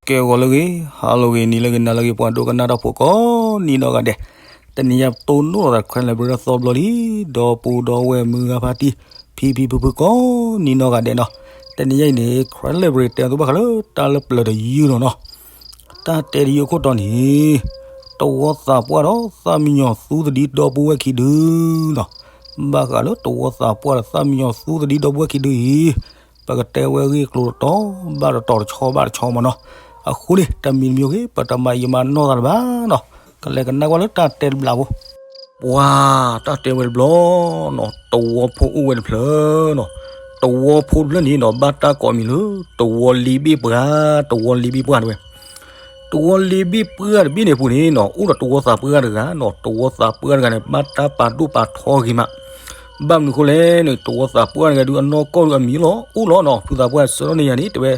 ကဲဂီၤလၢအဂ့ၤ, ဟါလၢအဂ့ၤ, နံၤလၢအဂ့ၤ, နၤလၢအဂ့ၤ, ပှၤဒိကနၣ်တၢ်ဖိကိးနံၤနီၢ်ဂၤဒဲး, တနံၤညါပတိၢ်နီၣ်ထီၣ်သး Karen Library တၢ်သီတဘျီလံ, ဒီပုၢ်ဒီဝဲၢ်မုၢ်ဂၤဖါတံၢ်, ဖံဖံဖုဖုကိးနံၤနီၢ်ဂၤဒဲးနီၤ, တနံၤညါအံၤန့ၣ် Karen Library တဲအသိးဘၣ်ဃးလၢတၢ်လၢပျၢၤတယုၢ်နီၤနီၤ, တၢ်တဲတယုၢ်အခိၣ်တီန့ၣ် တဝီသးပှၢ်ဒီးသၣ်မံယီၤသူသဒံဒီပုၢ်ဝဲၢ်ခံဒုနီၤ, ဘၣ်ဃးလၢတဝီသးပှၢ်ဒီးသၣ်မံယီၤသူသဒံဒီပုၢ်ဝဲၢ်ခံဒုအံၤ ပကတဲဝဲအဂ့ၢ်အကျိၤတတီၤဘၣ်တတီၤ တဆီဘၣ်တဆီမ့ၢ်နီၤ, အဃိန့ၣ် တမံၤတမံၤဂ့ၤ ပတမၤယံာ်မၤနီၢ်သးလၢၤဘၣ်နီၤ, ကလဲၤကနၣ်ကွၢ်လၢတၢ်တဲတဘျီဖိ, ပှၤတၢ်တဲဝဲတဘျီနီၤ, တဝီဖိအိၣ်ဝဲတဖျၢၣ်နီၤ, တဝီဖိတဖျၢၣ်န့ၣ်နီၤ ဘၣ်တၢ်ကိးမံၤလၢ တဝီလ့ဘ့ၣ်ပှၢ်, တဝီလ့ဘ့ၣ်ပှၢ်တဲဝဲ တဝီလ့ဘ့ၣ်ပှၢ်တဘ့ၣ်န့ၣ်အပူၤန့ၣ်နီၤ အိၣ်ဒီးတဝီသးပှၢ်တဂၤနီၤ, တဝီသးပှၢ်တဂၤန့ၣ် ဘၣ်တၢ်ပာ်ဒိၣ်ပာ်ထီဂ့ၤမး, ဘၣ်မနုၤအဃိလဲၣ်န့ၣ် တဝီသးပှၢ်တဂၤဒုးအနီၢ်ကီၢ်ဒုးအမံၤလီၤ အိၣ်လီၤနီၤ, ဖုသးပှၢ်ဆၢထၢၣ်န့ၢ်ယၤန့ၣ် တဲဝဲ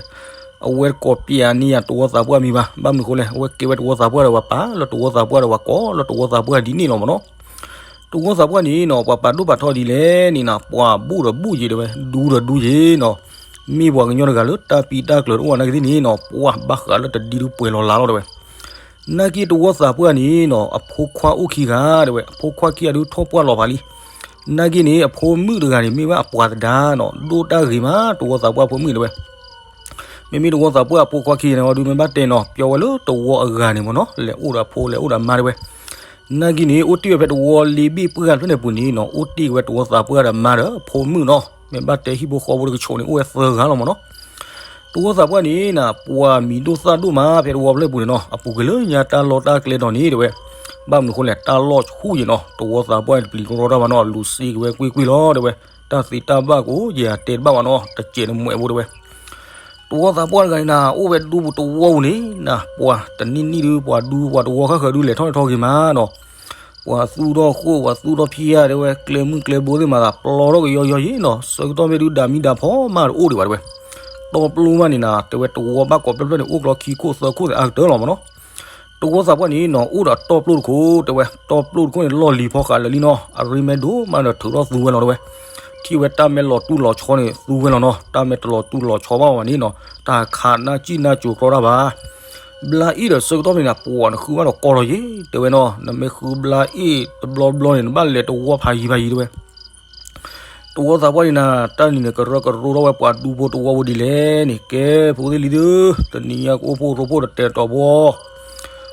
အဝဲတကိးပျဲန့ၢ်ယၤတဝီသးပှၢ်မံၤဘၣ်, ဘၣ်မနုၤအဃိလဲၣ် အဝဲကဲဝဲတဝီသးပှၢ်ဒီးပှၤပာ်လၢတဝီသးပှၢ်ဒီးပှၤကိးလၢတဝီသးပှၢ်ဒ်န့ၣ်လီၤမ့ၢ်နီၤ, တဝီသးပှၢ်န့ၣ်နီၤ ပှၤပာ်ဒိၣ်ပာ်ထီဒ်လဲၣ်န့ၣ်နီၤ ပှၤဘူၣ်ဒီးဘူၣ်ယံၤတဲဝဲ ဒူဒီးဒူယံၤနီၤ, မ့ၢ်ပှၤကညီတဂၤလၢတၢ်ပံတၢ်ကျၢၤတအိၣ်နာ်က့သ့ၣ်န့ၣ်နီၤ ပှၤဘၣ်ဃးလၢတဒံဒုးပှဲၤလီၤလးလီၤတဲဝဲ, နာ်က့တဝီသးပှၢ်န့ၣ်နီၤ အဖိခွါအိၣ်ခံဂၤတဲဝဲ အဖိခွါခံဂၤဒုးထီၣ်ပှၢ်လီၤဖးလံ, နာ်က့န့ၣ် အဖိမုၣ်တဂၤန့ၣ် မ့ၢ်ဝဲအပှၤသဒါနီၤ ဒိၣ်တၢ်ဂ့ၤမး တဝီသးပှၢ်ဖိမုၣ်တဲဝဲ မ့မ့ၢ်တဝီသးပှၢ်အဖိခွါခံဂၤန့ၣ် အီၤဒုးမ့ၢ်ဘၣ်တဲနီၤ ပျီဝဲလၢတဝီအဂၤန့ၣ်မ့ၢ်နီၤ လဲၤအိၣ်ဒီးအဖိလဲၤအိၣ်ဒီးအမါတဲဝဲ, နာ်က့န့ၣ် အိၣ်တ့ၢ်ဝဲဖဲတဝီလ့ဘ့ၣ်ပှၢ်တဖျၢၣ်န့ၣ်အပူၤန့ၣ်နီၤ အိၣ်တ့ၢ်ဝဲတဝီသးပှၢ်ဒီးအမါဒီးအဖိမုၣ်နီၤ မ့ၢ်ဘၣ်တဲဟံၣ်ဖိဃီဖိတကဆိးန့ၣ် အိၣ်ဝဲသၢဂၤလီၤမ့ၢ်နီၤ တဝီသးပှၢ်န့ၣ်နီၤ ပှၤမံၤဒိၣ်သၣ်ဒိၣ်မး ဖဲတဝီဖျၢၣ်ပူၤန့ၣ်နီၤ အပူၤကွံာ်လၢညါတၢ်လီၢ်တၢ်ကျဲဒီးန့ၣ်တဲဝဲ, ဘၣ်မနုၤအဃိလဲၣ် တၢ်လီၢ်ဆူၣ်ယံၤနီၤ တဝီသးပှၢ်န့ၣ်တပျံၤတရီတၢ်ဘၣ်နီၤ လူၤစ့က့ၤဝဲကွ့ၢ်ကွ့ၢ်လီၤတဲဝဲ, တၢ်သ့တၢ်ဘၣ်ကိးယၤတဲတဘၣ်ဘၣ်နီၤ တစဲးနမှဲးဖိတဲဝဲ တဝီသးပှၢ်တဂၤန့ၣ်နီၤ အိၣ်ဝဲဒူပူၤတဝီပူၤန့ၣ်နီၤ ပှၤတနံၣ်နံၣ်ဒုး ပှၤဒူပှၤတဝီခါဃၢၤဒုး လဲၤထီၣ်လဲၤထီက့ၤမးနီၤ ပှၤသူၣ်ထီၣ်ဃိၣ် ပှၤသူၣ်ထီၣ်ဖံးယါတဲဝဲ ကျဲမုၢ်ကျဲဘိသ့ၣ်မၤသး ပျီထီၣ်ကယီယီယံၤနီၤ ဆၢကတီၢ်မ့ၢ်ဒုး ဒၤမံဒၤဖီမးတအိၣ်ဒံးဘၣ်တဲဝဲ, တီပျိမးန့ၣ်နီၤ တဲဝဲ တဝီဘၣ်ကိးဖျၢၣ်ဖျၢၣ်န့ၣ် အိၣ်ကျီခံခိၣ်သၢခိၣ်သ့ၣ်အါကတၢၢ်လီၤမ့ၢ်နီၤ တဝီသးပှၢ်န့ၣ်နီၤ အိၣ်ဒီးတီပျိတခိၣ်တဲဝဲ တီပျိတခိၣ်န့ၣ် လီၢ်လံၤဖီဃးလၢာ်လံနီၤ အရ့မဲဒိၣ်မးဒီးထုးထီၣ်သူဝဲလီၤတဲဝဲ, ထံၣ်ဝဲတၢ်မဲာ်လီၤတူၢ်လီၤဆီန့ၣ် သူဝဲလီၤနီၤ တၢ်မဲာ်တလီၤတူၢ်လီၤဆီဘၣ်ဘၣ်န့ၣ်နီၤ တၢ်ခးနၢ်စံၣ်နၢ်စိၤကြီတၢ်ဘၣ် ဘျါအ့ၣ်ဒီးဆၢကတီၢ်ဖဲန့ၣ်နီၤ ပှၤနဃုဘၣ်ဒီးကီလီၤယံၤ တဲဝဲနီၤ နမ့ၢ်ဃုဘျါအ့ၣ်တဘျီဘျီန့ၣ် နဘၣ်လဲၤတဝီဖးယံၤဖးယံၤတဲဝဲ တဝီသးပှၢ်န့ၣ်နီၤ တၢ်န့ၣ်န့ၣ် ကရၢကရိထီၣ်ဝဲပှၤဒူဖိတဝီဖိဒ်လဲၣ်န့ၣ် ကဲဖိသ့ၣ်လံၤသု တနံၤညါကအိၣ်ဖှိၣ်ရိဖှိၣ်ဒီးတဲာ်တီၤဘီ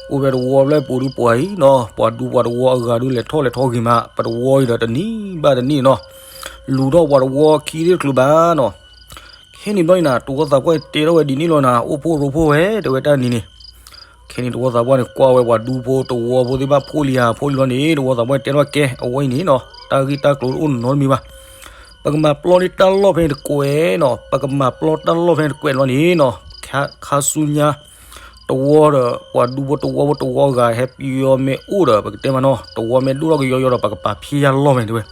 အိၣ်ဖဲတဝီဖျၢၣ်ပူၤဒုးပှၤအံၤနီၤ ပှၤဒူပှၤတဝီအဂၤဒုး လဲၤထီၣ်လဲၤထီက့ၤမး ပတဝီအံၤဒီးတနံၤဘၣ်တနံၤနီၤ လူၤထီၣ်ပှၤတဝီခံသ့ၣ်တချုးဘၣ်နီၤ ခဲန့ၣ်ဘျီန့ၣ်နီၤ တဝီသးပှၢ်တဲထီၣ်ဝဲဒ်န့ၣ်လီၤနီၤ အိၣ်ဖှိၣ်ရိဖှိၣ်ဝဲတဲဝဲတၢ်နံၤန့ၣ် ခဲန့ၣ်တဝီသးပှၢ်န့ၣ် ကွၢ်ဝဲပှၤဒူဖိတဝီဖိသ့ၣ်ဘၣ်ဖှိၣ်လံဧါ ဖှိၣ်လံလီၤန့ၣ် တဝီသးပှၢ်တဲထီၣ်ဝဲကဲ အဝဲအံၤန့ၣ်နီၤ တၢ်ဂ့ၢ်တၢ်ကျိၤတအိၣ်နီတမံၤဘၣ် ပကမၤပျီန့ၢ်တၢ်လီၢ်ဖဲန့ၣ်တကွဲးနီၤ ပကမၤပျီတၢ်လီၢ်ဖဲန့ၣ်တကွဲးလီၤန့ၣ်နီၤ ခါဆူညါ တဝီဒီး ပှၤဒူဖိတဝီဖိတဝီအဂၤဟဲပယီၤမ့ၢ်အိၣ်ဒီး ပကတဲမးနီၤ တဝီမ့ၢ်ဒိၣ်ထီၣ်ကယီယီဒီး ပကပာ်ဖှိၣ်လီၢ်ဖဲန့ၣ်တဲဝဲ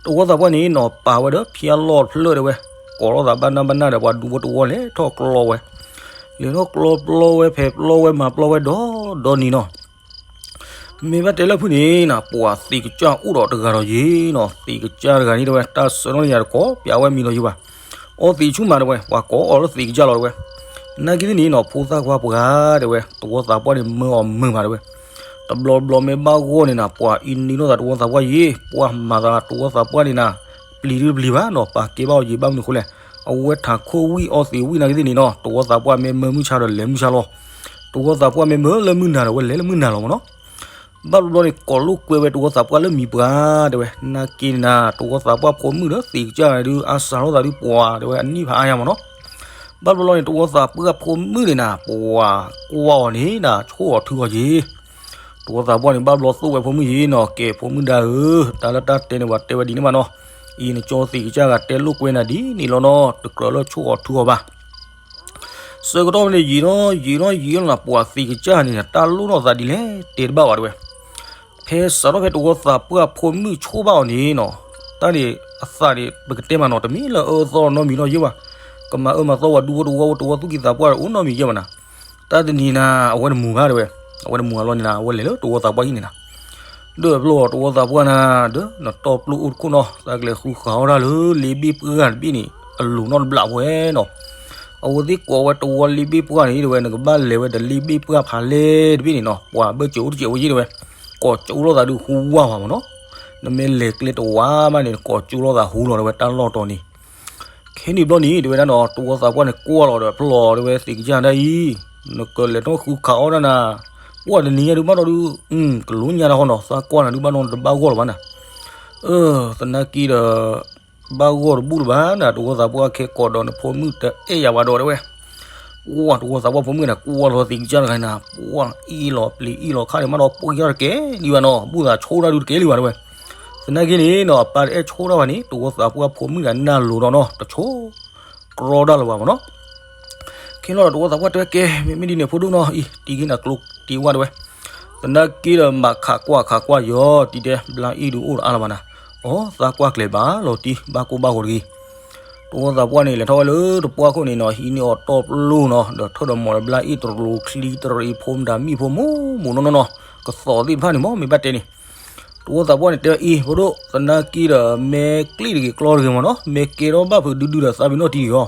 တဝီသးပှၢ်န့ၣ်နီၤ ပာ်ဝဲဒီးဖှိၣ်လီၢ်တဖျၢၣ်တဲဝဲ ကိးထီၣ်သးဘၣ်နၢ်ဘၣ်နၢ်ဒီး ပှၤဒူဖိတဝီလဲၤထီၣ်ကျီဝဲ လဲၤထီၣ်ကျီပျီဝဲ ဖဲပျီဝဲမၤပျီဝဲဒီး ဒီနံၤနီၤ မ့ၢ်ဘၣ်တဲလၢဖုန့ၣ်နီၤ ပှၤသံးကစၢ်အိၣ်ဒီးတဂၤဒီးယံၤနီၤ သံးကစၢ်တဂၤန့ၣ်တဲဝဲ တၢ်ဆၢထီၣ်န့ၢ်ယၤတကိး ပျးဝဲမံၤဒီးယံၤဘၣ် အီသံးဆူၣ်မးတဲဝဲ ပှၤကိးအီၤလၢသံးကစၢ်လီၤတဲဝဲ နာ်က့သ့ၣ်န့ၣ်နီၤ ဖိသၣ်ခွါပှၤတဲဝဲ တဝီသးပှၢ်န့ၣ် မၢအီၤမုာ်မးတဲဝဲ တဘျီဘျီမ့ၢ်ဘၣ်ဂီၢ်န့ၣ်နီၤ ပှၤအံၤနံၤနီၢ်သးတဝီသးပှၢ်ယံၤ ပှၤမၤသးတဝီသးပှၢ်န့ၣ်နီၤ ပျံၤဒုပျံၤဘၣ်နီၤ ပာ်ကဲဘၣ်အီၤယံၤ ဘၣ်မနုၤအဃိလဲၣ် အဝဲထးခိၣ်ဝံၣ်အီသံးဝံၣ်နာ်က့သ့ၣ်န့ၣ်နီၤ တဝီသးပှၢ်မ့ၢ်မၢမုၢ်ဆါဒီးလဲၤမုၢ်ဆါလီၤ တဝီသးပှၢ်မ့ၢ်မၢလၢမုၢ်နၤဒီး အဝဲလဲၤလၢမုၢ်နၤလီၤမ့ၢ်နီၤ ဘၣ်တဘျီန့ၣ် ကိးလိာ်ကွဲဝဲတဝီသးပှၢ်လၢမံၤပှၤတဲဝဲ နာ်က့န့ၣ်နီၤ တဝီသးပှၢ်ဖိမုၣ်ဒီးသံးကစၢ်ဒုး အါစှၤထီၣ်သးဒုးပှၤတဲဝဲ အနံၣ်ဖးအါယါမ့ၢ်နီၤ ဘၣ်တဘျီန့ၣ် တဝီသးပှၢ်ဖိမုၣ်န့ၣ်နီၤ ပှၤကွၢ်အီၤန့ၣ်နီၤ ဆိၣ်အီၤထုအီၤယံၤ တဝီသးပှၢ်န့ၣ် ဘၣ်တဘျီသိၣ်ဝဲဖိမုၣ်ယံၤနီၤ ကဲဖိမုၣ်ဒါဧၢ တၢ်လၢတၢ်တဲန့ၣ် ပှၤတဲဝဲဒ်န့ၣ်ဘၣ်နီၤ အံၤနကၠီသံးကစၢ်ဂၤတဲလိာ်ကွဲနၤဒ်န့ၣ်လီၤနီၤ တကြၢးလၢဆိၣ်အီၤထုအီၤဘၣ် ဆၢကတီၢ်ဖဲန့ၣ် ယံာ်နီၤယံာ်နီၤယံာ်နီၤ ပှၤသံးကစၢ်န့ၣ် တၢ်လိၣ်ထီၣ်သးဒ်လဲၣ် တဲတဘၣ်ဘၣ်တဲဝဲ ဖဲစးထီၣ်ဖဲတဝီသးပှၢ်ဖိမုၣ်ဆိၣ်ဘၣ်အီၤန့ၣ်နီၤ တၢ်န့ၣ်အသးန့ၣ် ပကတဲမးနီၤ တမ့ၢ်လၢအအၢအသီနီတမံၤနီၤယဲဘၣ် ကမၤအၢမၤသီပှၤဒူဖိတဝီဖိ တဝီသူၣ်ကံၢ်သးပှၢ်အိၣ်နီတမံၤယဲဘၣ်နၤ တၢ်တနံၤနၤ အဝဲတမူၤဘၣ်တဲဝဲ အဝဲတမူၤအလီၢ်န့ၣ်နၤ အဝဲလဲၤလၢတဝီသးပှၢ်ဟံၣ်န့ၣ်နၤ ဒၢးဖျိအီၤတဝီသးပှၢ်နၤ ဒီးနတီပျိအိၣ်တခိၣ်နီၤ သးကလဲၤဃုဃးအီၣ်တၢ်လၢလ့ဘ့ၣ်ပှၢ်တဘ့ၣ်န့ၣ် အလိၤနီတဘျီဝဲနီၤ အဝဲသ့ၣ်ကိးဝဲတဝီလ့ဘ့ၣ်ပှၢ်န့ၣ် တဲဝဲ နကဘၣ်လဲၤဝဲဒီးလ့ဘ့ၣ်ပှၢ်ဖးလဲၢ်တဘ့ၣ်န့ၣ်နီၤ, ပှၤဘၢၣ်စၢၤအိၣ်တစဲးဝဲယဲၢ်တဲဝဲ, ကိးကၠိလိာ်သးဒုးဟူဝၢ်ဝဲမ့ၢ်နီၤ, နမ့ၢ်လဲၤကျဲတဝီဘၣ်န့ၣ် နကိးကၠိလိာ်သးဟူလီၤတဲဝဲ တၢ်လီၢ်တီၤန့ၣ် ခဲန့ၣ်ဘျီန့ၣ် တဲဝဲဒၣ်နီၤ တဝီသးပှၢ်န့ၣ် ကွၢ်လီၤဒီးဖျီၣ်တဲဝဲ သ့ၣ်ကစၢ်ဒၣ်အံၤ, နကလဲၤထီၣ်ဃုခးအီၣ်ဒၣ်နၤ, ပှၢ်တနံၤညါဒုးဘၣ်ဒီးဒုး, ကလိညါတၢ်ဃီနီၤ, သးကွၢ်နၤဒုးဘၣ်ဒီးနတဘၣ်ဂီၢ်လၢၤဘၣ်နၤ, သနာ်က့ဒီး ဘၣ်ဂီၢ်တဘူၣ်လၢၤဘၣ်နၤ, တဝီသးပှၢ် ခဲကိးဒီးနဖိမုၣ်တအဲၣ်ယၤဘၣ်ဒီးတဲဝဲ ပှၢ်တဝီသးပှၢ်ဖိမုၣ်န့ၣ် ကွၢ်လီၤသ့ၣ်ကစၢ်တဂၤန့ၣ် ပှၢ်အ့ၣ်လီၤပျံၤအ့ၣ်လီၤခါန့ၣ် မးဒီးပှၢ်ကစၢ်တကဲလံဘၣ်နီၤ, ဘူၣ်သးဆိဒၣ်ဒုးတကဲလံဘၣ်တဲဝဲ, သနာ်က့န့ၣ်နီၤ အပၢ်တအဲၣ်ဆိဒၣ်ဘၣ်န့ၣ် တဝီသးပှၢ်ဖိမုၣ်တဂၤနၢ်လိၤဒီးနီၤ တဆိ ကြီဒၣ်လၢၤဘၣ်မ့ၢ်နီၤ, ခဲလီၤဒီးတဝီသးပှၢ်တဲဝဲ ကဲ မ့မ့ၢ်ဒ်န့ၣ် ဖိဒိၣ်နီၤအံၤ တံၤက့ၤနၤကျိတံၤဝၢ်တဲဝဲ, သနာ်က့ဒီးမၤခးကွၢ်ခးကွၢ်ယီၤ တံၤတဲ ဘျါအ့ၣ်ဒုးအိၣ်ဒီးအါလၢၤဘၣ်နၤ, အိ သးကွၢ်ကျဲၤဘၣ်လီၤတံၢ် ဘၣ်ကိၢ်ဘၣ်ဂီၤတဂ့ၤ တဝီသးပှၢ်န့ၣ်လဲၤထီၣ်ဝဲလၢတပှၢ်ခိၣ်န့ၣ်နီၤ ဟံးန့ၢ်အီၤတီၢ်ပျိၢ်နီၤ ဒီးထၢၣ်ဒီးမီၤဒီးဘျါအ့ၣ်တရူးချံတရံးဖိမတၤမံၣ်ဖိမူးမူးနီၢ်နီၢ်နီၤ, ကသီးသ့ၣ်တဖၣ်န့ၣ်မ့ၢ်မ့ၢ်ဘၣ်တဲန့ၣ်, တဝီသးပှၢ်န့ၣ်တဲအံၤ ဖိဒိၣ် သနာ်က့ဒီး မ့ၢ်ကျ့ၣ်တဂ့ၤကျီတဂ့ၤမ့ၢ်နီၤ မ့ၢ်ကဲထီၣ်ဘၣ်ဖုးဒုဒုဒီးသးပ့ၤနီၣ်တံၤဂီၤ,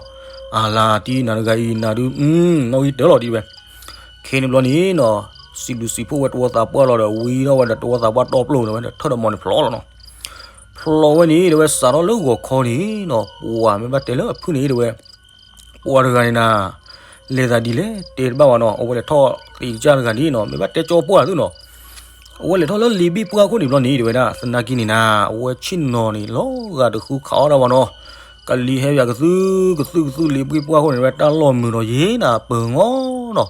အလၤတံၤနၤတဂၤအံၤနၤဒုး, နီၣ်ဂံၢ်တၢလီၤတံၤတဲဝဲ ခဲန့ၣ်ဘျီန့ၣ်နီၤ, စံးဘျုးစံးဖှိၣ်ဝဲတဝီသးပှၢ်လီၤဒီး ဝံထီၣ်ဝဲဒီးတဝီသးပှၢ်တီၢ်ပျိၢ်တဲဝဲဒီး ထၢၣ်ဒီးမီၤန့ၣ်ဖျီလီၤနီၤ, ဖျီဝဲန့ၣ်တဲဝဲ စးထီၣ်လၢဂီၤခီန့ၣ်နီၤ ပှၤမ့ၢ်ဘၣ်တဲလၢအဖုၣ်န့ၣ်တဲဝဲ, ပှၤတဂၤန့ၣ်နၤ, လဲၤသးဒ်လဲၣ်တဲတဘၣ်ဘၣ်နီၤ အဝဲလဲၤထီၣ်သ့ၣ်ကစၢ်တဂၤန့ၣ်နီၤ မ့ၢ်ဘၣ်တဲကၠီပှၢ်သုနီၤ အဝဲလဲၤထီၣ်လၢလ့ဘ့ၣ်ပှၢ်ခိၣ်န့ၣ်ဘျီန့ၣ် တဲဝဲဒၣ် သနာ်က့န့ၣ်နၤ အဝဲဆ့ၣ်နီၤန့ၣ် လီၤဂာ်တဃုခးအီၣ်ဒၣ်ဘၣ်နီၤ, ကလံၤဟဲယၤကသုၣ်ကသုၣ်ကသုၣ် လ့ဘ့ၣ်ပှၢ်ခိၣ်န့ၣ် တဲဝဲတၢ်လီၢ်မုာ်ဒီးယဲၢ်နၤ ပၢၤငီနီၤ,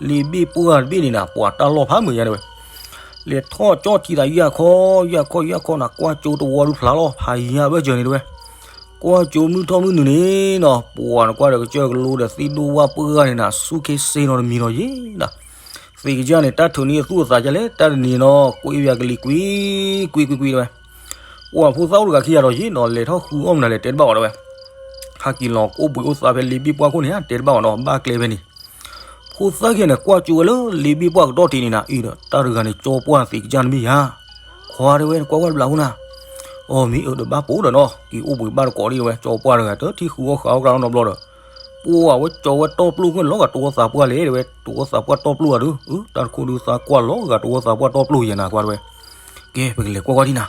လ့ဘ့ၣ်ပှၢ်တဘ့ၣ်န့ၣ်နၤ ပှၤတၢ်လီၢ်ဖးမုာ်ယါတဲဝဲ လဲၤထီၣ်ကၠီထံသးယၢ်ခီ ယၢ်ခီ ယၢ်ခီနၤ ကွၢ်ကၠိတဝီဒုးဖျါလီၤ ဖးယံၤဘၢၣ်စၢၤန့ၣ်တဲဝဲ, ကွၢ်ကၠိမုၢ်ထီၣ်မုၢ်နုာ်န့ၣ်နီၤ ပှၤနကွၢ်ဒီးကစၢၢ်ကလိဒီးသံဒိၣ်ဝၣ်ပှၢ်ဂၤန့ၣ်နၤ ဆူၣ်ခ့စ့နီၤတမံၤနီၤယဲၢ်နၤ, သ့ၣ်ကစၢ်န့ၣ် တၢ်ထုးန့ၢ်အသူၣ်အသးကလဲၣ် တၢ်တနံၤနီၤ ကွ့ယၤကလံၤကွံ ကွံ ကွံ ကွံတဲဝဲ, ပှၤဖိသၣ်အိၣ်တဂၤခံဂၤဒီးယဲၢ်နီၤ လဲၤထီၣ်ဃုအီၣ်မနုၤလဲၣ် တဲတဘၣ်ဝဲတဲဝဲ, ဟဲက့ၤလီၤအိၣ်ဘှံးအိၣ်သါဖဲလ့ဘ့ၣ်ပှၢ်ခိၣ်န့ၣ် တဲတဘၣ်ဝဲနီၤ ဘၣ်ကျဲဖဲန့ၣ် ဖိသၣ်ခံဂၤန့ၣ် ကွၢ်ကၠိဝဲလၢလ့ဘ့ၣ်ပှၢ်ကတီၢ်ထံးန့ၣ်နၤ အံၤဒီး တၢ်တဂၤန့ၣ် ကၠီပှၢ်သ့ၣ်ကစၢ်န့ၣ်မ့ၢ်ယၤ, ခွါတဲဝဲ နကွၢ်ကွၢ်တဘျီအဃိနၤ, အီၤမ့ၢ်အၢဒီးဘၣ်ပိာ်ဒီးနီၤ က့ၤအိၣ်ဘှံးဘၣ်တကိးဒံးတဲဝဲ ကၠီပှၢ်တဂၤ တထံၣ်ဃုအီၣ်ဃုအီၣ်ကြၢးနီတဘျီဒီး, ပှၢ်ဝဲကၠီဝဲတီၢ်ပျိၢ်ခိၣ်န့ၣ် လီၤဂာ်တဝီသးပှၢ်လဲၣ်တဲဝဲ တဝီသးပှၢ်တီၢ်ပျိၢ်အဒုး, တၢ်တခိၣ်ဒုးသးကွၢ်လီၤဂာ်တဝီသးပှၢ်တီၢ်ပျိၢ်ယဲၢ်နၤ ခွါတဲဝဲ ကဲ ပကလဲၤကွၢ်ကွၢ်ဒံးနၤ,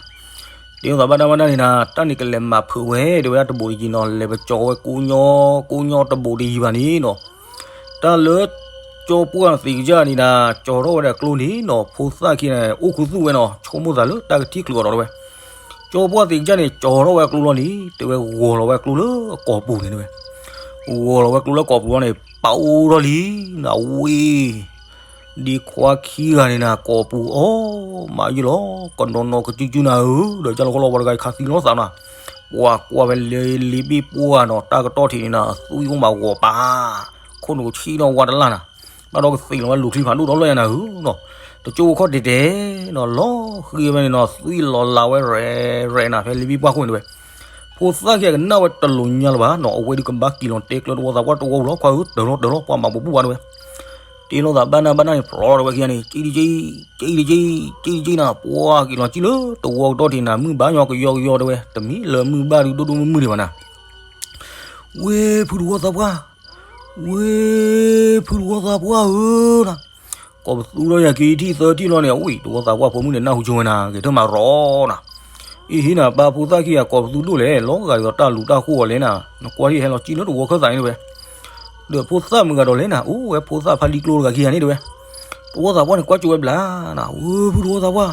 တဲသးဘၣ်တၢ်ဘၣ်တၢ်န့ၣ်နၤ တၢ်န့ၣ်ကလဲၤမၤဖုးဝဲ တဲဝဲဒၣ်တဘူးတယံၤနီၤ လဲၤပကၠီဝဲကိးညီ ကိးညီတဘူးတယံၤဘၣ်န့ၣ်နီၤ, တၢ်လၢ ကၠီပှၢ်သ့ၣ်ကစၢ်န့ၣ်နၤ ကၠီထီၣ်ဝဲဒၣ်ကျိန့ၣ်နီၤ ဖိသၣ်ခံဂၤန့ၣ် အိၣ်ခူသူၣ်ဝဲနီၤ ဆိကမိၣ်သးလၢတၢ်ကထံၣ်ချုးအီၤဒီးတဲဝဲ, ကၠီပှၢ်သ့ၣ်ကစၢ်န့ၣ် ကၠီထီၣ်ဝဲကျိလီၤန့ၣ် တဲဝဲဂီၤလီၤဝဲကျိလၢအကိာ်ပူၤန့ၣ်တဲဝဲ ဂီၤလီၤဝဲကျိလၢကိာ်ပူၤလီၤန့ၣ် ပာ်အိၣ်ထီၣ်လံ နဝ့ၢ် ဒ်ခွါခံဂၤန့ၣ်နၤ ကိာ်ပူၤအီၣ်မးယုၢ်လီၤ ကနီၤနီၤကစုကစုနၤဧၢ ဒီးကၢ်လီၤခီလီၤပှၤတဂၤခးသံလီၤသးနၤ, ပှၤကွၢ်ဝဲလ့လ့ဘ့ၣ်ပှၢ်နီၤ တၢ်ကတီၢ်ထံးန့ၣ်နၤ သွံၣ်အိၣ်မးဂီၤပၤ ခိၣ်နူာ်ဆံၣ်နီၤဝါတလၢ်နၤ, ဘၣ်ဒီးကသ့ၣ်လီၤဝဲလူၤချံဖးဒိၣ်ဒီလီၤယၤနၤဧၢနီၤ, တကၠိဖိခီၣ်တဲာ်တဲာ်နီၤ လီၤဃံဝဲန့ၣ်နီၤ သွံၣ်လီၤလးဝဲရဲၣ်ရဲၣ်နၤ ဖဲလ့ဘ့ၣ်ပှၢ်ခိၣ်န့ၣ်တဲဝဲ ဖိသၣ်ခံဂၤကနၣ်ဝဲတလိၤညါလၢၤဘၣ်နီၤ အဝဲဒုးကဘၣ်က့ၤလီၤတဲကျၢၤတဝီသးပှၢ်တဝီပူၤလီၤ ခွါဧၢ တၢၤလီၤတၢၤလီၤ ပှၤမၤပူၤဘူၣ်ဘၣ်တဲဝဲ, တ့လိာ်သးဘၣ်နၢ်ဘၣ်နၢ်န့ၣ် ဖျီတဲဝဲခံဂၤန့ၣ် ကံတကံ ကံတကံ ကံတကံနၤ ပှၤက့ၤလီၤကံလၢတဝီကတီၢ်ထံးနၤ မုၢ်ဘၣ်ညီကယီကယီတဲဝဲ တမ့ၢ်လၢမုၢ်ဘၣ်ဒုးဒိၣ်ဒိၣ်မုၢ်မုၢ်ဒံးဘၣ်နၤ ဝ့ၢ်ဖုတဝီသးပှၢ်, ဝ့ၢ်ဖုတဝီသးပှၢ်ဧၢနၤ, ကိးပသူထီၣ်ယၤက့ၤထံၣ်သၢထံၣ်လီၤန့ၣ် အဝံၣ်တဝီသးပှၢ်ဖိမုၣ်န့ၣ် နၢ်ဟူကၠိဝဲနၤ ဂဲၤထၢၣ်မၤရီနၤ, အံၤဟ့ၣ်နၤပၢ်ဖိသၣ်ခံဂၤ ကိးပသူဒိၣ်လဲၣ် လီၤဂာ်ဒ်သိးတၢ်လူၤတၢ်ဃိအီၤလဲၣ်နၤ, နကွၢ်ထံၣ်ဟဲလီၤကံလၢတဝီခၢၣ်သးန့ၣ်တဲဝဲ ဒီးဖိသၣ်မုၢ်ဂၤဒီးလဲၣ်နၤ အိၣ်ဝဲဖိသၣ်ဖးလံကျိတဂၤခံဂၤန့ၣ်တဲဝဲ, တဝီသးပှၢ်န့ၣ် ကွၢ်ကၠိဝဲဘျါနၤ ဝ့ၢ်ဖုတဝီသးပှၢ်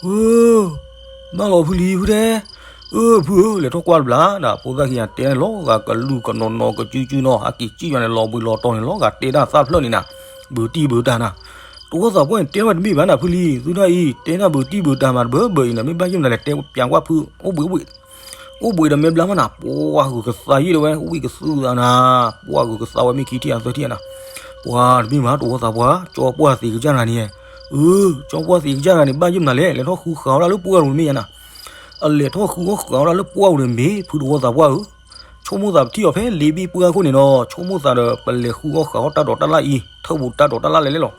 ဧၢ, ဘၣ်လီၤဖုလံဖုတဲ, အၢ ဖုဧၢ လဲၤထီၣ်ကွၢ်တဘျါနၤ ဖိသၣ်ခံဂၤတဲန့ၣ် လီၤဂာ်ကလုၢ်ကနီၤနီၤကစုကစုနီၤ ဟဲက့ၤစံၣ်ယွၤန့ၣ် လီၤဘှံးလီၤတီၤန့ၣ် လီၤဂာ်တဲတၢ်သၣ်ဖျၢၣ်န့ၣ်နၤ, ဘုးတံၢ်ဘုးတၢ်နၤ, တဝီသးပှၢ်န့ၣ် တဲဝဲတမ့ၢ်ဘၣ်နၤဖုလံ သုတၢ်အံၤ တဲနၤဘုးတံၢ်ဘုးတၢ်မးတဘၢဘၢအံၤနၤ မ့ၢ်ဘၣ်ယိၣ်မနုၤလဲၣ် တဲပျးကွၢ်ဖု အိၣ်ဘှံးအိၣ်ဘှံး အိၣ်ဘှံးဒီးမဲာ်ဘျါမးနၤ ပှၢ်ဂုာ်ကသးယံာ်တဲဝဲ ဝံၣ်ကသူၣ်သးနၤ, ပှၢ်ဂုာ်ကသးဝဲမ့ၢ်ခံထံၣ်အသၢထံၣ်နၤ, ပှၤတမ့ၢ်ဘၣ်တဝီသးပှၢ် ကၠီပှၢ်သ့ၣ်ကစၢ်တဂၤန့ၣ်, အၢ ကၠီပှၢ်သ့ၣ်ကစၢ်တဂၤန့ၣ် ဘၣ်ယိၣ်မနုၤလဲၣ် လဲၤထီၣ်ဃုဃာ်ဝဲဒၣ်လၢပှၢ်တမ့ၢ်ယါနၤ, အလဲၤထီၣ်ဃုအီၣ်ဃာ်ဝဲဒၣ်လၢပှၢ်ပူၤန့ၣ်မ့ၢ် ဖုတဝီသးပှၢ်ဧၢ, ဆိကမိၣ်သးပထံၣ်အီၤဖဲလ့ဘ့ၣ်ပှၢ်ခိၣ်န့ၣ်ဒီး ဆိကမိၣ်သးဒီး ပလဲၤဃုအီၣ်ဃာ်အီၣ်တၢ်ဒိးတၢ်လၣ်အံၤ ထၢၣ်ပူၤတၢ်ဒိးတၢ်လၣ်လဲၣ်လဲၣ်လီၤ.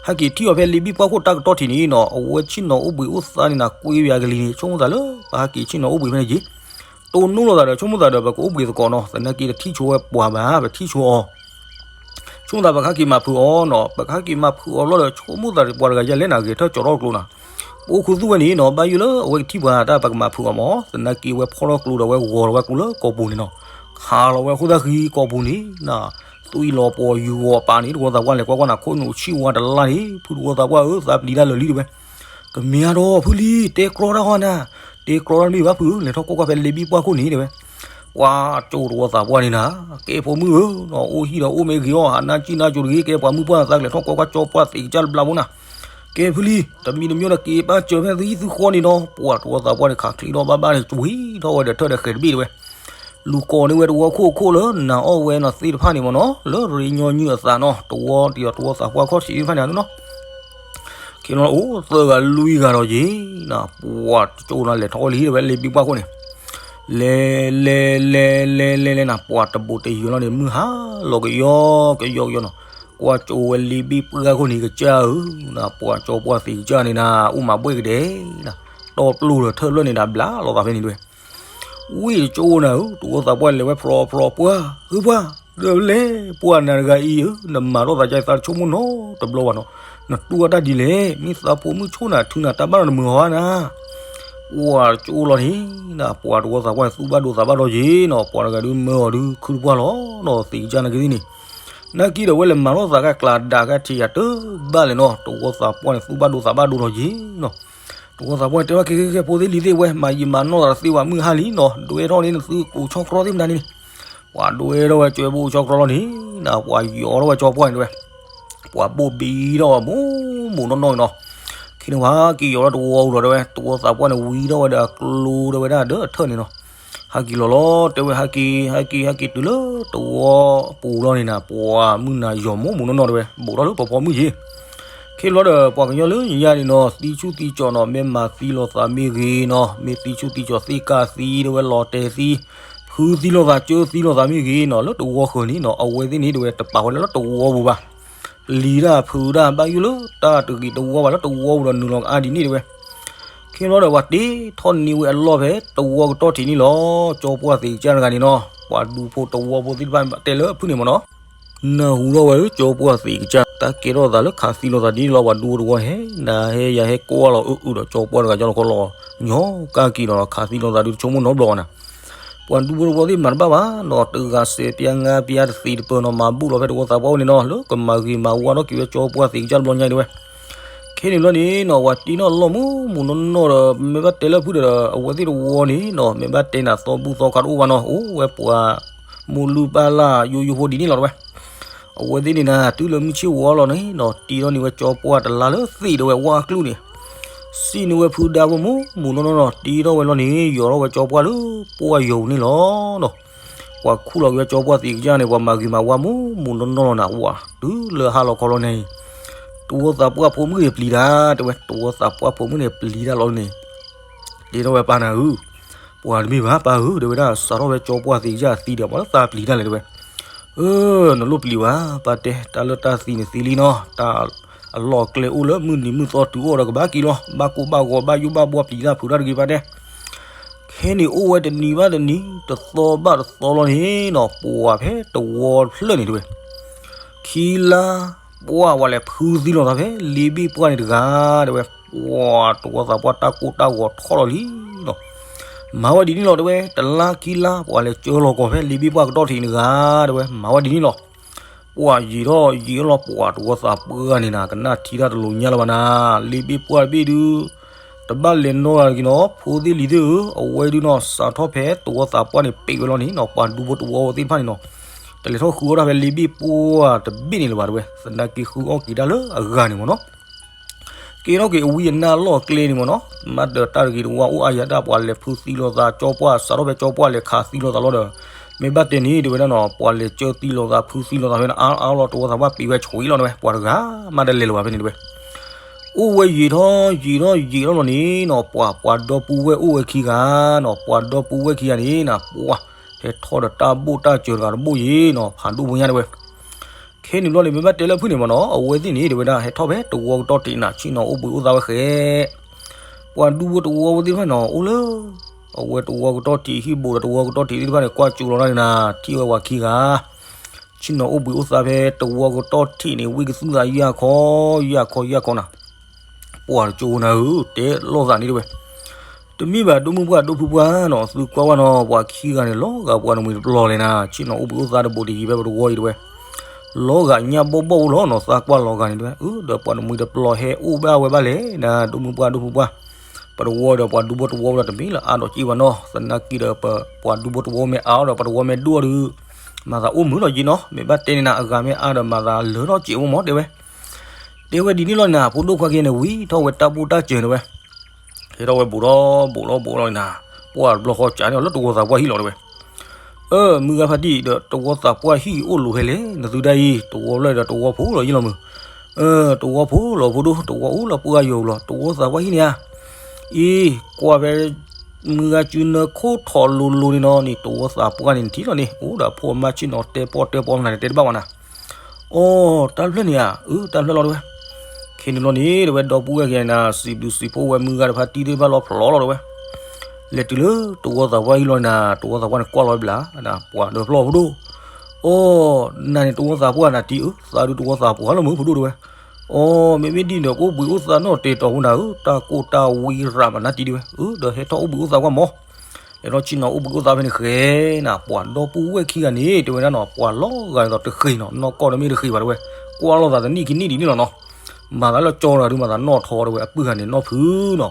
ဟဲက့ၤထံၣ်အီၤဖဲလ့ဘ့ၣ်ပှၢ်ခိၣ်တၢ်ကတီၢ်ထံးန့ၣ်နီၤ အဝဲဆ့ၣ်နီၤအိၣ်ဘှံးအိၣ်သါန့ၣ်နၤ ကွ့ယၤကလံၤန့ၣ် ဆိကမိၣ်သးလၢ ပဟဲက့ၤဆ့ၣ်နီၤအိၣ်ဘှံးဖဲန့ၣ်က့ၤ တိၢ်နီၣ်လိာ်သးဒီး ဆိကမိၣ်သးဒီး ပကအိၣ်ဘှံးသကိးနီၤ, သနာ်က့တထံၣ်ဆိဝဲပှၤဘၣ် ပထံၣ်ဆိအီၤ. ဆိကမိၣ်သးပကဟဲက့ၤမၤဖုးအီၤနီၤ, ပကဟဲက့ၤမၤဖုးအီၤလီၤဒီး ဆိကမိၣ်သးဒီး ပှၤတဂၤယဲၢ်လဲၤနၤဂဲၤထၢၣ်ကၠီၤထီၣ်ကျိနီၤ. ပအိၣ်ခူသူၣ်ဝဲန့ၣ်နီၤ, ဘၣ်ယိၣ်လၢအဝဲကထံၣ်ပှၤတၢ် ပကမၤဖုးအီၤမး, သနာ်က့ဝဲဖီၣ်ထီၣ်ကျိဒီး ဝဲဂီၤလီၤဝဲကျိလၢကိာ်ပူၤန့ၣ်နီၤ, ခးလီၤဝဲအဃိသတးဃံကိာ်ပူၤန့ၣ်နီၤ, သွံၣ်လီၤပှီၤယူၤဂီၤအပၢ်န့ၣ် တဝီသးပှၢ်လဲၤကွၢ်ကွၢ်နၤ ခိၣ်နူာ်ဆံၣ်ဝါတလါန့ၣ် ဖုတဝီသးပှၢ်ဧၢ သးပျံၤတၢ်လၢာ်လံတဲဝဲ. ကမ့ၢ်အါဒီးဖုလံ, တဲကြီတၢ်ဃီနၤ, တဲကြီတၢ်တမ့ၢ်ဘၣ်ဖုဧၢ, လဲၤထီၣ်ကွၢ်ကွၢ်ဖဲလ့ဘံၣ်ပှၢ်ခိၣ်န့ၣ်တဲဝဲ. ပှၤကၠိတဝီသးပှၢ်န့ၣ်နၤ, ကဲဖိမုၣ်ဧၢ, အိၣ်ဟံၣ်ဒီးအိၣ်မ့ၢ်ဂ့ၤအီၤ, ဟးနါကံၣ်နါကၠိတဂ့ၤ, ကဲပှၤမုၣ်ပှၢ်သးကလဲၤထီၣ်ကွၢ်ကွၢ်ကၠီပှၢ်သံးကစၢ်တဘျီဖိနၤ. ကဲဖုလံ, တမံၤတမံၤဒီးက့ၤဘၣ်စၢၤဖဲသုဟံၣ်သုဃီန့ၣ်ဒီး ပှၤတဝီသးပှၢ်န့ၣ် ခးချံထီၣ်ဘၣ်ဘၣ်န့ၣ် ဝံၤထီၣ်ဝဲဒီးထၢၣ်ဒီးဃဲၤတဘ့ၣ်တဲဝဲ. လူၤကိးန့ၢ်ဝဲတဝီခိၣ်ခိၣ်လၢနၤအီၣ်ဝဲနီၤသ့ၣ်တဖၣ်န့ၣ်မ့ၢ်နီၤ, လၢရ့ညီနုၢ်အသးနီၤ, တဝီတံၤဒီးတဝီသးပှၢ်ခီၣ်ထံးသ့ၣ်တဖၣ်န့ၣ်နီၤ. ခ့နီၤအိၣ်သၢဂၤလွံၢ်ဂၤဒီးယ့ၤနၤ, ပှၤကၠိနၤလဲၤထီၣ်ဝဲလံတဲဝဲ လ့ဘံၣ်ပှၢ်ခိၣ်န့ၣ်. လဲၤလဲၤလဲၤလဲၤလဲၤလဲၤနၤ, ပှၤတဘူးတယံၤလီၤန့ၣ် မုၢ်ဟါလီၤကယီကယီကယီနီၤ. ကွၢ်ကၠိဝဲလ့ဘံၣ်ပှၢ်ခိၣ်န့ၣ်ကစၢ်ဧၢ, ပှၤကၠီပှၢ်သံးကစၢ်န့ၣ်နၤ အိၣ်မၤဘှဲၣ်ကဒဲနၤ, တီပျိၢ်ဒီးထၢၣ်ဖျၢၣ်န့ၣ်ဒီးဘျးလီၤသးဖဲန့ၣ်တဲဝဲ. ဝံၣ်တကၠိနၤဧၢ, တဝီသးပှၢ်လဲၤဝဲဖျိဖျိပှၢ်, ဧၢပှၢ်, ဒီးလဲၤ, ပှၤနၤတဂၤအံၤဧၢ, နမၤထီၣ်သးကါအံၤ သးတဆိကမိၣ်နီတဘျီဘၣ်နီၤ, နတူၢ်အတၢ်ဒ်လဲၣ်, မ့ၢ်သးဖိမုၣ်ဆိၣ်နၤထုနၤတၢ်ဘၣ်ဒီးနမုာ်ဟီဧါနၤ. ပှၤကၠိလီၤန့ၣ်နၤ, ပှၤတဝီသးပှၢ်န့ၣ် သူၣ်ဘၣ်ဒိသးဘၣ်ဒီးယ့ၤနီၤ, ပှၤတဂၤဒုးမၢအီၤဒုးခုတပှၢ်လီၤနီၤ, သံးကစၢ်နၤကသ့ၣ်န့ၣ်. နာ်က့ဒီးဝဲလဲၤမၤထီၣ်သးကါကျးဒၣ်ကါထံးယၤတဘၣ်လဲၣ်နီၤ, တဝီသးပှၢ်န့ၣ် သူၣ်ဘၣ်ဒိသးဘၣ်ဒိဒီးယ့ၤနီၤ. တဝီသးပှၢ်တဲဘၣ်ကဲကဲကဲ ဖိသ့ၣ်လံၤသ့ၣ်ဝဲ မၤယံာ်မၤနီၢ်သးတသ့ဝဲ မုၢ်ဟါလံနီၤ, ဒွဲထီၣ်န့ၣ် နသုအိၣ်ဆီၣ်ကြီသ့ၣ်မတၤန့ၣ်န့ၣ်. ပှၤဒွဲထီၣ်ဝဲကၠိပူၤအိၣ်ဆီၣ်ကြီလီၤန့ၣ်, ပှၤယီၤထီၣ်ဝဲကၠီပှၢ်န့ၣ်တဲဝဲ, ပှၤဘိၣ်ဘံထီၣ်ဝဲမူးမူးနီၢ်နီၢ်နီၤ. ခ့န့ၣ်ဝဲဟဲက့ၤယီၤလၢတဝီပူၤဒီးတဲဝဲ, တဝီသးပှၢ်န့ၣ် ဝံထီၣ်ဝဲဒီးအကျိတဲဝဲဒၣ်ဒီးအထၢၣ်န့ၣ်နီၤ. ဟဲက့ၤလီၤလီၤ တဲဝဲ ဟဲက့ၤ ဟဲက့ၤ ဟဲက့ၤတုၤလၢတဝီပူၤလီၤန့ၣ်နၤ, ပှၤမုၢ်နၤယီၤမူးမူးနီၢ်နီၢ်တဲဝဲ, ဘူးထီၣ်လၢပှၤဖီမုၢ်ယ့ၤ. ခ့လီၤဒီးပှၤကညီလၢညါန့ၣ်နီၤ, သံဆူၣ်သံကၠီၤနီၤ, မ့ၢ်မၤသံလိာ်သးမ့ၢ်ဂ့ၤနီၤ, မ့ၢ်သံဆူၣ်သံကၠီၤ သ့ၣ်ကၢ်သံတဲဝဲ လီၤတဲာ်သံ, ဖုသံလိာ်သး ကၢသံလိာ်သးမ့ၢ်ဂ့ၤနီၤ, လၢတဝီဃၢၤန့ၣ်နီၤ, အဝဲသ့ၣ်န့ၣ်တဲဝဲ တပာ်ဝဲလၢတဝီပူၤဘၣ်. ပျံၤတၢ်ဖုးတၢ် ဘၣ်ယိၣ်လၢတၢ်တဂ့ၤတဝီဘၣ် လၢတဝီပူၤဒီးနုာ်လီၤကအါဒ်န့ၣ်တဲဝဲ. ခ့လီၤဒီးပှၤတ့ထီၣ်န့ၢ်ဝဲအလီၢ်ဖဲတဝီကတီၢ်ထံးန့ၣ်လီၤ. ကၠီပှၢ်သံးကစၢ်တဂၤန့ၣ်နီၤ, ပှၤဒူဖိတဝီဖိသ့ၣ်တဖၣ်တဲလၢဖုန့ၣ်မ့ၢ်နီၤ, နၢ်ဟူထီၣ်ဝဲလၢကၠီပှၢ်သံးကစၢ် တၢ်ကဲထီၣ်သးလၢခးသံလိာ်သးဒ်န့ၣ်လီၤ. ပှၤဒူဖိတဝီဟဲ နၤဟဲယၤဟဲကိးလီၤအုးအုးဒီး ကၠီပှၢ်တဂၤကၠီလီၤခီလီၤ, ညီကၢ်က့ၤဒီးခးသံလိာ်သးဒုးတဆိကမိၣ်နီတဘျီဘၣ်နၤ. ပှၤဒူဖိတဝီသ့ၣ်မၤတဘၣ်ဘၣ်နီၤ, တဂၤစဲးပျါငါးပျါတသံးတပၢၤနီၤ, မၤဘူၣ်လီၤဖဲတဝီသးပှၢ်အိၣ်န့ၣ်နီၤ, လၢကမၤဂ့ၤမၤဝါထီၣ်က့ၤဝဲကၠီပှၢ်သံးကစၢ်တဘျီညါတဲဝဲ. ခဲန့ၣ်ဘျီန့ၣ်နီၤ, ပှၤတ့ထီၣ်လီၢ်မူးမူးနီၢ်နီၢ်ဒီး မ့ၢ်ဘၣ်တဲလၢဖုဒီး အဝဲသ့ၣ်တဝီန့ၣ်နီၤ, မ့ၢ်ဘၣ်တဲနၤသီဘူၣ်သီခါတအိၣ်ဘၣ်နီၤ, အိၣ်ဝဲပှၤမိၢ်လုၢ်ပၢ်လၢ်ယိယိဖိဒ်န့ၣ်လီၤတဲဝဲ. အဝဲသ့ၣ်န့ၣ်နၤ တုၤလၢမုၢ်ဆ့ၣ်ဝီလီၤန့ၣ်နီၤ, တ့ထီၣ်န့ၢ်ဝဲကၠီပှၢ်တလါလၢသ့ၣ်တဲဝဲ ဝါကျူၣ်န့ၣ် စံၣ်န့ၢ်ဝဲဖုဒါဖိမူးမူးနီၢ်နီၢ်နီၤ, တ့ထီၣ်ဝဲလီၤန့ၣ် ယီၤထီၣ်ဝဲကၠီပှၢ်လၢပှၢ်ယီၤပူၤန့ၣ်လီၤနီၤ. ပှၤခူၣ်လီၤက့ၤဝဲကၠီပှၢ်သံးကစၢ်န့ၣ် ပှၤမၤဂ့ၤမၤဝါမူးမူးနီၢ်နီၢ်လီၤနၤ, ဝၤ တုၤလၢဟါလီၤခီလီၤန့ၣ်, တဝီသးပှၢ်ဖိမုၣ်န့ၣ်ပျံၤတၢ်တဲဝဲ, တဝီသးပှၢ်ဖိမုၣ်န့ၣ်ပျံၤတၢ်လီၤန့ၣ် တဲထီၣ်ဝဲပၢ်နၤဧၢ, ပှၤတမ့ၢ်ဘၣ်ပၢ်ဧၢ, တဲဝဲဒၣ် စးထီၣ်ဖဲကၠီပှၢ်သံးကစၢ်သံဒီး ပှၤလၢသးပျံၤတၢ်လဲၣ်တဲဝဲ. အၢ နလိၣ်ပျံၤဘၣ် ပၢ်တဲ, တၢ်လၢတၢ်သံန့ၣ်သံလံနီၤ, တၢ်အလီၢ်အကျဲအိၣ်လၢမုၢ်နံၤမုၢ်သီတုၤအိၣ်ဒီးကဘၣ်က့ၤလီၤ, ဘၣ်ကိၢ်ဘၣ်ဂီၤ ဘၣ်ယိၣ်ဘၣ်ဘှီပျံၤတၢ်ဖုးတၢ်တဂ့ၤပၢ်တဲ. ခဲန့ၣ်အိၣ်ဝဲတနံၤဘၣ်တနံၤ တသီဘၣ်တသီလီၤန့ၣ်နီၤ, ပှၤဖဲတဝီတဖျၢၣ်န့ၣ်တဲဝဲ ခံလါ ပှၤဝဲလဲၤဖုးသံလိာ်သးဖဲလ့ဘ့ၣ်ပှၢ်န့ၣ်တဂၤတဲဝဲ, ပှၤတဝီသးပှၢ်တၢ်ကိၢ်တၢ်ဂီၤထီၣ်လီၤလံနီၤ. မၤဝဲဒ်န့ၣ်လီၤတဲဝဲ, တလါခံလါ ပှၤလဲၤကၢလီၤကီၢ်ဖဲလ့ဘ့ၣ်ပှၢ်ကတီၢ်ထံးန့ၣ်တဂၤတဲဝဲ, မၤဝဲဒ်န့ၣ်လီၤ. ပှၤယံာ်ထီၣ်ယံာ်ထီၣ်လီၤ, ပှၤတဝီသးပှၢ်န့ၣ်နၤ ကနၣ်ထံတၢ်တလိၤညါလၢၤဘၣ်နၤ, လ့ဘ့ၣ်ပှၢ်တဘ့ၣ်ဒုး တဘၣ်လဲၤနီတဂၤတဂ့ၤနီၤ, ဖိသ့ၣ်လံၤသ့ၣ်ဧၢ, အဝဲဒုးနီၤ စးထီၣ်ဖဲတဝီသးပှၢ်န့ၣ် ပံးဝဲလီၤန့ၣ်နီၤ, ပှၤဒူဖိတဝီသ့ၣ်တဖၣ်န့ၣ်နီၤ, တလဲၤထီၣ်ဃုအီၣ်တၢ်ဖဲလ့ဘ့ၣ်ပှၢ်တဘ့ၣ်န့ၣ်လၢၤဘၣ်တဲဝဲ, သနာ်က့ဃုအီၣ်က့ၤတၢ်လၢအဂၤန့ၣ်မ့ၢ်နီၤ. ကဲထီၣ်က့ၤအဝံအနၢ်လီၢ်ကျဲန့ၣ်မ့ၢ်နီၤ, မၤတၢ်တၢ်တဂ့ၤတဝါအိၣ်အါယၤဒၣ် ပှၤလဲၤဖုးသံလိာ်သး ကၠီပှၢ် စးထီၣ်ဖဲကၠီပှၢ်လဲၤခးသံလိာ်သးလီၤဒီး, မ့ၢ်ဘၣ်တဲန့ၣ်တဲဝဲဒၣ်နီၤ, ပှၤလဲၤကၢသံလိာ်သး ဖုးသံလိာ်သးဖဲန့ၣ် အါအါလီၤ တဝီသးပှၢ်ပံးဝဲဆှံလီၤတဲဝဲ, ပှၤတဂၤမးတလဲၤလၢၤဘၣ်ဖဲန့ၣ်တဲဝဲ. အိၣ်ဝဲယံာ်ထီၣ်ယံာ်ထီၣ်ယံာ်ထီၣ်လီၤန့ၣ်နီၤ, ပှၤပှၤဒီပုၢ်ဝဲၢ်အိၣ်ဝဲခံဂၤနီၤ, ပှၤဒီပုၢ်ဝဲၢ်ခံဂၤန့ၣ်နၤ ပှၤ ဟဲထီၣ်ဒီးတၢ်ဘိၣ်တၢ်စၢၤတဂၤတဘိၣ်ယ့ၤနီၤ, ဖးဒိၣ်ဖိညါတဲဝဲ. ခဲန့ၣ်ဘျီန့ၣ် မ့ၢ်ဘၣ်တဲလၢဖုန့ၣ်မ့ၢ်နီၤ, အဝဲသ့ၣ်န့ၣ်တဲဝဲဒၣ် ဟဲထီၣ်ဖဲတဝီကတီၢ်တံးနၤ ဆ့ၣ်နီၤအိၣ်ဘှံးအိၣ်သါဝဲဃဲ, ပှၤဒူဖိတဝီဖိသ့ၣ်တဖၣ်န့ၣ် အိၣ်လၢ အဝဲတဝီကတီၢ်ထံးဟံၣ်ဘိးဒီးတဝီကတီၢ်ထံးသ့ၣ်တဖၣ်န့ၣ် ကွၢ်ကၠိလီၤတၢ်န့ၣ်နၤ ထံၣ်ဝဲပှၤခံဂၤ ဆ့ၣ်နီၤအိၣ်ဘှံးအိၣ်သါဖဲတဝီကတီၢ်ထံးန့ၣ် ဝံၣ်ကသူၣ်သးယၢ်ခီ ယၢ်ခီယၢ်ခီနၤ ပှၤတကၠိနၤဧၢ တဲလိာ်သးန့ၣ်တဝဲ တမ့ၢ်ဘၣ်ဒိၣ်မုၣ်ပှၢ်ဒိၣ်ဖုပှၢ်နီၤ သုကွၢ်ဝဲနီၤ ပှၤခံဂၤန့ၣ် လီၤဂာ်ပှၤတမှံၤတပျီၤလဲၣ်နၤ ဆ့ၣ်နီၤအိၣ်ဘှံးအိၣ်သါတဘိးတယံၤဖဲပတဝီအံၤတဝဲ လီၤဂာ်ညၣ်ဘီၣ်ဘီၣ်အိၣ်လီၤနီၤ သးကွၢ်လီၤဂာ်န့ၣ်တဝဲ အၢ ဒီးပှၤတမှံၤတပျီၤဟဲအိၣ်ဘၣ်ဝဲဘၣ်လဲၣ်နၤ ဒိၣ်မုၣ်ပှၢ်ဒိၣ်ဖုပှၢ် ပတဝီဒီးပှၤဒူဖိတဝီလီၤ တမ့ၢ်လၢအါဒီးက့ဘၣ်နီၤ သနာ်က့ဒီးပပှၤဒူဖိတဝီမ့ၢ်အါဒီးပတဝီမ့ၢ်ဒိၣ်ဒီး မၤသးအိၣ်မုာ်လီၤက့နီၤ မ့ၢ်ဘၣ်တဲန့ၣ်နၤ အဂၤမ့ၢ်အါဒီးမၤသးလၢထီၣ်စဲးအိၣ်မးတဲဝဲ တဲဝဲဒ်န့ၣ်လီၤနၤ ဖိဒိၣ်ခွါက့န့ၣ် ဝံၤထီၣ်ဝဲတၢ်ဘူၣ်တၢ်စၢၤန့ၣ်ဝဲ ဟဲထီၣ်ဝဲဘူးထီၣ်ဘူးထီၣ်ဘူးထီၣ်နၤ ပှၢ်တဘျီဃီကးန့ၣ်လၢတဝီသးပှၢ်ဟံၣ်လီၤတဲဝဲ အၢ မုၢ်ဂၤဖါတံၢ်ဒီးတဝီသးပှၢ်ဟံၣ်အိၣ်လိၤဖဲလဲၣ် နသုဒၣ်အံၤ တဝီဖျၢၣ်ဒီးတဝီဖိလီၤယ့ၢ်လီၤမုၢ် အၢ တဝီဖိလီၤဖိဒိၣ် တဝီအိၣ်လၢပှၢ်ယိာ်လီၤ တဝီသးပှၢ်ဟံၣ်န့ၣ်ဧါ အံၤ ကွၢ်ဖဲ မုၢ်ဂၤစုနၢခိၣ်ထီၣ်လိၤလိၤန့ၣ်နီၤန့ၣ် တဝီသးပှၢ်န့ၣ်နထံၣ်လီၤန့ၣ် အိၣ်ဒီးဖိအမါဆ့ၣ်နီၤတဲပီၣ်တဲပီၣ်မနုၤန့ၣ် တဲတဘၣ်ဝဲနၤ အိ တၢ်ဖျၢၣ်န့ၣ်ဧါ အၢ တၢ်ဖျၢၣ်လီၤတဲဝဲ ခဲန့ၣ်လီၤန့ၣ် တဲဝဲဒီပုၢ်ဝဲၢ်ခံဂၤန့ၣ် စံးဘျုးစံးဖှိၣ်ဝဲမုၢ်ဂၤတဖါတံၢ်သ့ၣ်တဖၣ်လီၤဖျိလီၤတဲဝဲ လဲၤတုၤလၢတဝီသးပှၢ်ဟံၣ်လီၤန့ၣ် တဝီသးပှၢ်န့ၣ်ကွၢ်လီၤဝဲဘျး ပှၤဒီးဖျီၣ်ဖိဒိၣ် အိ နၤန့ၣ်တဝီသးပှၢ်နၤတံၢ်ဧၢ သးဒုတဝီသးပှၢ်လီၤမုၢ်ဖိဒိၣ်တဲဝဲ အိ မ့မ့ၢ်ဒ်န့ၣ်ဒီး ကအိၣ်ဘှံးအိၣ်သါနီၣ်တ့ၢ်တီၤဖိနၤဧၢ တၢ်ကိၢ်တၢ်ဝံရၤမးနၤတံၢ်တဲဝဲ အၢ ဒီးဟဲထီၣ်အိၣ်ဘှံးအိၣ်သါကွၢ်မး ဟဲထီၣ်ဆ့ၣ်နီၤအိၣ်ဘှံးအိၣ်သါဖဲန့ၣ်ဃဲနၤ ပှၤဒီပုၢ်ဝဲၢ်ခံဂၤန့ၣ် တဲဝဲဒၣ်နီၤ ပှၤလီၤဂာ်ဒ်သိးတဃ့ၢ်နီၤ နီၢ်ကီၢ်ဒီးမ့ၢ်တဃ့ၢ်ဘၣ်တဲဝဲ ကွၢ်လိာ်သးတနံၣ်ခံနံၣ်ဒ်န့ၣ်လီၤနီၤ မၤသးလၢကၠီတဂၤဒုးမၤသးနီၣ်ထီတဲဝဲ အပုၢ်ဂၤန့ၣ်နီၢ်ဖုနီၤ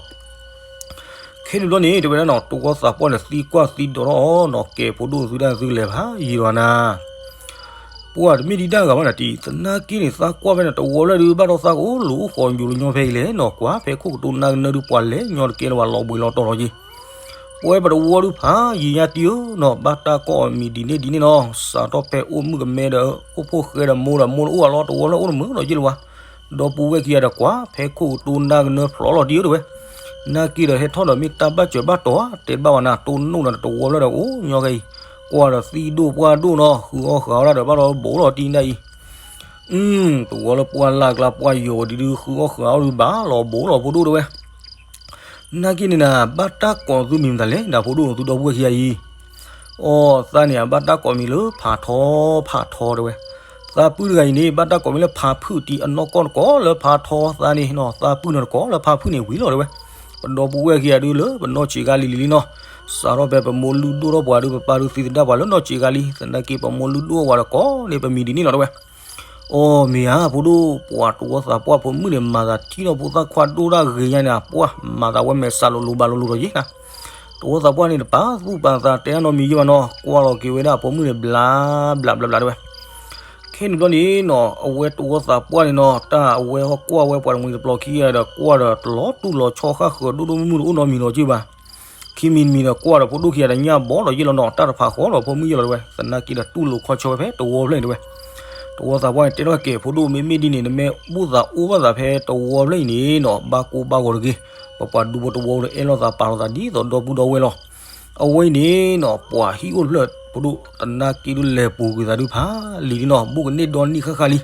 ခဲန့ၣ်ဘျီန့ၣ် တဲဝဲဒၣ်နီၤ တဝီသးပှၢ်န့ၣ်သံကွၢ်သံဒိးထီၣ်အီၤနီၤ ကဲဖိဒိၣ်သုဒၣ်သုလဲၤဖးယံၤလီၤနၤ ပှၤတမ့ၢ်ဒံးဒၣ်ဂၤဘၣ်နၤတံၢ် သနာ်က့န့ၣ် သးကွၢ်ဖဲန့ၣ် တဝီဖျၢၣ်ဒုးဘၣ်ဒီးသးကအိၣ်လူၤအိၣ်ဃီယူၤလၢညီဖဲအံၤလဲၣ်နီၤ ကွၢ်ဖဲခိၣ်ကတိၤနါကနၢဒုးပှၤလဲၤညီတကဲလၢၤဘၣ်လီၤဘှံးလီၤတီၤလီၤယ့ၤ ပဝဲပတဝီဒုးဖးယံၤညါတံၢ်ဧၢနီၤ ဘၣ်တၢ်ကိးအီၤမံၤဒ်န့ၣ်ဒ်န့ၣ်နီၤ စးထီၣ်ဖဲအိၣ်မုၣ်ကမဲဒီး အိၣ်ဖိၣ်ဃဲဒီးမိၢ်ဒီးမိၢ်အိၣ်အလီၢ်တဝီဖျၢၣ်အိၣ်တမုာ်ဒီးယ့ၢ်လၢၤဘၣ် ဒီပုၢ်ဝဲၢ်ခံဂၤဒီးကွၢ်ဖဲခိၣ်ကတိၤနါကနၢဖျိလီၤတံၢ်ဧၢတဲဝဲ နာ်က့ဒီးဟဲထီၣ်ဒီးမ့ၢ်တၢ်ဘၣ်စၢၤဘၣ်တီၤဧါ တဲဘၣ်ဝဲနၤ တိၢ်နီၣ်ဒီးတဝီဖျၢၣ်ဒီးအိၣ်ညီခဲအံၤ ကွၢ်ဒီးသံဒိၣ်ပှၢ်ဒိၣ်နီၤ ဃုအီၣ်ဃုအီဒၣ်ဒီးဘၣ်လီၤဘိးလီၤတံၢ်ဒၣ်အံၤ တဝီလၢပှၢ်လၢ်ကျါပှၢ်ယိာ်ဒ်ဒုးဃုအီၣ်ဃုအီဒုးဘၣ်လီၤဘိးလီၤဖိဒိၣ်တဲဝဲ နာ်က့န့ၣ်နၤ ဘၣ်တၢ်ကိးသုမံၤမတၤလဲၣ် နၤဖိဒိၣ်သုဒီပုၢ်ဝဲၢ်ခံဂၤအံၤ အိ သးန့ၣ် ဘၣ်တၢ်ကိးမံၤလၢဖးထီ ဖးထီတဲဝဲ သးပုၢ်တဂၤအံၤန့ၣ် ဘၣ်တၢ်ကိးမံၤလၢဖးဖုၣ်တံၢ် အနီၢ်ကီၢ်တကိးလၢဖးထီ သးန့ၣ်နီၤ သးပုၢ်န့ၣ်တကိးလၢဖးဖုၣ်န့ၣ်ဝံၤလီၤတဲဝဲ ပဒီပုၢ်ဝဲၢ်ခံဂၤဒုးလၢပနီၢ်ဆံးဂၤလံၤလံၤလံနီၤ စးထီၣ်ဖဲပမိၢ်လုၢ်ဒိၣ်ထီၣ်ပှၤဒုး ပပၢ်ဒုးသံသဒၣ်ပှၤလၢနီၢ်ဆံးဂၤလံၤ သနာ်က့ပမိၢ်လုၢ်ဒိၣ်ဝဲတကိးန့ၣ် ပမံၤဒ်န့ၣ်လီၤတဲဝဲ အိ မ့ၢ်ဧါ ဖိဒိၣ် ပှၤတဝီသးပှၢ်ဖိမုၣ်န့ၣ် မၤသးထံၣ်ထီၣ်ဖိသၣ်ခွါဒိၣ်ဒၣ်ဂ့ၤညါန့ၣ် ပှၢ်မၤသးဝဲမဲာ်ဆှးလိၤလိၤဘၣ်လိၤလိၤဒီးယ့ၢ်နၤ တဝီသးပှၢ်န့ၣ် တပာ်သူၣ်ပာ်သးတဲအနီတမံၤယ့ၢ်ဘၣ်နီၤ ကွၢ်လီၤက့ၤဝဲဒၣ်အဖိမုၣ်န့ၣ် ဘျးဘျးဘျးဘျးတဲဝဲ ခဲန့ၣ်ဘျီန့ၣ်နီၤ အဝဲတဝီသးပှၢ်န့ၣ်နီၤ တၢ်အဝဲဟီၣ်ကွၢ်ဝဲပှၤတမှံၤတပျီၤခံဂၤဒီး ကွၢ်ဒီးတလီၤတူၢ်လီၤဆီဃၣ်ဃၢၤဒိၣ်ဒိၣ်မုၢ်မုၢ်တအိၣ်နီတမံၤလီၤက့ၢ်ဘၣ် ခံမံၤတမံၤဒီးကွၢ်ဒီးဖိဒိၣ်ခံဂၤဒီးညၣ်ဘီဒီးယ့ၢ်လီၤနီၤ တၢ်တဖးဃီဒီးဖိမုၣ်ယ့ၢ်လီၤတဲဝဲ သနာ်က့ဒီးတူၢ်လိာ်ခီၣ်ဆီဝဲဖဲတဝီဖျၢၣ်အံၤတဲဝဲ တဝီသးပှၢ်န့ၣ် တဲထီၣ်ကဲးဖိဒိၣ် မ့မ့ၢ်ဒ်န့ၣ် နမ့ၢ်ဘူၣ်သးအိၣ်ဘၣ်သးဖဲတဝီဖျၢၣ်အံၤန့ၣ်နီၤ ဘၣ်ကိၢ်ဘၣ်ဂီၤတဂ့ၤ ပပှၤဒူဖိတဝီဒီး အဲၣ်လိာ်သးပာ်လိာ်သးဒ်သိးဒီပုၢ်ဒီဝဲၢ်လီၤ. အဝဲအံၤန့ၣ်နီၤ ပှၤဟံၣ်အိၣ်တဖျၢၣ်ဖိဒိၣ် သနာ်က့ဒုးလဲၤပူၤကွံာ်သးဒုးဖးလံၤဒ်နီၤ ဘူးကန့ၢ်ဒီနံၣ်ဃၣ်ဃၣ်လံ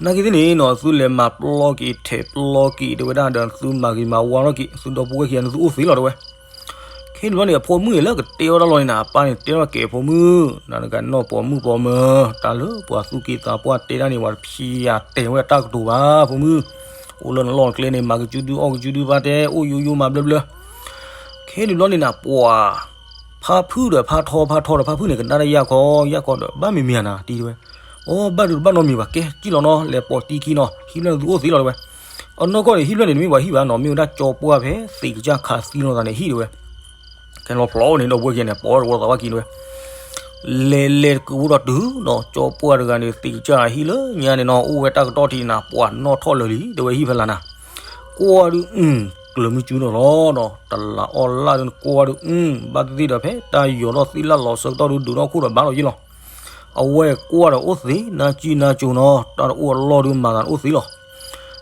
နာ်က့သ့ၣ်န့ၣ်နီၤ သုလဲၤမၤပျီက့ၤထဲးပျီက့ၤတဲဝဲဒၣ်ဒီး သုမၤဂ့ၤမၤဝါထီၣ်က့ၤ သုဒီပုၢ်ဝဲၢ်ခံဂၤန့ၣ် သုအိၣ်သ့လီၤတဲဝဲ ခဲန့ၣ်ဘျီန့ၣ် အဖိမုၣ်န့ၣ်လၢကတဲဝဲဒၣ်လီၤန့ၣ်နီၤ အပၢ်န့ၣ်တဲထီၣ်ကဲးဖိမုၣ် နၤတဂၤနီၢ်ပိာ်မုၣ်ပိာ်မၢၤ တၢ်လၢပှၤသူၣ်က့သးပှၢ်တဲဒၣ်န့ၣ် ပှၤတဖံးယၤတဲာ်ဝဲအတၢ်ကတိၤဘၣ် ဖိမုၣ် အိၣ်လၢနလီၢ်နကျဲန့ၣ် မၤကစုဒု အီၣ်ကစုဒု ဘၣ်တဲ အိၣ်ယိယိမၤဘျၢဘျၢ ခဲန့ၣ်ဘျီန့ၣ်နီၤ ပှၤ ဖါဖုၣ်ဒီးဖါထီ ဖါထီဒီးဖါဖုၣ်န့ၣ် ကနၣ်တၢ်ယၢ်ခီ ယၢ်ခီဒီး ဘၣ်မံၤမံၤဧါနၤ တံၤတဲဝဲ အိ ဘၣ်ဒုးတဘၣ်နီတမံၤဘၣ် ကဲ ကံၣ်လီၤနီၤ လဲၤပိာ်တံခံနီၤ ဟံၣ်ဖျၢၣ်န့ၣ်သုအိၣ်သ့လီၤတဲဝဲ အနီၢ်ကီၢ်န့ၣ် ဟံၣ်ဖျၢၣ်န့ၣ် တမ့ၢ်ပှၤဟံၣ်ဘၣ်နီၤ မ့ၢ်ဝဲဒၣ်ကၠီပှၢ်ဖဲသ့ၣ်ကစၢ်ခးသံလိာ်သးန့ၣ်ဟံၣ်တဲဝဲ ခဲလီၤဖျိးန့ၣ် ဒီပုၢ်ဝဲၢ်ခံဂၤန့ၣ် ပိာ်တဝီသးပှၢ်ခံတဲဝဲ လဲၤလဲၤတကုးဖိဒီးတုၤနီၤ ကၠီပှၢ်တဂၤန့ၣ် သ့ၣ်ကစၢ်ဟံၣ်လၢညါန့ၣ်နီၤ အိၣ်ဝဲတၢ်ကတီၢ်ထံးနၤ ပှၤနီၣ်ထီၣ်လၢာ်လံ တဲဝဲဟံၣ်ဖဲလၢ်နၤ ကွၢ်ဒုး အု ကျၢၤမုၢ်စုနီၤလီၤနီၤ တလးအီၣ်လၢ်ဒုး ကွၢ်ဒုး အု ဘၣ်သ့ၣ်သ့ၣ်ဒီးဖဲတၢ်ယီၤထီၣ်သ့ၣ်လၢ်လီၤဆၢကတီၢ်ဒုး ဒုးထီၣ်ခိၣ်ဒီးဘၣ်လီၤယ့ၢ်လီၤ အဝဲကွၢ်ဒီးအိၣ်သ့ နါကံနါကၠိနီၤ တၢ်တအိၣ်အလီၢ်ဒုးမၤသးအိၣ်သ့လီၤ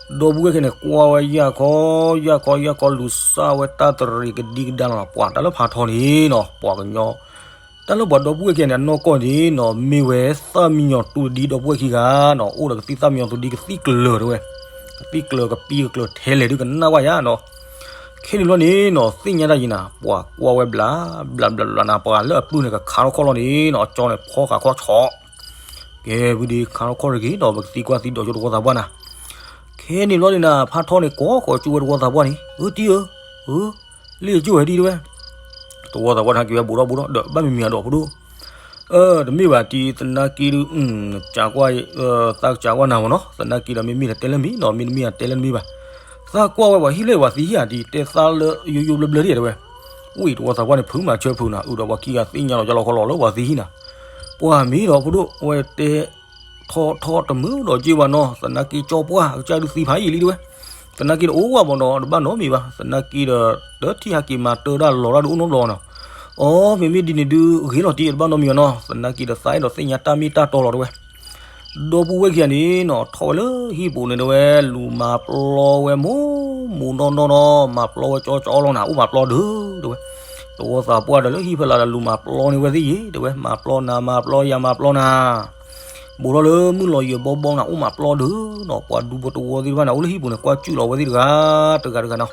ဒီပုၢ်ဝဲၢ်ခံဂၤန့ၣ် ကွၢ်ဝဲယၢ်ခီ ယၢ်ခီ ယၢ်ခီ လူၤစၢ်ဝဲတၢ်တရံးကဒံကဒါလီၤ ပှၤတၢ်လၢဖးထီန့ၣ်နီၤ ပှၤကညီ တၢ်လၢပှၤဒီပုၢ်ဝဲၢ်ခံဂၤန့ၣ် အနီၢ်ကီၢ်န့ၣ်နီၤ မ့ၢ်ဝဲသၣ်မံယီၤတူၢ်တဒံ ဒီပုၢ်ဝဲၢ်ခံဂၤနီၤ အိၣ်ဒီးကသံၣ်သၣ်မံယီၤတူၢ်တဒံ ကသံၣ်ကျၢၤတဲဝဲ ကသံၣ်ကျၢၤကပံကကျၢၤထဲလဲၣ်ဒုးကနၣ်ဝဲယါနီၤ ခဲန့ၣ်ဘျီန့ၣ်နီၤ သ့ၣ်ညါတၢ်ယံၤနၤ ပှၤကွၢ်ဝဲဘျးဘျးဘျးဘျးနၤ ပှၤလၢအပုၢ်န့ၣ် ကခးထီၣ်ခီၣ်လီၤန့ၣ်နီၤ အကၠီန့ၣ် ဖီဃာ်ခီၣ်ဆီၣ် ကဲ ဝံၤဒီး ခးထီၣ်ခီၣ်တဂ့ၤဒီး ပကသံကွၢ်သံဒိးကၠိတဝီသးပှၢ်နၤ. ခဲန့ၣ်ဘျီန့ၣ်နၤ ဖါထီန့ၣ် ကိးဃီၤကၠိဝဲတဝီသးပှၢ်န့ၣ် အၢ တံၢ်ဧၢ, အၢ လ့ၣ်ကၠိဝဲဒ်တဲဝဲ တဝီသးပှၢ်န့ၣ် ဟဲက့ၤဝဲဘူးထီၣ်ဘူးထီၣ် ဒီးဘၣ်မံၤမံၤအဒိးဖိဒိၣ် အၢ တမ့ၢ်ဘၣ်တံၢ် သနာ်က့ဒုး သးကစးကွၢ်နၤမ့ၢ်နီၤ သနာ်က့ဒီး မ့မ့ၢ်ဒီးတဲလၢမ့ၢ်နီၤ မ့တမ့ၢ်ဒီးတဲလၢတမ့ၢ်ဘၣ်. သးကွၢ်ဝဲပှၤဟံၣ်လၢပှၤသံဟံၣ်ဧါ တံၢ် တဲသးလၢယိယိဘျၢဘျၢဒ်တဲဝဲ. ဝံၤတဝီသးပှၢ်န့ၣ် ဖုးမၤဆၢဖုးနၤ အုးဒီးပှၤခံဂၤသ့ၣ်ညါလီၤကၠီလီၤခီလီၤလၢပှၤသံဟံၣ်နၤ ပှၤမ့ၢ်ဒီးဖိဒိၣ် အဝဲတဲ ထီၣ်ထီၣ်တမုာ်ဒီးက့ဘၣ်နီၤ သနာ်က့ကၠီပှၢ် အကစၢ်ဒုးသံဖးယံာ်လံတဲဝဲ. သနာ်က့ဒီးအိၣ်ဝဲဘၣ်နီၤ တဘၣ်နီတမံၤဘၣ် သနာ်က့ဒီး တထံၣ်ဟဲက့ၤမၤတၢ်ဒၣ်လီၤတၢ်ဒုးအိၣ်နီတဘျီနီၤ. အိ မ့မ့ၢ်ဒ်န့ၣ်ဒုး ဂ့ၤလီၤတံၢ် တဘၣ်နီတမံၤဘၣ်နီၤ သနာ်က့ဒီးသးအဲၣ်ဒိးသ့ၣ်ညါတၢ်မ့ၢ်တၢ်တီလီၤတဲဝဲ. ဒီပုၢ်ဝဲၢ်ခံဂၤန့ၣ်နီၤ ထီၣ်ဝဲလၢဟံၣ်ပူၤန့ၣ်တဲဝဲ လူၤမၤပျီဝဲမိၢ်မိၢ်နီၢ်နီၢ်နီၤ မၤပျီဝဲကၠီကၠီလီၤနၤ အိၣ်မၤပျီဒုးတဲဝဲ. တဝီသးပှၢ်ဒီးလၢဟံၣ်ဖဲလၢ်ဒီးလူၤမၤပျီန့ၢ်ဝဲသ့ၣ်ယ့ၣ်တဲဝဲ မၤပျီနၤ မၤပျီယၤ မၤပျီနၤ ဘူးထီၣ်လၢမုၢ်လီၤယံၤဘီဘီနၤ အိၣ်မၤပျီဒုးနီၤ ပှၤဒူဖိတဝီသ့ၣ်တဖၣ်န့ၣ် အိၣ်လၢဟံၣ်ပူၤန့ၣ် ကွၢ်ကၠူၣ်လီၤဝဲသ့ၣ်တဂၤ တဂၤတဂၤနီၤ.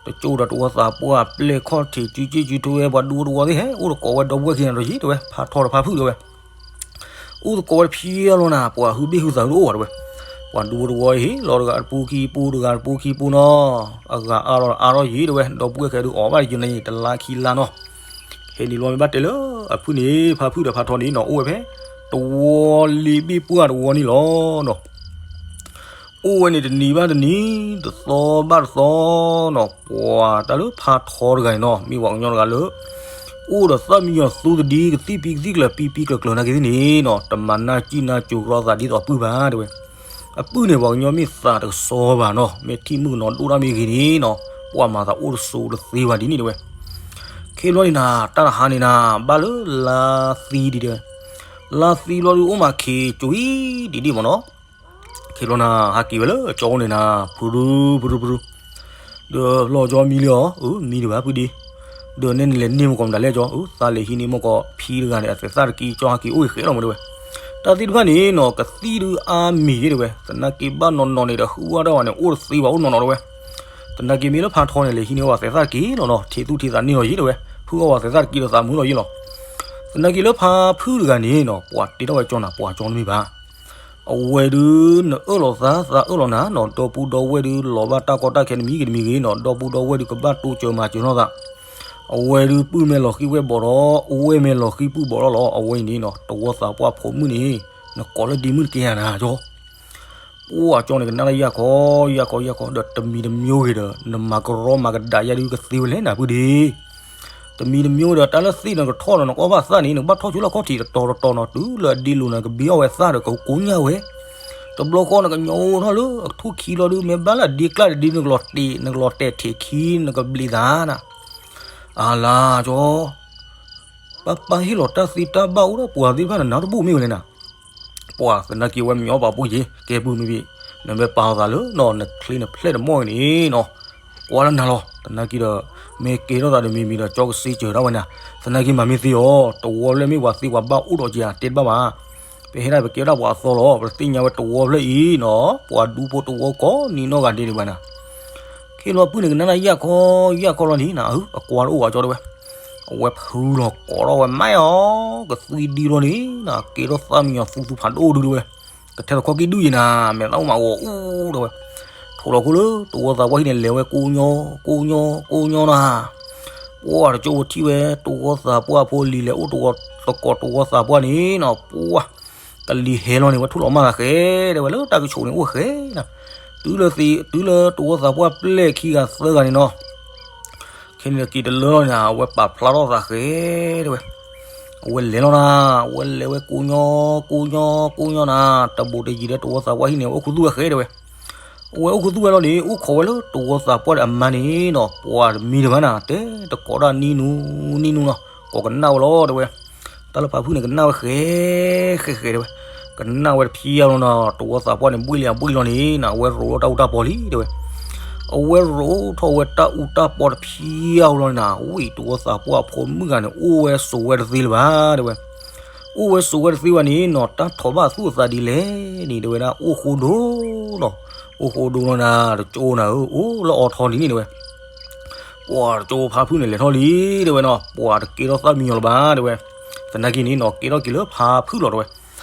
တကၠိဒီးတဝီသးပှၢ်ပျဲၢ်ခီၣ်ထံး စုစ့ၣ်စုထွဲဝဲ ပှၤဒူဖိတဝီသ့ၣ်ဟဲ အိၣ်တကိးဝဲဒီပုၢ်ဝဲၢ်ခံဂၤဒီးယ့ၣ်တဲဝဲ ဖါထီဒီးဖါဖုၣ်တဲဝဲ အိၣ်သကိးဝဲတဖျဲလီၤနၤ ပှၤဟုဘ့ၣ်ဟုသးဟုတအိၣ်ဘၣ်တဲဝဲ. ပှၤဒူဖိတဝီအံၤ လီၤတဂၤတပူၤခံပူၤ တဂၤတပူၤခံပူၤနီၤ အဂၤအါလီၤအါထီၣ်ယ့ၣ်တဲဝဲ ဒီပုၢ်ဝဲၢ်ခဲဒုးအီၣ်ဘၣ်ယံၤန့ၣ် တလါခံလါနီၤ. ခဲန့ၣ်လီၤမ့ၢ်ဘၣ်တဲလၢ အဖုၣ်န့ၣ် ဖါဖုၣ်ဒီးဖါထီန့ၣ်နီၤ အိၣ်ဝဲဖဲ တဝီလ့ဘ့ၣ်ပှၢ်တဝီန့ၣ်လီၤနီၤ. အိၣ်ဝဲန့ၣ်တနံၤဘၣ်တနံၤ တသီဘၣ်တသီနီၤ ပှၤတၢ်လၢဖါထီတဂၤန့ၣ်နီၤ မ့ၢ်ပှၤကညီတဂၤလၢ အိၣ်ဒီးသၣ်မံယီၤသူသဒံ ကသံၣ်ပံကသံၣ်ကျၢၤ ပံပံကျၢၤကျၢၤနာ်က့သ့ၣ်န့ၣ်နီၤ တမၤနၢ်စံၣ်နၢ်စိၤရီသးဒ်သိးအပုၢ်ဘၣ်တဲဝဲ. အပုၢ်န့ၣ် ပှၤကညီမ့ၢ်သးတကစီဘၣ်နီၤ မ့ၢ်ထံၣ်မုၣ်ကနီၤဒိၣ်တၢ်မ့ၢ်ဂ့ၤန့ၣ်နီၤ ပှၤမၤသးအိၣ်တစိၤတသ့ဘၣ်ဒ်န့ၣ်တဲဝဲ. ခဲဘျီန့ၣ်နၤ တၢ်တဟါန့ၣ်နၤ ဘၣ်လၢလါသံဒ်တဲဝဲ လါသံဘျီဒုးအိၣ်မးခံကၠိအံၤဒ်ဒ်မ့ၢ်နီၤ. ခဲဘျီနၤ ဟဲက့ၤဝဲလၢကၠီအိၣ်န့ၣ်နၤ ဖုရူဖုရူဖုရူ ဒီးလီၤကၠီမံလံအီၤ အၢ မံဒံးဘၣ်ဖုဒံး ဒီးနဲနလဲၤန့ၢ်မ့ၢ်ကီးမတၤလဲၣ်ကၠီ အၢ သးလဲၤဟံးန့ၢ်မ့ၢ်ကီးဖံတဂၤန့ၣ် အသဲးသၣ်တကံကၠီဟဲက့ၤအိၣ်ဂ့ၤဃဲလီၤမ့ၢ်တဲဝဲ. တၢ်သ့ၣ်တဖၣ်န့ၣ်နီၤ ကသံၣ်ဒုးအါမံၤယ့ၣ်တဲဝဲ သနာ်က့ဘၣ်နီၢ်နီၢ်န့ၣ်ဒီး ဟုၣ်ဝဲဒၣ်ဝဲန့ၣ် အိၣ်တသ့ဘၣ်အိၣ်နီၢ်နီၢ်တဲဝဲ. သနာ်က့မ့ၢ်လၢဖါထီန့ၣ် လဲၤဟံးန့ၢ်ဝဲသဲးသၣ်တကံလီၤနီၤ ထံးသူၣ်ထံးသးန့ၢ်လီၤယ့ၣ်တဲဝဲ ဟုၣ်အီၣ်ဝဲသဲးသၣ်တကံဒီးသးမုာ်လီၤယ့ၣ်လီၤ. သနာ်က့လၢဖါဖုၣ်တဂၤန့ၣ်နီၤ ပှၤတဲထီၣ်ဝဲကၠီနၤ ပှၤကၠီတမ့ၢ်ဘၣ် အဝဲဒုး နအၢၣ်လီၤသး သးအၢၣ်လီၤနၤနီၤ ဒီပုၢ်ဒီဝဲၢ်ဒုး လီၤဘၣ်တၢ်ကီတၢ်ခဲတမံၤဂ့ၤတမံၤဂ့ၤနီၤ ဒီပုၢ်ဒီဝဲၢ်ဒုး ကဘၣ်တိစၢၤမၤစၢၤနီၢ်သး အဝဲဒုး ပုၢ်မဲာ်လီၤဃံၤဝဲၢ်ဘီးဒီး ဝဲၢ်မဲာ်လီၤဃံၤပုၢ်ဘီးလီၤလီၤ အဝဲအံၤန့ၣ်နီၤ တဝီသးပှၢ်ဖိမုၣ်န့ၣ် နကိးလၢဒ့မုၣ်တကဲယၤနၤကၠီ ပှၤကၠီန့ၣ် ကနၣ်လၢယၢ်ခီ ယၢ်ခီ ယၢ်ခီ ဒီးတမံၤတမံၤဂ့ၤဒီး နမၤကရီမၤကဒါယၤဒုး ကသ့ဝဲလဲၣ်နၤဖုဒံး တမံၤတမံၤဒီး တၢ်လၢသ့ၣ်နကထီၣ်ဒီး နကအီၣ်ဘၣ်သၣ်န့ၣ် နကဘၣ်ထီၣ်ဆိလၢခီၣ်ထံးတတီၤတတီၤနီၤ တုၤလၢအဒ့လိၤန့ၣ် ကဘ့အီၣ်ဝဲသၣ်ဒီး ကကိညၢ်ဝဲ တဘျီဃီနကညီအိၣ်ထီၣ်လၢအထူၣ်ခံလီၤဒုး မ့ၢ်ဘၣ်လၢအဒ့ကျၢ်တဒ့ နကလီၤတဲာ် နကလီၤတဲာ်ထံးခံ နကဘျံးသးနၤ အလါကၠီ ပၢ်ပၢ်ဟ့ၣ်လီၤတၢ်သ့တၢ်ဘၣ်အိၣ်ဒီးပှၤသ့ၣ်တဖၣ်န့ၣ် နၤတဘူၣ်မ့ၢ်ဝဲလဲၣ်နၤ ပှၤသနာ်က့ဝဲမညီပာ်ပူၤယ့ၣ် ကဲပုၢ်မ့ၢ်ဘ့ၣ် နမ့ၢ်ပာ်လီၤသးလၢနီၤ နချ့နဖျဲၣ်တမီၢ်ဂ့ၤန့ၣ်နီၤ ကွၢ်လၢနၤလီၤ သနာ်က့ဒီး မ့ၢ်ကဲထီၣ်သးဒီးမံၤမံၤဒီး ကၠီကစ့စၢၤဒၣ်ဝဲနၤ သနာ်က့မၤမ့ၢ်သ့အီၤ တဝီဖျၢၣ်မ့ၢ်ပှၤသ့ပှၤဘၣ်အိၣ်ဒီးက့ၤဧါ တဲတဘၣ်ဘၣ် ပဟဲဒၣ်ပကဲဒၣ်ပှၤအသီလီၤ ပတသ့ၣ်ညါဝဲတဝီဖျၢၣ်အံၤနီၤ ပှၤဒူဖိတဝီကိးနံၤနီၢ်ဂၤဒဲးဒံးဘၣ်နၤ ခဲလီၤပုၢ်န့ၣ် ကနၣ်နၤယၢ်ခီ ယၢ်ခီလီၤန့ၣ်နၤ အၢ အကွၢ်တအိၣ်ဘၣ်ကၠီတဲဝဲ အဝဲဖုလီၤကိးထီၣ်ဝဲမးအီၤ ကသွံဒံလီၤန့ၣ်နၤ ကဲထီၣ်သၣ်မံယီၤသူသူဖးဒိၣ်ဒုးတဲဝဲ ကထဲသိးခီၣ်က့ၤဒုးယံၤနၤ မဲာ်သၣ်အိၣ်မးဂီၤအူတဲဝဲ ထိၣ်လီၤခိၣ်လၢတဝီသးပှၢ်ဟံၣ်န့ၣ် လဲၤဝဲကိညီ ကိညီ ကိညီနၤ ပှၢ်တကၠိဖိထံၣ်ဝဲ တဝီသးပှၢ်ဖိလံၤလဲၤအိၣ်တဝီသကိးတဝီသးပှၢ်န့ၣ်နီၤ ပှၢ် ကလံၤဟဲလီၤန့ၣ် ဝဲထိၣ်လီၤမၢ်သးဃဲ တဲဝဲလၢတၢ်ကဆိးန့ၣ်အိၣ်ဃဲနၤ တုၤလၢသ့ တုၤလၢတဝီသးပှၢ်ပျဲၢ်ခံဂၤသၢဂၤန့ၣ်နီၤ ခဲန့ၣ်က့ၤတလၢလီၤန့ၣ် အဝဲပာ်ဖျါထီၣ်သးဃဲ တဲဝဲ အဝဲလဲၤလီၤနၤ အဝဲလဲၤဝဲကိညီ ကိညီ ကိညီနၤ တဘူးတယံၤဒီးတဝီသးပှၢ်ဟံၣ်န့ၣ် အဝဲအိၣ်ခူသူၣ်ဝဲဃဲ တဲဝဲ အဝဲအိၣ်ခူသူၣ်ဝဲလီၤန့ၣ် အိၣ်ခိးဝဲလၢတဝီသးပှၢ်ဒီးအမါန့ၣ်နီၤ ပှၤတမံၤတဘၣ်နၤ တဲတကိးဒၣ်နံၣ်နူ နံၣ်နူနီၤ ကိးကနၣ်ဝဲလီၤ တဲဝဲ တၢ်လၢဖါဖုၣ်န့ၣ် ကနၣ်ဝဲဃဲ ဃဲဃဲ တဲဝဲ ကနၣ်ဝဲတဖျါလီၤနီၤ တဝီသးပှၢ်န့ၣ် ဘှံၣ်လံအဘှံၣ်လီၤန့ၣ်နၤ အဝဲရိးထီၣ်တၢ်အူတၢ်ပီလံ တဲဝဲ အဝဲရိးထီၣ်ဝဲတၢ်အူတၢ်ပီတဖျါလီၤန့ၣ်နၤ ဝံၤတဝီသးပှၢ်အဖိမုၣ်ဂၤန့ၣ် အိၣ်ဝဲဆိးဝဲတသ့လၢၤဘၣ် တဲဝဲ အိၣ်ဝဲဆိးဝဲတသ့ဘၣ်န့ၣ်နီၤ တၢ်ထီၣ်ဘၣ်အသူၣ်အသးဒ်လဲၣ်န့ၣ် တဲဝဲဒၣ် အိၣ်ဃိဒိၣ်နီၤ အိၣ်ဃိဒိၣ်လီၤနၤ တကၠိနၤဧၢ အိၣ်လၢအီထီန့ၣ်န့ၣ် တဲဝဲ ပှၤတကၠိဖါဖုၣ်န့ၣ် လဲၤထီၣ်လံ တဲဝဲနီၤ, ပှၤတကဲထီၣ်သၣ်မံညီၤလၢၤဘၣ် တဲဝဲ. သနာ်က့န့ၣ်နီၤ ကဲထီၣ်က့ၤလၢဖါဖုၣ်လီၤ တဲဝဲ.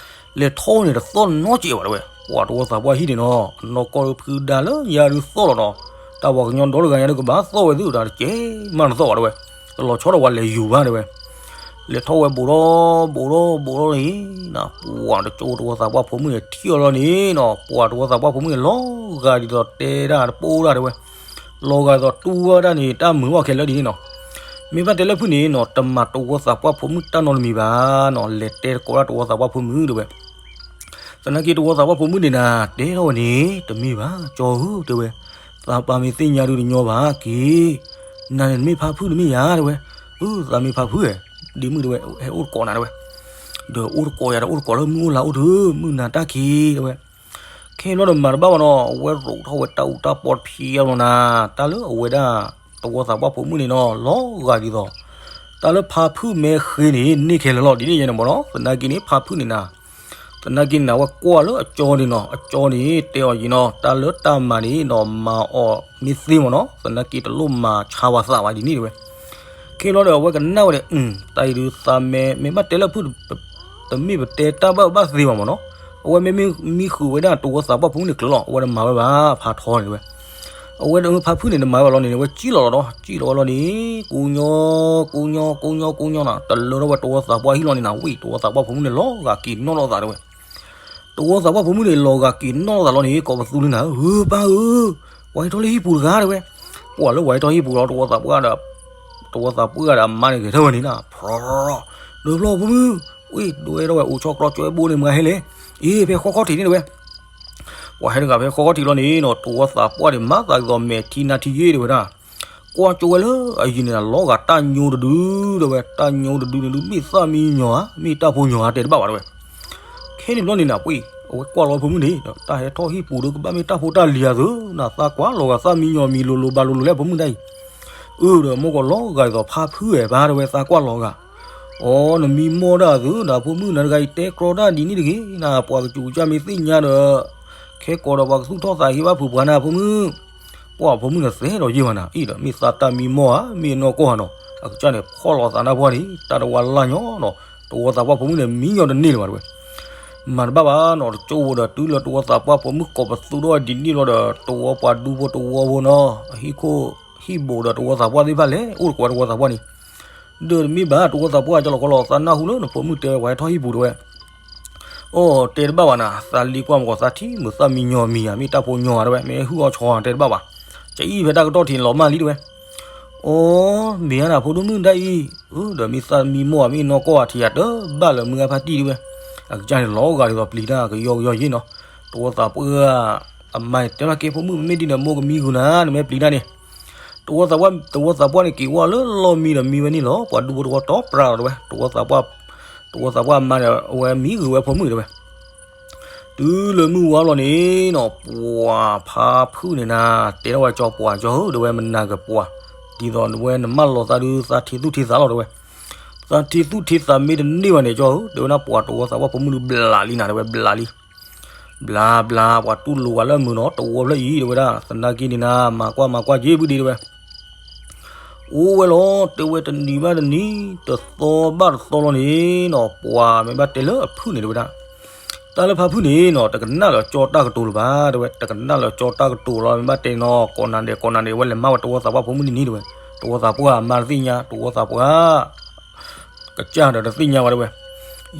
လဲၤထီၣ်န့ၣ် တသီၣ်နီတစဲးဘၣ် တဲဝဲ. ပှၤတဝီသးပှၢ်ဟံၣ်န့ၣ်နီၤ အနီၢ်ကီၢ်ဒုးဖုဒါလၢယၤဒုးသီၣ်လီၤနီၤ, တၢ်ပှၤကညီဒီတဂၤညါဒုးကဘၣ်သီၣ်ဝဲသုတၢ်တစဲးမးတသီၣ်ဘၣ် တဲဝဲ. ကလီၤဆီဒီးပှၤလဲၤယူၤဘၣ် တဲဝဲ. လဲၤထီၣ်ဝဲဘူးထီၣ်ဘူးထီၣ်ဘူးထီၣ်န့ၣ်နီၤ ပှၤတကၠိတဝီသးပှၢ်ဖိမုၣ်န့ၣ် ထံၣ်အီၤလီၤန့ၣ်နီၤ ပှၤတဝီသးပှၢ်ဖိမုၣ်န့ၣ် လီၤဂာ်ဒ်သိးတဲတၢ်တပိၢ်တၢ် တဲဝဲ. လီၤဂာ်ဒ်သိးတူၢ်ဝဲဒၣ်န့ၣ် တၢ်မုာ်အီၣ်ခဲလၢာ်ဒ်န့ၣ်နီၤ. မ့ၢ်ဘၣ်တဲလၢဖုၣ်န့ၣ်နီၤ တမၤတဝီသးပှၢ်ဖိမုၣ်တၢ်နီတမံၤဘၣ်နီၤ, လဲၤတဲတကိးဒၣ်တဝီသးပှၢ်ဖိမုၣ် တဲဝဲ. သနာ်က့တဝီသးပှၢ်ဖိမုၣ်န့ၣ်နၤ တဲထီၣ်ဝဲန့ၣ် တမ့ၢ်ဘၣ် ကၠီဧၢ တဲဝဲ. သးပှၢ်မ့ၢ်သ့ၣ်ညါဒုးတညီဘၣ်က့ၤ, နၤန့ၣ်နမ့ၢ်ဖါဖုၣ်တမ့ၢ်ဧါ တဲဝဲ. အၢ သးမ့ၢ်ဖါဖုၣ်ဧါ, ဒ့မုၣ် တဲဝဲ ဟဲအိၣ်တကိးနၤ တဲဝဲ. ဒီးအိၣ်တကိးယၤဒီး အိၣ်တကိးလၢမုၢ်အိၣ်လါအိၣ်ဒီး မုၢ်နၤတၢ်ခံ တဲဝဲ. ခဲဘျီဒီးမၤတဘၣ်ဘၣ်နီၤ, အဝဲရိးထီၣ်ဝဲတၢ်အူတၢ်ပီတဖံးအါဘျီနၤ, တၢ်လၢအဝဲဒၣ် တဝီသးပှၢ်ဖိမုၣ်န့ၣ်နီၤ လီၤဂာ်ဒ်သိး တၢ်လၢဖါဖုၣ်မ့ၢ်ဃ့န့ၣ် န့ၢ်ခဲလၢာ်လီၤ ဒ်န့ၣ်ယဲန့ၣ်မ့ၢ်နီၤ. သနာ်က့န့ၣ် ဖါဖုၣ်န့ၣ်နၤ သနာ်က့န့ၣ် အဝဲကွၢ်လၢအကၠီန့ၣ်နီၤ, အကၠီန့ၣ် တဲအီၤယံၤနီၤ, တၢ်လၢတၢ်မၤန့ၣ်နီၤ မၤအီၤမ့ၢ်သ့မ့ၢ်နီၤ, သနာ်က့တလိၣ်မၤဆါဝဲသးဘၣ်ဒ်န့ၣ် တဲဝဲ. ခဲဘျီဒီး အဝဲကနၣ်ဝဲဒီး တၢ်အံၤဒုးသးမဲ မ့ၢ်ဘၣ်တဲလၢဖုၣ် တမ့ၢ်ပတဲတၢ်ဘၣ်ဘၣ်သ့ဘၣ်မ့ၢ်နီၤ, အဝဲမ့မ့ၢ်မံဃုာ်ဝဲဒၣ်တဝီသးပှၢ်ဖိမုၣ်န့ၣ်ကျၢၤလီၤ, အဝဲတမၤဝဲဘၣ် ဖါထီန့ၣ် တဲဝဲ. အဝဲဖါဖုၣ်န့ၣ် တမၤဝဲလီၤန့ၣ် အဝဲစံၣ်လီၤလီၤဒီး စံၣ်လီၤဝဲလီၤန့ၣ် ကိးညီ ကိးညီ ကိးညီ ကိးညီနီၤ, တလၢထီၣ်ဝဲတဝီသးပှၢ်ဟံၣ်လီၤန့ၣ်နၤ, ဝံၤ တဝီသးပှၢ်ဖိမုၣ်န့ၣ် လီၤဂာ်က့ၤနီၣ်လိာ်သး တဲဝဲ. တဝီသးပှၢ်ဖိမုၣ်န့ၣ် လီၤဂာ်က့ၤနီၣ်လိာ်သးလီၤန့ၣ် ကိးပသူလၢနၤ, ဧၢ ပၢ်ဧၢ, ပှၤဟဲထီၣ်လၢဟံၣ်ပူၤတဂၤ တဲဝဲ. ပှၤလၢပှၤဟဲထီၣ်ဟံၣ်ပူၤလီၤ တဝီသးပှၢ်ဒီး တဝီသးပှၢ်ဒီးအမါန့ၣ်ဂဲၤထၢၣ်ဝဲန့ၣ်နၤ, ဖရီ ဒီးဖျီဖိမုၣ်, ဝံၤ ဒွဲထီၣ်ဝဲအိၣ်ဆီၣ်ကျီကၠီဝဲဘိန့ၣ် မၤဟဲလဲၣ်, အ့ ဖဲဃီခီၣ်ထံးန့ၣ် တဲဝဲ. ပှၤဟဲတဂၤဖဲဃီခီၣ်ထံးလီၤန့ၣ်နီၤ, တဝီသးပှၢ်န့ၣ် မၤသးဒ်သိးမဲာ်ထံနါထံယ့ၢ် တဲဝဲဒၣ်. ကွၢ်ကၠိဝဲလၢအယံၤန့ၣ် လီၤဂာ်တၢ်ညိတဒု တဲဝဲ, တၢ်ညိတဒုန့ၣ်ဒုး မ့ၢ်သၣ်မံညီၤဧါ မ့ၢ်တၢ်ဖိညီၤဧါ တဲတဘၣ်ဘၣ် တဲဝဲ. ခဲန့ၣ်ဘျီန့ၣ်နၤ ပှၤ အဝဲကွၢ်လီၤဖိမုၣ်န့ၣ် တၢ်ဟဲထီၣ်ဟံၣ်ပူၤဒီး ကဘၣ်မ့ၢ်တၢ်ဖိတၢ်လံၤဧါသု, နသးကွၢ်လီၤဂာ်သၣ်မံညီၤမံၤလိၤလိၤဘၣ်လိၤလိၤလၢဖိမုၣ်တၢ်အံၤ. အၢ ဒီးမိၢ်ကီးလီၤဂာ်ဒ်သိးဖါဖုၣ်ဧါ ဘၣ် တဲဝဲ သးကွၢ်လီၤဂာ်. အိ နမံမီၢ်ဒၣ်သု ဒီးဖိမုၣ်နၤတဂၤအံၤ တဲကြီတၢ်ဒ်န့ၣ်တဂ့ၤနၤ, ပှၤကစူၤကစၢ်မ့ၢ်သ့ၣ်ညါဒီး ခဲကိးဒီးပှၤကသူၣ်ထီၣ်သးဟ့ဘၣ်ဖုးပှၤနၤ ဖိမုၣ်. ပှၤဖိမုၣ်န့ၣ်သဲဒီးယ့ၢ်မးနၤ အံၤဒီး မ့ၢ်သးတၢ်မံမီၢ်ဧါ မ့ၢ်နီၢ်ကီၢ်ဧါနီၤ, အကစၢ်န့ၣ်ဖီၣ်လီၤသးနၢ်ပှၢ်န့ၣ် တၢ်တဝါလၢ်ညီနီၤ, တဝီသးပှၢ်ဖိမုၣ်န့ၣ် မံညီၤတန့ၢ်လၢၤဘၣ် တဲဝဲ. မၤတဘၣ်ဘၣ်နီၤ, တကၠိဖိဒီး တုၤလၢတဝီသးပှၢ်ဖိမုၣ်ကိးပသူထီၣ်ဒ်န့ၣ်လီၤဒီး တဝီပှၤဒူဖိတဝီဖိနီၤ, အဟံၣ်ခိၣ်ဟံၣ်ဘိးဒီးတဝီသးပှၢ်သ့ၣ်တဖၣ်လဲၤအိၣ်တကိးတဝီသးပှၢ်န့ၣ် ဒီးတမ့ၢ်ဘၣ် တဝီသးပှၢ်ကလီၤကီလီၤ သးနၢ်ဟူလၢနဖိမုၣ်တဲဝဲ ပှၤဟဲထီၣ်ဟံၣ်ပူၤ တဲဝဲ. အိ တဲတဘၣ်ဘၣ်နၤ, သးလံကွၢ်မ့ၢ်ကီး သးထံၣ်မုာ်သၣ်မံညီၤမံၤဧါ မ့ၢ်တၢ်ဖိညီၤဧါ တဲဝဲ, မ့ၢ်ဟုၣ်အီၣ်ဆီဧါ တဲတဘၣ်ဘၣ်. ကအံၤဖဲတၢ်ကတီၢ်ထံးန့ၣ်လီၤမၢ်လံ တဲဝဲ. အိ မ့ၢ်ဧါနၤ ဖိဒိၣ်မုၣ်တၢ်အံၤ, အၢ ဒီးမ့ၢ်သးမံမီၢ်ဧါ မ့ၢ်နီၢ်ကီၢ်ဧါ ထံၣ်ယၤတဘၣ်လၢၤ မုၢ်ဂၤဖါတံၢ် တဲဝဲ. အကစၢ်န့ၣ်လီၤဂာ်ဒ်သိးပျံၤတၢ်ကယီကယီယ့ၢ်နီၤ, တဝီသးပှၢ်အမါန့ၣ် တဲဘၣ်က့ၤ ဖိမုၣ် မ့ၢ်ဒ်န့ၣ် မိၢ်ကမံဃုာ်နၤ နမ့ၢ်ပျံၤတၢ်န့ၣ် တဝီသးပှၢ်န့ၣ်က့ၤဝဲလၢလီၢ်မံဒီးမံဝဲန့ၣ်လီၤ, ပှၤဒူဖိတဝီတီပြးလီၤ တဲဝဲ, တဝီသးပှၢ်, တဝီသးပှၢ်အမါန့ၣ် အဝဲမံဃုာ်ဝဲဖိမုၣ် တဲဝဲ. တုၤလၢမုၢ်ဝါလီၤန့ၣ်နီၤ, ပှၤဖါဖုၣ်န့ၣ်နၤ တဲထီၣ်ဝဲကၠီ ပှၤကၠီဧၢ တဲဝဲ, မနၤကပှၤ, ဒ်သိးနဝဲနမၢလီၤသးဒုး သးထံသူၣ်ထံသးလီၤ တဲဝဲ. သးထံသူၣ်ထံသးမ့ၢ်တန့ၢ်ဘၣ်န့ၣ် ကၠီဧၢ တဲဝဲဒၣ်, ပှၤတဝီသးပှၢ်ဖိမုၣ်ဒုးဘျးလံနၤ တဲဝဲ, ဘျးလံ ဘျါဘျါ ပှၤတူၢ်လိာ်ဝဲလၢအမုာ်နီၤ, တဝီဖျၢၣ်အံၤ တဲဝဲဒၣ်, သနာ်က့န့ၣ်နၤ မၤကွၢ်မၤကွၢ်က့ၤ ဖုဒ့ တဲဝဲ. အိၣ်ဝဲလီၤ တဲဝဲ, တနံၤဘၣ်တနံၤ တသီဘၣ်တသီလီၤန့ၣ်နီၤ, ပှၤမ့ၢ်ဘၣ်တဲလၢအဖုၣ်န့ၣ် တဲဝဲဒၣ်, တၢ်လၢဖါဖုၣ်န့ၣ်နီၤ တကနၣ်လၢကၠီတၢ်ကတိၤလၢၤဘၣ် တဲဝဲ, တကနၣ်လၢကၠီတၢ်ကတိၤလီၤ, မ့ၢ်ဘၣ်တဲနီၤ ကိးနၤဒဲးကိးနၤဒဲး အဝဲလဲၤမၤဝဲတဝီသးပှၢ်ဖိမုၣ်ဒ်န့ၣ် တဲဝဲ, တဝီသးပှၢ်အမါတသ့ၣ်ညါ တဝီသးပှၢ် ကစၢ်ဒီးတသ့ၣ်ညါဘၣ် တဲဝဲ.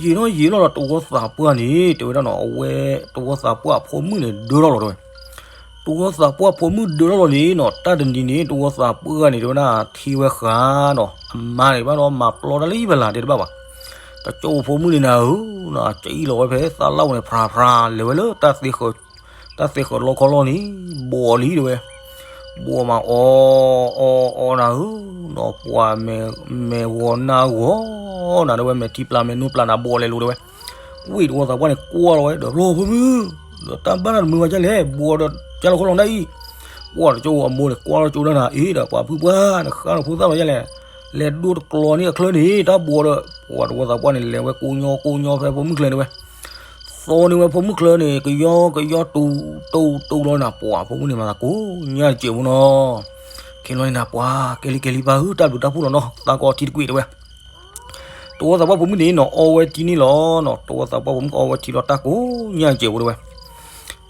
ယံာ်ထီၣ်ယံာ်ထီၣ်လီၤ တဝီသးပှၢ်န့ၣ် တဲဝဲဒၣ်နီၤ, အဝဲ တဝီသးပှၢ်အဖိမုၣ်န့ၣ်ဒၢထီၣ်လီၤ တဲဝဲ, တဝီသးပှၢ်ဖိမုၣ်ဒၢထီၣ်လီၤန့ၣ်နီၤ, တၢ်တနံၤန့ၣ် တဝီသးပှၢ်န့ၣ် တဲဝဲဒၣ် ထံၣ်ဝဲဃာ်နီၤ, အမါန့ၣ်ဘၣ်ဒီးမၤပျီတၢ်လၢဟံၣ်ဖဲလၢ် တဲတဘၣ်ဘၣ်, တကၠိဖိမုၣ်န့ၣ်နၤဧၢ, ကအံၣ်လီၤဝဲဖဲသးလၢ်ဝဲန့ၣ် ဖြးဖြး လဲၤဝဲလၢ တၢ်သ့ဃၢၤလီခီလီၢ်န့ၣ် ဘှီးလံ တဲဝဲ, ဘှီးမးအီၣ် အီၣ်အီၣ်နၤဧၢ, ဒီးပှၤမဲာ်ဂီၤနၢ်ဂီၤနၤ တဲဝဲ, မဲာ်ထံပျၢ်မဲာ်နိပျၢ်နၤ ဘှီးလဲၤလိၤ တဲဝဲ. ဝံၤတဝီသးပှၢ်န့ၣ်ကွၢ်လီၤဝဲဒီး လီၤဖိမုၣ်, ဒီးတၢ်ဘၣ်နၤတမုာ်ဘၣ်ဒ်လဲၣ်, ဘှီးဒီးကၢ်လီခီလီၢ်ဒ်အံၤ, ပှၤတကၠိအမိၢ်န့ၣ် ကွၢ်လီၤကၠိဒၣ်နၤအံၤဒီး ပှၤဖုၣ်ပှၢ် နဃါနဖိသၣ်လီၤဒ်လဲၣ်, လဲၤဒိတကျီန့ၣ်အချၢန့ၣ် တၢ်ဘှီးဒီး ပှၤတဝီသးပှၢ်န့ၣ် လဲၤဝဲကိးညီကိးညီဖဲဖိမုၣ်ချၢန့ၣ်ဝဲ သီန့ၢ်ဝဲဖိမုၣ်ချၢန့ၣ် ကယီကယီတူတူတူလီၤနၤ, ပှၤဖိမုၣ်န့ၣ်မၤသးကိးညါတစဲးဖိနီၤ, ခဲလီၤန့ၣ်နၤ ပှၤကဲလံကဲလံပၢ်ဧၢ, တၢ်ဘျုးတၢ်ဖှိၣ်လီၤနီၤ, သးကအီထံတကွံာ်တဲဝဲ. တဝီသးပှၢ်ဖိမုၣ်န့ၣ်နီၤ အီဝဲထံန့ၣ်လီၤနီၤ, တဝီသးပှၢ်ဖိမုၣ်ကအီဝဲထံလီၤ တၢ်ကိးညါကဲးဖိတဲဝဲ.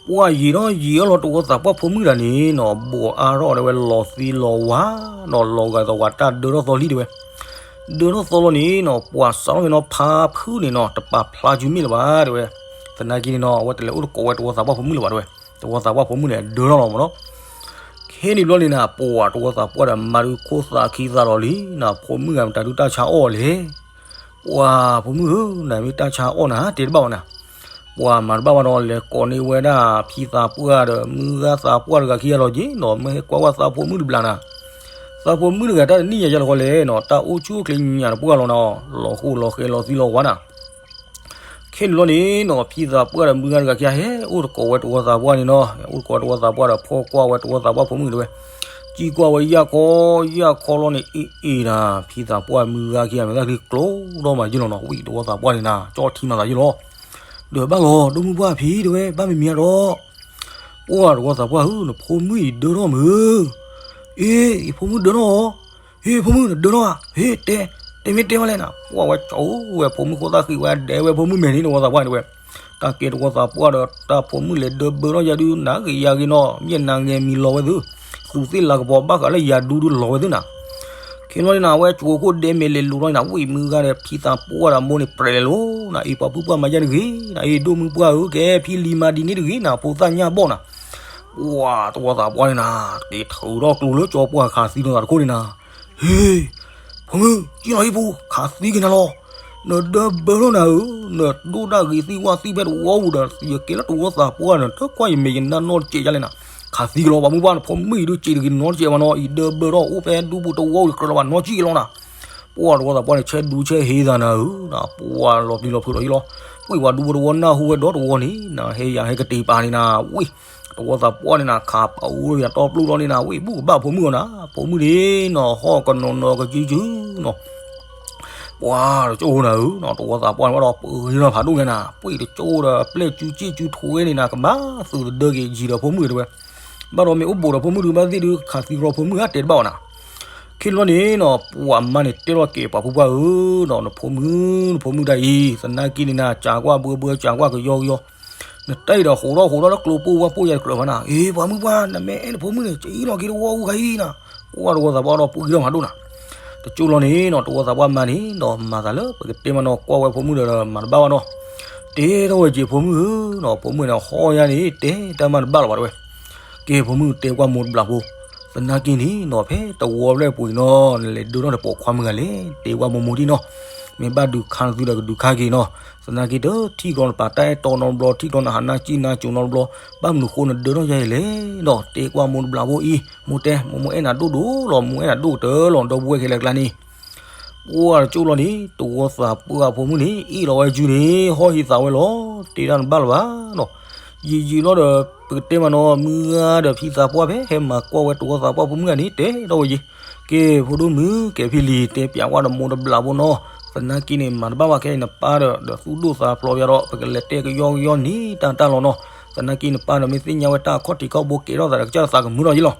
ပှၤယံာ်ထီၣ်ယံာ်အီၤလီၤ တဝီသးပှၢ်ဖိမုၣ်တဂၤန့ၣ်နီၤ ဘိးအါထီၣ်တဲဝဲ လီၤသံလီၤဝါနီၤ, လီၤဂာ်သီးဝါ တၢ်ဒၢထီၣ်သီလံတဲဝဲ. ဒၢထီၣ်သီလီၤန့ၣ်နီၤ ပှၤစးထီၣ်ဖဲနီၤ ဖါဖုန့ၣ်နီၤ တပာ်ဖျါစုမ့ၢ်လၢၤဘၣ်တဲဝဲ. သနာ်က့န့ၣ်နီၤ အဝဲတလဲၤအိၣ်တကိးဝဲတဝီသးပှၢ်ဖိမုၣ်လၢၤဘၣ်တဲဝဲ. တဝီသးပှၢ်ဖိမုၣ်န့ၣ် ဒၢထီၣ်လီၤမးနီၤ. ခဲန့ၣ်ဘျီန့ၣ်နၤ ပှၤတဝီသးပှၢ်ဒီး မၤဒုးခိၣ်သးခံသးဒီးလံနၤ, ဖိမုၣ်ဂၤမတၤဒုးတၢ်ဆါအီၣ်လဲၣ်. ပှၤဖိမုၣ်ဧၢ, နမ့ၢ်တၢ်ဆါအီၣ်နၤ တဲတဘၣ်ဘၣ်နၤ. ပှၤမၤတဘၣ်ဘၣ်ဒီး လဲၤကိးန့ၢ်ဝဲဒၣ် ဖံသးပှၢ်ဒီး မုၢ်ဂၤသးပှၢ်တဂၤခံဂၤလီၤက့ၤနီၤ, မ့ၢ်ဟဲကွၢ်ဝဲသးဖိမုၣ်တဘျီနၤ. သးဖိမုၣ်တဂၤ တၢ်တနံၣ်ညါယါလီၤဃီလဲၣ်နီၤ, တၢ်အိၣ်ဆူၣ်အိၣ်ချ့ညါတပှၢ်လီၤနၤ, လီၤဃိလီၤဃဲၤလီၤသံလီၤဝါနၤ. ခဲန့ၣ်ဘျီန့ၣ်နီၤ ဖံသးပှၢ်ဒီးမုၢ်ဂၤတဂၤခံဂၤ ဟဲအိၣ်တကိးဝဲတဝီသးပှၢ်န့ၣ်နီၤ, အိၣ်တကိးတဝီသးပှၢ်ဒီး ဖီၣ်ကွၢ်ဝဲတဝီသးပှၢ်ဖိမုၣ်တဲဝဲ. စံၣ်ကွၢ်ဝဲယၢ်ခီယၢ်ခီလီၤန့ၣ် အ့ၣ်အ့ၣ်နၤ, ဖံသးပှၢ်မုၢ်ဂၤခံဂၤ မဲာ်သၣ်ချံကျိဒီးမၤယ့ၢ်လီၤနီၤ, ဝံၣ်တဝီသးပှၢ်န့ၣ်နၤ ကၠီထံမၤသးယ့ၢ်လီၤ. ဒီးဘၣ်လီၤ ဒိၣ်မုၢ်ပှၢ်ဖံတဲဝဲ ဘၣ်မံၤမံၤဒီး ပှၢ်တဝီသးပှၢ်ဧၢ, နဖိမုၣ်အံၤဒၢထီၣ်မုၢ်, အ့ၣ် ယဖိမုၣ်ဒၢထီၣ်ဧါ, ဟ့ၣ် ဖိမုၣ်နဒၢထီၣ်ဧါ, ဟ့ၣ် တဲ တဲမ့ၢ်တဲဝဲလဲၣ်နၤ, ပှၢ်ဝဲကၠီဝဲဖိမုၣ်ခိၣ်သၣ်ဃံးဝဲဒဲးဝဲဖိမုၣ်မဲာ်န့ၣ် တဝီသးပှၢ်တဲဝဲ. တၢ်ကဲတဝီသးပှၢ်ဒီး တၢ်ဖိမုၣ်လဲၤဒၢဘၢထီၣ်ယၤဒုး နၤဂ့ၤယၤဂ့ၤနီၤ, မျဲၢ်နၤငဲၤမံၤလီၤဝဲသု, သူးသ့ၣ်လၤကပီၤဘၣ်ဃးလၢယၤဒူဒုးလီၤဝဲသုနၤ. ခဲန့ၣ်ဘျီန့ၣ်နၤ အဝဲကၠိခိၣ်ဒဲမဲာ်လဲၤလိၤထီၣ်န့ၣ်နၤ ဝံၣ်မုၢ်ဂၤဒီးဖံသးပှၢ်ဒီးမိၢ်န့ၣ် ပြဲးလဲၤလိၤနၤ, အ့ၣ် ပှၤပုၢ်ပှၢ်မၤယါတဂ့ၤနၤ, အ့ၣ် ဒိၣ်မုၢ်ပှၢ်ဧၢ, ကဲဖံလံၤမၤဒ်န့ၣ်တဂ့ၤနၤ, ဖိသၣ်ညၣ်ဘီၣ်နၤ. ပှၢ်တဝီသးပှၢ်န့ၣ်နၤ က့ၤထုးထီၣ်ကျိလၢကၠီပှၢ်ခးသံနီၤသးတခိၣ်န့ၣ်နၤ, ဟ့ၣ် ဖိမုၣ် ကံၣ်လီၤဟံၣ်ပူၤ ခးသံက့ၤနၤလီၤ. နဒၢဘၢထီၣ်နၤဧၢ, နဒိၣ်တၢ်ဂ့ၤသံဝါသံဖဲတဝီပူၤဒီး ယက့ၤလၢတဝီသးပှၢ်န့ၣ် တကွၢ်ယမဲာ်ယနါနီတစဲးယါလဲၣ်နၤ, ခးသံက့ၤလီၤ ပှၤမုၢ်ပှၢ် နဖိမုၣ်အံၤဒုးစံးတဂ့ၤနီတစဲးဘၣ်နီၤ, အံၤဒၢဘၢထီၣ်အိၣ်ဖဲဒူပူၤတဝီပူၤကြၢးလီၤဘၣ်နီတစဲးက့ၤလီၤနၤ. ပှၢ်တဝီသးပှၢ်န့ၣ် ဆဲဒူဆဲဟ့သးနၤဧၢ, ပှၢ်လီၤပျံၤလီၤဖုးလီၤယံလီၤ, ဝံၣ်ပှၤဒူဖိတဝီနၢ်ဟူဝဲဒီတဝီန့ၣ်နၤ, ဟဲယၤဟဲကတ့ၤပာ်န့ၣ်နၤ, ဝံၣ် တဝီသးပှၢ်န့ၣ်နၤ ခးပာ်အိၣ်ယၤတီပျိၢ်လီၤန့ၣ်နၤ, ဝံၣ်ဘူၣ်ကဘၣ်ဖိမုၣ်အီၤနၤ, ဖိမုၣ်န့ၣ်နီၤ ဟီၣ်ကနီၤနီၤကစုစုနီၤ. ပှၢ်တကၠိၢ်နၤဧၢ, တဝီသးပှၢ်န့ၣ်ဘၣ်ဒီး ပှ့ၤနီၤဖးဒိၣ်ညါနၤ, ပှ့ၤတကၠိၢ်ဒီး ပျဲၢ်ကူစ့ၣ်ကူထိးဝဲန့ၣ်နၤ ကဘၣ်သုးသဒၢက့ၤယံၤဒီးဖိမုၣ်တဲဝဲ. ဘၣ်ဒီးမ့ၢ်အိၣ်ဘူးဒီးဖိမုၣ်ဒုး ဘၣ်သ့ၣ်ဒုးခးသံကရီဖိမုၣ်ဧါ တဲတဘၣ်အီၤနၤ. ခဲန့ၣ်ဘျီန့ၣ်နီၤ ပှၤမါန့ၣ်တဲထီၣ်က့ၤပှၤဖိပှၢ်ဧၢနီၤ, နဖိမုၣ် နဖိမုၣ်တၢ်အံၤ သနာ်က့န့ၣ်နၤ စၢ်ကွၢ်ဘှၢဘှၢ စၢ်ကွၢ်ကယီကယီ, နတၢ်အံၤဒီးဟိးထီၣ်ဟိးထီၣ်လၢကျိပိၢ်ဝါပိၢ်ယၤတကြၢးဘၣ်နၤ, အ့ ပှၤမုၢ်ပှၢ် နမ့ၢ်အဲၣ်နဖိမုၣ်န့ၣ် က့ၤလီၤက့ၤတဝီပူၤခါအံၤနၤ. ပှၢ်တဝီသးပှၢ်ဒီးပှ့ၤကဒီးဖးဒိၣ်နၤ. တကၠိၢ်လီၤန့ၣ်နီၤ တဝီသးပှၢ်မါန့ၣ်ဒီး မၤသးလၢပကတဲမးနီၤ ကွၢ်ဝဲဖိမုၣ်ဒီး မၤတဘၣ်ဘၣ်နီၤ. တဲထီၣ်ဝဲက့ၤဖိမုၣ်ဧၢနီၤ, ဖိမုၣ်န့ၣ်ဟီၣ်ယါန့ၣ် တဲတၢ်မၤတဘၣ်လီၤဘၣ်တဲဝဲ. ကဲ ဖိမုၣ်တဲကွၢ်မိၢ်တဘျီဖိ, သနာ်က့န့ၣ်နီၤ ဖဲတဝီဖျၢၣ်ပူၤအံၤနီၤ နလဲၤဒၢထီၣ်နပိာ်ခွါမုၣ်ဂၤလဲၣ်, တဲကွၢ်မိၢ်မိၢ်ဒံးနီၤ. မ့ၢ်ဘၣ်ဒုးခါနသုဒီးကဒုးခါက့ၤနီၤ. သနာ်က့တထံၣ်ကျီနပာ်တၢ်အဲၣ်တီနီတဘျီ, ထံၣ်ကျီနဟးနၢ်စံၣ်နၢ်စိၤနီတဘျီ, ဘၣ်မနုၤဃိနဒၢထီၣ်ယါအံၤလဲၣ်နီၤ. တဲကွၢ်မိၢ်တဘျီဖိအံၤ, မိၢ်တဲ, မိၢ်မိၢ်အဲၣ်နၤဒိၣ်ဒိၣ်လီၤ, မိၢ်အဲၣ်နၤဒိၣ်ကတၢၢ်လီၤ ဒီပုၢ်ဝဲၢ်ခဲလၢာ်အကျါန့ၣ်. ပှၢ်တကၠိၢ်လီၤန့ၣ် တဝီသးပှၢ်ဖိမုၣ်န့ၣ် အ့ၣ်လီၤဝဲစုန့ၣ် ဟီၣ်ဟ့သးဝဲလီၤ. တဲတၢ်နဘၣ်လၢၤဘၣ်နီၤ. ယံာ်ယံာ်လီၤဒီး ပကတဲမးနီၤ မုၢ်ဂၤဒီးဖံသးပှၢ်ဖဲ ဟဲမၤကွၢ်ဝဲတဝီသးပှၢ်ဖိမုၣ်ဂၤန့ၣ် တဲထီၣ်ဝဲယံၤ, ကဲ ဖိဒိၣ်မုၣ် ကဲဖံလံၤ တဲပျးကွၢ်ဒီးမိၢ်တဘျီဖိနီၤ. သနာ်က့န့ၣ် မၤတဘၣ်ဘၣ်ခဲအံၤ နပၢ်ဒီး ဒီးသူၣ်ဒိၣ်သးဖျိးယၤဒီး ပကလဲၤတဲကယီကယီန့ၢ်တၢ်တၢ်လီၤနီၤ. သနာ်က့နပၢ်ဒီးမ့ၢ်သ့ၣ်ညါဝဲတၢ်အခီၣ်ထံးခီၣ်ဘိကဲထီၣ်သးဒီး ကစၢ်သးကမုာ်ထီၣ်ယံၤလီၤ.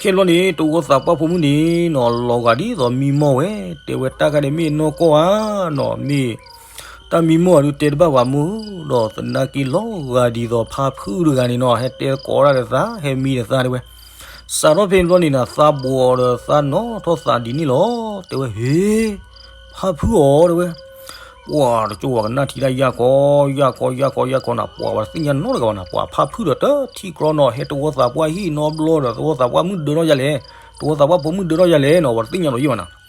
ခဲလီၤန့ၣ် တဝီသးပှၢ်ဖိမုၣ်န့ၣ်နီၤ လီၤဂာ်ဒ်သိးမံမီၢ်ဝဲ, တဲဝဲတၢ်ခါန့ၣ်မ့ၢ်နီၢ်ကီၢ်ဧါနီၤ, မ့ၢ်တၢ်မံမီၢ်အဒုးတဲတဘၣ်ပှၤမုၣ်, ဒီးသနာ်က့လီၤဂာ်ဒ်သိးဖါဖုတဂၤန့ၣ်နီၤ ဟဲတဲသကိးတၢ်ဒီးသး ဟဲမံဒီးသးတဲဝဲ. စးထီၣ်ဖဲန့ၣ်ဘျီန့ၣ်နၤ သးဘှီးဒီးသးနီၣ်ထီၣ်သးဒ်န့ၣ်လီၤ. တဲဝဲ ဟ့ ဖါဖုဧၢ တဲဝဲ. ပှၢ်တကၠိၢ်ဝဲကနၣ်ထံတၢ်ယၢ်ခီ ယၢ်ခီ ယၢ်ခီ ယၢ်ခီနၤ ပှၢ်ဝဲတသ့ၣ်ညါနီတဂၤဘၣ်နၤ, ပှၢ်ဖါဖုဒီးတထံၣ်ကြီနီၤ ဟဲတဝီသးပှၢ်ဟံၣ်နီတဘျီဒီး တဝီသးပှၢ်မုၣ်ဒၢထီၣ်ယါလဲၣ်, တဝီသးပှၢ်ဖိမုၣ်ဒၢထီၣ်ယါလဲၣ်နီၤ ပှၤတသ့ၣ်ညါဒီးယံၤဘၣ်နၤ.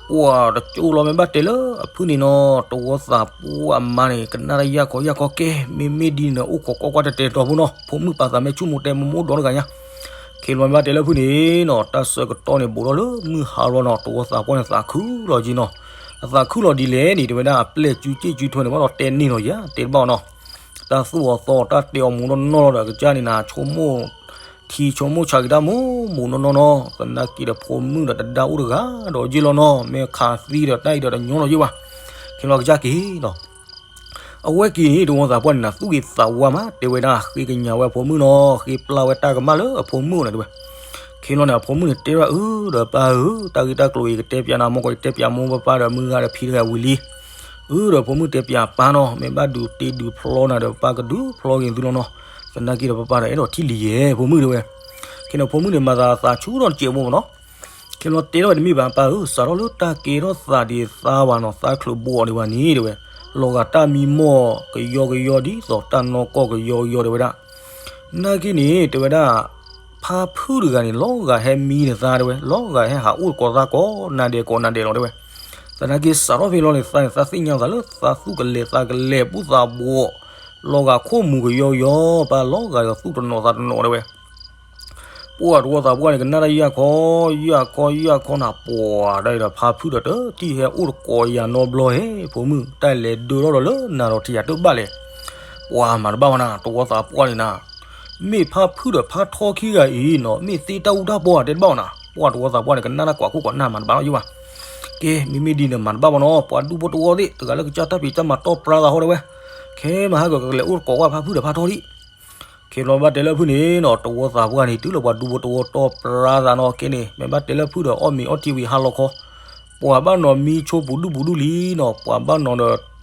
ပှၢ်တကၠိၢ်လီၤမ့ၢ်ဘၣ်တဲလၢအဖုန့ၣ်နီၤ တဝီသးပှၢ်အမါန့ၣ် ကနၣ်တၢ်ယၢ်ခီ ယၢ်ခီ ကဲ မ့မ့ၢ်ဒ်န့ၣ် အိၣ်ခိးကွၢ်ကွၢ်တဲတဲတီဖိနီၤ ဖိမုၣ်ပာ်သးမဲာ်ဆူၣ်မိၢ်တဲမိၢ်မိၢ်ဒီတဂၤညါ. ခဲလီၤမ့ၢ်ဘၣ်တဲလၢအဖုန့ၣ်နီၤ တၢ်ဆၢကတီၢ်န့ၣ် ဘူးထီၣ်လၢမုၢ်ဟါလီၤနီၤ တဝီသးပှၢ်န့ၣ်သးခုလီၤက့ၤနီၤ. အသးခုလီၤဒ်လဲၣ်န့ၣ် တဲဝဲဒၣ်အပျဲၢ်ကူစ့ၣ်ကူထွဲန့ၣ် ဘၣ်ဒီးတဲန့ၢ်လီၤယၤ တဲတဘၣ်နီၤ. တၢ်သူၣ်အီၤသီအီၤ တၢ်တဲအီၤမူးနီၢ်နီၢ်လီၤဒီး ကစၢ်န့ၣ်နၤ ဆိကမိၣ် ထံဆိကမိၣ်ဆးက့ၤတၢ်မူးမူးနီၢ်နီၢ်နီၤ. သနာ်က့ဒီးဖိမုၣ်ဒီးတဒါအိၣ်တဂၤဒီးယ့ၢ်လီၤနီၤ မ့ၢ်ခးသံဒီးတၢ်အံၤဒီးတညီလီၤယ့ၢ်ဘၣ်. ခဲလီၤကစၢ်က့ၤနီၤ အဝဲက့ၤန့ၣ် တဝီသးပှၢ်န့ၣ်နၤ သူၣ်ဂ့ၤသးဝါမး တဲဝဲဒၣ်ဃ့ကညးဝဲအဖိမုၣ်နီၤ ဃ့ပျၢ်ဝဲတၢ်ကမၣ်လၢအဖိမုၣ်အိၣ်န့ၣ်တဲဝဲ. က ခဲလီၤန့ၣ် အဖိမုၣ်န့ၣ်တဲဘၣ် အၢ ဒီးပၢ်ဧၢ, တၢ်ဂ့ၢ်တၢ်ကျိၤအံၤ ကတဲပၠးနၤ မ့ၢ်ကီး ယတဲပၠးမိၢ်ပၢ်ဒီးမုၢ်ဂၤဒီးဖံတဂၤဝံၤလံ. အၢ ဒီးဖိမုၣ်တဲပၠးပၢ်နီၤ, မ့ၢ်ဘၣ်ဒုးတ့ဒုးဖျီနၤဒီး ပၢ်ကဒုးဖျီက့ၤသုလီၤနီၤ. သနာ်က့ဒီးပၢ်ပၢ်ဒီးအဲၣ်ဒိးထံၣ်လံယဲ ဖိမုၣ်တဲဝဲ. ခဲန့ၣ်ဖိမုၣ်န့ၣ် မၤသးသးဆူၣ်ထီၣ်တစဲးဖိမ့ၢ်နီၤ. ခဲလီၤတဲထီၣ်ဝဲတမ့ၢ်ဘၣ်ပၢ်ဧၢ, စးထီၣ်လၢတၢ်ကဲထီၣ်သးဒံးသါဝဲနီၤ, သါချုးဘိအီၤဒံးဝဲန့ၣ်တဲဝဲ, လီၤဂာ်တၢ်မံမီၢ်ကယီကယီဒ်သိးတၢ်နီၢ်ကီၢ်ကယီကယီတဲဝဲဒၣ်. နာ်က့န့ၣ် တဲဝဲဒၣ် ဖါဖုၣ်တဂၤန့ၣ် လီၤဂာ်ဟဲမံန့ၢ်သါတဲဝဲ, လီၤဂာ်ဟဲဟးအိၣ်သကိးသးကိးနၤဒဲးကိးနၤဒဲးလီၤတဲဝဲ. သနာ်က့စးထီၣ်ဖဲလီၤန့ၣ် သးန့ၣ် သးသ့ၣ်ညါသးလၢသးသူၣ်ကလဲၤသးကလဲၤ ဘူၣ်သးဘှီး လီၤဂာ်ခိၣ်မူၤကယီကယီ, ပၢ်လီၤဂာ်ဒီးသူၣ်တနီၤသးတနီၤတဲဝဲ. ပှၢ်တဝီသးပှၢ်န့ၣ် ကနၣ်တၢ်ယၢ်ခီ ယၢ်ခီ ယၢ်ခီနၤ, ပှၢ်ဒၣ်အံၤဒီး ဖါဖုၣ်ဒီးတထံၣ်ဟဲအိၣ်တကိးယၤနီတဘျီဟဲ ဖိမုၣ်, တၢ်လဲၤဒၢထီၣ်ဒီးလၢနၤဒီးထံၣ်ယၤတဘၣ်လဲၣ်. ပှၢ်မၤတဘၣ်ဝဲနၤ တဝီသးပှၢ်န့ၣ်နၤ, မ့ၢ်ဖါဖုၣ်ဒီးဖါထီခံဂၤအံၤနီၤ မ့ၢ်သ့တၢ်အူတၢ်ပီၢ်ဧါ တဲတဘၣ်ဝဲနၤ. ပှၢ်တဝီသးပှၢ်န့ၣ် ကနၣ်တၢ်ကွၢ်ခိၣ်ကွၢ်နၢ် မၤတဘၣ်လီၤယိၣ်ဘၣ်. ကဲ မ့မ့ၢ်ဒ်န့ၣ် မၤတဘၣ်ဘၣ်နီၤ, ပှၤဒူဖိတဝီသ့ၣ် တဂၤလၢကစၢ်တၢ်ဖံးတၢ်မၤတီၢ်ပြါသးဟီတဲဝဲ, ခဲမဟါကကလဲၤအိၣ်တကိးကွၢ်ဖါဖုၣ်ဒီးဖါထီဒံး. ခဲလီၤဘၣ်တဲလၢဖုၣ်န့ၣ်နီၤ တဝီသးပှၢ်န့ၣ် တုၤလၢပှၤဒူဖိတဝီတီၢ်ပြါသးနီၤ ကဲန့ၣ် မ့ၢ်ဘၣ်တဲလၢဖုၣ်ဒီးအီၣ်မ့ၤအီထံဝံၤဟါလီၤခီ, ပှၤဘၣ်နီၤမံဆိပူၤဒူၣ်ပူၤဒူၣ်လံနီၤ, ပှၤဘၣ်နီၤဒီး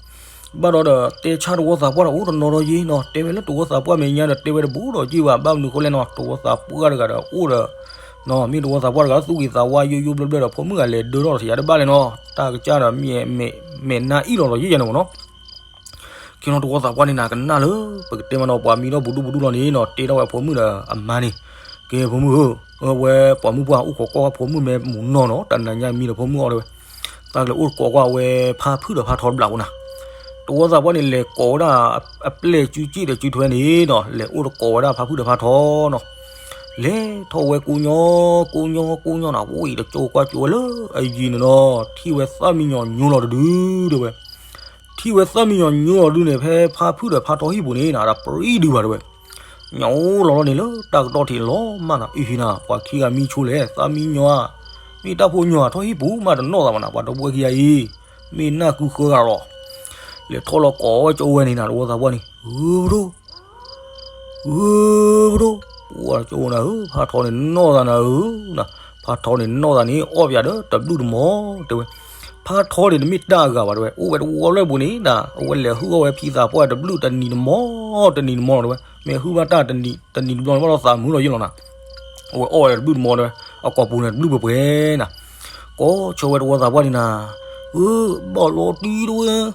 ဘၣ်ဒီးဒီးတဲဆါတဝီသးပှၢ်ဒီးအိၣ်တနီၤဒီးယ့နီၤ, တဲဝဲလၢတဝီသးပှၢ်မဲာ်ညါဒီးတဲဝဲတဘူးဒီးယ့ဘၣ်, ဘၣ်မနုၤဃိလဲၣ်နီၤ တဝီသးပှၢ်တဂၤဒီးအိၣ်ဒီး မ့ၢ်တဝီသးပှၢ်တဂၤသူၣ်ဂ့ၤသးဝါယိယိဘျၢဘျၢဒီး ဖိမုၣ်ဂၤလဲၤဒၢထီၣ်ထံၣ်ယၤတဘၣ်လဲၣ်နီၤ, တၢ်ကစၢ်ဒီးမဲာ်နါအံၣ်လီၤဒီးယ့ယဲန့ၣ်မ့ၢ်နီၤ. ခဲနီၤတဝီသးပှၢ်န့ၣ်နၤ ကနၣ်လၢ ပကတဲမးနီၤ ပှၤမံထီၣ်ပူၤဒူၣ်ပူၤဒူၣ်လီၤန့ၣ်နီၤ တဲထီၣ်ဝဲဖိမုၣ်ဒီးအမါန့ၣ်, ကဲဖိမုၣ်ဧၢ, အဝဲပှၤမုၣ်ပှၢ်အိၣ်ခိးကွၢ်ဖိမုၣ်မဲာ်မူနီၢ်နီၤ တနၤညါမံဒီးဖိမုၣ်အီၤတဲဝဲ, သးကလဲၤအိၣ်တကိးကွၢ်ဝဲဖါဖုၣ်ဒီးဖါထီတဘျီဖိနၤ. တဝီသးပှၢ်န့ၣ် လဲၤကိးဝဲဒၣ်အပျဲၢ်စုစ့ၣ်ဒီးစုထွဲန့ၣ်နီၤ လဲၤအိၣ်တကိးဝဲဒၣ်ဖါဖုၣ်ဒီးဖါထီနီၤ. လဲၤထီၣ်ဝဲကိညီ ကိညီကိညီနၤ ဝံၤတကၠိကွၢ်ကၠိဝဲလၢအယံၤန့ၣ်နီၤ ထံၣ်ဝဲသၣ်မံညီၤညိလီၤတဒုတဲဝဲ ထံၣ်ဝဲသၣ်မံညီၤညိလီၤဒုန့ၣ် ဖဲဖါဖုၣ်ဒီးဖါထီဟံၣ်ပူၤန့ၣ်နၤ တပြံဒုဘၣ်တဲဝဲ, ညီလီၤလီၤန့ၣ်လၢတၢ်ကတီၢ်ထံးလီၤမးနၤ အံၤနၤ ပှၤခံဂၤမံဆိလဲၣ် သၣ်မံညီၤဧါ, မ့ၢ်တၢ်ဖိညီၤဧါ ထီဟံၣ်ပူၤမးတနီၣ်သးဘၣ်နၤ ပှၤတဝီခံဂၤအံၤ, မ့ၢ်နၢ်ကုဃၢဂၤလီၤ. လဲၤထီၣ်လီၤကိးဝဲကၠိဝဲန့ၣ်နၤ တဝီသးပှၢ်န့ၣ် ဂုၢ်ပဒိၣ် ဂုၢ်ပဒိၣ်, ပှၤကၠိနၤဧၢ ဖါထီန့ၣ်နီၣ်သးနၤဧၢ, ဖါထီန့ၣ်နီၣ်သးန့ၣ် အီၣ်ပယၤဒီးတဘျုးတမီၤတဲဝဲ, ဖါထီန့ၣ်တမ့ၢ်တၢ်အဂၤဘၣ်တဲဝဲ အိၣ်ဝဲတဝီလၢပူၤန့ၣ်နၤ အဝဲလဲၤဟုၣ်အီၣ်ဝဲဖံသးပှၢ်တဘျုးတနံၤတမီၤ တနံၤတမီၤလီၤတဲဝဲ မ့ၢ်ဟုၣ်ဘၣ်တၢ်တနံၤတဘျီန့ၣ်ဘၣ်ဒီးသးမုာ်လီၤယ့ၢ်လီၤနၤ, အဝဲအီၣ်ဝဲတဘျုးတမီၤတဲဝဲ, အကိာ်ပူၤန့ၣ်တဘျုးပှဲၤပှဲၤနၤ, ကိးဆၢဝဲတဝီသးပှၢ်န့ၣ်နၤ, အၢ ဘၣ်လီၤတံၢ်တဲဝဲ ဒီးဖျီၣ်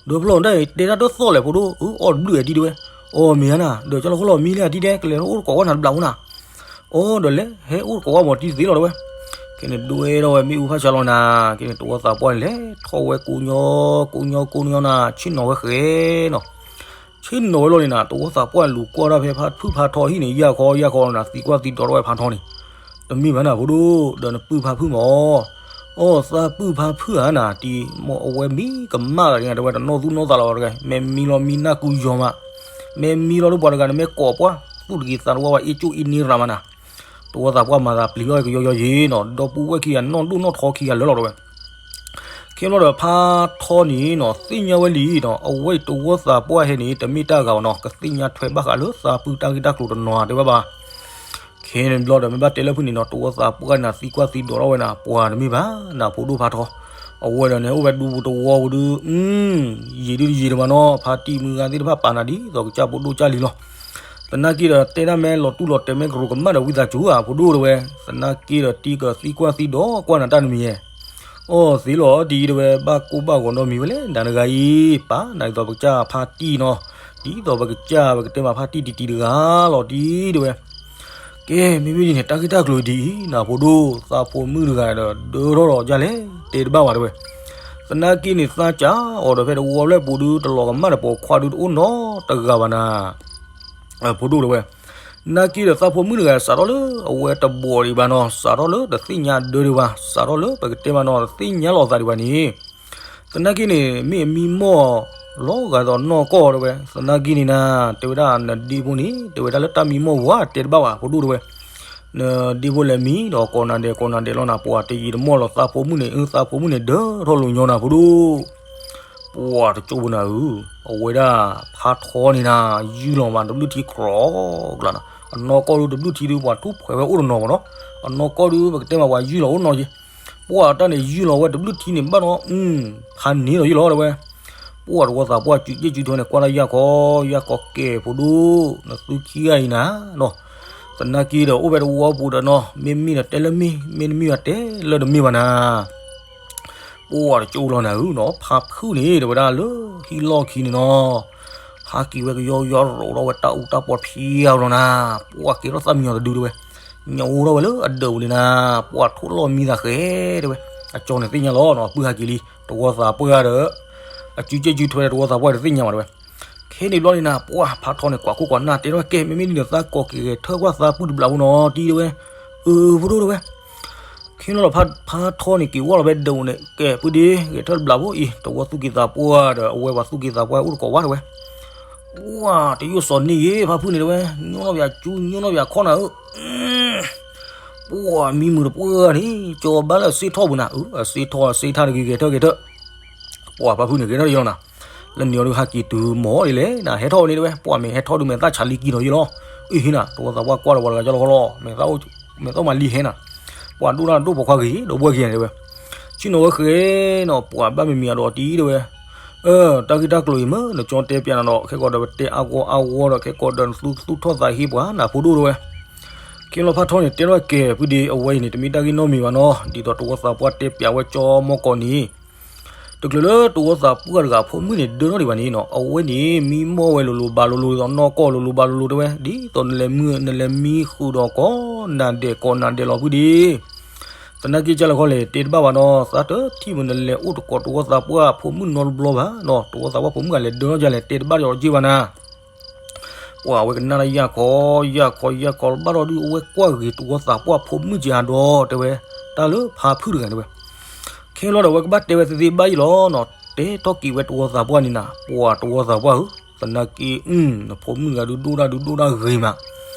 တၢ်အံၤ တဲတၢ်တသီၣ်လဲၣ်ဖိဒိၣ်, အၢ အီၣ်တဘျုးအံၤတံၢ်တဲဝဲ, အီၣ်မ့ၢ်ဧါနၤ ဒီးကၠီလီၤခီလီၤမံလၢအတံၢ်တဲ ကလဲၤအိၣ်တကိးကွၢ်နၤတဘျီဖိနၤ, အီၣ် ဒီးလဲၤဟဲအိၣ်တကိးကွၢ်မီၤတံၢ်တသ့လီၤတဲဝဲ, ကဲန့ၣ်ဒွဲထီၣ်ဝဲမ့ၣ်အူဖးဆါလီၤနၤ, ကဲန့ၣ်တဝီသးပှၢ်န့ၣ်လဲၤထီၣ်ဝဲကိညီ ကိညီကိညီနၤ ဆ့ၣ်နီၤဝဲဃဲနီၤ ဆ့ၣ်နီၤဝဲလီၤန့ၣ်နၤ တဝီသးပှၢ်လူၤကွၢ်တၢ်ဖဲဖါဖုၣ်ဖါထီဟံၣ်န့ၣ် ယၢ်ခီယၢ်ခီနၤ သံကွၢ်သံဒိးထီၣ်ဝဲဖါထီန့ၣ်, တမ့ၢ်ဘၣ်နၤဖိဒိၣ် ဒီးနပုၢ်ဖါဖုၣ်မး, အီၣ်သးပုၢ်ဖါဖုၣ်ဧါနၤ တံၤမ့ၢ်အဝဲမံကမၣ်သးဒ်နၤ တဲဝဲတနီၣ်သူၣ်နီၣ်သးလီၤဝဲတဂၤ မ့ၢ်မံလီၤမံနၢ်ကုယီၤမး, မ့ၢ်မံလီၤလၢပှၤတဂၤန့ၣ် မ့ၢ်ကိးပှၢ် သူၣ်တဂ့ၤသးတဝါဝဲ အ့ၣ်ကၠိၣ်အ့ၣ်န့ၢ်ရၤမးနၤ, တဝီသးပှၢ်မၤသးပျံၤထီၣ်ကယီယီယ့ၤနီၤ ဒီပုၢ်ဝဲၢ်ခံဂၤနီၢ်ဒိၣ်နီၢ်ထီခံဂၤလၢာ်လီၤတဲဝဲ, ခဲလီၤဒီးဖါထီန့ၣ်နီၤ သ့ၣ်ညါဝဲလံနီၤ အဝဲအံၤတဝီသးပှၢ်ဟဲန့ၣ် တမ့ၢ်တၢ်ဂၤဘၣ်နီၤ ကသ့ၣ်ညါထွဲဘၣ်ဃးလၢသးပုၢ်တၢ်ဂ့ၢ်တၢ်ကျိၤတနီၤတဲဝဲဘၣ် ခဲန့ၣ်ဘျီဒီး မ့ၢ်ဘၣ်တဲလၢဖုၣ်န့ၣ်နီၤ တဝီသးပှၢ်နၤသံကွၢ်သံဒိးထီၣ်ဝဲနၤ ပှၤတမ့ၢ်ဘၣ်နၤ ဖိဒိၣ်ဖါထီ, အဝဲဒီးန့ၣ်အိၣ်ဝဲဒူပူၤတဝီပူၤဒုး, ယံာ်ဒုးတယံာ်တမးနီၤ ဖါတံၢ်မုၢ်ဂၤသ့ၣ်တဖၣ်ပာ်နၤဒ်သိးကစၢ်ဖိဒိၣ်ကစၢ်လံၤလီၤ. သနာ်က့ဒီးတဲဒၣ်မ့ၢ်လီၤတူၢ်လီၤတဲာ်မ့ၢ်ကရူၢ်ကမၣ်ဒီးဝံသးစူၤဧါ ဖိဒိၣ်တဲဝဲ, သနာ်က့ဒီးတံၤကသံကွၢ်သံဒိးကွၢ်နၤတၢ်နမံၤယဲ အီၣ်သ့လီၤတံၤတဲဝဲ ဘၣ်ကိၢ်ဘၣ်ဂီၤနီတမံၤဝဲလဲၣ် နၤတဂၤအံၤ ပာ်နၤဒ်သိးပကစၢ်ဖါတံၢ်နီၤ, ဒ်သိးပကစၢ်ပကတဲမးဖါတံၢ်တံၤတံၤတဂၤလီၤတံၤတဲဝဲ, ကဲ မ့မ့ၢ်ဒ်န့ၣ် တၢ်ဂ့ၢ်တၢ်ကျိၤဒ်အံၤ နၤဖိဒိၣ် သးဖိမုၣ်တဂၤဒီး ဒၢထီၣ်ဒီးဒ်လဲၣ် တဲတဘၣ်ဘၣ်တဲဝဲ, သနာ်က့န့ၣ် သးစၢ်အီၤဒီးဖဲတဝီဖျၢၣ်ပူၤဒု တလီၤကမၣ်ဒီးပိာ်ခွါဒုတအိၣ်နီတဂၤဘၣ်နၤ ဖိဒိၣ်တဲဝဲ, နာ်က့ဒီးသးဖိမုၣ်တဂၤ စးထီၣ်လၢအဝဲတဘီၣ်ဒံးဘၣ်နီၤ စးထီၣ်လၢတသ့ၣ်ညါဒၢဒံးဘၣ် စးထီၣ်လၢပကတဲမးနီၤ တသ့ၣ်ညါလီၤသးဒံးဘၣ်န့ၣ်, သနာ်က့န့ၣ် မ့ၢ်အမံမီၢ်လီၤဂာ်ဒီးနီၢ်ကီၢ်တဲဝဲ သနာ်က့န့ၣ်နၤ တဲဝဲဒၣ်နဒ့ဖိန့ၣ် တဲဝဲဒၣ်လၢတၢ်မံမီၢ်ဝဲတဲတဘၣ်ဘၣ် ဖိဒိၣ်တဲဝဲ နဒ့ဖိလဲၤမံဒီးကိးနၤဒဲးကိးနၤဒဲးလီၤနၤ ပှၤတယံာ်တမီၢ်လီၤ သးဖိမုၣ်န့ၣ် အၢ သးဖိမုၣ်န့ၣ်ဒၢထီၣ်လိာ်ညီနၤဖိဒိၣ် ပှၤတကၠိဖိနၤဧၢ, အဝဲဒၣ်ဖါထီန့ၣ်နၤ ယုၢ်လီၤမးတဘျုးထံကြိးကျါနၤ, အနီၢ်ကီၢ်ဒုတဘျုးထံဒု ပှၤထူၣ်ဖှဲးဝဲအိၣ်တနီၤမးနီၤ, အနီၢ်ကီၢ်ဒုး ပကတဲမးပှၤယုၢ်လီၤအိၣ်နီၤယံၤ, ပှၢ်တၢ်န့ၣ်ယုၢ်လီၤဝဲတဘျုးထံန့ၣ်ဘၣ်ဒီး ဖးန့ၢ်လီၤယံၤလီၤတဲဝဲ. ပှၢ်တဝီသးပှၢ်စုစ့ၣ်စုထွဲန့ၣ် ကွၢ်လၢယၢ်ခီ, ယၢ်ခီကဲဖိဒိၣ်, နသုခံဂၤအံၤနၤနီၤ, သနာ်က့ဒီးအိၣ်ဖဲတဝီပူၤဒီးနီၤ, မ့မ့ၢ်ဒီးတဲလၢမ့ၢ်, မ့တမ့ၢ်ဘၣ်တဲလၢတမ့ၢ်ဘၣ်နၤ ပှၢ်တကၠိလီၤနၤဧၢနီၤ, ဖါဖုၣ်န့ၣ် တဲဝဲဒၣ်လၢဟံၣ်လီၢ်ခံန့ၣ်နီၤ, ဟးက့ၤဝဲကယီကယီရိးထီၣ်ဝဲတၢ်အူတၢ်ပီဖံးအါဘျီနၤ, ပှၢ်ကဲထီၣ်သၣ်မံညီၤတဒုတဲဝဲ, ညၣ်အိၣ်ထီၣ်ဝဲလၢအဒၢးပူၤန့ၣ်နၤ, ပှၢ်ထိၣ်လီၢ်မံသးဃဲတဲဝဲ, အကၠီန့ၣ်သ့ၣ်ညါလီၤနီၤ, အပုၢ်ဟးက့ၤလံ, တဝီသးပှၢ်ဒီး အစုစ့ၣ်စုထွဲတဝီသးပှၢ်တသ့ၣ်ညါဘၣ်တဲဝဲ. ခဲန့ၣ်ဘျီန့ၣ်နၤ ပှၢ်ဖါထီန့ၣ် ကွၢ်ခိၣ်ကွၢ်နၢ်တဲထီၣ်ကဲ မ့မ့ၢ်ဒ်န့ၣ် သးကိးက့ၤဂဲၤထၢၣ်ကွၢ်သးပုၢ်တဘျးဖိနီၤတံၢ်တဲဝဲ, အၢ ဖိဒိၣ်တဲဝဲ. ခဲန့ၣ်လီၤဖါထီန့ၣ် က့ၤဝဲလီၤဖဲဒၢးပူၤန့ၣ် ကဲ ပုၢ်ဒ့ ဂဲၤထၢၣ်တဘျးဖိအံၤ တဝီသူၣ်က့ၤသးပှၢ်ဒီး အဝဲပှၤသူၣ်က့ၤသးပှၢ်အိၣ်တကိးဝဲတဲဝဲ. ပှၢ်တယိၣ်စီၤန့ၣ်ယ့ ဖါဖုၣ်န့ၣ်တဲဝဲ, ညိၣ်နီၣ်ပယၤကၠူ ညိၣ်နီၣ်ပယၤခီနၤဧၢ ပှၢ်မံမုာ်တပှၢ်န့ၣ် ကၠီဘၣ်လၢအစ့ထီၣ်ပူၤနၤ, အစ့ထီၣ် အစ့ထီၣ်တဂ့ၤ ဂဲၤထၢၣ်ဂဲၤထၢၣ်. ပှၢ်ဖါဖုၣ်န့ၣ်ဂဲၤထီၣ်တယံၤလီၤနၤ, လၢန့ၣ်အီၤဒုးဟးက့ၤတုၤမီၢ်ဒ်လဲၣ်နၤ ဟဲထီၣ်ဝဲန့ၣ်တဲဝဲ, ပှၢ်မ့ၢ်ဟဲထီၣ်ဒုးမဲာ်သၣ်ဆါလံကံနီၤယံၤလီၤ. အ့ၣ်ဟ့နၤ တဝီသးပှၢ်ကွၢ်ဒီးပှၤတဂၤကၠီလီၤဃီလီၤ, မဲာ်သၣ်အိၣ် မဲာ်သၣ်မၤလံဟဲနၤ, ပှၢ်ဒိၣ်တၢ်ဒိၣ်ပိာ်ခွါဂ့ၤ ဒီပုၢ်ဝဲၢ်ခံဂၤန့ၣ်တဲဝဲ. ဆ့ၣ်နီၤဝဲဃဲနီၤ ပှၢ်ဘၣ်မံၤမံၤအဒီးတံၢ်တဲဝဲ, အၢ တၢ်ဂ့ၢ်တၢ်ကျိၤအံၤမ့ၢ်နကၠီတဲပျးနၤဒီး ခဲကိာ်ဒီးပတဲအါဂီၢ်အါဂီၢ်ဒီး ခဲကိာ်ဒီးနသူသူၣ်ထီၣ်သးဟ့ပှၤနၤဖိဒိၣ်တဲဝဲ. ခ့လီၤဖါထီန့ၣ်တဲထီၣ်ကဲ ပုၢ်ဒ့ အဝဲအံၤန့ၣ် တမ့ၢ်တၢ်ဂ့ၢ်နီတမံၤဘၣ်နီၤ, ဒ်သိးတဝီသးပှၢ်တဲပျးဝဲကၠီမီၢ်ကီးန့ၣ် တချုးလၢတဝီသးပှၢ်တဂၤအဖိမုၣ်န့ၣ် ဒၢထီၣ်ဒံးဘၣ်န့ၣ်နီၤ, အဝဲန့ၣ် မံမီၢ်ဝဲလိၤလိၤဘၣ်လိၤလိၤ ဒီးနီၢ်ကီၢ်လိၤလိၤဘၣ်လိၤလိၤတဲဝဲ, ဒ်သိးနလဲၤမံ နလဲၤမံဃုာ်ဒီးကိးနၤဒဲးကိးနၤဒဲးလီၤပုၢ်ဒ့ သနာ်က့ကၢ်လၢခီလဲၣ် တဲတဘၣ်ဘၣ်နီၤ, သးတထံၣ်မ့ၢ်နလဲၤအိၣ်တကိးတဝီသးပှၢ်ဖိမုၣ်နီတဘျီဘၣ်နီၤ, တဝီသးပှၢ်ဖိမုၣ်ဂၤလဲၤဒၢထီၣ်ယၤလဲၣ် တဲတဘၣ်ဒီးက့ၢ်ဘၣ်နၤ. ပှၢ်ဝဲကနၣ်လၢယၢ်ခီ ယၢ်ခီ ယၢ်ခီဘၣ်ဒီးဒုး အဝဲကွၢ်ဂ့ၤတဝီသးပှၢ်ဖိမုၣ်က့ၤအဒီးတဲဝဲ, တၢ်လၢဖါဖုၣ်တဂၤတဲဝဲ. ခဲလီၤဒီးအဝဲကဘၣ်တဲဝဲသ့သ့ဘၣ်ယံၤလီၤနီၤ, တဲထီၣ်က့ၤဝဲတဝီသးပှၢ်န့ၣ်နၤ, ပှၢ်တဝီသးပှၢ်ဧၢ, သနာ်က့ နဖိမုၣ်တဂၤဒုး ဒိၣ်တၢ်ဒုးဒိၣ်တၢ်ဂ့ၤမး,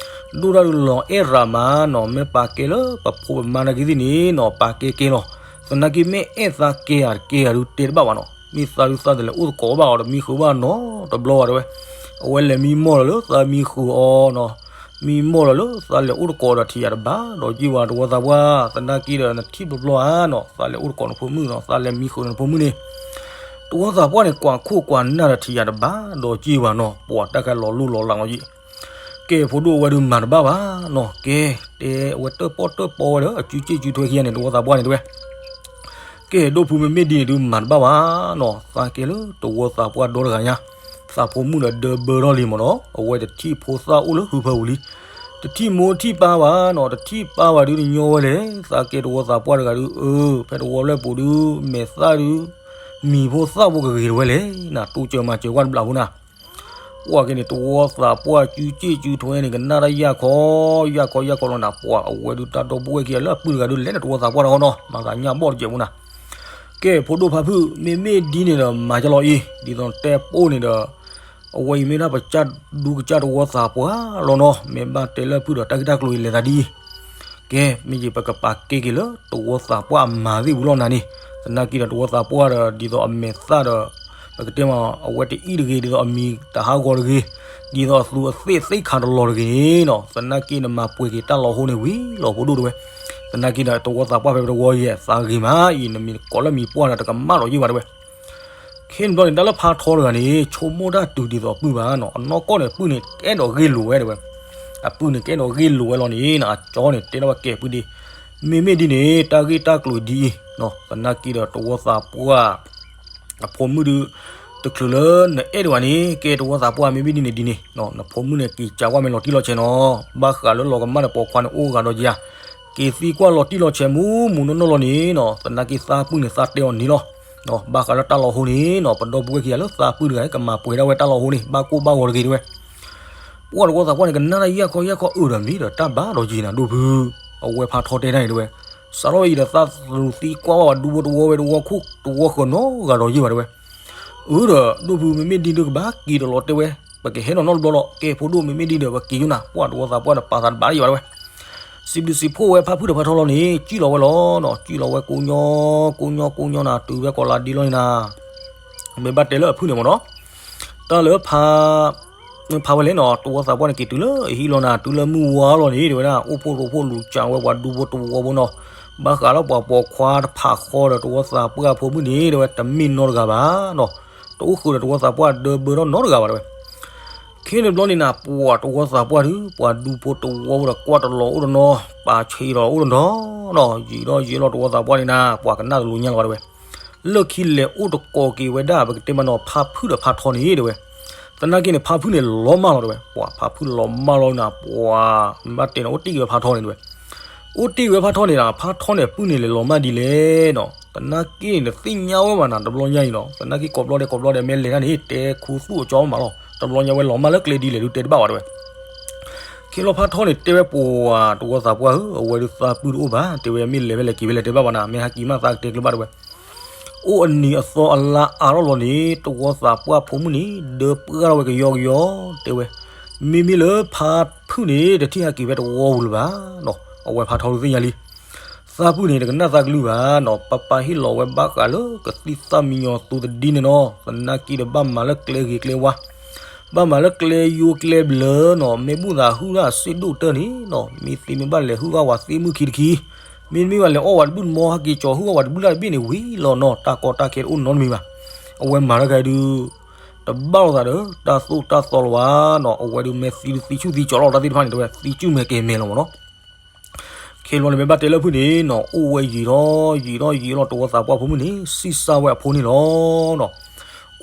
ဒိၣ်တၢ်ဒုးလီၤအဲၣ်ရၤမးနီၤ, မ့ၢ်ပာ်ကဲလၢပဖိပမါနာ်က့သ့ၣ်န့ၣ်နီၤ ပာ်ကဲကဲလီၤ, သနာ်က့မ့ၢ်အဲၣ်သးကဲဧါတကဲဧါဒုးတဲတဘၣ်ဘၣ်နီၤ, မ့ၢ်သးဒုးသးတလဲၤအိၣ်သကိးဘၣ်အီၤဒီးမံဃုာ်ဘၣ်နီတဘျီဘၣ်တဲဝဲ, အဝဲလဲၤမံမီၢ်လီၤလၢသးမံဃုာ်အီၤနီၤ, မံမီၢ်လီၤလၢသးလဲၤအိၣ်တကိးဒီးထံၣ်ယၤတဘၣ်ဒီးက့ၢ်ဘၣ်တဝီသးပှၢ်, သနာ်က့ဒီးနထံၣ်ဘျီဘျီဧါနီၤ, သးလဲၤအိၣ်တကိးနဖိမုၣ်နီၤ, သးလဲၤမံဃုာ်နဖိမုၣ်န့ၣ် တဝီသးပှၢ်န့ၣ် ကွၢ်ခိၣ်ကွၢ်နၢ်ဒီးထံၣ်ယၤတဘၣ်ဒီးက့ၢ်ဘၣ်နီၤ, ပှၢ်တၢ်ကဲလီၤလိၣ်လီၤလးလီၤယံၤ, ကဲဖိဒိၣ်အဝဲဒုးမၤတဘၣ်ဘၣ်နီၤ, ကဲ တဲအဝဲတၢၣ်ပီၣ်တၢၣ်ပီဝဲဒီး အစုစ့ၣ်စုထွဲခံဂၤန့ၣ် တဝီသးပှၢ်န့ၣ်တဲဝဲ ကဲ ဒိၣ်ဖု မ့မ့ၢ်ဒ်န့ၣ်ဒုးမၤတဘၣ်ဘၣ်နီၤ, သးကဲလၢတဝီသးပှၢ်ဒီတဂၤညါ, သးဖိမုၣ်ဒီးဒၢဘၢထီၣ်လံမ့ၢ်နီၤ, အဝဲတထံၣ်ဖိသၣ်အိၣ်လၢဟုဖၢပူၤလံ, တထံၣ်မိၢ်ထံၣ်ပၢ်ဘၣ်နီၤ, တထံၣ်ပၢ်ဘၣ်ဒုးတညီဝဲလဲၣ်, သးကဲတဝီသးပှၢ်တဂၤဒုး အၢ ဖဲတဝီလၢပူၤဒုး မဲာ်သၣ်ဒုး မံၤဖိသၣ်ဖိကဂ့ၤတဝဲလဲၣ်, နတိစၢၤမၤစၢၤကွၢ်တဘျးဖိနၤ ပှၢ်က့န့ၣ် တဝီသးပှၢ်စုစ့ၣ်စုထွဲန့ၣ် ကနၣ်တၢ်ယၢ်ခီ ယၢ်ခီယၢ်ခီလီၤနၤ, ပှၢ်အဝဲဒုးတၢ်ဒီပုၢ်ဝဲၢ်ခံဂၤလၢအပုၢ်တဂၤဒုးလဲၤဒီးတဝီသးပှၢ်တခီနီၤ, မၤသးညၣ်ဘီၣ်တစဲးဖိနၤ, ကဲ ဖိဒိၣ်ဖါဖုၣ် မ့မ့ၢ်ဒ်န့ၣ်ဒီးမၤကလီၤအံၤ ဒ်သိးတဲပိၢ်န့ၣ်ဒီး အဝဲအံၤမ့ၢ်ဒၣ်ပကစၢ်ဒူကစၢ်တဝီသးပှၢ်လီၤနီၤ, မ့ၢ်ဘၣ်တဲလၢဖုၣ်ဒီးတၢ်ဂ့ၢ်တၢ်ကျိၤအံၤလဲၤသးဒ်အံၤ ကဲ မ့ၢ်ယပကပာ်ကဲက့ၤလၢတဝီသးပှၢ်အမၤသ့ၣ်ပူၤလီၤနၤန့ၣ်, သနာ်က့ဒီးတဝီသးပှၢ်ဒီး ဒ်သိးအမဲာ်သၣ်ဒီး ပကတဲမး အဝဲတအံၣ်တဂ့ၤ ဒ်သိးအမံၤတဟးဂီၤတဂ့ၤ, ဒ်သိးအသူးအသ့ၣ်သ့ၣ်ခါတလီၤတဂ့ၤန့ၣ်နီၤ, သနာ်က့နမၤပှဲၤက့ၤတၢ်လီၤဟိန့ၣ်ဝံၤလီၤဖိဒိၣ်တဲဝဲ, သနာ်က့ဒီးတဝီသးပှၢ်ဖဲပတဝီယဲၢ် သးဂ့ၤမးအံၤ နမံၤတကိးလၢမံၤပှၢ်ဒီးတကမၣ်လီၤယံၤဘၣ်တဲဝဲ ခဲန့ၣ်ဘျီန့ၣ် တၢ်လၢဖါထီတဂၤန့ၣ် ဆိကမိၣ်တၢ်တုၤဒ်သိးအပုၢ်ဘၣ်နီၤ, အနီၢ်ကီၢ်န့ၣ် အပုၢ်န့ၣ် ကအဲၣ်ဒိးဂ့ၢ်လိာ်ဝဲတဲဝဲ, အပုၢ်န့ၣ် ကအဲၣ်ဒိးဂ့ၢ်လိာ်ဝဲလီၤန့ၣ်နီၤ, အကၠီန့ၣ် တဲထီၣ်ဝဲကဲပုၢ်ဒ့, မ့မ့ၢ်ဒ်န့ၣ် တၢ်ဂ့ၢ်တၢ်ကျိၤဒ်အံၤ, သနာ်က့ဒီးတဝီသးပှၢ် အဖိမုၣ်ဒုး တချုးလၢနအဲၣ်ဒိးဘၣ်န့ၣ် ကဲတဝီသးပှၢ်မ့မ့ၢ်ဒ်န့ၣ်ဒ်န့ၣ်, နဖိမုၣ်န့ၣ် က့ၤကးကွၢ်မ့ၢ်လီၤတံၢ်လီၤဆဲးနီၤ, ဘၣ်ဃးလၢလီၤကမၣ်ဒီးပိာ်ခွါန့ၣ်အိၣ်ဂၤဒီးယၤ, က့ၤသံကွၢ်လီၤတံၢ်လီၤဆဲးမူးမူးနီၢ်နီၢ်လီၤန့ၣ်နီၤ, သနာ်က့သးပုၢ်န့ၣ်သးတဲအီၤန့ၣ်လီၤ, ဘၣ်ဃးလၢတၢ်လီၤဟိန့ၣ်နီၤ, ပဒီပုၢ်ဝဲၢ်ခံဂၤလၢသးပုၢ်တဂၤ ကမၤပှဲၤဒၣ်ဝဲတၢ်လီၤဟိန့ၣ် ဘၣ်ကိၢ်ဘၣ်ဂီၤတဂ့ၤတဲဝဲ ပှၢ်တဝီသးပှၢ်န့ၣ် ကနၣ်တၢ်ယၢ်ခီယၢ်ခီအၢဒီးမ့ၢ်ဒီးတၢ်ဘၣ်ဒီးယံၤနၤဒိၣ်ဖု, အဝဲဖါထီတဲတၢ်န့ၣ်တဲဝဲ, စးထီၣ်အံၤဒီးသးသရူးသံကွၢ်ဘၣ်ပှၤဒူဖိတဝီဝဲတဝီခိၣ်တဝီဃၢၤနီတဂၤဒီးယံၤဘၣ်တဲဝဲ, အၢဒီး ဒိၣ်ဖုမ့မ့ၢ်ဒ်ဒုးကဘၣ်က့ၤတလီၤတဲဝဲ, ပကဟဲနီၤနီတဘျီလီၤ, ကဲဖိဒိၣ်မ့မ့ၢ်ဒ်ဒီးပက့ၤယိၣ်နၤ, ပှၢ်တဝီသးပှၢ်ဒီးပာ်သးတဘၣ်ယံၤဘၣ်တဲဝဲ စံးဘျုးစံးဖှိၣ်ဝဲဖါဖုၣ်ဒီးဖါထီလီၤန့ၣ် ကံၣ်လီၤဝဲလီၤနီၤ, ကံၣ်လီၤဝဲကိးညီ ကိးညီကိးညီနၤ, တုၤဝဲကိးလါဒ့လီၤန့ၣ်နၤ, မ့ၢ်ဘၣ်တဲလၢအဖုၣ်န့ၣ်မ့ၢ်နီၤ, တၢ်လၢဖါ ဖးဝဲလဲၣ်နီၤ, တဝီသးပှၢ်န့ၣ်က့ၤတုၤလၢအဟံၣ်လီၤနၤ, တုၤလၢမုၢ်ဝါလီၤန့ၣ် တဲဝဲဒၣ် အိၣ်ဖှိၣ်ရိဖှိၣ်လူၤစၢ်ဝဲပှၤဒူဖိတဝီဖိနီၤ, ဘၣ်ဃးလၢပှၤပိာ်ခွါတဖးဃီဒီး တဝီသးပှၢ်ဖိမုၣ်န့ၣ် တဲဝဲတမ့ၢ်နီတဂၤဘၣ်နီၤ, တအိၣ်ဃုာ်ဒီးတဝီသးပှၢ်ဒၢဘၢထီၣ်နီတဂၤဘၣ် တဲဝဲ ခဲန့ၣ်ဘျီန့ၣ်နၤ ပှၤတဝီသးပှၢ်ဒုး ပှၤဒူဖိတဝီဖိဒီးကွၢ်တလီၤအိၣ်တနီၤ, ပာ်ဆံးဒီးအိၣ်တနီၤနီၤ, ယံာ်ထီၣ်ယံာ်လီၤတဝီသးပှၢ်န့ၣ်နၤ ပှၤကနၣ်တလူၤညါလီၤဘၣ်တဲဝဲ, လၢခံလဲၤအိၣ်တကိးက့ၤဝဲဒၣ် ပကတဲမးနီၤ ဖါဖုၣ်ဒီးဖါထီန့ၣ်တဲဝဲ, သနာ်က့န့ၣ် ဖါဖုၣ်န့ၣ်လီၤမၢ်လီၤတဲဝဲ, ပှၤဖါဖုၣ်လီၤမၢ်လီၤနၤ ပှၤမ့ၢ်ဘၣ်တဲန့ၣ် အိၣ်တ့ၢ်က့ၤဝဲဖါထီန့ၣ်တဲဝဲ အိၣ်တ့ၢ်ဝဲဖါထီန့ၣ်ဒီး ဖါထီန့ၣ် ပုၢ်န့ၣ်လဲၤလီၤမၢ်ဒ်လဲၣ်နီၤ, သနာ်က့န့ၣ် တသ့ၣ်ညါဝဲဘၣ်နၤ တဘျီညါအံၤနီၤ, သနာ်က့ကိးဘျီဒဲးကိးဘျီဒဲး မ့ၢ်လဲၤတၢ်န့ၣ် တဲခူသူၣ်အကၠီမးလီၤ, တဘျီညါဝဲလီၤမၢ်လၢကျဲဒ်လဲၣ်ဒုးတဲတဘၣ်ဘၣ်တဲဝဲ, ခဲလီၤဖါထီန့ၣ်တဲဝဲပှၤတဝီသးပှၢ်ဧၢ, အဝဲဒုးသးပုၢ်တအိၣ်ဘၣ်, တဲဝဲမ့ၢ်လဲၤဖဲလဲၣ်က့ၤဖဲလဲၣ်တဲဘၣ်ဘၣ်နၤ, မ့ၢ်ဟဲက့ၤမးသးကတဲကျၢၤဘၣ်တဲဝဲ အိၣ်အနံၤအသီအလါအါထီၣ်လီၤန့ၣ် တဝီသးပှၢ်ဖိမုၣ်န့ၣ် ဒၢပှၢ်ထီၣ်ဝဲကယီကယီတဲဝဲ, မ့မ့ၢ်လၢဖါဖုၣ်န့ၣ် တထံၣ်ဟဲက့ၤဖဲတဝီပူၤလၢၤဘၣ်နီၤ, အဝဲဖါထီဒုးသ့ၣ်ညါလံ, သးပုၢ်န့ၣ် တကနၣ်သးကလုၢ်ဘၣ်နီၤ, ပၢ်ပၢ်ဟ့ၣ်လီၤဝဲဘၣ်ဃးလၢကသံၣ်သၣ်မံညီၤသူတဒံန့ၣ်နီၤ, သနာ်က့ဒီးဘၣ်မၤလၢကျဲဂ့ၤကျဲဝါ ဘၣ်မၤလၢကျဲယိကျဲဘျၢနီၤ, မ့ၢ်ဘူၣ်သးဟုၣ်ဒၣ်စ့ဒိၣ်တၢၢ်န့ၣ်နီၤ, မ့ၢ်သ့မ့ၢ်ဘၣ်လဲၤဟုၣ်ဘၣ်ဝဲသ့ၣ်မုၣ်ခံတခံ, မ့တမ့ၢ်ဘၣ်လဲၤအီၣ်ဝဲတဘုၣ်တမီ ဟဲက့ၤကၠီၤဟုၣ်ဘၣ်ဝဲတဘုၣ်လၢ်တဘ့ၣ်န့ၣ်ဝံၤလီၤနီၤ, တၢ်ကီတၢ်ခဲတအိၣ်နီတမံၤဘၣ်. အဝဲမၤတၢ်ဂၤဒုး တဘၣ်လိာ်သးဒီးတၢ်သိၣ်တၢ်သီလၢၤဘၣ်နီၤ, အဝဲဒုးမ့ၢ်သံဒုးသံဆူၣ်သံကၠီၤလီၤတၢ်သ့ၣ်တဖၣ်န့ၣ် တဲဝဲသံကၠူၣ်မဲာ်ကဲၤမဲာ်လီၤမးနီၤ. ခဲဘျီန့ၣ်မ့ၢ်ဘၣ်တဲလၢဖုၣ်န့ၣ်နီၤ, အိၣ်ဝဲယံာ်ထီၣ်ယံာ်ထီၣ်ယံာ်လီၤ တဝီသးပှၢ်ဖိမုၣ်န့ၣ် စံးစၢ်ဝဲအဖိန့ၣ်လီၤနီၤ.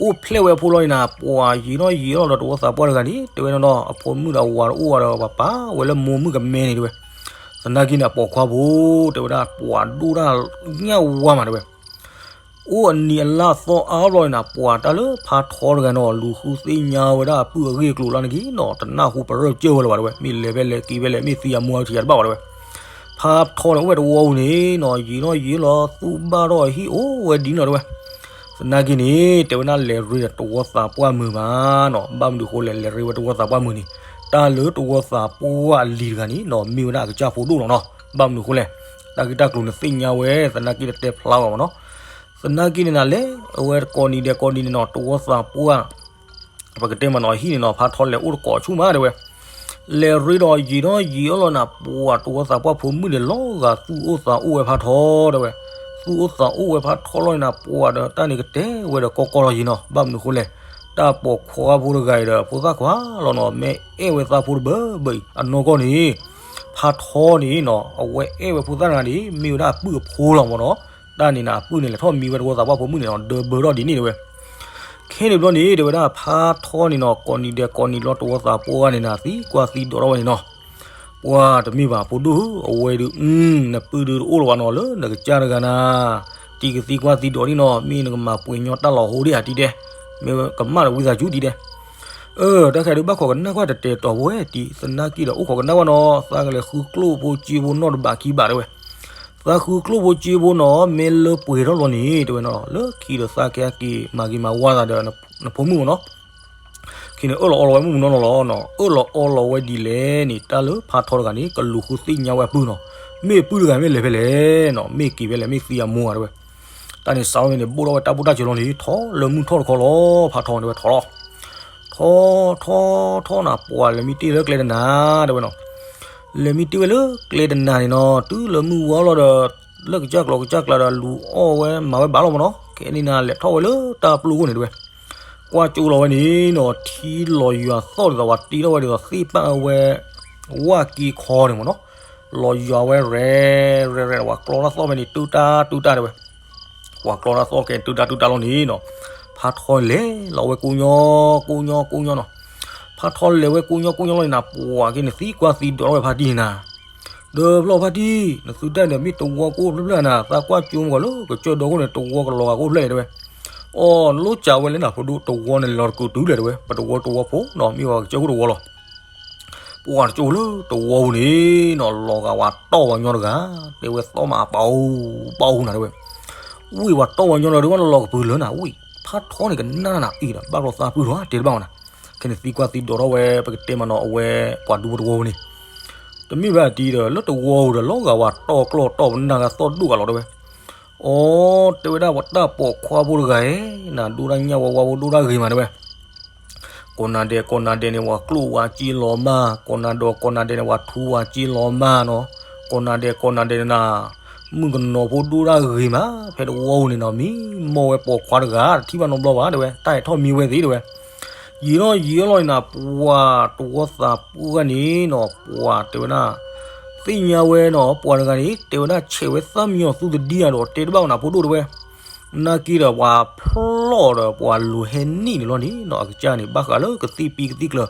အိၣ်ဖျဲၣ်ဝဲအဖိလီၤန့ၣ်နၤ, ပှၤယံာ်ထီၣ်ယံာ်လီၤဒီးတဝီသးပှၢ်တဂၤန့ၣ် တဲဝဲနီၤနီၤ, အဖိမုၣ်ဒီးဝၤတအိၣ်ဝဲဒီး ပှၤပာ်ဝဲလၢမိၢ်မုၣ်ကမဲန့ၣ်တဲဝဲ, သနာ်က့န့ၣ် အပိာ်ခွါဖိ တဲဝဲဒၣ် ပှၤဒိၣ်တၢ်ညၣ်ဝါမးတဲဝဲ အိၣ်အနံၤအလါအသီအါဘျီန့ၣ်နၤ, ပှၤတၢ်လၢဖါထီတဂၤနီၤ လူၤဃုသ့ၣ်ညါဝဲဒၣ်အပုၢ်အဂ့ၢ်အကျိၤလၢနဂ့ၤနီၤ, တနၢ်ဟူပရၢၢ်ကၢၢ်ဝဲလၢၤဘၣ်တဲဝဲ, မ့ၢ်လဲၤဖဲလဲၣ်က့ၤဖဲလဲၣ် မ့ၢ်သံအမိၢ်အထံးယၤတဘၣ်ဘၣ်တဲဝဲ. ဖါထီန့ၣ်အိၣ်ဝဲတဝီပူၤန့ၣ်နီၤ, ယံာ်ထီၣ်ယံာ်လီၤ သူၣ်ဘၣ်ထီၣ်အဟံၣ်အိၣ်ဝဲဒ်န့ၣ်လီၤတဲဝဲ. သနာ်က့န့ၣ် တဲဝဲဒၣ်လဲၤရ့ဒီးတဝီသးပှၢ်မုာ်မးနီၤ, ဘၣ်မနုၤဃိလဲၣ် လဲၤရ့ဝဲတဝီသးပှၢ်မုာ်န့ၣ်, တၢ်လၢတဝီသးပှၢ်အလံၤတဂၤန့ၣ်နီၤ မ့ၢ်ဝဲဒၣ်အကစၢ်ဖိဒိၣ်လီၤနီၤ, ဘၣ်မနုၤဃိလဲၣ် တၢ်ဂ့ၢ်တၢ်ကျိၤန့ၣ်သ့ၣ်ညါဝဲ သနာ်က့တတဲဖျါဝဲမးနီၤ. သနာ်က့န့ၣ်နၤလဲၣ် အဝဲကိးနံၤဒဲးကိးနံၤန့ၣ်နီၤ တဝီသးပှၢ် ပကတဲမးနီၤ အဟံၣ်န့ၣ်နီၤ ဖါထီလဲၤအိၣ်တကိးဆူၣ်မးတဲဝဲ. လဲၤရ့ဒီးယံာ်ထီၣ်ယံာ်အီၤလီၤနၤ ပှၤတဝီသးပှၢ်ဖိမုၣ်န့ၣ် လီၤဂာ်သူၣ်အိၣ်သးအိၣ်ဝဲဖါထီတဲဝဲ. သူၣ်အိၣ်သးအိၣ်ဝဲဖါထီလီၤန့ၣ်နၤ ပှၤဒီးတၢ်န့ၣ်ကတဲဝဲဒီးကီကီလီၤယံၤနီၤ, ဘၣ်မနုၤဃိလဲၣ် တၢ်ပိာ်ခွါဖိတဂၤအံၤဒီး ဖိသၣ်ခွါလီၤနီၤ မ့ၢ်အဲၣ်ဝဲသးဖိတဘၢဘၢအံၤ အနီၢ်ကီၢ်န့ၣ် ဖါထီန့ၣ်နီၤ အဝဲအဲၣ်ဝဲဖိသၣ်တဂၤန့ၣ် မ့ၢ်ဝဲဒၣ်အပုၢ်အဖိလီၤမးနီၤ. တၢ်န့ၣ်နၤ အပုၢ်န့ၣ်လဲၤထီၣ်မံဝဲတဝီသးပှၢ်ဖိမုၣ်န့ၣ်နီၤ ဒၢဘၢထီၣ်ဒ်န့ၣ်တဲဝဲ. ခဲန့ၣ်ဘျီန့ၣ် တဲဝဲဒၣ်ဖါထီန့ၣ်နီၤ ကိးနံၤဒဲးကိးနံၤလီၤ တဝီသးပှၢ်န့ၣ်နၤ သံကွၢ်သံဒိးထီၣ်ဝဲန့ၣ်နီၤ. ပှၤတမ့ၢ်ဘၣ်ဖိဒိၣ်ဧၢ အဝဲဒုး နပုၢ်ဒုးတအိၣ်လၢၤဘၣ်နီၤ လၢနကစၢ်တဂၤနၤ တံၤကသံကွၢ်သံဒိးဒ်နီၤ မ့ၢ်နကမၤပှ့ၤညီတၢ်လီၤဟိဒ်ဧါတံၤဒဲး မ့ၢ်ကမၣ်ဒီးဝံသးစူၤတံၤဒဲး. အၢ တၢ်ခဲဒုးဘၣ်ခိးကနၣ်ကွၢ်တတဲာ်တီၤဖိဝဲတံၤ သနာ်က့ဒီးအိၣ်ခိးကနၣ်ကွၢ်နီၤ သးကလဲၤဃုကျိၣ်ဖိစ့ဖိနီၢ်တဘးခံဘးတဲဝဲ. သးဃုကျိၣ်ဖိစ့ဖိနီၤ မ့ၢ်လၢပှဲၤထီၣ်လီၤန့ၣ် တဲဝဲနီၤ လၢခံဒီးသးကဟဲက့ၤမၤဂ့ၤမၤဝါသးဒီးနဖိမုၣ်မးနီၤ. ခဲန့ၣ်အၢၣ်လီၤအီလီၤဝဲမုၢ်မုၢ်နီၢ်နီၢ်လီၤနီၤ အၢၣ်လီၤအီလီၤဝဲဒ်လဲၣ်န့ၣ် တၢ်လၢဖါထီတဂၤန့ၣ် ကလူၤဃုသ့ၣ်ညါဝဲအပုၢ်နီၤ မ့ၢ်အပုၢ်တဂၤမ့ၢ်လဲၤဖဲလဲၣ်နီၤ မ့ၢ်က့ၤဖဲလဲၣ် မ့ၢ်သံအမိၢ်ဧါတဲဝဲ. တၢ်န့ၣ်စးထီၣ်ဖဲန့ၣ် ဘိၣ်ထီၣ်ဝဲတၢ်ဘိၣ်တၢ်စၢၤလီၤန့ၣ် ထီၣ်လၢမုၢ်ထီၣ်တခီလီၤ ဖါထီတဲဝဲထီၣ်လီၤ ထီၣ်ထီၣ်ထီၣ်နၤ ပှၤလဲၤမံတ့ၢ်လၢကျဲတနၤ တဲဝဲနီၤ. လဲၤမံတ့ၢ်ဝဲလၢကျဲတနၤန့ၣ်နီၤ တုၤလၢမုၢ်ဝါလီၤဒီး လၢကစၢ်ကျီကစၢ်ကျါဒီး လူၤအီၣ်ဝဲမၤဝဲဘၣ်လီၤမးနီၤ. ခဲန့ၣ်နၤ လဲၤထီၣ်ဝဲလၢတၢ်ပျီခိၣ်န့ၣ်တဲဝဲ. ကွၢ်ကၠိလီၤဝဲန့ၣ်နီၤ ထံလီၤယွၤသီၣ်ဒ်သိးပှၤတ့ထီၣ်ဝဲဒ်သိးသ့ၣ်ပၣ်ဝဲ ဝၣ်က့ခီန့ၣ်မးနီၤ. လီၤယွၤဝဲရဲၣ်ရဲၣ်ရဲၣ် ပှၤကျီတၢ်သီၣ်ဖဲန့ၣ် တုၤတၢ်တုၤတၢ်တဲဝဲ ပှၤကျီတၢ်သီၣ်ကဲတုၤတၢ်တုၤတၢ်လီၤန့ၣ်နီၤ. ဖါထီလဲၤလီၤဝဲကိညီ ကိညီ ကိညီနီၤ. ဖါထီလဲၤဝဲကိညီ ကိညီလီၤန့ၣ်နၤ ပှၤက့န့ၣ်သံကွၢ်သံဒိးထီၣ်ဝဲဖါတံၢ်န့ၣ်နၤ. ဒီးဖျီၣ်ဖါတံၢ် နသုတၢ်န့ၣ်မ့ၢ်တဝီကအိၣ်ဖျၢၣ်ဖျၢၣ်နၤ သးကွၢ်ကၠိမ့ၢ်ဂီၤလၢကစၢၢ်ဒီခိၣ်န့ၣ် တဝီကလီၤဂာ်ကအိၣ်ဖျၢၣ်တဲဝဲ. အီ လိၣ်စးဝဲလၢနဖိဒိၣ် တဝီန့ၣ်လီၤတကုာ်တုၤလဲၣ်တဲဝဲ ပတဝီတဝီဖိနီၤ မ့ၢ်ဝဲကစၢၢ်ခိၣ်တဝီလီၤ. ပှၤတကၠိလၢတဝီပူၤန့ၣ်နီၤ လီၤဂာ်ဝဲတီၢ်ဝဲညီတဂၤ တဲဝဲသီၣ်မးပာ်အူ ပာ်အူနၤတဲဝဲ. ဝံၢ်ဝဲတီၢ်ဝဲညီဒီး ဒ်ဝဲနီၤလီၤကပုၤလၢနၤ ဝံၢ်ဖါထီန့ၣ်ကနၣ်နၤအံၤဒီး ဘၣ်ဘျီသးပုၢ်ထီၣ်တဲတဘၣ်ဝဲနၤ. ခဲန့ၣ်သံကွၢ်သံဒိးထီၣ်ဝဲ ပကတဲမးနီၤ အဝဲပှၤဒူဖိတဝီပူၤန့ၣ် တမ့ၢ်ဘၣ်တံၤဒီး လၢတဝီပူၤဒီး လီၤဂာ်ဝဲတီၢ်ကျီၢ်တီၢ်ပနၢ်ဂၤသီၣ်ဒိၣ်ဂၤလီၤတဲဝဲ. အီ တဲဝဲဒၣ်ပှၤတၢ်ပိာ်ခွါဖိတဂၤဧၢ နၤဒိၣ်တၢ်ညၣ်ဝါဝါဖိဒိၣ်တၢ်ဂ့ၤမးတဲဝဲ. ကိးနၤဒဲးကိးနၤဒဲးန့ၣ် ပှၤကျိၣ်ဝၤက့လီၤမၢ်, ကိးနၤဒီးကိးနၤဒဲးန့ၣ် ပှၤထူဝၤက့လီၤမၢ်နီၤ, ကိးနၤဒဲးကိးနၤဒဲးန့ၣ်နၤ, မုၣ်ကနီၤဖိဒိၣ်တၢ်ဂ့ၤမး ဖဲတဝီပူၤန့ၣ်နီၤ, မံမီၢ်ဝဲပိာ်ခွါတဂၤ တထံၣ်ဘၣ်နီတဘျီဘၣ် တဲဝဲ, တၢ်ဟဲထီၣ်မံဝဲသ့ တဲဝဲ. ယံာ်ထီၣ်ယံာ်ထီၣ်လီၤန့ၣ်နၤ, ပှၤတဝီသးပှၢ်န့ၣ်နီၤ, ပှၤတဲဝဲဒၣ်, သ့ၣ်ညါဝဲနီၤ, ပှၤတဂၤန့ၣ် တဲဝဲဒၣ် ဆဲးဝဲသၣ်မံယီၤသူတဒံဧါဒီး တဲတဘၣ်ဝဲနၤဖိဒိၣ် တဲဝဲ. နာ်က့ဒီးပှၤဖျီၣ်ဒီးပှၤလူၤဟဲနံၣ်န့ၣ်လီၤန့ၣ်နီၤ, အကစၢ်န့ၣ် ဘၣ်ဃးလၢကသံၣ်ပံကသံၣ်ကျၢၤ,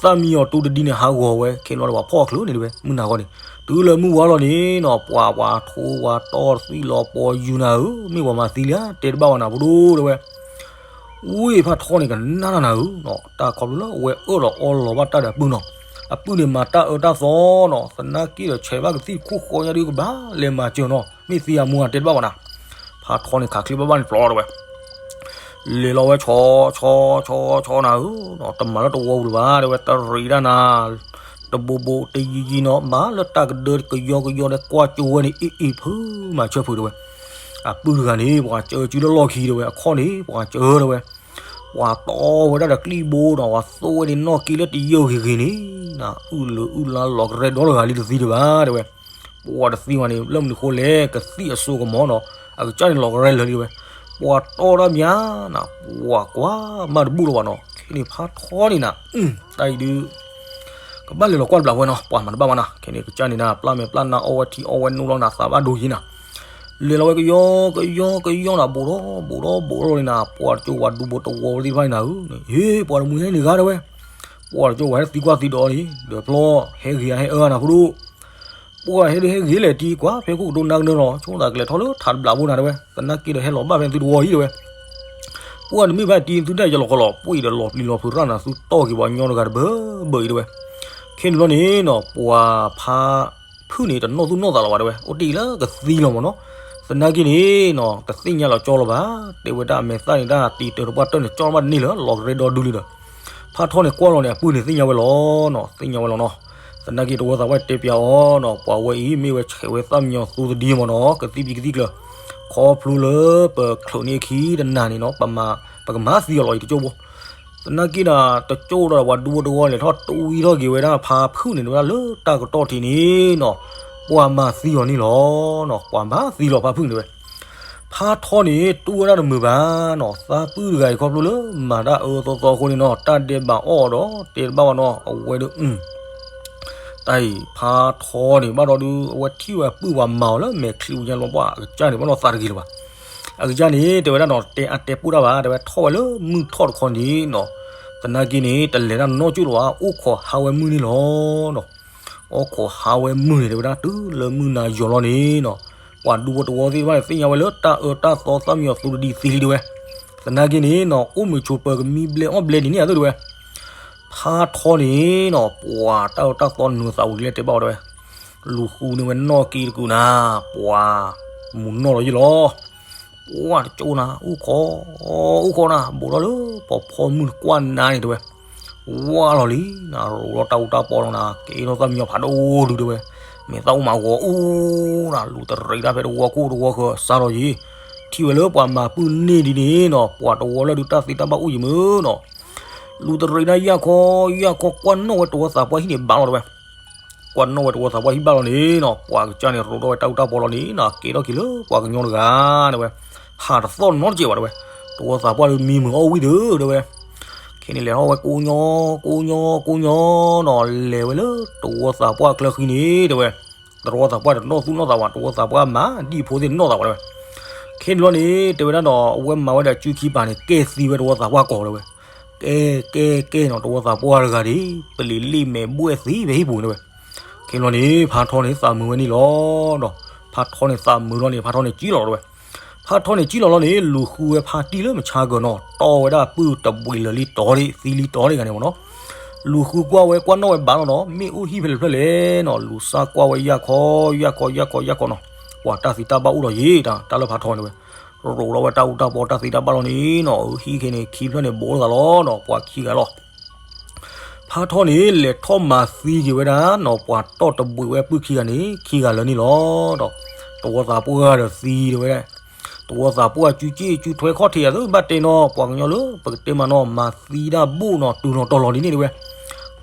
သၣ်မံယီၤသူတဒံန့ၣ် ဟးဂီၤဝဲခဲန့ၣ်လီၤဒီး ပှၤဖီၣ်အချုးန့ၣ် တဲဝဲ, မုၢ်နၤဂီၤန့ၣ်, တုၤလၢမုၢ်ဝါလီၤန့ၣ်နီၤ, ပှၤပှၤထိပှၤတီၢ်သံၣ်လီၤပီယူၤနၤဧၢ, မ့ၢ်ပှၤမၤသံလံဧါ တဲတဘၣ်ဝဲနၤဖိဒိၣ် တဲဝဲ. ဝ့ၢ်ဖးထီန့ၣ်ကနၣ်နၤဧၢနီၤ, တၢ်ခီဖျိလၢအဝဲအၢၣ်လီၤအီလီၤဘၣ်တၢ်ဒီးအပုၢ်နီၤ, အပုၢ်န့ၣ်မၤတၢ်အၢတၢ်သီနီၤ, သနာ်က့ဒီးဆဲးဘၣ်ကသံၣ်တခိၣ်ဃီညါဒုးကဘၣ်လဲၤမၤစၢၤနီၤ, မ့ၢ်သံအမူအတဲတဘၣ်ဘၣ်နၤ, ဖးထီန့ၣ်ခးချ့ဘၣ်ဘၣ်န့ၣ်ပျီတဲဝဲ, လဲၤလီၤဝဲဆီ ဆီ ဆီ ဆီနၤဧၢနီၤ, တမၤလၢတဝီပူၤလၢၤဘၣ် တဲဝဲ, တရံးဒၣ်နၤ တဘိဘိတယံၤယံၤနီၤ, မၤလၢတၢ်ကဒၢကယီကယီဒီးကွၢ်ကၠိဝဲန့ၣ် အ့ၣ်အ့ၣ်ဖုမၤဆၢဖုးတဲဝဲ. အပုၢ်တဂၤန့ၣ် ပှၤစၢစုလၢလီၢ်ခံတဲဝဲ, အခီၣ်န့ၣ် ပှၤစၢတဲဝဲ, ပှၤတီဝဲဒၣ်ဒီးကျံၣ်ဘိဒီး ပှၤသိဝဲန့ၣ်နီၢ်က့လၢတယၢၢ်ဂ့ၤဂ့ၤန့ၣ်, အုၣ်လၢအုၣ်လါလီၤကရဲဒီတဂၤလံတသံတဘၣ်တဲဝဲ. ပှၤတသံဝဲန့ၣ် လၢမနုၤဃိလဲၣ် ကသံၣ်အစိကမီၤနီၤ, အကစၢ်န့ၣ်လီၤကရဲလၢာ်လံတဲဝဲ. ပှၤတီတၢ်မးနၤ, ပှၤကွၢ်မးတဘူၣ်လၢၤဘၣ်နီၤ, ခဲန့ၣ်ဖးထီန့ၣ်နၤ, တၢ်အံၤဒုး ကဘၣ်လဲၤလီၤကွၢ်တဘျီဝဲနီၤ, ပှၤမၤတဘၣ်ဘၣ်နၤ, ခဲန့ၣ်ကစၢ်န့ၣ်နၤ ပျၢ်မဲာ်ပျၢ်နါအီဝဲထံအီဝဲနိလီၤနၤ သးဘၣ်ဒိယံၤနၤ, လဲၤလီၤဝဲကယီကယီကယီနၤ, ဘူးထီၣ်ဘူးထီၣ်ဘူးထီၣ်လံနၤ, ပှၤတကၠိဝၤဒူဘိတဝီသ့ၣ်တဖၣ်န့ၣ်နၤဧၢ, ဟ့ ပှၤတမူဟဲန့ၣ်ဂၤတဲဝဲ, ပှၤတကၠိဝၤဟဲသံကွၢ်သံဒီးအီၤန့ၣ် ဒီးဖျီ ဟဲဂ့ၤဧါဟဲအၢနၤဖိဒိၣ်, ပှၤဟဲဒုးဟဲဂ့ၤလဲၣ်တံၤကွၢ် ဖဲခိၣ်ကတိၤနါကနၢလီၤ ဆိသးကလဲၤထီၣ်လၢထးတဘျီဖိနၤတဲဝဲ, သနာ်က့ဒီးဟဲလီၤဘၣ်ဖဲသုတဝီအံၤတဲဝဲ. ပှၤတမ့ၢ်ဘၣ်တံၤသုတၢ်ယလီၤကလီၤ ပှ့ၤဒီးလီၤပျံၤလီၤဖုးရၣ်နၤသုတီၢ်က့ၤပှၤညီတဂၤတဘၢဘၢအံၤတဲဝဲ. ခဲန့ၣ်ဘျီန့ၣ်နီၤ ပှၤဖါဖုၣ်န့ၣ် တနီၣ်သူၣ်နီၣ်သးလီၤဘၣ်တဲဝဲ, အိၣ်တ့ၢ်လၢကသံလီၤမ့ၢ်နီၤ, သနာ်က့န့ၣ်နီၤ တသ့ၣ်ညါလီၤကၠီလီၤဘၣ်, တဲဝဲဒၣ်အမဲာ်သၣ်န့ၣ် တၢ်တံၤတၢၤတပှၢ်တၢၢ်န့ၣ် ကၠီလီၤဘၣ်တန့ၢ်လၢၤ လီၤကရဲဒီဒုလံဒီး ဖါထီန့ၣ်ကွၢ်လီၤန့ၣ် အပုၢ်န့ၣ်သ့ၣ်ညါဝဲလီၤနီၤ, သ့ၣ်ညါဝဲလီၤနီၤ. သနာ်က့တဝီသးပှၢ်တဲပၠးအီၤနီၤ, ပှၤဝဲအံၤမ့ၢ်ဝဲဆဲးဝဲသၣ်မံယီၤသူတဒံမ့ၢ်နီၤ, ကသံၣ်ပံၤကသံၣ်ကျၢၤ, ခီဖျိလၢပချုးန့ၢ်အခံတနၤန့ၣ်နီၤ ပကမၤသံအီၤလီၤအံၤတကၠိဖိ. သနာ်က့ဒီး တကၠိဒီးပှၤဒူဖိတဝီလဲၤထီၣ်တဝံထီၣ်က့ၤဝဲဒၣ်ဖါဖုၣ်န့ၣ် တဲဝဲဒၣ်လၢတၢ်ကတီၢ်ထံးန့ၣ်နီၤ, ပှၤမၤသံအီၤန့ၣ်လီၤနီၤ, ပှၤမၤသံလီၤဖါဖုၣ်န့ၣ်တဲဝဲ. ဖါထီန့ၣ် တူၢ်ဝဲဒၣ်တမုာ်ဘၣ်နီၤ, သးပုၢ်တဂၤအံၤခီဖျိလၢမၤတၢ်အၢသီသီအဃိန့ၣ်နီၤ တၢ်ဒဲးဘးအီၣ်ဒီးတဲတဘၣ်ဘၣ်နီၤ, အဝဲဒုး တၢ်အံၤ ဖါထီန့ၣ် ဘၣ်ဒီးဒုး အဝဲထံၣ်ဝဲအပုၢ်ပှၤမၤအီၤလၢမဲာ်ချံဝဲညါလီၤပှၢ် အကစၢ်န့ၣ် ဘၣ်ဒီးသးတဂ့ၤလၢၤဘၣ်. အကစၢ်န့ၣ် တဲဝဲဒၣ်နီၤ တဲအါတဲပိၢ်တၢ်ဘၣ် တဲဝဲထီၣ်ဝဲလၢမုၢ်ထီၣ်တခီန့ၣ်နီၤ, သနာ်က့န့ၣ် တလဲၤတၢ်နီကၠိၣ်လၢၤဘၣ် အိၣ်ခိးဟးဝဲမုၢ်န့ၣ်လီၤနီၤ. အိၣ်ခိးဟးဝဲမုၢ်န့ၣ် တဲဝဲဒၣ်တုၤလၢမုၢ်နၤယီၤလီၤန့ၣ်နီၤ, ပှၤဒူဖိတဝီသ့ၣ်တဖၣ်န့ၣ် သ့ၣ်ညါဝဲလၢတၢ်အၢတၢ်သီသၣ်မံယီၤသူတဒံသံလံတဲဝဲ. သနာ်က့န့ၣ်နီၤ အိၣ်မုာ်ဆိးပၢၤကမံဘျဲၣ်အီၣ်ဘျဲၣ်ဒ်န့ၣ်အသိးတဲဝဲ. ဖါထီန့ၣ်နီၤ ပှၤတၢ်အၢတၢ်သီနုာ်သးဝံၤလၢတဲဘၣ်ဝဲတဲဝဲ, လူၤဃုန့ၢ်ဝဲနီၢ်က့တကုာ်နၤ, ပှၤမူၤနီၢ်လီၤယံၤလီၤ. ပှၤတကၠိၢ်နၤ အိၣ်ခိး အိၣ်ခိးနၤ ဘူးထီၣ်လၢပှၤဖီမုၢ်နကွၢ်နါန့ၣ်တဲဝဲ. ဝါလီၤလံနၤ ရိးထီၣ်တၢ်အူတၢ်ပီလီၤနၤ ကဲထီၣ်သၣ်မံယီၤဖးဒိၣ်ဒုတဲဝဲ. မ့ၢ်သၣ်အိၣ်မးဂီၤအူနၤ လူၤတရံးတၢ်ဖဲတဝီခိၣ်တဝီဃၢၤစါလီၤယံၤ, ထံၣ်ဝဲလၢပှၤမၤပုၢ်န့ၢ်ဒ်န့ၣ်နီၤ ပှၤတဝီလၢဒုတၢ်သ့တၢ်ဘၣ်အိၣ်ယံၤမုၢ်နီၤ. လူၤတရံးဒၣ်ယၢ်ခီ ယၢ်ခီကွၢ်နီၣ်ဝဲတဝီသးပှၢ်ဟံၣ်န့ၣ်ဘၣ်လီၤတဲဝဲ. ကွၢ်နီၣ်ဝဲတဝီသးပှၢ်ဟံၣ်ဘၣ်လီၤန့ၣ်နီၤ ပှၤကစၢ်န့ၣ်ရိးထီၣ်ဝဲတၢ်အူတၢ်ပီလီၤန့ၣ်နီၤ ကဲထီၣ်က့ၤလၢပှၤကညီတဂၤတဲဝဲ. ဟးတသီၣ်နီတစဲးဘၣ်တဲဝဲ. တဝီသးပှၢ်ဒုးမံမုာ်အီၣ်ဝံၣ်ဒုတဲဝဲ. ခဲန့ၣ်လဲၤထီၣ်ဝဲကိးညီ ကိးညီ ကိးညီနီၤ လဲၤဝဲလၢတဝီသးပှၢ်ကျၢၢ်ဃံန့ၣ်တဲဝဲ. တဝီသးပှၢ်တနီၣ်သူၣ်နီၣ်သးဘၣ် တဝီသးပှၢ်မၤဒံၣ်ဖိသ့ၣ်နီၣ်သးဘၣ်တဲဝဲ. ခဲန့ၣ်ဘျီန့ၣ် တဲဝဲဒၣ်ဒီး အဝဲမၤဝဲဒၣ်စုခံပၤန့ၣ် ကဲသံဝဲတဝီသးပှၢ်ကိးတဲဝဲ. ကဲ ကဲ ကဲနီၤ တဝီသးပှၢ်တဂၤဒ် ပလံၤလ့ၣ်မဲာ်ဘှဲၣ်သံဖဲဟံၣ်ပူၤန့ၣ်တဲဝဲ. ခဲန့ၣ်ဘျီန့ၣ် ဖါထီန့ၣ်သးမုာ်ဝဲန့ၣ်လီၤ. ဒီးဖါထီန့ၣ်သးမုာ်လီၤန့ၣ် ဖါထီန့ၣ်ကံၣ်လီၤတဲဝဲ. ဖါထီန့ၣ်ကံၣ်လီၤလီၤန့ၣ် လူၤဃုဝဲဖါတံၢ်လၢမုၢ်ဆါကၢၤနီၤ တီၢ်ဝဲဒၣ်ပုၢ်တဘှံးလၢာ်လံတီၤဒံး သံလံတီၤဒံးဂၤန့ၣ်မ့ၢ်နီၤ. လူၤဃုကွၢ်ဝဲကွၢ်နီၣ်ဝဲဘၣ်လီၤနီၤ မ့ၣ်အူဟံၣ်ဖဲလဲၣ်ဖဲလဲၣ်နီၤ လူၤစၢ်ကွၢ်ဝဲယၢ်ခီ ယၢ်ခီ ယၢ်ခီ ယၢ်ခီနီၤ. ပှၤတၢ်သံတၢ်ဘၣ်အိၣ်ဒီးယံၤ တၢ်လၢဖါထီန့ၣ်တဲဝဲ. ရိးထီၣ်ဝဲတၢ်အူတၢ်ပီတၢ်သံတၢ်ဘၣ်လီၤန့ၣ်နီၤ အဟံၣ်ခဲန့ၣ် ခံဖျၢၣ်န့ၣ်ဘိးလိာ်သးလီၤနီၤ ပှၤခံဂၤလီၤ. ဖါထီန့ၣ် လဲၤထီၣ်မၤသံက့ၤဝဲဒၣ်နီၤ ပှၤတီၢ်တဘှံးဝဲပုၢ်ခံဂၤန့ၣ် ခံဂၤလၢာ်န့ၣ်လီၤ. ဒီးတဝီသးပှၢ်ဒီးသံတဲဝဲဒၣ်. တဝီသးပှၢ်ကၠူကၠ့ၣ်ကၠူထွဲခီၣ်ထံးအသး ဘၣ်တဲနီၤ ပှၤကညီလၢပကတဲမးနီၤ မၤသံတၢ်ဘိၣ်နီၤ တုၤလီၤတီၤလီၤဒ်န့ၣ်တဲဝဲ,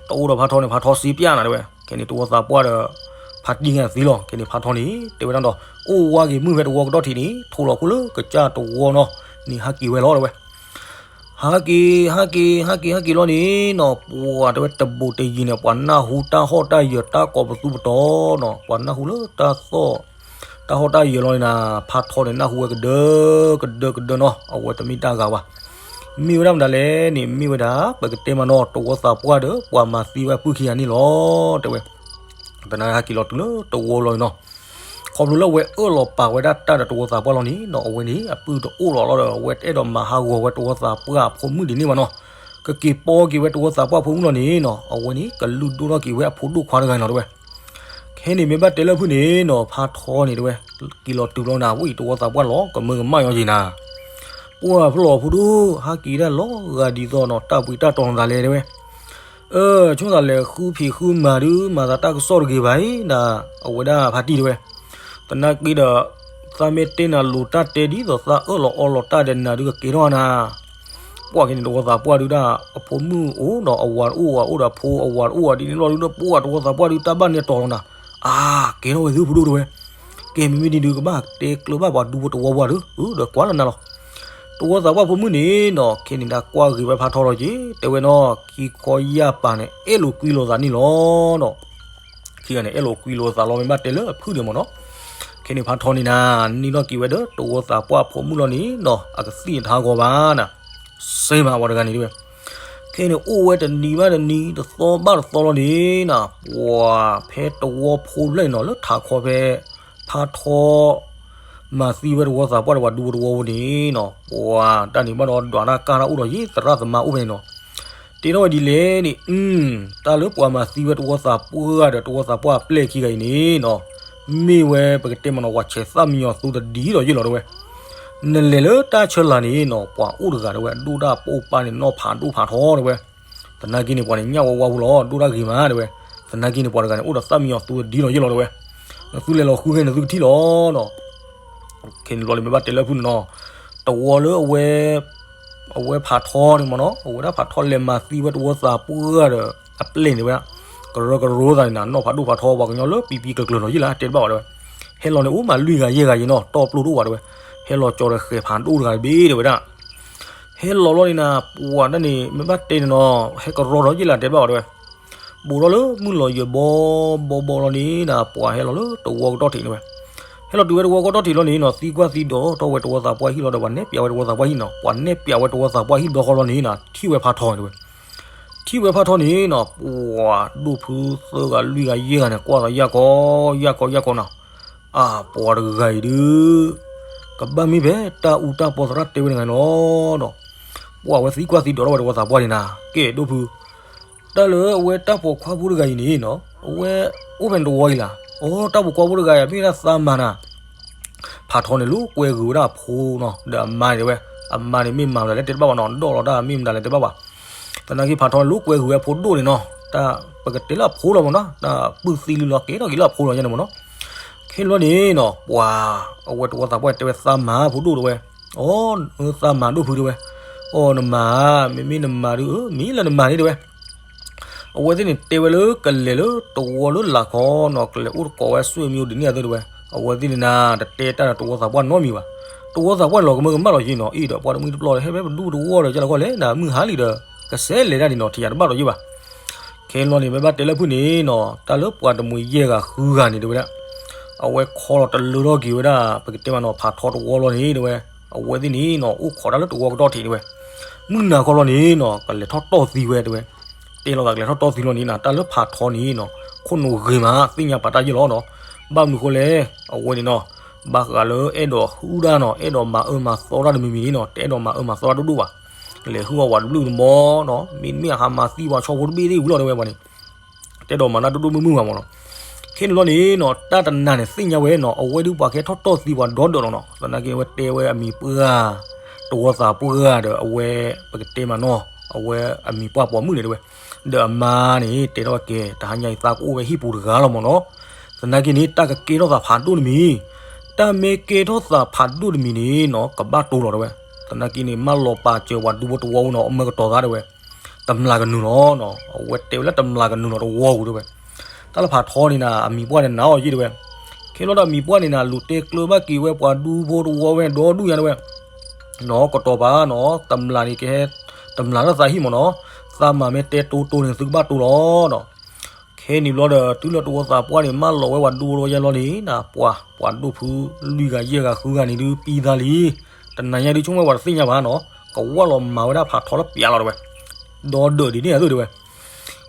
တအိၣ်ဒီးဖါထီန့ၣ် ဖါထီစ့ပျၢ်နၤတဲဝဲ, ခဲန့ၣ် တဝီသးပှၢ်ဒီး ဖါတံၢ်န့ၣ်သံလီၤ. ခဲန့ၣ် ဖါထီန့ၣ် တဲဝဲဒၣ်ဒီး အိၣ်ဝါက့ၤမုၢ်ဖဲတဝီကဒီၣ်ထံးန့ၣ် ထိးလီၤခိၣ်လၢကစၢ်တဝီနီၤ န့ၣ်ဟးက့ၤဝဲလီၤတဲဝဲ. ဟးက့ၤ ဟးက့ၤ ဟးက့ၤ ဟးက့ၤလီၤန့ၣ်နီၤ ပှၤတဲဝဲတဘူးတယံၤန့ၣ် ပှၤနၢ်ဟူတၢ်ဟီၣ်တၢ်ယၢၤ တၢ်ကိးပသူပတီၢ်နီၤ ပှၤနၢ်ဟူလၢတၢ်သီၣ် တၢ်ဟီၣ်တၢ်ယၢၤလီၤန့ၣ်နၤ ဖါထီန့ၣ် နၢ်ဟူဝဲကဒၢ ကဒၢ ကဒၢနီၤ အဝဲတမ့ၢ်တၢ်ဂၤဘၣ်. မ့ၢ်ဝဲဒၣ်မတၤလဲၣ်န့ၣ် မ့ၢ်ဝဲဒၣ် ပကတဲမးနီၤ တဝီသးပှၢ်ဒီး ပှၤမၤသံဝဲအပုၢ်ခံဂၤန့ၣ်လီၤ တဲဝဲ. သနာ်က့ဟဲက့ၤလီၤတုၤလၢတဝီလီၤနီၤ ခီဖျိလၢအဝဲအၢၣ်လီၤပာ်ဝဲဒၣ်တၢ်ဒီးတဝီသးပှၢ်လီၤန့ၣ်နီၤ အဝဲန့ၣ် အပုၢ်တအိၣ်လီၤလီၤဒီး အဝဲတအဲၣ်ဒိးမၤဟးဂီၤဝဲတဝီသးပှၢ်အဖိမုၣ်ဒ်န့ၣ်ဘၣ်နီၤ ကက့ၤပိာ်က့ၤဝဲတဝီသးပှၢ်အဖိမုၣ်လီၤန့ၣ်နီၤ အဝဲန့ၣ် ကလုၢ်ဒိၣ်ထီၣ်က့ၤဝဲအဖိဒိၣ်ခွါတဂၤန့ၣ်လီၤတဲဝဲ. ခဲန့ၣ်မ့ၢ်ဘၣ်တဲလၢဖုၣ်န့ၣ်နီၤ ဖါထီန့ၣ်တဲဝဲ က့ၤလီၤတုၤလီၤနၤ ဝံၣ်တဝီသးပှၢ်လီၤ ကမၢကမၣ်ညီယံၤနၤ ပှၢ်ဖျိၣ်ဖိဒိၣ် ဟးက့ၤဒၣ်လီၤဂာ်ဒ်သိးနီၤ တၢ်ပှ့ၤတၢ်တီၤနသးလဲၣ်တဲဝဲ. အၢ ဆိသးလဲၤဃုဖံးဃုမၤဒုး မၤသးတၢ်ကစီၣ်တဂ့ၤဘၣ်အံၤ နၤ အဝဲဒၣ်ဖါတံၢ်တဲဝဲ. သနာ်က့ဒီး သးမ့ၢ်တဲနၤလိၤတၢ်တဲဒ်သိးသးအၢၣ်လီၤအီလီၤတၢ်ဒီးနၤဒုးကကဲထီၣ်နၤ ပှၢ်က့ၤန့ၣ် တဝီသးပှၢ်ဒုးဒၣ် အဖိမုၣ်အိၣ်ဒီးအဝၤတအိၣ် အအိၣ်ဒီးဖိအဝၤတအိၣ် ဒ်န့ၣ်လီၤဒုးဒီး ပှၢ်တဝီသးပှၢ်ဒုး တၢ်ဘၣ်နဲၣ်တီၤလီၤနၤ အါ ကဲထီၣ်ဝဲသုဖိဒိၣ်တဲဝဲ. ကဲမ့မ့ၢ်ဒ်ဒုး ကဘၣ်တဲကျၢၤဘၣ်ပှၤဒူဖိတဝီဝၤဒုး ဒီးကွၢ်လၢနၤလီၤ. တဝီသးပှၢ်ဖိမုၣ်န့ၣ်နီၤ ခဲန့ၣ်ဒၣ်ကွၢ်ဂ့ၤဝဲဖါထီလီၤက့ၤ တဲဝဲနီၤ ခံခီယၢ်ပၤန့ၣ် အဲၣ်လိာ်ကွံလိာ်သးန့ၣ်လီၤနီၤ ခံဂၤန့ၣ် အဲၣ်လိာ်ကွံလိာ်သးလီၤ မ့ၢ်ဘၣ်တဲလၢအဖုၣ်န့ၣ်မ့ၢ်နီၤ. ခဲန့ၣ် ဖါထီန့ၣ်နၤ န့ၢ်ထီၣ်က့ၤဝဲဒီး တဝီသးပှၢ်ဖိမုၣ်လီၤန့ၣ်နီၤ အကသံၣ်ထါဂီၤဘၣ်နၤ စ့မးဝဲတဂၤန့ၣ်တဲဝဲ. ခဲန့ၣ် အိၣ်ဝဲတနံၤဘၣ်တနံၤ တသီဘၣ်တသီလီၤန့ၣ်နၤ ပှၤဖဲတဝီဖိဖျၢၣ်န့ၣ်နီၤ လၢထးခီဖဲ ဖါထီ မၤသံဝဲတဝီသးပှၢ်ဒီးပှၤဒူဖိတဝီဖိန့ၣ်နီၤ ပှၤတၢ်န့ၣ်ဘၣ်ဒီးဒွးတၢ်ကၢ်တၢ်အိၣ်ဒီးယံၤ သရၣ်သမါအိၣ်ဖဲန့ၣ်နီၤ တဲထီၣ်ဝဲဒ်လဲၣ်န့ၣ် အု တၢ်လၢပှၤမၤသံဝဲတဝီသးပှၢ်ဒီး တဝီသးပှၢ်အပျဲၢ်ခံဂၤအံၤန့ၣ်နီၤ မ့ၢ်ဝဲပကတဲမးနီၤ ပှၤဆဲးသၣ်မံညီၤသူတဒံဒီးယ့ၢ်လီၤတဲဝဲ. နလဲၤလၢတၢ်ဆၢလာ်န့ၣ်နီၤ ပှၤအိၣ်တဂၤတဲဝဲ အဒိၣ်တၢ်ပိာ်ပာ်န့ၣ် နီၢ်ဖးဒိၣ်ဖးထီတဲဝဲ. သနာ်က့န့ၣ် ပှၤန့ၣ်ညၣ်ဝါဝါဖိလီၤ ဒိၣ်တၢ်ဂ့ၤမးတဲဝဲ. သနာ်က့န့ၣ် ပှၤတဂၤန့ၣ် အိၣ်ဒီးသၣ်မံညီၤသူတဒံလီၤယ့ၢ်လီၤတဲဝဲ. နသုလဲၤလီၤဃုဖဲန့ၣ် နသုကထံၣ်လီၤနီၤ ခဲန့ၣ်ဘျီန့ၣ် မ့ၢ်ဘၣ်တဲလၢဖုၣ်န့ၣ်နီၤ တဝီလၢအဝဲ အဝဲဖးထီန့ၣ်မ့ၢ်နီၤ အဝဲဒၣ်ဖးထီလဲၤမၤသံဝဲတဝီသးပှၢ်ဒီး အပျဲၢ်န့ၣ်ဝဲဒၣ် ကရၢကရိသးန့ၣ်နၤ နီၢ်ဖးဒိၣ်ဖးထီ ပှၤကညီလၢပံပံကျၢၤကျၢၤနီၤ ယ့ၢ်လၢတဲတဘၣ်ဘၣ်တဲဝဲ. ဟဲလီၤန့ၣ် အိၣ်မးလွံၢ်ဂၤယဲၢ်ဂၤယံၤနီၤ တီၢ်ပျိတအိၣ်ဘၣ်တဲဝဲ. ဟဲလီၤကၠီၤဒီးဃဲၤဖးဒိၣ်တဂၤတဘ့ၣ်တဲဝဲဒၣ် ဟဲလီၤလီၤန့ၣ်နၤ ပှၤတၢ်န့ၣ် မ့ၢ်ဘၣ်တဲန့ၣ်နီၤ ဟဲကရီဒီးယ့ၢ်လၢတဲတဘၣ်ဘၣ်တဲဝဲ. ဘူးထီၣ်လၢမုၢ်လီၤယၢၤဘီဘီဘီလီၤန့ၣ်နၤ ပှၤဟဲလီၤလၢတဝီကဒီၣ်ထံးန့ၣ်ဝဲ. ဟဲလီၤတုၤဝဲတဝီကဒီၣ်ထံးလီၤန့ၣ်နီၤ သံကွၢ်သံဒိးထီၣ်ဝဲတဝီသးပှၢ်ဟံၣ်လီၤဒီး ပှၤနဲၣ်ပျးဝဲတဝီသးပှၢ်ဟံၣ်နီၤ ပှၤနဲၣ်ပျးဝဲတဝီသးပှၢ်ဟံၣ်ဘျီဃီလီၤန့ၣ်နၤ ထံၣ်ဝဲဖးထီန့ၣ်တဲဝဲ. ထံၣ်ဝဲဖးထီန့ၣ်နီၤ ပှၤဒိၣ်ဖုသၢဂၤလွံၢ်ဂၤယဲၢ်ဂၤန့ၣ် ကွၢ်သးယၢ်ကီယၢ်ကီယၢ်ကီနီၤ အါ ပှၤတဂၤအံၤဒုး ကဘၣ်မ့ၢ်ဖဲတၢ်အူတၢ်ပီသရၣ်တဲဝဲတဂၤန့ၣ်လီၤဒီး ပှၤဝဲသံကွၢ်သံဒိးထီၣ်ဝဲတဝီသးပှၢ်န့ၣ်နၤ ကဲဒိၣ်ဖု တၢ်လၢအဝဲတၢ်ပိာ်ခွါဖိတဂၤအံၤန့ၣ်နီၤ အဝဲအိၣ်ဖဲန့ၣ်တဝီအံၤလီၤ. အိ တၢ်ပိာ်ခွါဖိတဂၤအံၤ မ့ၢ်ဒၣ်သးမၤနၤ ဖးထီန့ၣ် လိာ်ကွဲဂုာ်ဝဲဒၣ်အဖိနီၤ ဒီးအမါန့ၣ်တဲဝဲ အမါန့ၣ်မ့ၢ်မၤမတၤလဲၣ်တဲတဘၣ်ဘၣ်နီၤ ဒီးလီၤတၢ်မ့ၢ်မတၤလဲၣ်တဲဘၣ်ဘၣ်. သနာ်က့ဖးထီန့ၣ် လိာ်ကွဲဂုာ်ဝဲအဖိဒိၣ်န့ၣ်နီၤ တၢ်ပကတဲလၢအဖိလီၤမ့ၢ်နီၤ တၢ်ပုၢ်သံလုၢ်လီၤကဲထီၣ်က့ၤလၢအဖိလီၤညါန့ၣ်မ့ၢ်နီၤ. ခဲလီၤန့ၣ်နီၤ ပှၤ အဝဲတဝီသးပှၢ်တဲဝဲသးမၤဖိဒိၣ်တဲဝဲ အိ သးမၤဒိၣ်ဖုတဲဝဲ အိ နမၤ မ့မ့ၢ်နမၤဒုး မ့ၢ်လၢနမၤန့ၣ်တဲဝဲ အဝဲသ့ၣ်န့ၣ်တဲဝဲလၢကလဲၤလၢတဝီလၢလာ်ခီနီၤ ကလဲၤအိၣ်သကိးဝဲစွ့ၣ်မံၤအိၣ်ဒ်န့ၣ်အသိးတဲဝဲ. အဝဲသ့ၣ်န့ၣ်နၤ တတဲတၢ်ဒီးတဝီသးပှၢ်နီတမံၤဘၣ်. တဝီသးပှၢ်န့ၣ်လီၤကမၢကမၣ်လီၤယ့ၢ်နီၤ အံၤဒီးပှၤတမှံၤတပျီဒီး ဟဲဖဲပဒူပတဝီဒီး ကလီၤကီၢ်လဲၣ် နမုၢ်ဟါလံဒီး ကစဲးလဲၤတၢ်ဒ်နီၤ ထံၣ်ယၤတဘၣ်ဒီးယ့ၢ်ဘၣ်. ခဲလီၤန့ၣ် မ့ၢ်ဘၣ်တဲလၢဖုၣ်န့ၣ်နီၤ တၢ်လၢပှၤတမှံၤယဲၢ်ဂၤဃုဂၤန့ၣ်တဲဝဲဒၣ် အဝဲခီလီၤတလၢထီၣ်က့ၤဝဲဒၣ် ပကတဲမးနီၤ ဖးထီတဝီလီၤန့ၣ်တဲဝဲ. အဝဲသ့ၣ်န့ၣ်နီၤ အိၣ်ခိးတၢ်လၢတဝီကဒီၣ်ထံးတဲဝဲ. မုၢ်နၤခီလီၤန့ၣ်နီၤ ကလဲၤထီၣ်တီၢ်သံဝဲတဲဝဲ. တဲလီၤသးကလဲၤထီၣ်တီၢ်သံလီၤန့ၣ်နၤ တၢ်လၢဖးထီန့ၣ်နီၤ ခိၣ်နူာ်ဂ့ၤမး သ့ၣ်ညါပာ်တၢ်ယ့ၢ်လီၤနီၤ. ဘၣ်မနုၤဃိလဲၣ် အဝဲန့ၣ်နီၤ ဘၣ်ဃးလၢအဲၣ်ဒိးဟုၣ်တၢ်နီၤ အဲၣ်ဒိးမၤအၢမၤသီတၢ်တမံၤမံၤန့ၣ်နီၤ တအဲၣ်ဒိးမၤအၢမၤသီတၢ်ဒိၣ်ဒိၣ်ဘၣ်. လဲၤဟုၣ်အီၣ်ဝးတဘျုးတမီၤနီၤ မ့တမ့ၢ်အဟးမၤသံပှၤဆီဖိတဘ့ၣ်သ့ၣ်ဝံၤလီၤတဲဝဲပှၤန့ၣ် တအဲၣ်ဒိးမၤတၢ်ဒိၣ်ဒိၣ်မုၢ်မုၢ်ဘၣ်မ့ၢ်နီၤ. ခဲန့ၣ်လီၤန့ၣ်နီၤ တၢ်တနၤန့ၣ်သ့ၣ်ညါဝဲနီၤ အဝဲဒုးပှၤကဟဲထီၣ်တီၢ်သံပှၤဒီဒီးလီၤနီၤ. သနာ်က့ဝဲတဲဝဲအမံၤပှၢ် တဝီသးပှၢ်ဒီးအဝဲ ပကတဲမးနီၤ အဝဲအမံၤပှၢ်ပိာ်မုၣ်န့ၣ်တဲဝဲ. ဒီးအမါန့ၣ် တဲထီၣ်ဝဲကဲ တဟါညါအံၤသးကအိၣ်ဝဲဟံၣ်ပူၤတဂၤလီၤမ့ၢ်နီၤ. သနာ်က့န့ၣ် တၢ်ကကဲထီၣ်သးဖးဒိၣ်တမံၤ တၢ်မ့ၢ်ကဲထီၣ်သးဖးဒိၣ်တမံၤန့ၣ်နီၤ ကဘၣ်တိလီၤတဲဝဲ. သနာ်က့န့ၣ် မၢလီၤပာ်စၢၤပှၤဒူဖိတဝီဖိနီၤ အမၢကတီၤသးတဲဝဲ. တမျးကနုာ်လီၤနီၤ အဝဲတဲဝဲလၢတမျးကနုာ်လီၤတဝီပူၤတဲဝဲ. တၢ်လၢဖးထီန့ၣ်နၤ အမံၤပှၢ်န့ၣ်နၤအီၤယ့ၣ်တဲဝဲ. ခဲလီၤဒီးအမံၤပှၢ်န့ၣ်နၤ လူၤတဲကျၢၤဘၣ်က့ၤဝဲပှၤဒူဖိတဝီဝဲဒီဒူၣ်ညါတဲဝဲ. နီၤ ကတီၤပာ်နီၤ တမျးန့ၣ်ကဟဲ တမျးလၢသးဟံၣ်မ့ၢ်နီၤ. သးမၤမ့ၢ်တဲတိတိန့ၣ် သုကဘၣ်တိလီၤနီၤ. ခဲန့ၣ်ဘျီဒီး တုၤလၢတဝီသးပှၢ်န့ၣ် မၢလီၤဝဲပှၤဒူဖိတဝီယါလီၤန့ၣ်နၤ ပှၤ ပှၤဒိၣ်ဖုလွံၢ်ဂၤယဲၢ်ဂၤဃုဂၤန့ၣ်ဒုး ပံသးလံ. တနၤညါဒုးဆိကမိၣ်ဝဲပှၤတသ့ၣ်ညါဘၣ်နီၤ ကဝၢ်လီၤမၤဝဲဒၣ်ဖးထီလၢပျးလီၤတဲဝဲ. ဒီဒၢးဒ်န့ၣ်အသိးတဲဝဲ.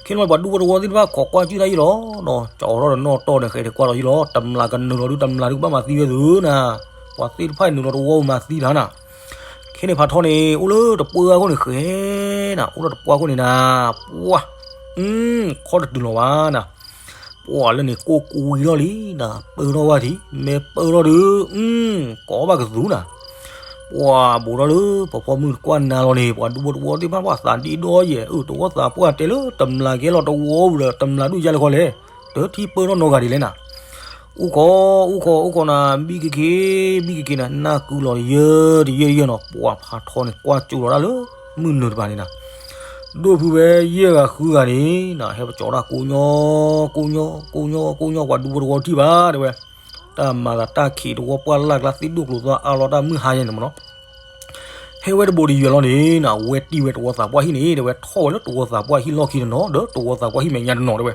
ခဲန့ၣ်ပှၤဒူဖိတဝီသ့ၣ်တဖၣ်ခိးကွၢ်ကၠုၣ်တၢ်ယံၤလီၤနီၤ ကၠီထီၣ်ဒီးနီၣ်တီၢ်ဒီးဃဲၤဒဲးကွၢ်လီၤယံၤလီၤ တမျးကနုာ်လီၤဒုး တမျးဒုးကဘၣ်မၤသံဝဲသုနၤ. ပှၤသ့ၣ်တဖၣ်နုာ်လီၤတဝီမၤသံတၢ်နၤ. ခဲန့ၣ်ဖးထီန့ၣ် အိၣ်လၢတပှၢ်ခိၣ်န့ၣ်ဃဲနၤ အိၣ်လၢတပှၢ်ခိၣ်န့ၣ်နၤ ပှၢ် ခီၣ်တတုၤလီၤဘၣ်နၤ. ပှၢ်လၢန့ၣ်ကိၢ်ကွံထီၣ်လံနၤ ပၢထီၣ်ဝဲထံး မ့ၢ်ပၢထီၣ်ဒုး ကိးဘၣ်ကသူနၤ. ပှၢ်ဘူးထီၣ်လၢပဖီမုၢ်တကွၢ်နၤလီၤန့ၣ် ပှၤဒူဖိတဝီသ့ၣ်တဖၣ်ပှၢ်သးဒ့ဒီယဲၢ် အၢ တဝီသးပှၢ်တဲလၢ တမျးကဲလီၤတဝီပူၤဒီး တမျးဒုးယါလဲၤခီလဲၣ် တထံၣ်ပၢထီၣ်နီတဂၤဒ်လဲၣ်နၤ. အိၣ်ခိး အိၣ်ခိး အိၣ်ခိးနၤ ဘံၣ်က့ၤက့ၤ ဘံၣ်က့ၤက့ၤနၤ နၢ်ကုလီၤတယၢတယၢတယၢနီၤ ပှၢ်ဖးထီန့ၣ် ကွၢ်ကၠိလီၤတၢ်လၢ မုၢ်နုာ်တပၤန့ၣ်နၤ. ဒိၣ်ဖုဝဲယဲၢ်ဂၤဃုဂၤန့ၣ်နၤ ဟဲပကၠီတၢ်ကိးညီ ကိးညီ ကိးညီ ကိးညီ ပှၤဒူဖိတဝီထံၣ်ဘၣ်တဲဝဲ. တၢ်မၤသးတၢ်ခံးတဝီပှၢ်လၢ်ကျါသ့ၣ်ဒိၣ်ကျိၤသွါအါလီၤတၢ်မုၢ်ဟါယဲၢ်န့ၣ်မ့ၢ်နီၤ ဟဲဝဲတဘိးတယွဲၢ်လီၤန့ၣ်နၤ ဝဲတံၢ်ဝဲတဝီသးပှၢ်ဟံၣ်န့ၣ် တဲဝဲထီၣ်ဝဲလၢတဝီသးပှၢ်ဟံၣ်လီၢ်ခံတနီၤ ဒီးတဝီသးပှၢ်ဟံၣ်မဲာ်ညါတနီၤတဲဝဲ.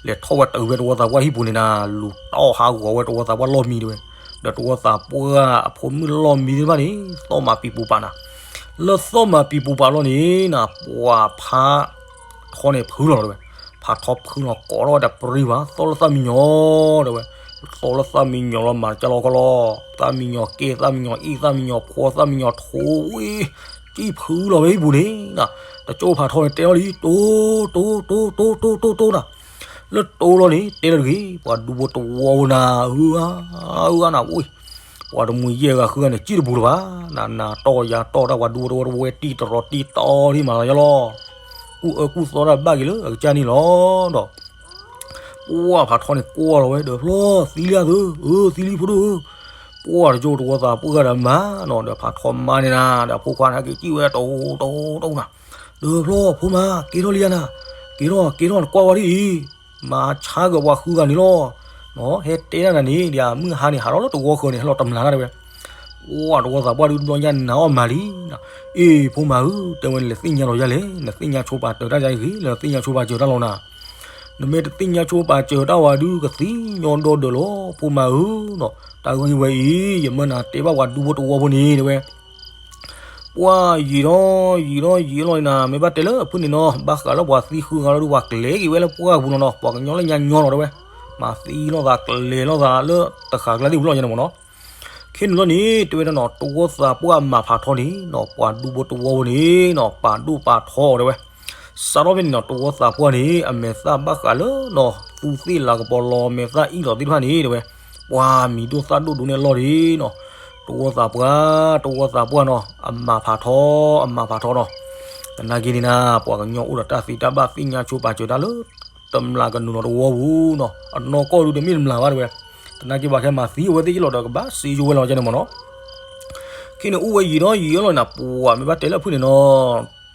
လဲၤထီၣ်ဝဲတုၤဝဲတဝီသးပှၢ်ဟံၣ်ပူၤန့ၣ်နၤ လူၤတီၢ်ဟးဂီၤဝဲတဝီသးပှၢ်လီၢ်မံတဲဝဲ. ဒီးတဝီသးပှၢ်အဖိမုၣ်လီၢ်မံသ့ၣ်တဖၣ်န့ၣ် သီၣ်မၤပံၤပူၤပာ်နၤ လၢသီၣ်မၤပံၤပူၤပာ်လီၤန့ၣ်နၤ ပှၢ်ဖးထီန့ၣ်ဖုလီၤတဲဝဲ. ဖးထီဖုလီၤကိးထီၣ်ဝဲဒီးပြံဝါ သီၣ်လၢသၣ်မံညီၤတဲဝဲ. သီၣ်လၢသၣ်မံညီၤလီၤ မၤတကလီကလီ သၣ်မံညီၤကဲ သၣ်မံညီၤအ့ၣ် သၣ်မံညီၤဖှီ သၣ်မံညီၤထိဝ့ၢ် ကံၣ်ဖုလီၤဝဲဟံၣ်ပူၤန့ၣ်နၤ. တကၠိဖးထီန့ၣ်တဲထီၣ်လံ တိ တိ တိ တိ တိ တိ တိ တိ တိ နၤ. လၢတိလီၤန့ၣ် တဲလၢတဂ့ၤ ပှၤဒူဖိတဝီဖိနၤ အၢ အၢ နၤ အိၣ် ပှၤတမှံၤယဲၢ်ဂၤဃုဂၤန့ၣ် ကံၣ်တပူၤလၢၤဘၣ်နၤ နၤတီၢ်ယၤတီၢ်တၢ် ပှၤဒူဖိတဝီတဝီတံၢ်တရီတံၢ်တီထံၣ်မးလီၤယလီၤ. ကူၣ်အၢကူၣ်သီတၢ်ဘၣ်က့ၤလၢအကစၢ်န့ၣ်လီၤဒီး ပှၢ်ဖးထီန့ၣ်ကွၢ်လီၤဝဲဒီးဖျီသံလံအသု အၢ သံလံဖိဒိၣ်ဧၢ. ပှၢ်တကၠိတဝီသးပှၢ်ဂၤဒီးမၤနီၤ ဒီးဖးထီမါန့ၣ်နၤ ဒီးဖိခွါန့ၣ်က့ၤကံၣ်ဝဲတိတိတိနၤ. ဒီးဖျီဖိမါ က့ၤထီၣ်လံယၤနၤ က့ၤထီၣ် က့ၤထီၣ်နကွၢ်ဝဲဒ်အံၤ မၤဆါက့ၤပှၤဃုဂၤန့ၣ်လီၤ. ဟဲတဲဒၣ်နၤန့ၣ် ဒ်မုၢ်ဟါန့ၣ် ဟးထီၣ်လၢတဝီဃၢၤန့ၣ် ဟဲလီၤတမျးနၤတဲဝဲ. ပှၢ်တဝီသးပှၢ်ဒုးတဘျီညါနၤအီၣ်မၤလံနၤ. အ့ ဖိမါဧၢ တဲဝဲ နလဲၤသ့ၣ်ညါလီၤယၤလဲၣ် နသ့ၣ်ညါဆိပာ်စၢၤတၢ်ယၤဂ့ၤ နသ့ၣ်ညါဆိပာ်စၢၤတၢ်လီၤနၤ. နမ့ၢ်တသ့ၣ်ညါဆိပာ်စၢၤတၢ်ဝဲဒုး ကသံညီဒီဒီးလီၤ ဖိမါဧၢနီၤ တၢ်ဂ့ၢ်ဝဲအံၤ ယမၢနၤတဲဘၣ်ပှၤဒူဖိတဝီဖိန့ၣ်တဲဝဲ. ပှၢ်ယံာ်ထီၣ်ယံာ်ထီၣ်ယံာ်လီၤနၤ မ့ၢ်ဘၣ်တဲလၢအဖုၣ်န့ၣ်နီၤ ဘၣ်ဃးလၢပှၤသံဃုဂၤလီၤဒုး ပှၤကျဲၤက့ၤဝဲလၢပှၢ်ပူၤလီၤနီၤ ပှၤကညီလၢညါညီလီၤတဲဝဲ. မၤသံလိာ်သးကျဲၤလိာ်သးလၢတဃာ်ကျါသ့ၣ်ပူၤလီၤယဲန့ၣ်မ့ၢ်နီၤ. ခဲန့ၣ်လီၤန့ၣ် တဲဝဲဒၣ်နီၤ တဝီသးပှၢ်အမၤဖးထီန့ၣ်နီၤ ပှၤဒူဖိတဝီဖိန့ၣ်နီၤ ပာ်ဒိၣ်ပာ်ထီတဲဝဲ. စးထီၣ်ဖဲန့ၣ်နီၤ တဝီသးပှၢ်န့ၣ် အမဲာ်သၣ်ဘၣ်ဃးလၢနီၤ သူသ့ၣ်လၤကပီၤလီၤ မဲာ်သၣ်အံၣ်လီၤသ့ၣ်တဖၣ်န့ၣ်တဲဝဲ ပှၤမံၤဒိၣ်သၣ်ဒိၣ်ဒိၣ်န့ၣ်အလီၢ်န့ၣ်နီၤ တဝီသးပှၢ် တဝီသးပှၢ်နီၤ အမၤဖးထီ အမၤဖးထီနီၤ. သနာ်က့န့ၣ်နၤ ပှၤကညီအိၣ်ဒီးတၢ်သံတၢ်ဘၣ်သ့ၣ်ညါဆိပာ်စၢၤတၢ်လၢ တမျးကနုာ်လီၤတဝီပူၤနီၤ အနီၢ်ကီၢ်ဒုးတမ့ၢ်တမျးဘၣ်တဲဝဲ. သနာ်က့ဘၣ်ခဲမၤသံအဝဲသ့ၣ်ယလီၤဒီးကဘၣ်စံယိဝဲလီၤကဲန့ၣ်မ့ၢ်နီၤ. ခဲန့ၣ်အိၣ်ဝဲယံာ်ထီၣ်ယံာ်လီၤနၤ ပှၢ်မ့ၢ်ဘၣ်တဲလၢအဖုၣ်န့ၣ်နီၤ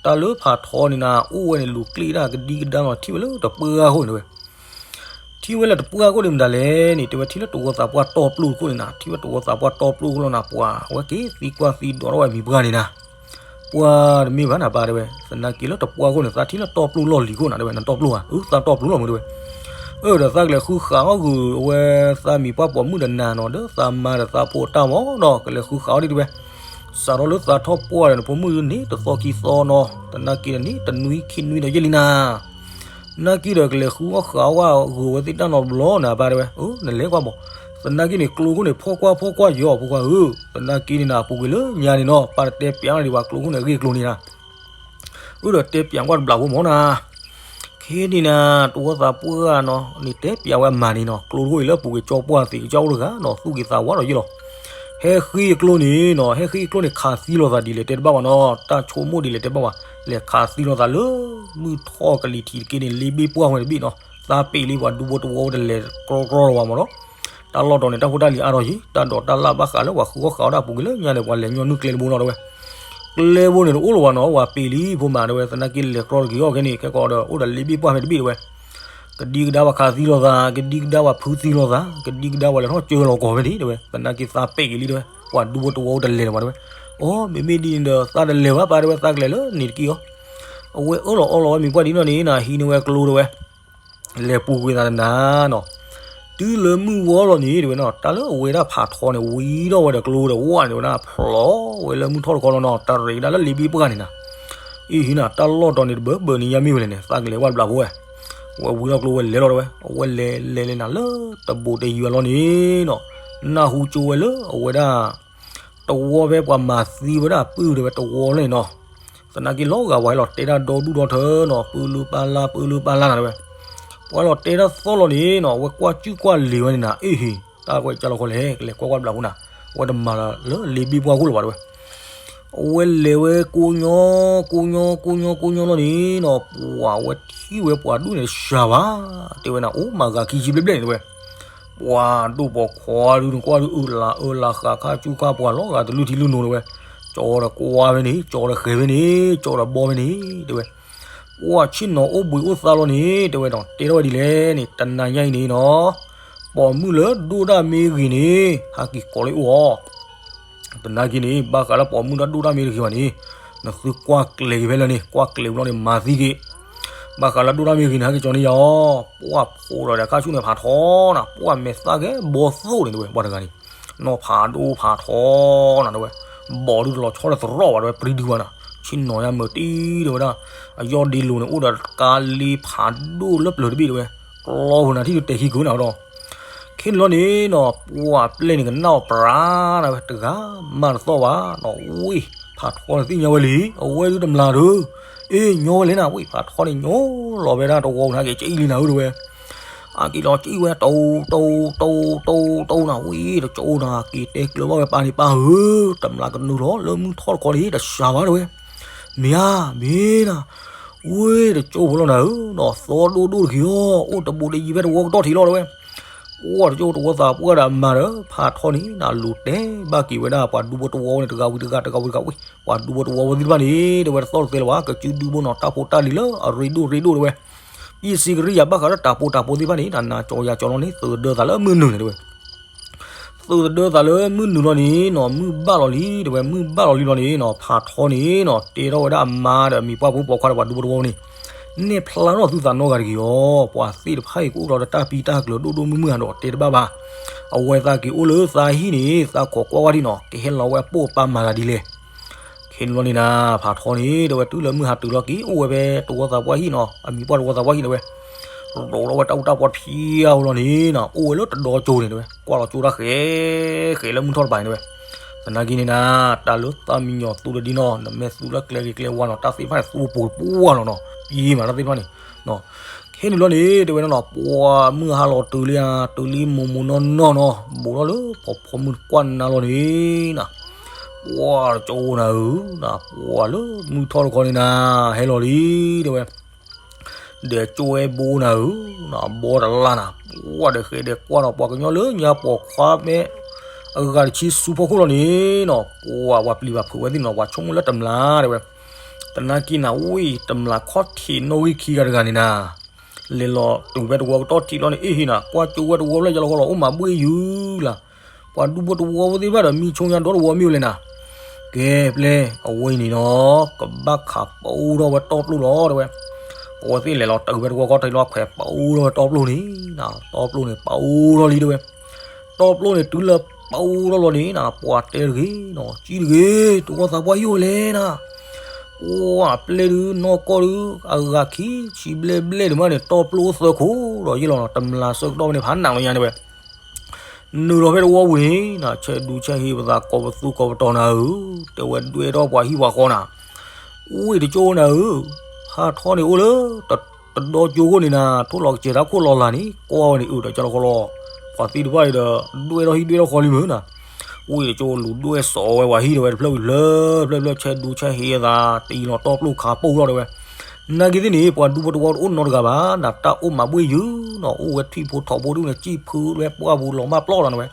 တၢ်လၢဖးထီန့ၣ်နၤ အိၣ်ဝဲန့ၣ်လူၤကျ့ၣ်တၢ်ကဒံကဒါလီၤ ထံၣ်ဝဲလၢတပှၢ်ခိၣ်န့ၣ်တဲဝဲ. ထံၣ်ဝဲလၢတပှၢ်ခိၣ်န့ၣ်မတၤလဲၣ်န့ၣ် တဲဝဲထံၣ်လၢတဝီသးပှၢ်တီၢ်ပျိၢ်ခိၣ်န့ၣ်နၤ ထံၣ်ဝဲတဝီသးပှၢ်တီၢ်ပျိၢ်ခိၣ်လီၤနၤ ပှၢ်ဝဲက့ၤသံကွၢ်သံဒိးထီၣ်ဝဲမံၤပှၢ်န့ၣ်နၤ ပှၢ်တမ့ၢ်ဘၣ်နၤပၢ်တဲဝဲ သနာ်က့လၢတပှၢ်ခိၣ်န့ၣ် သးထံၣ်လၢတီၢ်ပျိၢ်လီၢ်လံၤခိၣ်နၤတဲဝဲ နတီၢ်ပျိၢ်ဧါ အသးတီၢ်ပျိၢ်လီၢ်မ့ၢ်တဲဝဲ. အၢ ဒီးသးကလဲၤဃုဃာ်အီၣ်ဂုာ်အဝဲသးမံၤပှၢ်ပိာ်မုၣ်ဒီးနၤနီၤ ဒီးသးမါဒီးသးဖိတၢ်မီၤဒီး ကလဲၤဃုဃာ်အီၣ်ဒ်တဲဝဲ. စးထီၣ်လၢသးထီၣ်ပှၢ်ဒီးနဖိမုၣ်န့ၣ် တသီခံသီနီၤ သနာ်က့ဒီးန့ၣ် တနွံခံနွံဒီးယဲၢ်လံနၤ နာ်က့ဒီးကလဲၤဃုအီၣ်ဃာ်အီၣ်ဝဲဂုာ်ဝဲသ့ၣ်တၢ်နီတဘျီနၤ ပၢ်တဲဝဲ. အၢ နလဲၤကွၢ်မး. သနာ်က့န့ၣ် ကျိခိၣ်န့ၣ် ဖီၣ်ကွၢ်ဖီၣ်ကွၢ်ယီၤ ဖိခွါဧၢ. သနာ်က့န့ၣ်နၤ ပူၤကွံာ်လၢညါန့ၣ်နီၤ ပၢ်တတဲပျးနၤဒံးဘၣ် ကျိခိၣ်န့ၣ် အဂ့ၢ်အကျိၤန့ၣ်နၤ. အၢ ဒီးတဲပျးကွၢ်တဘျီဖိမးနၤ. ခဲန့ၣ်နၤ တဝီသးပှၢ်နီၤ န့ၣ်တဲပျးဝဲအမၤန့ၣ်နီၤ ကျိတခိၣ်အံၤလၢပူၤကွံာ်ကၠီပှၢ်သ့ၣ်ကစၢ်အိၣ်တဂၤနီၤ သူၣ်က့ၤသးဝါဒီးယ့ၢ်လီၤ. ဟဲဃ့အကျိန့ၣ်နီၤ ဟဲဃ့အကျိန့ၣ် ခးသံလိာ်သးဒ်လဲၣ်တဲတဘၣ်ဘၣ်နီၤ တၢ်ဆိကမိၣ်ဒ်လဲၣ်တဲတဘၣ်ဘၣ် လဲၤခးသံလိာ်သးလၢ မုၢ်ထီၣ်ကလံၤထံးတက့ၢ်န့ၣ် လ့ဘ့ၣ်ပှၢ်ဝဲတဘ့ၣ်နီၤ သးပ့ၤလံပှၤဒူဖိတဝီဝဲတလဲၤကြီကြီလီၤဘၣ်မးနီၤ. တ တၢ်လီၢ်တီၤန့ၣ် တၢ်ဖိတၢ်လံၤအါထီၣ်ယံၤ, တၢ်ဒိးတၢ်လၢ်ဘၣ်ဃးလၢပှၤဃုအီၣ်ဃုအီတၢ်ပူၤကွံာ်လၢညါန့ၣ် ပှၤလဲၤညီနုၢ်ကျဲတဘိနီၤ တဲဝဲ. ကျဲဘိန့ၣ်တအိၣ်လၢၤဘၣ်နီၤ, ဝၤပ့ၤလံဖိမး တဲဝဲ. သနာ်က့လဲၤကြီတက့ၤအီၤခဲန့ၣ် ခဲကီးဒီး အိၣ်ဒီးလ့ဘ့ၣ်ပှၢ်ဖဲတဘ့ၣ် တဲဝဲ. ကဒံကဒါပှၤခးသံလိာ်သး, ကဒံကဒါပှၤဖုသံလိာ်သး, ကဒံကဒါပှၤလဲၤထီၣ်ကၢလီၤကီၢ်ဖဲန့ၣ် တဲဝဲ. သနာ်က့သးပဲာ်က့ၤလံ တဲဝဲ, ပှၤဒူဖိတဝီတလဲၤလၢၤဘၣ် တဲဝဲ. အိ မ့မ့ၢ်ဒ်န့ၣ်ဒီး သးတလဲၤဘၣ်ပၢ် တဲဝဲ, သးကလဲၤလၢန့ၣ်တက့ၢ်အီၤ. အဝဲအၢၣ်လီၤအီလီၤဝဲမံၤပှၢ်ဒ်နီၢ်န့ၣ်နီၤ ဟံးန့ၢ်ဝဲကျိ တဲဝဲ. လဲၤပူၤကွံာ်သးတနၤနီၤ. တုၤလၢမုၢ်ဝီလီၤန့ၣ် တဲဝဲနီၤ, တၢ်လၢအဝဲဒၣ်ဖးထီန့ၣ် ဝံထီၣ်ဝဲဒီးကျိဒီးဝၣ်န့ၣ် တဲဝဲဒၣ် ဖျိးဝဲလၢမုၢ်ထီၣ်တခီလီၤနီၤ, တရံးဒၣ်လၢလ့ဘ့ၣ်ပှၢ်န့ၣ်နီၤ. အ့ဟံနၤ, တၢ်လီၢ်တီၤန့ၣ်တဘၢဘၢန့ၣ် ယါမ့ၢ်ဝဲလဲၣ်န့ၣ် သးကလဲၤဝၣ်ဘျးဖိဝဲ. ဝဲဝံထီၣ်ကျိဝဲလဲၤလီၤ တဲဝဲ, အဝဲလဲၤလဲၤလဲၤနၤလၢတဘိးတယံၤဝဲလီၤန့ၣ်နီၤ, နၢ်ဟူကၠိဝဲလၢအဝဲဒၣ် တဝီဖဲပှၤမၤသံဝဲဒၣ်ပုၢ် တဲဝဲ တဝီလီၤန့ၣ်နီၤ. သနာ်က့လီၤဂာ်ဝဲလီၤတဲတၢ်ဒီဒူၣ်ဒီထၢနီၤ, ပုၢ်လုၢ်ပၢ်လၢ် ပုၢ်လုၢ်ပၢ်လၢ်နၤ တဲဝဲ. ပှၤလီၤတဲတၢ်သီၣ်လီၤန့ၣ်နီၤ, အဝဲကွၢ်ကူၣ်ကွၢ်လံၤဝဲန့ၣ်နၤ, အ့ဟံ, တၢ်ဝဲကလီခီလဲၣ်, ကလဲၤကွၢ်ကွၢ်ဘျးဖိနၤ, အဝဲတမၤလၢလ့ဘ့ၣ်ပှၢ်ခိၣ်လၢၤဘၣ် တဲဝဲ. အဝဲလဲၤဝဲကိးညီ ကိးညီ ကိးညီ ကိးညီလီၤန့ၣ်နီၤ, ပှၤဝဲထံၣ်ဝဲပှၤဒူၣ်န့ၣ်တစှၤဘၣ်, တဲဝဲနၤ, အိၣ်မၤဂၤခံဆံဘျဲၣ်ဘျဲၣ်န့ၣ် တဲဝဲ. ပှၤဒိၣ်ပိာ်ခွါဒုးနကွၢ်ဒုး အၢလးအၢလးဃးခါကူခါပှၤလီၤဂာ်တလုၢ်ထံလုၢ်နိၤ တဲဝဲ. ကၠီဒီးကွၢ်ဖဲန့ၣ်, ကၠီဒီးဃဲၤဖဲန့ၣ်, ကၠီဒီးဘီဖဲန့ၣ် တဲဝဲ. ပှၤဆ့ၣ်နီၤအိၣ်ဘှံးအိၣ်သါလီၤန့ၣ် တဲဝဲဒီး တဲထီၣ်ဝဲဒ်လဲၣ်န့ၣ်, တနၤညါအံၤန့ၣ်နီၤ, ပိာ်မုၣ်လၢဒိၣ်တၢ်မ့ၢ်ဂ့ၤန့ၣ် ဟးက့ၤကိးလၢအိၣ်အီၤ. သနာ်က့န့ၣ် ဘၣ်ဃးလၢပိာ်မုၣ်တၢ်ဒိၣ်တၢ်မ့ၢ်တဂ့ၤဘၣ်န့ၣ်, နသုကွၢ်ကျဲၤက့ၤဖဲလၢန့ၣ်, ကွၢ်ကျဲၤဝံၤလီၤန့ၣ် မၤသံက့ၤ. ဘၣ်ဃးလၢဒိၣ်တၢ်မ့ၢ်ဂ့ၤန့ၣ် ဟဲက့ၤကၠီန့ၢ်ယၤအီၤ, ပှၤဖိးဒီးဒီးခါဆူၣ်န့ၣ်ဖးထီနၤ, ပှၤမဲာ်သၣ်ကဲဘီသိၣ်န့ၣ် တဲဝဲ, ပှၤတဂၤန့ၣ်, နီၢ်ဖးဒိၣ်ဖးထီနၤ တဲဝဲ, ဘီဒုးတလီၤဆီတသရီၣ်ဘၣ် တဲဝဲ, ပြံဒုဘၣ်နၤ, ဆ့ၣ်နီၤယါမုာ်တံၢ် တဲဝဲဒၣ်, အယီၢ်ဒ့လိၤန့ၣ် အိၣ်ဒီးကါလ့ဖးဒိၣ်လၢပျၢၤတဘ့ၣ် တဲဝဲ, ကျီဖိနၤထံၣ်ဒုးတဲာ်ခံကုာ်နၤဒီး ခဲန့ၣ်လီၤန့ၣ်နီၤ, ပှၤပျဲၢ်န့ၣ်ကနၣ်အီၤပြးနၤဝဲ, တဂၤမၤတသီၣ်ဘၣ်နီၤ, ဝံၢ်ဖးထီန့ၣ်သ့ၣ်ညါဝဲလံ, အဝဲဒုးတမျာ်ဒီး, အ့ ညီဝဲလဲၣ်နၤ, ဝံၢ်ဖးထီန့ၣ် ညီလီၤဝဲဒၣ်တဝီနၤ က့ၤကၠံလံနၤဧၢ တဲဝဲ, အက့ၤလီၤကၠံဝဲ တိ တိ တိ တိ တိနၤ, ဝံၢ်တကၠိနၤ က့ၤတဲကျၢၤဘၣ်ဝဲပၢ်န့ၣ် ပၢ်ဧၢ, တမျာ်ကနုာ်လီၤလၢမုၢ်ထီၣ်တခီန့ၣ် တစှၤဘၣ် တဲဝဲ, မ့ၢ်ဧါ, မ့ၢ်နၤ ဝ့ၢ်တကၠိဖိလီၤနၤဧၢ, သီဒိၣ်ဒိၣ်တဂ့ၤအီၤ, အိၣ်တဘိးတယံၤဖဲတဝီကတီၢ်ထံးလီၤ တဲဝဲ, ပှၤတကၠိတဝီသးပှၢ်ဒီးအမါဒီး ဖးထီန့ၣ် နလူၤတဲဘၣ်က့ၤဝဲဒၣ် ပှၤဒူဖိတဝီန့ၣ် တဂၤဝံၤတဂၤ တဂၤဝံၤတဂၤ ဝံၢ် ပှၤဒူဖိတဝီဖိသ့ၣ်တဖၣ်န့ၣ် တဲဝဲ တသီၣ်တသဲလၢၤဘၣ်, ကစုဒုဖိနီၤ တၢ်ဖိတၢ်လံၤလၢအရ့ဒိၣ်ရ့ဒိၣ် တဲဝဲ, ပစံးကရံယၤဘၣ်ဃးလၢတၢ်ဖိတၢ်ဖိသ့ၣ်တဖၣ်န့ၣ် နၤနၤကၠီယၤကၠီလီၤန့ၣ် သုးသဒၢသးလၢမုၢ်နုာ်န့ၣ် တဲဝဲ သုးသဒၢသးလၢမုၢ်နုာ်လီၤန့ၣ်နီၤ မုၢ်ဘၣ်လီၤလံ တဲဝဲ, မုၢ်ဘၣ်လီၤလံလီၤန့ၣ်နီၤ ဖးထီန့ၣ်နီၤ တဲထီၣ်ဝဲဒၣ်အမါဒီးအမံၤပှၢ်ဖိပိာ်ခွါဒီးပှၤဒူဖိတဝီန့ၣ်, နဲၣ်ဖျါထီၣ်သုသးနီတဂၤတဂ့ၤအီၤ, ပှၤသ့ၣ်တဖၣ်အံၤကအိၣ်ဒီးတၢ်ပံတၢ်ကျၢၤဒိၣ်ဒိၣ်မုၢ်မုၢ်ဧါဒီးတဲတဘၣ်ဘၣ်, အဝဲသးက့ၤအိၣ်လၢသးဟံၣ်န့ၣ် သးခိးကွၢ်ဝဲဒၣ်နီၤ ကဟဲလီၤဝဲအပိာ်အပၢ်မၤသးဒ်လဲၣ် ခဲန့ၣ်လီၤန့ၣ်နၤ ဖးထီန့ၣ် တဲဝဲတုၤလၢမုၢ်ဟါတုၤလီၤက့ၤ အိၣ်ဝဲဖဲတဝီသးပှၢ်ဟံၣ်နီၤ အမံၤပှၢ်တဝီသးပှၢ်ဟံၣ်တဲဝဲ, ရိးထီၣ်ဝဲတၢ်အူတၢ်ပီတဖံးအါလီၤန့ၣ်နီၤ အိၣ်ဝဲလၢတဒီကၠိန့ၣ်တဲဝဲ ကွၢ်လီၤကၠိတၢ်ဃဲးဃဲးလၢမုၢ်ထီၣ်တပၤန့ၣ်တဲဝဲ, သနာ်က့န့ၣ်နၤ တၢ်လၢသးမံညီၤသူတဒံနီၤ နမ့ၢ်သူလၢကျဲဂ့ၤကျဲဝါနီၤ တၢ်သ့ၣ်တဖၣ်န့ၣ် သူပူၤပူၤလီၤနီၤ ပံမးတၢ်သ့ၣ်တဖၣ်န့ၣ် ခဲန့ၣ်လီၤန့ၣ် တဲဝဲနီၤနီၤ ပှၤမုၢ်ဟါလီၤတုၤလံဧါ တုၤလံမိၢ်မိၢ်နီၢ်နီၢ်နီၤ ဘူးထီၣ်လၢဖီဖီမုၢ်တကွၢ်နၤလီၤန့ၣ်နၤ, ပှၤတကၠိနၤဧၢ, ပှၤလၢမုၢ်ထီၣ်တခီန့ၣ်နၤ ဟဲလီၤလံ တဲဝဲ, ဒီးကၠိဝဲဘိနၤဧၢ, ဘီတလါနၤ ပှၤဒီးဃဲဒီးကွၢ်နီၤ ပှၤကညီလၢညါပိာ်ခွါမဲ အဂၤတဆံဆူဖီခိၣ်လီၤန့ၣ်နီၤ ပှၤပျံၤဘၣ်ဖုးဝဲသ့ၣ်နီၤ ပှၤဆိကမိၣ်လၢတမျာ်တဲဝဲ, သနာ်က့နၤ ဝံၢ်တမျာ်ခီၣ်ထံးနီၣ်ဂံၢ်ခံဂၤတဂၤန့ၣ်နၤ လဲၤလီၤတုၤဖဲတဝီကတီၢ်ထံးလီၤန့ၣ် အ့ဟ့နၤ ကွၢ်ကၠိဝဲတဝီဖျၢၣ် ယလီၤဃီလီၤအိၣ်မၤဘှ့ၣ်ယုၤလၢ်, ပှၤဒူဖိတဝီဖိသ့ၣ်တဖၣ်ဒီး မံဆိညါဒီတဝီမ့ၢ်ဝဲလဲၣ်နၤ, ကဲပျဲ အဝဲအံၤန့ၣ်နီၤ ကဘၣ်ခးပူထီၣ်ဝဲတီပျိၢ်လီၤတဲဝဲ, အဝဲသ့ၣ်လဲၤလီၤတုၤဖဲတဝီကတီၢ်ထံးလီၤ ခွဲးပူထီၣ်ဝဲတီပျိၢ်န့ၣ်နၤ တီပျိၢ်န့ၣ် ပူထီၣ်လံတဲဝဲ, တီပျိၢ်န့ၣ် တုၤလၢပူထီၣ်လီၤန့ၣ်နၤ ပှၤတဲတဂ့ၤနီၤ ကံတဂ့ၤ တဝီသးပှၢ်ဟံၣ်ဝဲလဲၣ်နၤ ပှၤပျဲၢ်ဒုး နီၢ်ကီၢ်ဒုး အဂၤခံဆံဘျဲၣ်ဘျဲၣ်ဒုးမးန့ၣ် တီပျိၢ်အိၣ်သၢခိၣ်ဒီးယဲၢ်လီၤနီၤ တမျာ်ဆၢကတီၢ်ဖဲန့ၣ် ဖးနးလီၤညါတဲဝဲ, နုာ်လီၤဖဲတဝီပူၤန့ၣ်နၤ ဆဲးဒူဆဲးဟ့ပသး ကိးပသူကိးပတီၤနၤဧၢ, တဲဝဲဒွဲၣ်ထီၣ်ပှၤဟံၣ်ပှၤဃီနၤ, ဝ့ၢ်တကၠိနၤဧၢ, ဖးထီန့ၣ်အိၣ်လၢ တဒီကၠိခိၣ်န့ၣ်နၤ ထိၣ်လီၤကစဲၤတၢ်ခိၣ်လီၤလၢ်န့ၣ် ကွၢ်ဝဲန့ၣ်အုးဒီးကၠီလီၤခီလီၤ, ပှၤသ့ၣ်တဖၣ်အံၤဒီး ဒွဲၣ်ထီၣ်ဟံၣ်ဒွဲၣ်ထီၣ်ဃီလံမုၢ်နၤ, ဝ့ၢ်တကၠိလူၤဒွဲၣ်စီၤဝဲပှၤဟံၣ်ဒီးဝဲတဖျၢၣ်ဝံၤဖျၢၣ် ဖျၢၣ်ဖျၢၣ်ဆဲးဒူဆဲးဟ့အသး တံၤလီၤတီပျိၢ်ခးပူထီၣ်တဲဝဲ, နာ်က့သ့ၣ်န့ၣ် ပှၤဒူဖိတဝီတအိၣ်နီတဂၤဘၣ်, နတၢ်အိၣ်မၤဘှ့ၣ်ယုာ်နီၤ, အိၣ်ဝဲထွံၣ်ဖိထိးဖိဒ်န့ၣ် စံၣ်ဖုဝဲပှၢ်ပူၤလီၤမၢ်ပျီလီၤန့ၣ်ဝဲ,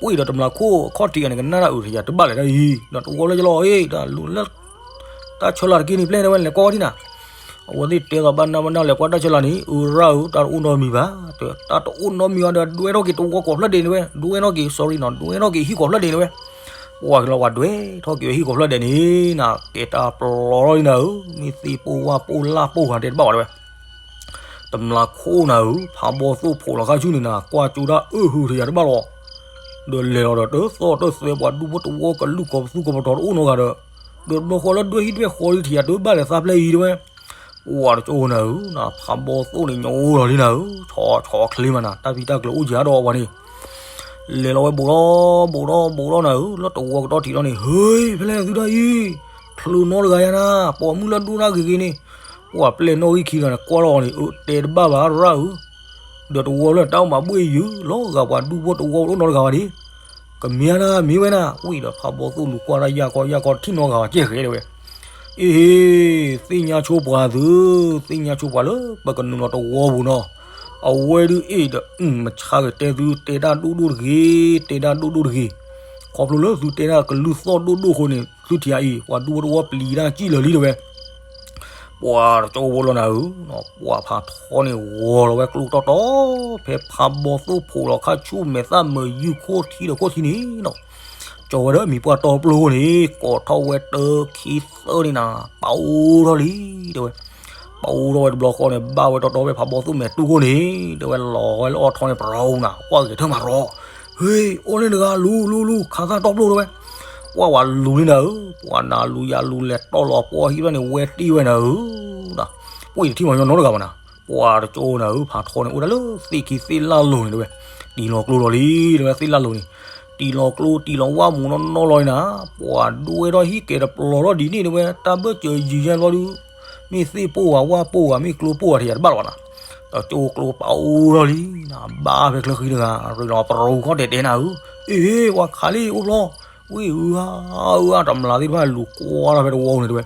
ပှ့ၤဒီးတမျးခိၣ်အခီၣ်ထံးအန့ၣ် ကနၣ်ဒၣ်အုးထယၤတဘၣ်လဲၣ်တၢ်အံၤ, ဒီးတဝီလၢယလီၤအ့ၣ် တၢ်လူၤလၢ တၢ်ဆၢလၤတက့ၢ်န့ၣ် ပျဲၢ်န့ၣ်ဝဲလဲၤကွၢ်ဝဲဒံးနၤ, အဝဲသ့ၣ်တဲသိးဘၣ်နၢ်ဘၣ်နၢ်လဲၤကွၢ်တၢ်ဆၢလၤန့ၣ် အရၣ်ဧၢ တၢ်တအိၣ်နီတမံၤဘၣ်, တၢ်တအိၣ်နီတမံၤဘၣ်ဒီး ဒွဲထီၣ်က့ၤတဝီကိးဖျၢၣ်ဒဲးန့ၣ်ဝဲ, ဒွဲထီၣ်က့ၤ sorry နီၤ, ဒွဲထီၣ်က့ၤဟံၣ်ကိးဖျၢၣ်ဒဲးန့ၣ်ဝဲ, ပှၤကလီၤပှၤဒွဲထီၣ်က့ၤဝဲဟံၣ်ကိးဖျၢၣ်ဒဲးန့ၣ် နကဲတၢ်ပျီထီၣ်လံနၤဧၢ, မ့ၢ်သ့ၣ်ပိၢ်ဝၣ်ပိၢ်လၢ်ပိၢ်ဂၤတဲတဘၣ်ဝဲတဝဲ တမျးခိၣ်နၤဧၢ, ဖးဘီသိၣ်ဖိးလီၤခါဆူန့ၣ်နၤ ကွၢ်ကၠိဒၣ်အုးဟုးထယၤတဘၣ်လီၤ, ဒီးလဲၤလီၤဒီးတသီၣ်တသဲပှၤဒူဖိတဝီကလူးကီၢ်ပသူကီၢ်ပထီတအိၣ်နီတဂၤဒီး, ဒီးတဘျီဃီလၢဒွဲဟံၣ်ဒွဲဃီလံထယၤတဘၣ်လဲၤသးပျဲၢ်အံၤတဝဲ, ပှၤတကၠိနၤဧၢ, ဖးဘီသိၣ်န့ၣ်ညိလီၤလံနၤဧၢ, ဆီဆီချ့မးနၤ တၢ်ဖံးတၢ်ကျၢၤအိၣ်ယၤဒီးပှၤန့ၣ် လဲၤလီၤဝဲဘူးထီၣ်ဘူးထီၣ်ဘူးထီၣ်နၤဧၢ, လၢတဝီကတီၢ်ထံးလီၤန့ၣ် ဟ့ ဖဲလဲၣ်သုတၢ်အံၤ, ချုးနီတဂၤယၤနၤ, ပိာ်မုၣ်လၢဒိၣ်တၢ်ဂ့ၤဂ့ၤန့ၣ်, ပှၤပျဲၢ်နီၣ်ဂံၢ်ခံဂၤန့ၣ် ကွၢ်လီၤအီၤန့ၣ် အၢ တဲတဘၣ်ဘၣ်ရၣ်ဧၢ, ဒီးတဝီလၢတၢ်အိၣ်မၤဘှ့ၣ်ယုာ်လီၤဂာ်ပှၤဒူဖိတဝီတအိၣ်နီတဂၤဘၣ်ဒံး, ကမ့ၢ်နၤမ့ၢ်ဝဲနၤ, ဝံၤဒီးဖးဘီသိၣ်လူၤကွၢ်တၢ်ယၢ်ကီယၢ်ကီထံၣ်နီတဂၤဘၣ်ကဲၣ်ဃဲတဲဝဲ အ့ဟ့, သ့ၣ်ညါဆိပှၤသု, သ့ၣ်ညါဆိပှၤလၢပကနုာ်လီၤတဝီပူၤနီၤ, အဝဲဒုးအ့ၣ်ဒီး မဆါဂ့ၤတဲသုတဲတၢ်ဒိၣ်ဒိၣ်တဂ့ၤ, တဲတၢ်ဒိၣ်ဒိၣ်တဂ့ၤ, ခီဖျိလၢသုတဲတၢ်ကလုၢ်သီၣ်ဒိၣ်ဒိၣ်အဃိန့ၣ် သုထံၣ်အံၤ ပှၤဒူဖိတဝီပျံၤတၢ်စံၣ်လၢာ်လံတဲဝဲ ပှၤတကၠိဖိလီၤနၤဧၢ, ပှၤဖးထီန့ၣ်ဂီၤလီၤဝဲကျိတီတီ, ဖဲဖးဘီသိၣ်ဖိးလီၤခါဆူမဲာ်သၣ်မုာ်ယုၢ်ခိၣ်ထံဒီးခိၣ်ထံန့ၣ်နီၤ, ကၠီဝဲဒီးမံၤပှၢ်တီပျိန့ၣ် ကိးထီၣ်ဝဲတၢခံသၢန့ၣ်နၤ, ပအိၣ်ထီၣ်လံတဲဝဲ, ပအိၣ်ထီၣ်ဝဲတဘျီဃီန့ၣ် ဘၣ်ဝဲတီတီဖဲဖးဘီသိၣ်မဲာ်တူၢ်ခိၣ်န့ၣ် တဲဝဲ လီၤဝဲလၢအီထီန့ၣ် ပရီနၤ ကွၢ်ဂဲၤထၢၣ်မးရီ, ဟ့ အိၣ်န့ၣ်တဂၤလူၤလူၤလူၤ ခးသၣ်တီပျိတဲဝဲ ပှၢ်ဝၤလူၤလံနၤဧၢ, ပှၤနၤလူၤယၤလူၤလဲၤတီၢ်လီၤပှီၢ်ဟံၣ်ဘျီန့ၣ် ဝဲတ့ၢ်ဝဲနၤဧၢ, ပှ့ၤတထံၣ်မးညီနီတဂၤဘၣ်နၤ, ပှၤတကၠိနၤဧၢ, ဖးထီန့ၣ် အိၣ်ဒၣ်လၢသ့ၣ်ခံသ့ၣ်လၢ်လိၤန့ၣ်တဲဝဲ, တံၤလီၤကျိလီၤလံ တဲဝဲသ့ၣ်လၢ်လိၤန့ၣ်, တံၤလီၤကျိတံၤလီၤဝၣ်မူးနီၢ်နီၢ်လီၤနၤ, ပှၤဒိၣ်ဝဲထီၣ်ဟံၣ်ကဲတပျီၤထီၣ်ဒ်န့ၣ်တဲဝဲ, တၢ်ဘၢၣ်စၢၤယံၤညါဘျီဒုး မ့ၢ်သ့ၣ်ပိၢ်ဝဲဝၣ်ပိၢ်ဝဲ မ့ၢ်ကျိပိၢ်ဝဲထံၣ်ယၤတဘၣ်လီၤဘၣ်နၤ, တကၠိကျိပအိၣ်ထီၣ်လံနၤ, ဘၣ်ဖဲချၢဃံတဂၤ ရ့လီၤပရိခီၣ်တဲတဲနၤဧၢ, အ့ ပှၤခးလံအိၣ်ဘျီ, ဝံၤအုအါအုအါ တမျးသ့ၣ်တဖၣ်လူၤကွၢ်ထီၣ်ဖဲတဝီန့ၣ်တဲဝဲ,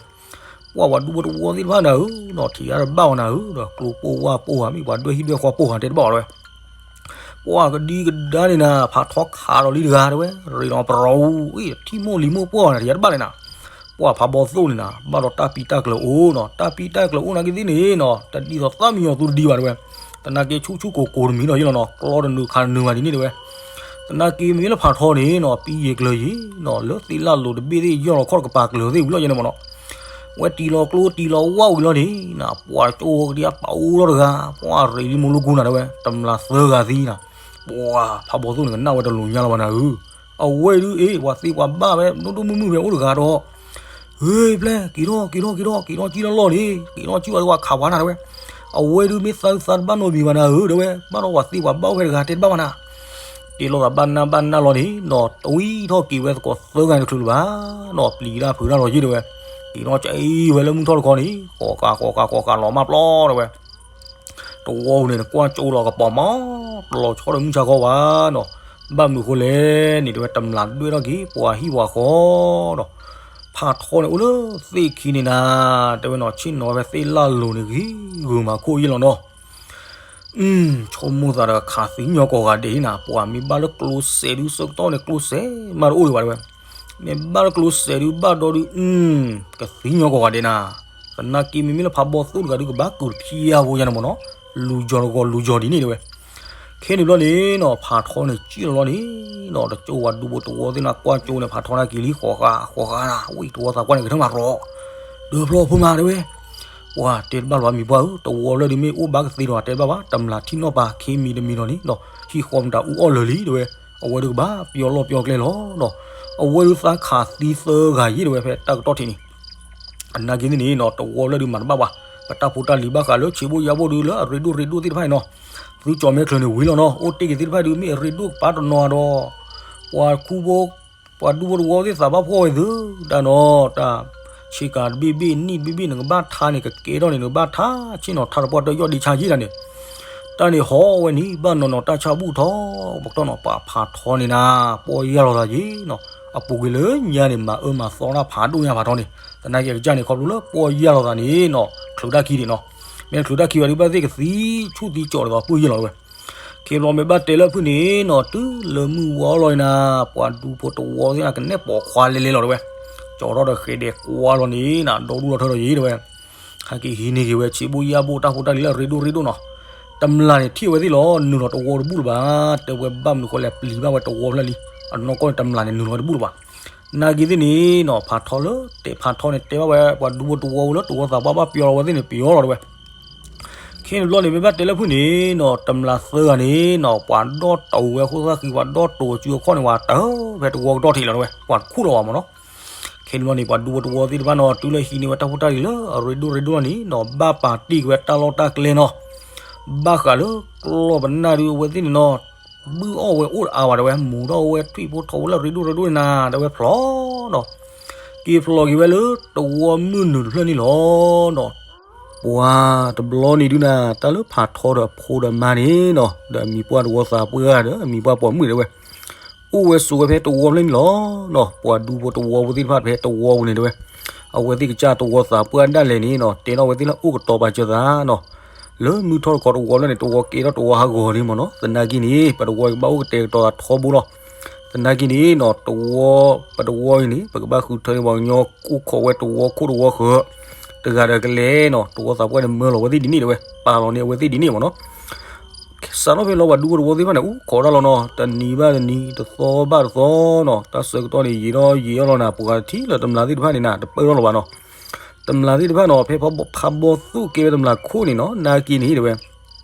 ပှၢ်ပှၤဒူဖိတဝီသ့ၣ်တဖၣ်နၤဧၢ, နီၢ်ထံၣ်ယၤတဘၣ်ဝဲနၤဧၢ, ဒီးကျိပိၢ်ဝၣ်ပိၢ်ဝဲ မ့ၢ်ပှၤဒွဲၣ်ဟံၣ်ဒွဲၣ်ဃီပိၢ်ဝဲတဲတဘၣ်လီၤတဲဝဲ ပှၢ်ကဒံကဒါန့ၣ်နၤ, ဖးထီခးဒီးလံတဂၤတဲဝဲ, ရ့လီၤပရိ အံၤထံၣ်မိၢ်လံၤမိၢ်ပှၢ်နၤ ထံၣ်ယၤတဘၣ်လဲၣ်နၤ, ပှၢ်ဖးဘီသိၣ်န့ၣ်နၤ ဘၣ်ဒီးတၢ်ပံးတၢ်ကျၢၤအိၣ်နီၤ, တၢ်ပံးတၢ်ကျၢၤအိၣ်နာ်က့သ့ၣ်န့ၣ်နီၤ တဒ်သိးသၣ်မံယီၤသူတဒံဘၣ်တဲဝဲ, သနာ်က့ဆူၣ်ဆူၣ်ကိၤကိၤတမံၤနီၤယလီၤနီၤ, ကျီတနုာ်ခးတနုာ်ဘၣ်ဒ်န့ၣ်တဲဝဲ, သနာ်က့မ့ၢ်လၢဖးထီန့ၣ်နီၤ ပံယဲၤကျၢၤယံၤနီၤ လၢသ့ၣ်လၢ်လိၤတဘ့ၣ်သ့ၣ်ယီၢ်လီၤခီၣ်တကပၤကျၢၤသ့ၣ်ဝံၤလီၤယဲန့ၣ်မ့ၢ်နီၤ ဝဲတံၤလီၤကျိတံၤလီၤဝၣ်ဝံၤလီၤန့ၣ်နၤ ပှၤကၠိကဒံအပာ်အိၣ်ထီၣ်တဂၤ ပှၤရ့လံမိၢ်လိကိနၤတဲဝဲ တမျးသၢဂၤသံနၤ, ပှၤဖးဘီသိၣ်န့ၣ် ကနၣ်ဝဲတလိၤညါလီၤဘၣ်နၤဧၢ, အဝဲဒုးအ့ၣ် ပှၤသ့ပှၤဘၣ်ဝဲ ဒိၣ်ဒိၣ်မုၢ်မုၢ်ဖဲအိၣ်တဂၤဒီး ဟ့ ပျဲၢ် က့ၤထီၣ်က့ၤထီၣ်က့ၤထီၣ် က့ၤထီၣ်ကံၣ်လီၢ်လီၢ်န့ၣ် က့ၤထီၣ်ကံၣ်ဝဲဒၣ်ဝဲခးပှၤနၤတဲဝဲ, အဝဲဒုးမ့ၢ်သးသးတဘၣ်နီတမံၤဘၣ်နၤဧၢတဲဝဲ, ဘၣ်ဒီးပှၤသ့ပှၤဘၣ်အိၣ်ဖဲတဂၤတဲတဘၣ်ဘၣ်နၤ တ့လီၤသးဘၣ်နၢ်ဘၣ်နၢ်လီၤန့ၣ် နီၢ်တဝံထီၣ်က့ၤဝဲသကိးသၢဂၤန့ၣ်တချုးလၢၤဘၣ်, နီၢ်ပျံၤတၢ်ဖုးတၢ်လီၤယံၤတဲဝဲ, က့ၤထီၣ်ကံၣ်ဝဲလၢမုၢ်ထီၣ်တခီန့ၣ် ဃီၤဃာ်ဃီၤဃာ်ဃီၤဃာ်လီၤမၢ်ပျီတဲဝဲ တဝီပူၤန့ၣ် နကွၢ်ကၠိလီၤကပီၤမး တလီၤဆီဒီးမုၢ်ဆါခီဘၣ်နီၤ, ဘၣ်မနုၤအဃိလဲၣ်န့ၣ်တဲဝဲ တမျးဒွဲၣ်ထီၣ်က့ၤပှၤဟံၣ်ပှၤဃီဒီး ဖးထီန့ၣ်အိၣ်လၢသ့ၣ်ခံန့ၣ်နၤ, တဲဝဲနီၤ ဆ့ၣ်နီၤဝဲဖဲသ့ၣ်လၢ်လိၤန့ၣ်ဂ့ၤဂ့ၤမၤခိၣ်ယံာ်လီၤနီၤ ဆိကမိၣ်သးဒီးခးသံညီကိးဂၤဒဲးနၤ, ပှၤမ့ၢ်ဘၣ်လၢကျိစဲးဒုးဆၢကတီၢ်န့ၣ် ကျိစဲးမးတအိၣ်ဒံးဘၣ်တဲဝဲ, မ့ၢ်ဘၣ်လၢကျိစဲးဒုးဘၣ်ဒီဒုး ကသံညီကိးဂၤဒဲးနၤ, သနာ်က့မ့မ့ၢ်လၢဖးဘီသိၣ်တဂၤဒုးကဘၣ်ကုာ်တဖျါဖိယါန့ၣ်မ့ၢ်နီၤ, လူၤယီၤတဂီၤလူၤယီၤဒ်န့ၣ်တဲဝဲ, ခဲန့ၣ်ဘျီန့ၣ်နီၤ ဖးထီန့ၣ်စံၣ်လီၤလီၤန့ၣ်နီၤ, တကၠိဝဲဒူဖိတဝီသ့ၣ်နၤကွၢ်ကၠိန့ၣ် ဖးထီနၤက့ၤလံ ဃီၤဃာ်ဃီၤဃာ်နၤ ဝံၤတဝီသးကွၢ်န့ၣ်ကထၢၣ်မးရီၤ, ဒၢဖျီဖိမးတဲဝဲ ပှၤတဲတဘၣ်လီၤမံၤပှၢ်ဧၢ, တဝီလၢဒုးမ့ၢ်အိၣ်ဘၣ်ကသ့ဒီးတဲတဘၣ်ဘၣ်, တမျးထံၣ်နီၣ်ပၤခ့မံၤတမံၤလီၤန့ၣ်နီၤ, ဟံၣ်ဃီမတၤအူအီၣ်လၢာ်လံတဲဝဲ, အဝဲဒုးကဘၣ်ပျီလီၢ်ပျီကျဲလီၤနီၤ, အဝဲဒုးသးခးသံသၢဂၤယံာ်တဲဝဲဖဲတၢ်ကတီၢ်ထံးန့ၣ်, အနာ်က့သ့ၣ်န့ၣ်နီၤ တဝီလၢဒုးမၤတဘၣ်ဘၣ်, ပတၢ်ဖိတၢ်လံၤဘၣ်ဃးလၢဆံးဘိယါဘိဒုးလၢအရ့ဒိၣ်ရ့ဒိၣ်သ့ၣ်တဖၣ်န့ၣ်နီၤ, သုကၠီၤမဲချၢန့ၣ်ဝံၤလီၤနီၤ, အိၣ်တ့ၢ်က့ၤသ့ၣ်တဖၣ်ဒုးမ့ၢ်အရ့ဒိၣ်ကပၤတနီၤဒီး, ပှၤခူဖိ ပှၤဒူဖိတဝီသ့ၣ်သးဘၣ်ဖှီၣ်ဝဲသု, တၢ်နီၤ တၢ်ဆ့ကၤတဘ့ၣ်ဘ့ၣ်နံၣ်တဘ့ၣ်ဘ့ၣ် နကဘၣ်ထါန့ၣ် ကကဲထီၣ်န့ၣ် နကဘၣ်ထါဆ့ၣ်နီၤ ထါတပှၢ်တၢၢ်ယီၣ်ဒ့ဆါယံာ်တၢ်န့ၣ်, တ တၢ်န့ၣ်ဟီဝဲန့ၣ် ဘၣ်နီၤနီၤတၢ်ဆၣ်ဘူၣ်ထီၣ် ပကတီၢ်နီၤ ပှၤဖးထီန့ၣ်နၤ ပီၢ်ယၢ်လီၤသးယ့ၣ်နီၤ, အပူၤကွံာ်လၢညါန့ၣ် မၤအၢမၤသီတၢ်ဖးဒိၣ်ညါဖးထီန့ၣ် သနာ်က့အကစၢ်န့ၣ် ခီဖျိလၢပီၢ်ယၢ်လီၤသးန့ၣ်နီၤ ချုးတၢ်ခံဒံးနီၤ, မ့ၢ်ချုးတၢ်ခံဝဲဒုး ဘၣ်သ့ၣ်ကသံဆူၣ်သံကၠီၤဒ်သိးပှၢ်ယၢ်လီၤတဝဲ, ခ့ဘျီမ့ၢ်ဘၣ်တဲလၢဖုၣ်န့ၣ်နီၤ တုၤလၢမုၢ်ဝါအလီၢ်အံၤနၤ ပှၤဒူဖိတဝီသ့ၣ်နၤ ကနဲၣ်ပိာ်ခွါလဲလဲလီၤတဝဲ, ကၠီၤထီၣ်ဒီးဃဲၤဒဲးကွၢ်လီၤန့ၣ်နၤ ဒီဒူၣ်ဒီထၢဒီးယ့ၣ်တဝဲ ဟဲက့ၤဟံးန့ၢ်က့ၤဝဲ ဆံးဘိၣ်ယၢ်ဘိၣ် တၢ်ဖိတၢ်လံၤလၢအရ့ဒိၣ်ရ့ဒိၣ်နီၤ, တမျးန့ၣ်ထံၣ်ဝဲသ့ၣ်လီၤ နုာ်လီၤတဝီတဘူၣ်လၢၤဘၣ်, တဲဝဲဘၣ်မနုၤဃိလဲၣ် ပျံၤဘၣ်ဝဲတဝီဖျၢၣ်လံ, အနီၢ်ကီၢ်န့ၣ် တမျးန့ၣ်နုာ်လီၤဝဲတဘူၣ်လၢၤဘၣ်, နာ်က့သ့ၣ်န့ၣ်နီၤ ဖးထီလၢတဲဖးထီန့ၣ် တဲဘၣ်ဝဲ ပှၤဒူဖိတဝီဝဲလၢတဝီသးပှၢ်ဘၣ်ပယီၤလီၤဝဲသ့ၣ်န့ၣ် ပယီၤလီၤတဝဲ ခ့န့ၣ်ဘျီန့ၣ် မ့ၢ်ဘၣ်တဲလၢဖုၣ်န့ၣ်နီၤ တမျးသၢဂၤန့ၣ်နီၤ ပှၤဒီၣ်တိာ်ဝဲအဃိသတးဃံ ပှၤဒီၣ်တိာ်အစုအခီၣ်န့ၣ် ပှၤတၢ်ဖဲတဝီကတီၢ်ထံးလီၤတဝဲ ပှၤတခူၣ်လီၤဘၣ်မ့ၢ်နီၤ, ခ့န့ၣ်ဘျီန့ၣ် ပှၤဒူဖိတဝီသ့ၣ်တဖၣ်နီၤ တုၤလၢဟံးန့ၢ်ဝဲတၢ်ဖိတၢ်လံၤလၢအရ့ဒိၣ်ရ့ဒိၣ်လီၤန့ၣ်နီၤ ဘၣ်ပာ်တ့ၢ်က့ၤဝဲတၢ်လီၢ်တၢ်ကျဲနီၤ, ဘၣ်ဃးလၢကျီၢ်ပနၢ်ဒုးအဝဲသ့ၣ်န့ၣ်နီၤ ဘုၣ်အီၣ်ဝဲအိၣ်တအါဘၣ်တဝဲ မူၤထီၣ်ဝဲထွံၣ်ဖိထီဖိလၢအရ့ဒိၣ်ရ့ဒိၣ်န့ၣ်နၤ တဝဲဖျီနီၤ က့ၤဖျီက့ၤဝဲလၢတဝီမုၢ်နုာ်တဖျၢၣ်န့ၣ်လီၤနီၤ, ပှၤတဘျီန့ၣ်ဒုးနၤ တၢ်လၢဖးထီဒီးအဖိဒီးအမါန့ၣ်နီၤ ဒီးအမံၤပှၢ်တဝီသးပှၢ်ဒီး အမံၤပှၢ်ပိာ်မုၣ်တဝဲ အိၣ်ဝဲဆိးဝဲဖဲတဝီဖျၢၣ်န့ၣ်လီၤနီၤ, ပှၤဒူဖိတဝီဖိသ့ၣ်တဖၣ်ဖဲတဝီပူၤန့ၣ်တဝဲ, အဝဲသ့ၣ်ကစၢ်တဝီသးပှၢ်ဒၣ်လဲာ်န့ၣ်နီၤ တဲထီၣ်ဝဲသ့ၣ်လၢအိၣ်ကတီၤပာ်စၢၤသးနီၤ, လၢမုၢ်ထီၣ်တကီးတဝီဖျၢၣ်န့ၣ် တဝီကဲထီၣ်တဝီဟးဂီၤန့ၣ်မ့ၢ်နီၤ, သနာ်က့န့ၣ် ပတဝီကဘၣ်အိၣ်ကတဲာ်ကတီၤသးထီဘိလီၤ, သနာ်က့န့ၣ်နီၤ တဝီ ပတဝီအံၤန့ၣ် ပကဘၣ်ဃုထၢန့ၢ်ပှၤကညီအိၣ်ခိးဝဲတဝီခိၣ်တဝီဃၢၤ, တဂၤဒီးကလဲၤနီၤ တဝီသးပှၢ်န့ၣ် မၢလီၤဝဲသ့ၣ်ဒ်န့ၣ်တဝဲ ပာ်လီၤန့ၢ်အဝဲသ့ၣ်ဒ်န့ၣ်မ့ၢ်နီၤ စးထီၣ်ဖဲလီၤပှၤဒူဖိတဝီသ့ၣ်တဖၣ်န့ၣ် အိၣ်ခိးတၢ်လီၤနီၤ တနံၤဘၣ်တနံၤ တသီဘၣ်တသီနီၤ တၢ်ဆၢကတီၢ်န့ၣ် ယံာ်ထီၣ်ယံာ်ထီၣ်လီၤနၤ ပှၤထံၣ်လၢတမျးသ့ၣ်တဖၣ်န့ၣ်နၤ တပၢၢ်ထီၣ်လီၤဘၣ်နီၤ, တမျးသ့ၣ်တဖၣ်နီၤ ဖဲဖးဘီသူၣ်ကဲဝဲတမျးခိၣ်န့ၣ်နီၤ နာ်က့န့ၣ်တဝဲ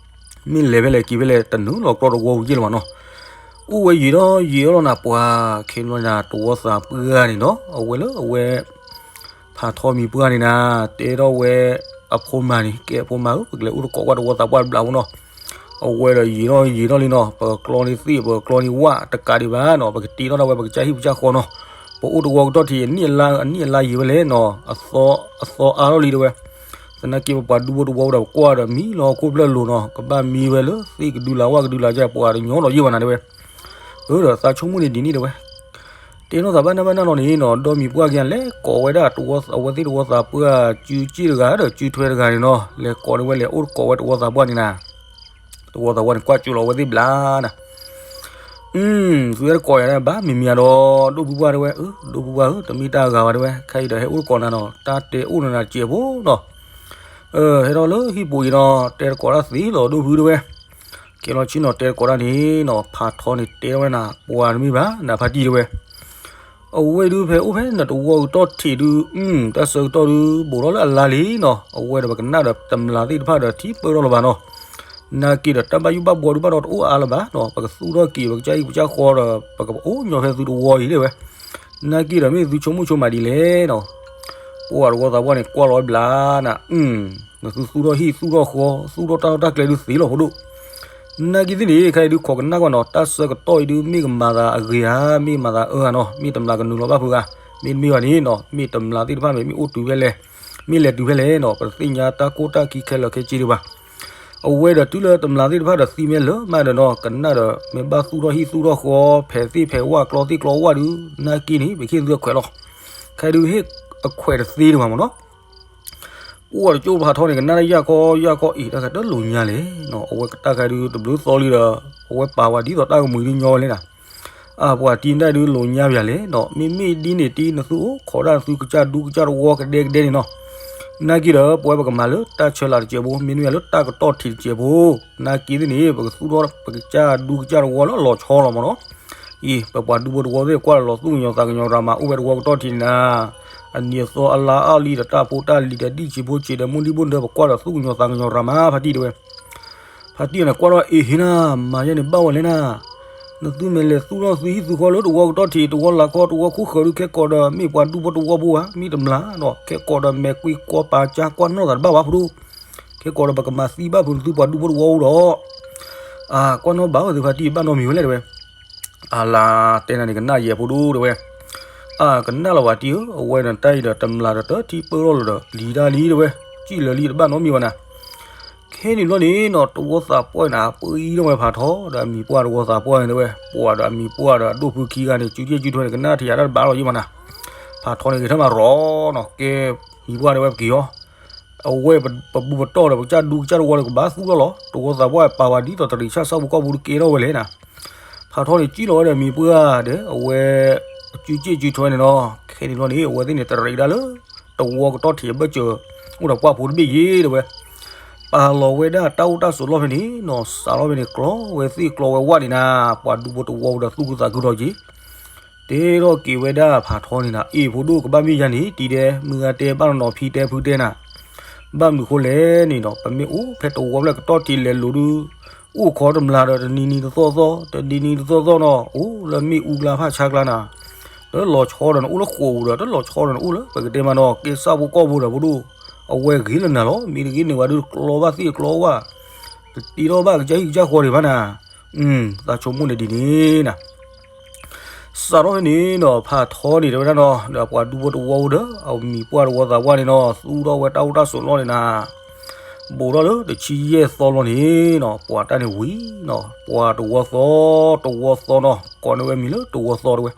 မ့ၢ်လဲၤဖဲလဲၣ်က့ၤဖဲလဲၣ် တနုာ်လီၤကျီတဝီဝံၤက့ၢ်လီၤဘၣ်နီၤ, အိၣ်ဝဲယံာ်ထီၣ်ယံာ်ထီၣ်လီၤနၤ ပှၤခဲလီၤနၤ တဝီသးပှၢ်န့ၣ်နီၤ အဝဲလၢအဝဲ ဖးထီမံၤပှၢ်န့ၣ်နၤ တဲထီၣ်ဝဲ အဖိမါန့ၣ် ကဲအဖိမါဧၢ ပကလဲၤအိၣ်တကိးကွၢ်တဝီသးပှၢ်တဘျီဖိနီၤ, အဝဲဒီးယံာ်ထီၣ်ယံာ်ထီၣ်လံနီၤ ပကကျီန့ၢ်သ့ၣ် ပကကျီန့ၢ်ဝၣ်တကးဒံးဘၣ်နီၤ ပကတ့ထီၣ်ဒၣ်ဝဲပကစၢ်ဟံၣ်ပကစၢ်ဃီနီၤ, ပအိၣ်တဝီကတီၢ်ထံး အနံၣ်အလါအနံၣ်အလါယံာ်ဝဲလဲၣ်နီၤ အသီအါထီၣ်လံတဝဲ, သနာ်က့ပပှၤဒူဖိတဝီဒီးပကွၢ်ဒီးမံလီၤဟီၣ်ခိၣ်ဖျၢၣ်လိၤနီၤ ကဘၣ်မံဝဲလၢသ့ၣ်ကဒုလၢဝၣ်ကဒုလၢယဲ ပှၤတညီဒီးယံာ်ဘၣ်နၤတဝဲ, အၢဒီးသးဆိကမိၣ်န့ၣ်ဒ်န့ၣ်တဝဲ တဲနီၢ်သးဘၣ်နၢ်ဘၣ်နၢ်လီၤန့ၣ်နီၤ ဒီမံၤပှၢ်က့ၤလဲၤကိးဝဲဒၣ်တဝီ အဝဲသ့ၣ်တဝီသးပှၢ် စုစ့ၣ်တဂၤဒီးစုထွဲတဂၤန့ၣ်နီၤ လဲၤကိးန့ၢ်ဝဲလဲၤအိၣ်တကိးဝဲတဝီသးပှၢ်န့ၣ်နၤ, တဝီသးပှၢ်န့ၣ် ကွၢ်ကၠိလီၤဝဲသ့ၣ်ဘျါနၤ, သုဝဲတကိးယၤဘၣ်မံၤမံၤဒီး ဒိၣ်ဖုပှၢ်တဝဲ အၢ ဒိၣ်ဖုပှၢ်ဧၢ တမ့ၢ်တၢ်ဂၤဘၣ်တဝဲ ခဲအံၤဒီးဟဲအိၣ်တကိးနၤနီၤ တၢ်တဲအိၣ်နၤနၤတစဲးဖိနီၤ ဟဲထီၣ်လၢဟံၣ်ပူၤအံၤနီၤ တဲတကိးတၢ်သ့လီၤဒိၣ်ဖုတဝဲ, ကဲလီၤဆ့ၣ်နီၤ တဲတကိးတၢ်န့ၣ်နီၤ ဖးထီန့ၣ်တဲထီၣ်ဝဲနၤ ပှၤတမ့ၢ်ဘၣ် နဖါတံၢ်တဝဲ, အဝဲဒုးဖဲအိၣ်ဖဲနတဝီကတီၢ်ထံးဒုး တၢ်ဆၢကတီၢ်ဒုး ဘူးထီၣ်လၢအလါလံနီၤ အဝဲဒီးပကနၣ်ဒီးတမျးသ့ၣ်တဖၣ်ဒီးထံပၢၢ်ထီၣ်လၢၤဘၣ်နီၤ, နာ်က့ဒီးတၢ်ဘၣ်ယိၣ်ဘၣ်ဘှီဒုးဘၣ်ဒီးတအိၣ်အါလၢၤဘၣ်နီၤ ပကသူၣ်ထီၣ်က့ၤ ပကစၢ်ဟံၣ်ပကစၢ်ဃီဒီး ပကအိၣ်ညီဖဲသုတဝီအံၤလၢဝဲ နာ်က့ဒီးမ့ၢ်သုဆိကမိၣ်ဆိကမးဒ်လဲၣ်နီၤ, ပှၤတဝီသးပှၢ်န့ၣ် ကွၢ်လီၤဝဲဘျါနၤ, နသုသူၣ်ထီၣ်ဟံၣ်သူၣ်ထီၣ်ဃီ သူၣ်ထီၣ်တၢ်လီၢ်တၢ်ကျဲဒုးသ့လီၤဖိဒိၣ်, နာ်က့သ့ၣ်န့ၣ် ခဲအံၤဒုးခိးကနၣ်ကွၢ်နီၤ တၢ်ဆၢကတီၢ်အံၤဒုး မ့ၢ်ကမၤသးအဂ့ၤဧါ မ့ၢ်မၤသးအၢဧါနီၤ မ့ၢ်တမျးကနုာ်လီၤဘၣ်ဖုးဧါ, မ့တမ့ၢ်ဘၣ်န့ၣ်နီၤ မ့ၢ်တမျးသ့ၣ်တဖၣ်မ့ၢ် မ့ၢ်အိၣ်တုၤဖဲလဲၣ် မ့ၢ်လဲၤတုၤဖဲလဲၣ်နီၤ ပတသ့ၣ်ညါတၢ်ကိၢ်တၢ်ခံခဲလၢာ်ခဲဆ့ဒံးဘၣ် အဝဲဒီးတုၤလၢတမျးသ့ၣ်တဖၣ်ဒီးသံမ့ၢ်လၢမးဒီးနီၤ ကနၣ်ဒီးမ့ၢ်ဘၣ်သူၣ်ထီၣ်ဟံၣ်သူၣ်ထီၣ်ဃီ ဖဲးသ့ၣ်ဖဲးဝၣ် ကျီသ့ၣ်ကျီဝၣ်ဒုး နာ်က့န့ၣ် ပဟ့ၣ်သုအခွဲးလီၤ, ခဲဒုးဟ့ၣ်အခွဲးတသ့ဒံးဘၣ်မ့ၢ်နီၤ, ပှၤတကၠိၢ်ဖးထီန့ၣ် ကနၣ်တၢ်ယၢ်ခီယၢ်ခီအံၤ တၢ်ခဲတလိၤညါလဲၣ်နီၤ အဝဲတၢ်ခဲဒုးတဘျုးသီလံဒီး အဝဲပာ်ဝဲဒ်သိးတၢ်ကမှံၤဒုးညီဝဲလဲၣ်နီၤ အပှၤတံၤဒၣ်ဒုးလိာ်ညါပယၤလဲၣ်နီၤ မ့မ့ၢ်ဒ်န့ၣ်တံၤ နသူအိၣ်ခိးဒၣ်နသုကစၢ်ဒူကစၢ်တဝီကဒဲကဒဲန့ၣ်နီၤ, နာ်က့ဒီး ပဝဲပကမၤလၢတၢ်ဆၢလၤတစဲးဖိ မ့တမ့ၢ်လၢတၢ်ကတီၢ်ထံးတစဲးဖိ, နာ်က့သ့ၣ်န့ၣ် ပကသူၣ်ထီၣ်ပကစၢ်ဒူကစၢ်တဝီလၢလီၤဆီလီၤမ့ၢ်နီၤ, အံၤ ပပှၤဒူဖိတဝီသ့ၣ်ကွၢ်လီၤသူၣ်ကညီၤသးကညီၤရၤမး အိၣ်ဝဲတဝီကတီၢ်ထံးန့ၣ်နၤ, အနံၤအသီအလါအါလံဒီးတၢ်ဖိတၢ်လံၤဒီးဒံၣ်ဆံးဖိဆံးဒီးမုၢ်ဒံၣ်ဘိၣ်နၢၤ ပကွၢ်လီၤသူၣ်ကညီၤသးကညီၤရၤမး ဖါတံၢ်တဲဝဲ ဖါတံၢ်န့ၣ်ကွၢ်ထီၣ်အ့ၣ်ဟ့နၤ, မၤယဲန့ၣ်ဘၣ်ဝဲလဲၣ်နၤ, နသုမဲာ်လဲၤသူၣ်ထီၣ်သုဟံၣ်သုဃီလၢတဝီကတီၢ်ထံး တဝီလၤခီ တဝီခိၣ်ဃၢၤဒုး ခဲကိးဒီးမ့ၢ်ပှၤဒူဖိတဝီဖိဧါ မ့ၢ်တမျးဒီး ခဲကိးဒီးမဲာ်ကွံကွီပာ်ကါကွၢ်နီၣ်သးတဘၣ်ဝဲဖိဒိၣ်, ခဲကိးဒီးပကမၤသံဘၣ်ဖုးနသုပှၤဒူဖိတဝီဖိဒီး အကွၢ်နီၣ်ဘၣ်ဝဲသုဖါတံၢ်ဘၣ်နီတမံၤဝဲလဲၣ်တဲဝဲ, အလါတဲနၤန့ၣ် ကနၣ်ယဲဖိဒိၣ်တဲဝဲ, အကနၣ်လီၤပှၤတံၢ်ဧၢ, အဝဲန့ၣ်တၢ်အံၤဒီးတမျးဒီးတထံၣ်ပၢၢ်ထီၣ်လၢၤဒီး လံၤတၢ်လံတဲဝဲ, စံၣ်လၢာ်လံတဘၣ်နီတမံၤဘၣ်နၤ, က ခဲန့ၣ်ဘျီန့ၣ်နီၤ တဝီသးပှၢ်န့ၣ် ပှ့ၤထီၣ်ဝဲဖးထီဒီးအမံၤပှၢ်တဝီသးပှၢ်န့ၣ်တဲဝဲ, ပှၤဒီးအမံၤပှၢ်ဒီးအဒိၣ်ဖုခံဂၤန့ၣ် စုစ့ၣ်စုထွဲန့ၣ် ကနၣ်ထံၣ်ယၤတၢ်တဘၣ်လီၤယံမးနၤ. ဖးထီန့ၣ်ဂဲၤထၢၣ်မးရီၤနီၤ, ကဲမံၤပှၢ်တဲဝဲပက့ၤအီၤ, အဝဲပဘူးပတီၢ်ဒီး ပကစၢ်ဒူကစၢ်တဝီဒီး ကဘၣ်သူၣ်ထီၣ်လီၤ. တဝီသးပှၢ်ပာ်ဝဲဒ်သိးတရံးဆၣ်ဆၣ်ဖိကီၢ်ဖိဒုးကဲထီၣ်ဝဲလဲၣ်နၤ. ဖးထီန့ၣ်စံၣ်လီၤဝဲဒီးမံၤပှၢ်ဒီး အဝဲစုစ့ၣ်စုထွဲန့ၣ်နီၤ. ခဲန့ၣ်ဘျီန့ၣ် အဝဲသ့ၣ်န့ၣ် တရံးဒၣ်လၢ တဝီကတီၢ်ထံးအဘၢၣ်စၢၤ အိၣ်ဒီးပှၢ်ဖိတဘ့ၣ်ယ့ၤတဲဝဲ, ပာ်လီၤဝဲဒၣ်တၢ်အိၣ်တၢ်ဆိးလီၢ်ဖဲန့ၣ်နီၤ, စးထီၣ်ဖဲန့ၣ် ကျီဝဲသ့ၣ်ကျီဝဲဝၣ်န့ၣ်နၤ, ပှၤဒူဖိတဝီဖိဒီးသူၣ်ခုသးခုထီၣ်က့ၤ တဲထီၣ်က့ၤဝဲဒၣ်ဖးထီန့ၣ်နၤ, အ့ၣ် ဖိဒိၣ် ကဘၣ်မ့ၢ်ယၤန့ၣ် တံၤဒဲး မုၢ်ဂၤတဲ ဘၣ်နီၢ်နီၢ် ဖံတဲ ဖုတဲနၤ, ဘၣ်မနုၤဃိလဲၣ်န့ၣ်ဒီး ပမ့ၢ်အိၣ်ဖဲတဝီဖျၢၣ်ကတီၢ်ထံးလဲၤလိၤဒုး အိၣ်ခိးတမျၢ်ဒီး တနံၤနံၤတသီသီ တနံၤနံၤတသီသီနီၤ, အိၣ်လၢမ့ၣ်အူကျါဖးဆါကျါနၤ, တလီၤဆီဒီးနအိၣ်လၢဃိာ်ပူၤဒီး တလီၤဆီဒီးနအိၣ်လၢ ပကတဲမးနီၤ ကဲစၢ်ဖိကီၢ်ဖိဒီး ဖိဒိၣ် အဝဲဂ့ၤလၢနၤလီၤ. မ့ၢ်တဂ့ၤန့ၣ်ဝဲဒုး ကျီဘၣ်သ့ၣ်ကျီဝၣ် တတ့ထီၣ်ဘၣ်ကစၢ်ဟံၣ်ကစၢ်ဃီဒံးဘၣ်နၤ, သးဆိကမိၣ်န့ၣ်ဒ်န့ၣ်နၤ. စးထီၣ်ဖဲန့ၣ်နီၤ ဖးထီန့ၣ်တဲဝဲဒၣ်နီၤ ဒီးပှၤဒူဖိတဝီဖိဒီး အမံၤပှၢ်တဝီသးပှၢ်န့ၣ်နီၤ သူၣ်ထီၣ်ဝဲတၢ်အိၣ်တၢ်ဆိးလီၢ်န့ၣ်နၤ, ဘူးထီၣ်လၢတဆံယဲၢ်သီလီၤန့ၣ်နီၤ ပှၤတၢ်န့ၣ်ဝံၤနီၤ ပှၤတဝီသီ တဝီသီနီၤ ကိးန့ၢ်ဝဲမံၤလၢတဝီသီတဲဝဲ,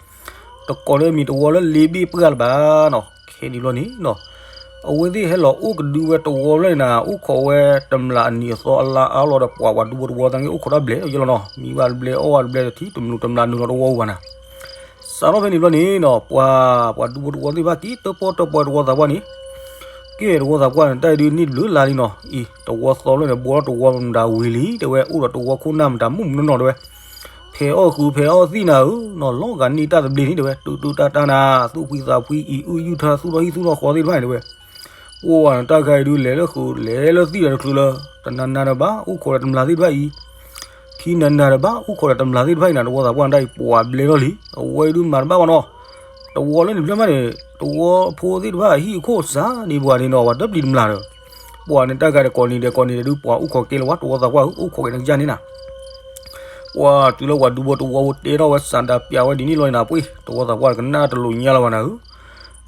တကိးန့ၢ်မံၤတဝီလၢလ့ဘ့ၣ်ပှၢ်လၢၤဘၣ်နီၤ. ခဲန့ၣ်ဘျီန့ၣ်နီၤ အဝဲသ့ၣ်ဟဲလီၤအိၣ်ကဒုဝဲတဝီဖျၢၣ်န့ၣ်နၤ အိၣ်ခိးဝဲတမျၢ်အနံၤအသီအလါအါလီၤဒီး ပှၤပှၤဒူဖိတဝီသ့ၣ်ဂ့ၤ အိၣ်ခိးတၢ်ဘျဲၣ်ယဲလီၤနီၤ, မံဘၣ်တဘျဲၣ်အီၣ်ဘၣ်တဘျဲၣ်ဒီး ထံတမျိးတမျၢ်နုာ်လီၤတဝီပူၤဘၣ်နၤ. စးထီၣ်ဖဲန့ၣ်ဘျီန့ၣ်နီၤ ပှၤ ပှၤဒူဖိတဝီသ့ၣ်တဖၣ် က့ၤတပီၢ်တပီၢ်တဝီသးပှၢ်န့ၣ်, ကဲတဝီသးပှၢ်န့ၣ် တၢ်အံၤဒုးနံၣ်တဘျုးလါလံနီၤ, အံၤ တဝီသီဖျၢၣ်န့ၣ် ဘူးထီၣ်တဝီမတၤဝံၤလံ တဲဝဲ အိၣ်ဒီးတဝီခိၣ်နၢ်မတၤမုၣ်မနီၢ်နီၢ်တဲဝဲ, ဖဲးအီၣ်ဃုာ်ဖဲးအီၣ်သံၣ်နၤဧၢနီၤ, လီၤဂာ်နံၣ်တၢ်သဘျ့န့ၣ်တဲဝဲ တူၢ်တူၢ်တၢ်တၢ်နၤ, သူၣ်ဖှံသးဖှံ အံၤအုၣ်ယုၢ်ထၢ သူၣ်ထီၣ်ဟံၣ်သူၣ်ထီၣ်ဃီသ့ၣ်တဖၣ်န့ၣ်တဲဝဲ ပှၤန့ၣ် တၢ်ခါအံၤဒုး လဲၤလၢဃုာ် လဲၤလၢသံၣ်ဒီးတချုးလၢ တနၤနၤဒီးဘၣ်အိၣ်ခိးဒီးတမျၢ်သ့ၣ်တဖၣ်အံၤ, ခံနၤနၤဒီးဘၣ်အိၣ်ခိးဒီးတမျၢ်သ့ၣ်တဖၣ်အံၤနၤ, တဝီသးပှၢ်န့ၣ်တၢ်အံၤ ပှၤဘျဲၣ်ထီၣ်လံ, အဝဲဒုးမၤတဘၣ်ဘၣ်နီၤ, တဝီလၢန့ၣ်ဖျၢၣ်မးန့ၣ် တဝီဖိသ့ၣ်တဖၣ်အဟံၣ်အခိၣ်စးဒံးပှၤန့ၣ်နီၤ, ပှၤတပျံၤတမျၢ်ဒီး, ပှၤန့ၣ်တၢ်ဂၤတကိးနံၤဒဲးကိးနံၤဒဲးဒုး ပှၤအိၣ်ခိးကဲလၢၤဝဲ, တဝီသးပှၢ်ဧၢ အိၣ်ခိးက့ၤနကစၢ်န့ၣ်နၤ ပှၤတုၤလၢပှၤဒူဖိတဝီဖိတဲထီၣ်ဝဲ စးဒးပျးဝဲဒ်န့ၣ်လီၤန့ၣ်နၤ, ပှ့ၤ တဝီသးပှၢ်ကနၣ်တလိာ်ညါလၢၤဘၣ်နၤဧၢ,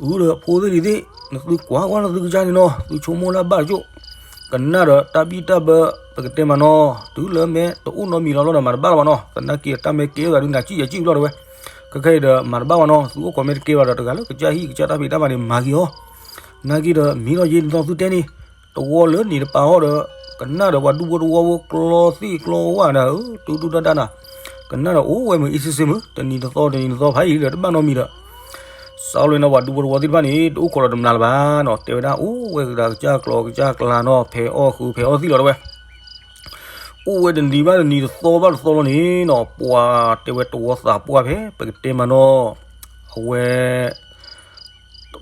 အုၣ်ဒီးဖိသ့ၣ်လံၤသ့ၣ်, နသုကွၢ်ကွၢ်လၢသုကစၢ်န့ၣ်နီၤ, သုဆိကမိၣ်လၢအဘၣ်တကၠိၣ်, ကနၣ်ဒီးတၢ်ဘံၣ်တၢ်ဘၢ, ပကတဲမးနီၤ, တုၤလၢမဲာ်တအိၣ်နီတမံၤလီၤလီၤဒီး မၤတဘၣ်လၢၤဘၣ်နီၤ, သနာ်က့ဒီးတၢ်မ့ၢ်ကဲသးဒုး နၤစံၣ်ယဲၢ်စံၣ်ဘျီတဲဝဲ, ခဲခဲအံၤဒီး မၤတဘၣ်ဘၣ်နီၤ, သုအိၣ်ခိးမ့ၢ်တကဲဘၣ်ဒီး တဂၤလၢကစၢ်ဟံၣ်ကစၢ်တၢ်ဖံးတၢ်မၤန့ၣ် မၤက့ၤအီၤ, နာ်က့ဒီး မ့ၢ်လီၤယ့ၢ်န့ၣ်လီၤသုတဲန့ၣ် တဝီလၢန့ၣ်တပာ်အီၤဒီး, ကနၣ်ဒီးပှၤဒူဖိတဝီဖိကျီသ့ၣ်ကျီဝၣ်နၤဧၢ, တူၢ်တူၢ်တၢ်တၢ်နၤ, ကနၣ်ဒီးအိၣ်ဝဲမုၢ်အ့စ့စ့မုၢ်, တနံၤတသီတနံၤတသီဖးယံၤဒီးတဘၣ်နီတမံၤဒီး, စးလၢန့ၣ်ပှၤဒူဖိတဝီသ့ၣ်တဖၣ်န့ၣ် တအိၣ်ခိးဒီးတမျၢ်လၢၤဘၣ်နီၤ, တဲဝဲဒၣ်အိၣ်ဝဲကဒီးကစၢ်ကျီကစၢ်ကျါနီၤ, ဖဲးအီၣ်ဃုာ်ဖဲးအီၣ်သံၣ်လီၤတဲဝဲ, အိၣ်ဝဲတနံၤဘၣ်တနံၤတသီဘၣ်တသီလီၤန့ၣ်နီၤ, ပှၤတဲဝဲတဝီသးပှၢ်ဖဲ ပကတဲမးနီၤ, အဝဲ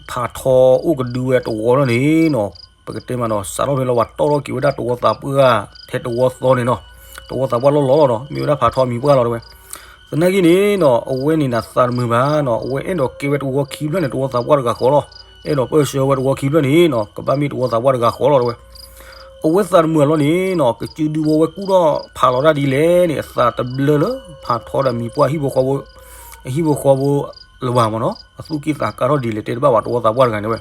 ဖးထီအိၣ်ကဒုဝဲတဝီလီၤန့ၣ်နီၤ, ပကတဲမးနီၤ, စးထီၣ်ဖဲလၢပှၤတီၣ်ထီၣ်က့ၤဝဲဒၣ်တဝီသးပှၢ် ဖဲတဝီသီန့ၣ်နီၤ, တဝီသးပှၢ်လီၤလီၤလီၤဒီး မ့ၢ်ဝဲဒၣ်ဖးထီမံၤပှၢ်လီၤတဲဝဲ, သနာ်က့န့ၣ်နီၤ အဝဲန့ၣ်နၤသးတမုာ်ဘၣ်နီၤ, အဝဲအဲၣ်ဒိးကဲဝဲတဝီခံဖျၢၣ်န့ၣ် တဝီသးပှၢ်တဂၤဃီလီၤ, အဲၣ်ဒိးပၢၢ်ဆှၢဝဲတဝီခံဖျၢၣ်န့ၣ်နီၤ ကဘၣ်မ့ၢ်တဝီသးပှၢ်တဂၤဃီလီၤတဲဝဲ, အဝဲသးတမုာ်အလီၢ်န့ၣ်နီၤ ကစုဒုဝဲကွၢ်ထီၣ်ဖးလီၤတၢ်ဒ်လဲၣ်န့ၣ် အသးတဘျၢလၢ ဖးထီဒီးမံၤပှၢ်ဟံၣ်ဖိဃီဖိ အဟံၣ်ဖိဃီဖိ လၢၤဘၣ်မးနီၤ, အသူၣ်က့ၣ်သးကါထီၣ်ဒ်လဲၣ် တဲတဘၣ်ဘၣ်တဝီသးပှၢ်တဂၤန့ၣ်ဝဲ,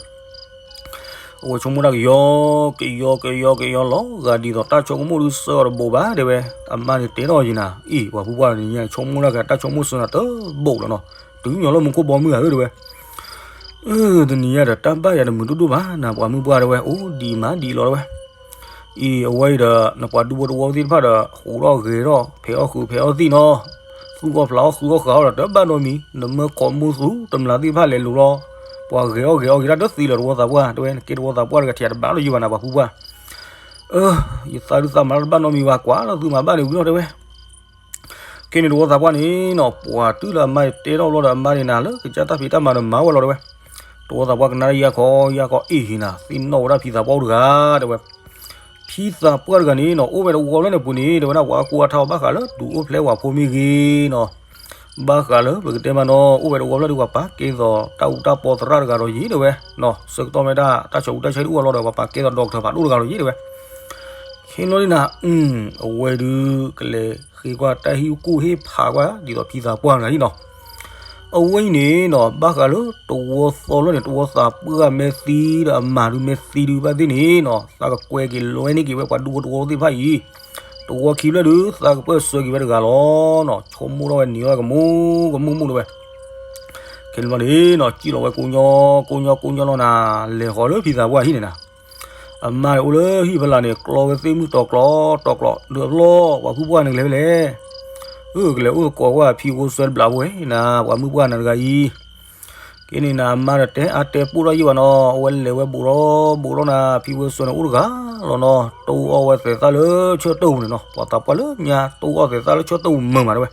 အဝဲဆိကမိၣ်တၢ်ကယီကယီကယီကယီလီၤ, ဂၤဒ်သိးတၢ်ဆိကမိၣ်ဒုးစၢအီၤတဘိးဘၣ်တဲဝဲ, အမါန့ၣ်တဲထီၣ်ယံၤနၤ, အံၤ ပှၤဖုပှၢ်န့ၣ် ဆိကမိၣ်တၢ်ကတၢ်ဆိကမိၣ်စၢနၤတဘိးလီၤနီၤ, တုၤညီလၢမူခိၣ်ဘီမုၢ်ဂၤဧၢတဲဝဲ တနံၤညါဒီး တၢ်ဘၣ်ယၤတမုာ်ဒိၣ်ဒိၣ်ဘၣ်နၤ ပှၤမုၢ်ပှၢ်တဲဝဲ, အိၣ်ဒံးမးဒံးလီၤတဲဝဲ, အံၤ အဝဲအံၤဒီး နပှၤဒူဖိတဝီသ့ၣ်တဖၣ်ဒီး ဟူးထီၣ်ဂဲၤထီၣ် ဖဲးအီၣ်ဃုာ်ဖဲးအီၣ်သံၣ်နီၤ, သူၣ်အီၣ်ဖျးအီၣ်ဃုအီၣ်ဃာ်အီၣ်ဒီး တဘၣ်နီတမံၤ, နမၢခိးမူသူ တမျၢ်သ့ၣ်တဖၣ်လဲၤလိၤလီၤ, ပှၤဂဲၤအီၣ်ဂဲၤအီၣ်က့ၤတၢ်တသ့လၢၤ တဝီသးပှၢ်တဲဝဲ, နကဲတဝီသးပှၢ်တဂၤထံၣ်တဘၣ်လၢၤယံၤဘၣ်နၤ ပှၤဖုပှၢ် အၢ ယသးဒုးသးမၤလၢတဘၣ်နီတမံၤဘၣ် ကွၢ်လၢသုမၤဘၣ်န့ၣ်ဝံၤလီၤတဲဝဲ ခဲန့ၣ်တဝီသးပှၢ်န့ၣ်နီၤ ပှၤတုၤလၢအမါန့ၣ်တဲထီၣ်လီၤဒီး အမါန့ၣ်နၤလၢကစၢ်တၢ်ဖံးတၢ်မၤဒီးမၤဝဲလီၤတဲဝဲ, တဝီသးပှၢ်ကနၣ်တၢ်ယါခီယါခီ အ့ၣ်ဟ့ၣ်နၤ သ့ၣ်နီၣ်ဝဲဒၣ်ဖံသးပှၢ်အိၣ်တဂၤတဲဝဲ, ဖံသးပှၢ်တဂၤန့ၣ်နီၤ အိၣ်ဝဲတဝီဖျၢၣ်န့ၣ်ပူၤန့ၣ် တဲဝဲဒၣ်ပှၤအဃိအထါအီၤဘၣ်ဃးလၢ ဒုးအိၣ်ဖျဲၣ်ဝဲဖိမ့ၢ်ဂ့ၤနီၤ ဘၣ်ဃးလၢပကတဲမးနီၤ အိၣ်ဝဲတဝီဖျၢၣ်ဒီး ပှၤပာ်ကဲသိးတၢ်အူတၢ်ပီသရၣ်တဂၤဒီးယ့ၤတဲဝဲ, ဆၢကတီၢ်မ့ၢ်ဒၣ်တၢ်ဆူးတၢ်ဆါဒုးအိၣ်အလီၢ်ဒီး ပှၤပာ်ကဲသိးဒီကထၢၣ်ဖးဒိၣ်တဂၤဒီးယ့ၤတဲဝဲ, ခဲန့ၣ်လီၤန့ၣ်နၤ အဝဲဒုးကလဲၤဃ့ကွၢ်တၢ်ဟံၣ်ကူၣ်ဟ့ၣ်ဖးကွၢ် ဒ်သိးဖံသးပှၢ်တဂၤန့ၣ်နီၤ အဝဲအံၤန့ၣ်နီၤ ဘၣ်ဃးလၢတဝီသီလၢန့ၣ် တဝီသးပှၢ်မ့ၢ်သံဒီးအမါဒုးမ့ၢ်သံဒုးဘၣ်သ့ၣ်န့ၣ်နီၤ သးကကွဲက့ၤလွဲန့ၢ်က့ၤဝဲပှၤဒူဖိတဝီသ့ၣ်တဖၣ်အံၤ, တဝီခံဖျၢၣ်ဒုး သးကပၢၢ်ဆှၢက့ၤဝဲတဂၤလီၤနီၤ ဆိကမိၣ်ထီၣ်ဝဲနံၤထီၣ်ကမူကမူၣ်မူၣ်တဝဲ ခဲန့ၣ်ဘျီန့ၣ်နီၤ စံၣ်လီၤဝဲကိညီ ကိညီကိညီလီၤနၤ လဲၤဃီၤလၢဖံသးပှၢ်ဟံၣ်န့ၣ်နၤ အမါန့ၣ်အိၣ်လၢဟံၣ်ဖီလာ်န့ၣ် ကျီဝဲသ့ၣ်မုၢ်တီၤကျီတီၤကျီ ဒုးအလီၢ် ပှၤဖုပှၢ်န့ၣ်ကလဲၤဖဲလဲၣ်, အၢ ကလဲၤအိၣ်သကိးကွၢ်ဖံဝိစွဲတဘျးဖိဝဲနၤ ပှၤမုၢ်ပှၢ်နၤတဂၤအံၤ ကဲန့ၣ်နၤ အမါဒီးတဲအါတဲပိၢ်ထီၣ်ယံာ်ဘၣ်နီၤ အဝဲလဲၤဝဲဘူးထီၣ်ဘူးထီၣ်နၤ ဖံဝိစွဲန့ၣ်အိၣ်တဂၤလီၤနီၤ တိၢ်အီၣ်ဝဲသဲးသၣ်လၢဆၢၣ်တၢၢ်ပူၤန့ၣ်နီၤ ပှၤသးပှၢ်လၢညါတိၢ်အီၣ်သဲးသၣ်လၢဆၢၣ်တၢၢ်ပူၤမုာ်မးတဝဲ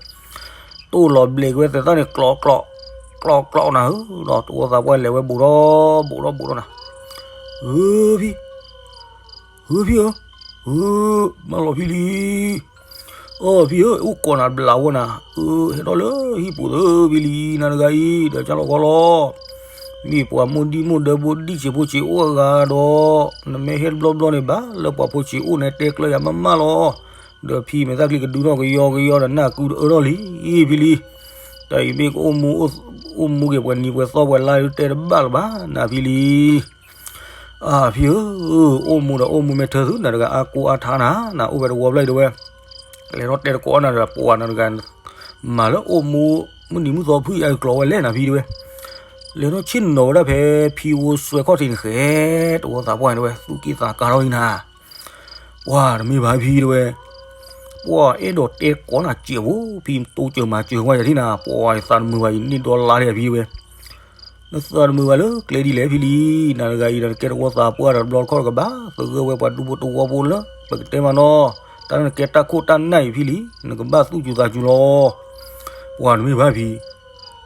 တိၢ်လီၤဘျဲးက့ၤဝဲသဲးသၣ်န့ၣ် ကျီကျီ ကျီကျီနၤဧၢနီၤ တဝီသးပှၢ်လဲၤဝဲဘူးထီၣ်ဘူးထီၣ်ဘူးထီၣ်နၤ ဧၢဖံ ဧၢဖံဧၢ, ဧၢ, မၢလီၤဖံလံ. အၢ ဖံဧၢ, အိၣ်ကိးနၤဘျးဝဲနၤ, အၢ ဟဲထီၣ်လၢဟံၣ်ပူၤသၢဖံလံ, နၤတဂၤအံၤ ဒီးကၢ်လီၤကီလီၤ. မ့ၢ်ပှၤမိၢ်ဒံၣ်မိၢ်ဒၢဘိဒံၣ်ဆံးဖိဆံးအိၣ်အဂၤဒီး နမ့ၢ်ဟဲတဘျီဘျီန့ၣ်ဘၣ်, လၢပှၤဖိဆံးအိၣ်န့ၣ်တဲကျၢၤယၤမးမးလီၤ. ဒီးဖံမဲာ်သၣ်ချံကဒုထီၣ်ကယီကယီဒီး နၢ်ကုတအၢထီၣ်လံ ဖံလံ. တၢ်အံၤမ့ၢ်ကအိၣ်မူ အိၣ်မူက့ၤပှဲၤနံၤပှဲၤသီပှဲၤလါ တဲတဘၣ်လၢၤဘၣ် နၤဖံလံ. အၢ ဖံဧၢ, အိၣ်မူဒီးအိၣ်မူမ့ၢ်ထၢသု နၤတဂၤအါကိးအါထါနၤ, နအိၣ်ဝဲတဝီဖျၢၣ်အံၤတဝဲ, လဲၤထီၣ်တဲတကိးနၤဒီး ပှၤနၤတဂၤ မၤလၢအိၣ်မူ မုၢ်နံၤမုၢ်သီဖုယအကျိၤဝဲလဲၣ်နၤဖံတဝဲ, လဲၤထီၣ်ဆ့ၣ်နီၤဝဲဒၣ်ဖဲဖံဝိစွဲခီၣ်ထံးန့ၣ်ဃဲ, တဝီသးပှၢ်န့ၣ်တဝဲ သူၣ်က့သးကါထီၣ်လံနၤ. ပှၤတမ့ၢ်ဘၣ်ဖံတဝဲ, ပှၤအဲၣ်ဒိးတဲကိးနၤစဲးဖိ, ဖံတိစၢၤမၤစၢၤဝဲယၤထံၣ်နၤ, ပှၤယသးတမုာ်ဘၣ်အံၤ န့ၢ်ဒီလါဒံးဖံတဝဲ နသးတမုာ်ဘၣ်လၢကျဲဒ်လဲၣ်ဖံလံ, နၤတဂၤအံၤဒီး နကဲတဝီသးပှၢ်ဒီး တဘျီတခီၣ်ကဘၣ်သဂၢၢ်ဝဲပှၤဒူဖိတဝီဖိလၢ ပကတဲမးနီၤ, တၢ်လၢနကဲတၢ်ခိၣ်တၢ်နၢ်အံၤဖံလံ, နကဘၣ်သူၣ်စူၤသးစူၤလီၤ. ပှၤတမ့ၢ်ဘၣ်ဖံ,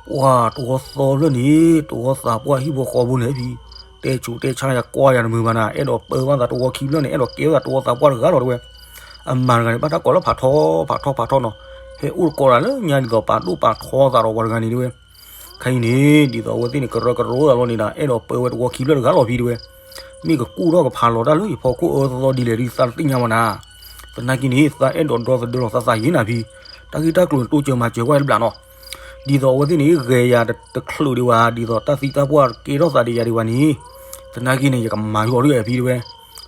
ပှၤတဝီသီဖျၢၣ်န့ၣ် တဝီသးပှၢ်ဟံၣ်ဖိဃီဖိန့ၣ်ဖံ, တဲဆူးတဲဆါယၤကွၢ်ယၤတမုာ်ဘၣ်နၤ, အဲၣ်ဒိးပၢဘၣ်သးတဝီခံဖျၢၣ်န့ၣ် အဲၣ်ဒိးကဲဘၣ်သးတဝီသးပှၢ်တဂၤလီၤတဝဲ, အမၤတဂၤန့ၣ် ဘၣ်တၢ်ကိးလၢဖးထီဖးထီဖးထီနီၤ, ဟဲအိၣ်တကိးတၢ်လၢညါဒ်သိးပာ်ဒိၣ်ပာ်ထီသးဒီးပှၤတဂၤန့ၣ်တဝဲ ခဲအံၤန့ၣ် ဒ်သိးအဝဲသ့ၣ်န့ၣ် ကရၢကရိသးလီၤန့ၣ်ဒီး အဲၣ်ဒိးပၢဝဲတဝီခံဖျၢၣ်တဂၤလီၤဖံတဝဲ, မ့ၢ်ကကူၣ်ထီၣ်ကဖးလီၤတၢ်လၢယဖီခိၣ်အၢသီသီဒ်လဲၣ်ဒ်သးတသ့ၣ်ညါဘၣ်နၤ, သနာ်က့န့ၣ် သးအဲၣ်ဒိးဒီသဒၢလီၤသးသးယံၤနၤဖံ, တၢ်ဂ့ၢ်တၢ်ကျိၤန့ၣ် တိစၢၤမၤစၢၤကွၢ်တဘျီနီၤ, ဒ်သိးအဝဲသ့ၣ်န့ၣ် ဂဲၤယၤတချုးဒံးဘၣ် ဒ်သိးတၢ်သံတၢ်ပှၢ်ကဲထီၣ်သးဒံးယၤဒံးဘၣ်န့ၣ်, သနာ်က့န့ၣ် ယကမၤယီၤဒ်အဖံတဝဲ,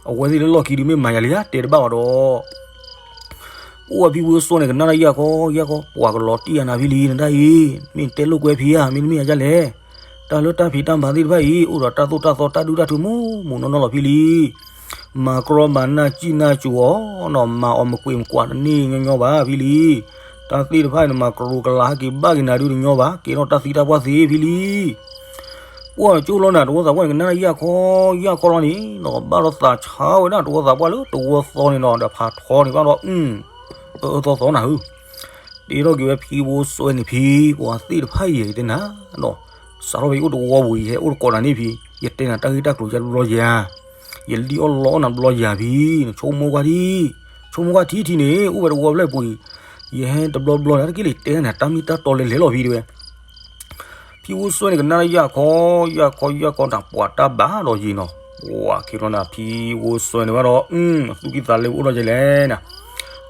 အဝဲသ့ၣ်လၢလီၢ်ခံဒုးမ့ၢ်မၤယၤလံဧါ တဲတဘၣ်ဘၣ်ဒီး အိၣ်ဝဲဖံဝဲစိန့ၣ် ကနၣ်တၢ်ယၢ်ခီယၢ်ခီ ပှၤကလီၤတံၢ်ယၤနၤဖံလံ နတၢ်အံၤ, မ့ၢ်တဲလိာ်ကွဲဖံဧါ မ့တမ့ၢ်ယၤဒ်လဲၣ်, တၢ်လၢတၢ်ဖံးတၢ်မၤသ့ၣ်တဖၣ်အံၤ အိၣ်ဒီးတၢ်သိၣ်တၢ်သီတၢ်ဒုၣ်တၢ်ထူမူမူနီၢ်နီၢ်လီၤဖံလံ, မၤကြီမၤနၢ်စံၣ်နၢ်စိၤအီၤနီၤ မၤအီၤမကွ့းမကွၢ်တန့ၢ်ညီညီဘၣ်ဖံလံ, တၢ်သ့ၣ်တဖၣ်အံၤန့ၣ် မၤကရူၤကလၤဟဲက့ၤဘၣ်က့ၤနၤဒုးတညီဘၣ် ကဲထီၣ်တၢ်သံတၢ်ပှၢ်သ့ဖံလံ ပှၢ်ကၠိလီၤနၤ တဝီသးပှၢ်န့ၣ် ကနၣ်တၢ်ယၢ်ခီယၢ်ခီလီၤန့ၣ်နီၤ ဘၣ်ဒီးသးဆါဝဲဒၣ်တဝီသးပှၢ်လၢတဝီသီန့ၣ်နီၤ ဒီးဖးထီန့ၣ်ဘၣ်ဒီး အၢ အၢသီသီနၤဧၢ, တ့ထီၣ်က့ၤဝဲဖံဝဲစိန့ၣ်ဖံ ပှၤသ့ၣ်တဖၣ်အံၤယတဲနၤနီၤ, စးထီၣ်ဖဲယအိၣ်တဝီပူၤအံၤ ယဟဲအိၣ်တကိးနၤန့ၣ်ဖံ, ယတဲနၤတၢ်ဂ့ၢ်တၢ်ကျိၤယါတဘျီယၤ, ယလံၣ်အီၣ်လီအီၣ်နၤတဘျီယၤဖံ, နဆိကမိၣ်ကွၢ်ထံ, ဆိကမိၣ်ကွၢ်ထံထံန့ၣ် အိၣ်ဝဲတဝီဖျၢၣ်ပူၤအံၤ, ယဟဲတဘျီဘျီန့ၣ် တၢ်တက့ၢ်လံ တဲနၤတၢ်မ့ၢ်တၢ်တီလဲၤလဲၤလီၤဖံတဝဲ ဖံဝဲစိန့ၣ် ကနၣ်တၢ်ယၢ်ခီယၢ်ခီယၢ်ခီတၢ်ပှၤတၢ်ဘၣ်ဒီးယံၤနီၤ, ပှၤခံလီၤနၤ ဖံဝဲစိန့ၣ်ဘၣ်ဒီး သူၣ်ကံၢ်သးလဲအိၣ်ဒီးယဲလဲၣ်နၤ,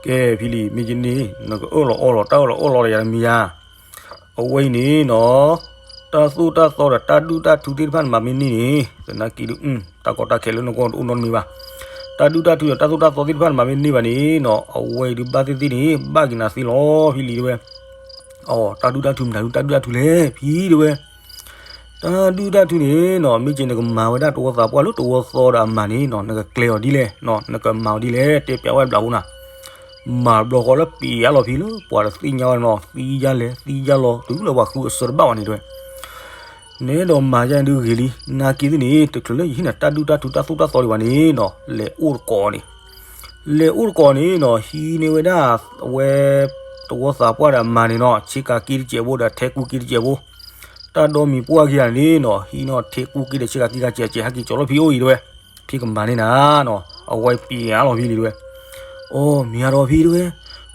ကဲဖံလံ မ့ၢ်ယန့ၣ် နကအၢၣ်လီၤအီလီၤ တၢ်အၢၣ်လီၤအီလီၤယၤတမံၤယၤ အဝဲအံၤန့ၣ်နီၤ, တၢ်သိၣ်တၢ်သီဒီးတၢ်ဒုၣ်တၢ်ထူသ့ၣ်တဖၣ်နမၤမ့ၢ်န့ၢ်န့ၣ် သနာ်က့ဒုး တၢ်ကီတၢ်ခဲလၢနဂီၢ်တအိၣ်နီတမံၤဘၣ်, တၢ်ဒုၣ်တၢ်ထူဒီးတၢ်သိၣ်တၢ်သီသ့ၣ်တဖၣ်နမၤမ့ၢ်န့ၢ်ဘၣ်န့ၣ်နီၤ အဝဲအံၤဒုးဘၣ်သ့ၣ်သ့ၣ်န့ၣ် ဘၣ်က့ၤနၤသ့လီၤဖံလံတဝဲ, အီ တၢ်ဒုၣ်တၢ်ထူမနုၤဒုး တၢ်ဒုၣ်တၢ်ထူလဲၣ်ဖံတဝဲ တၢ်ဒုၣ်တၢ်ထူန့ၣ်နီၤ မ့ၢ်က့ၤနကမၤဝဲဒၣ်တဝီသးပှၢ်လၢတဝီသီဒီးအမၤန့ၣ်နီၤ နကကျဲအီၤဒ်လဲၣ်နီၤ နကမၤအီၤဒ်လဲၣ် တဲပျးဝဲဘျးဖိနၤ, မၤဘျီဃီလၢပျးလီၤဖံလၢ ပှၤတသ့ၣ်ညါဝဲနီၤ သံယါလဲၣ် သံယါလီၤ တုၤလၢပှၤဃုအဆၢတဘၣ်ဘၣ်န့ၣ်တဝဲ နဲဒီးမၤယါဒုးဂ့ၤလံ နာ်က့သ့ၣ်န့ၣ် တချုးလၢယဟံးနၤ တၢ်ဒုၣ်တၢ်ထူတၢ်သိၣ်တၢ်သီဒံးဘၣ်န့ၣ်နီၤ လဲၤအိၣ်တကိးန့ၣ် လဲၤအိၣ်တကိးန့ၣ်နီၤ ဟံးန့ၢ်ဝဲဒၣ် အဝဲ တဝီသးပှၢ်ဒီးအမၤန့ၣ်နီၤ ဆ့ကၤက့တစဲးဖိဒီး ထဲကူက့တစဲးဖိ တၢ်ဒီမံၤပှၢ်က့ၤယၤန့ၣ်နီၤ ဟံးန့ၢ်ထဲကူက့ဒီး ဆ့ကၤက့ဂၤစဲးစဲး ဟဲက့ၤကၠီၤလီၤဖံအိၣ်အံၤတဝဲ ဖံကမၤန့ၢ်နၤနီၤ အဝဲပျးလီၤဖံလံတဝဲ အိ မ့ၢ်ဧါဒီးဖံတဝဲ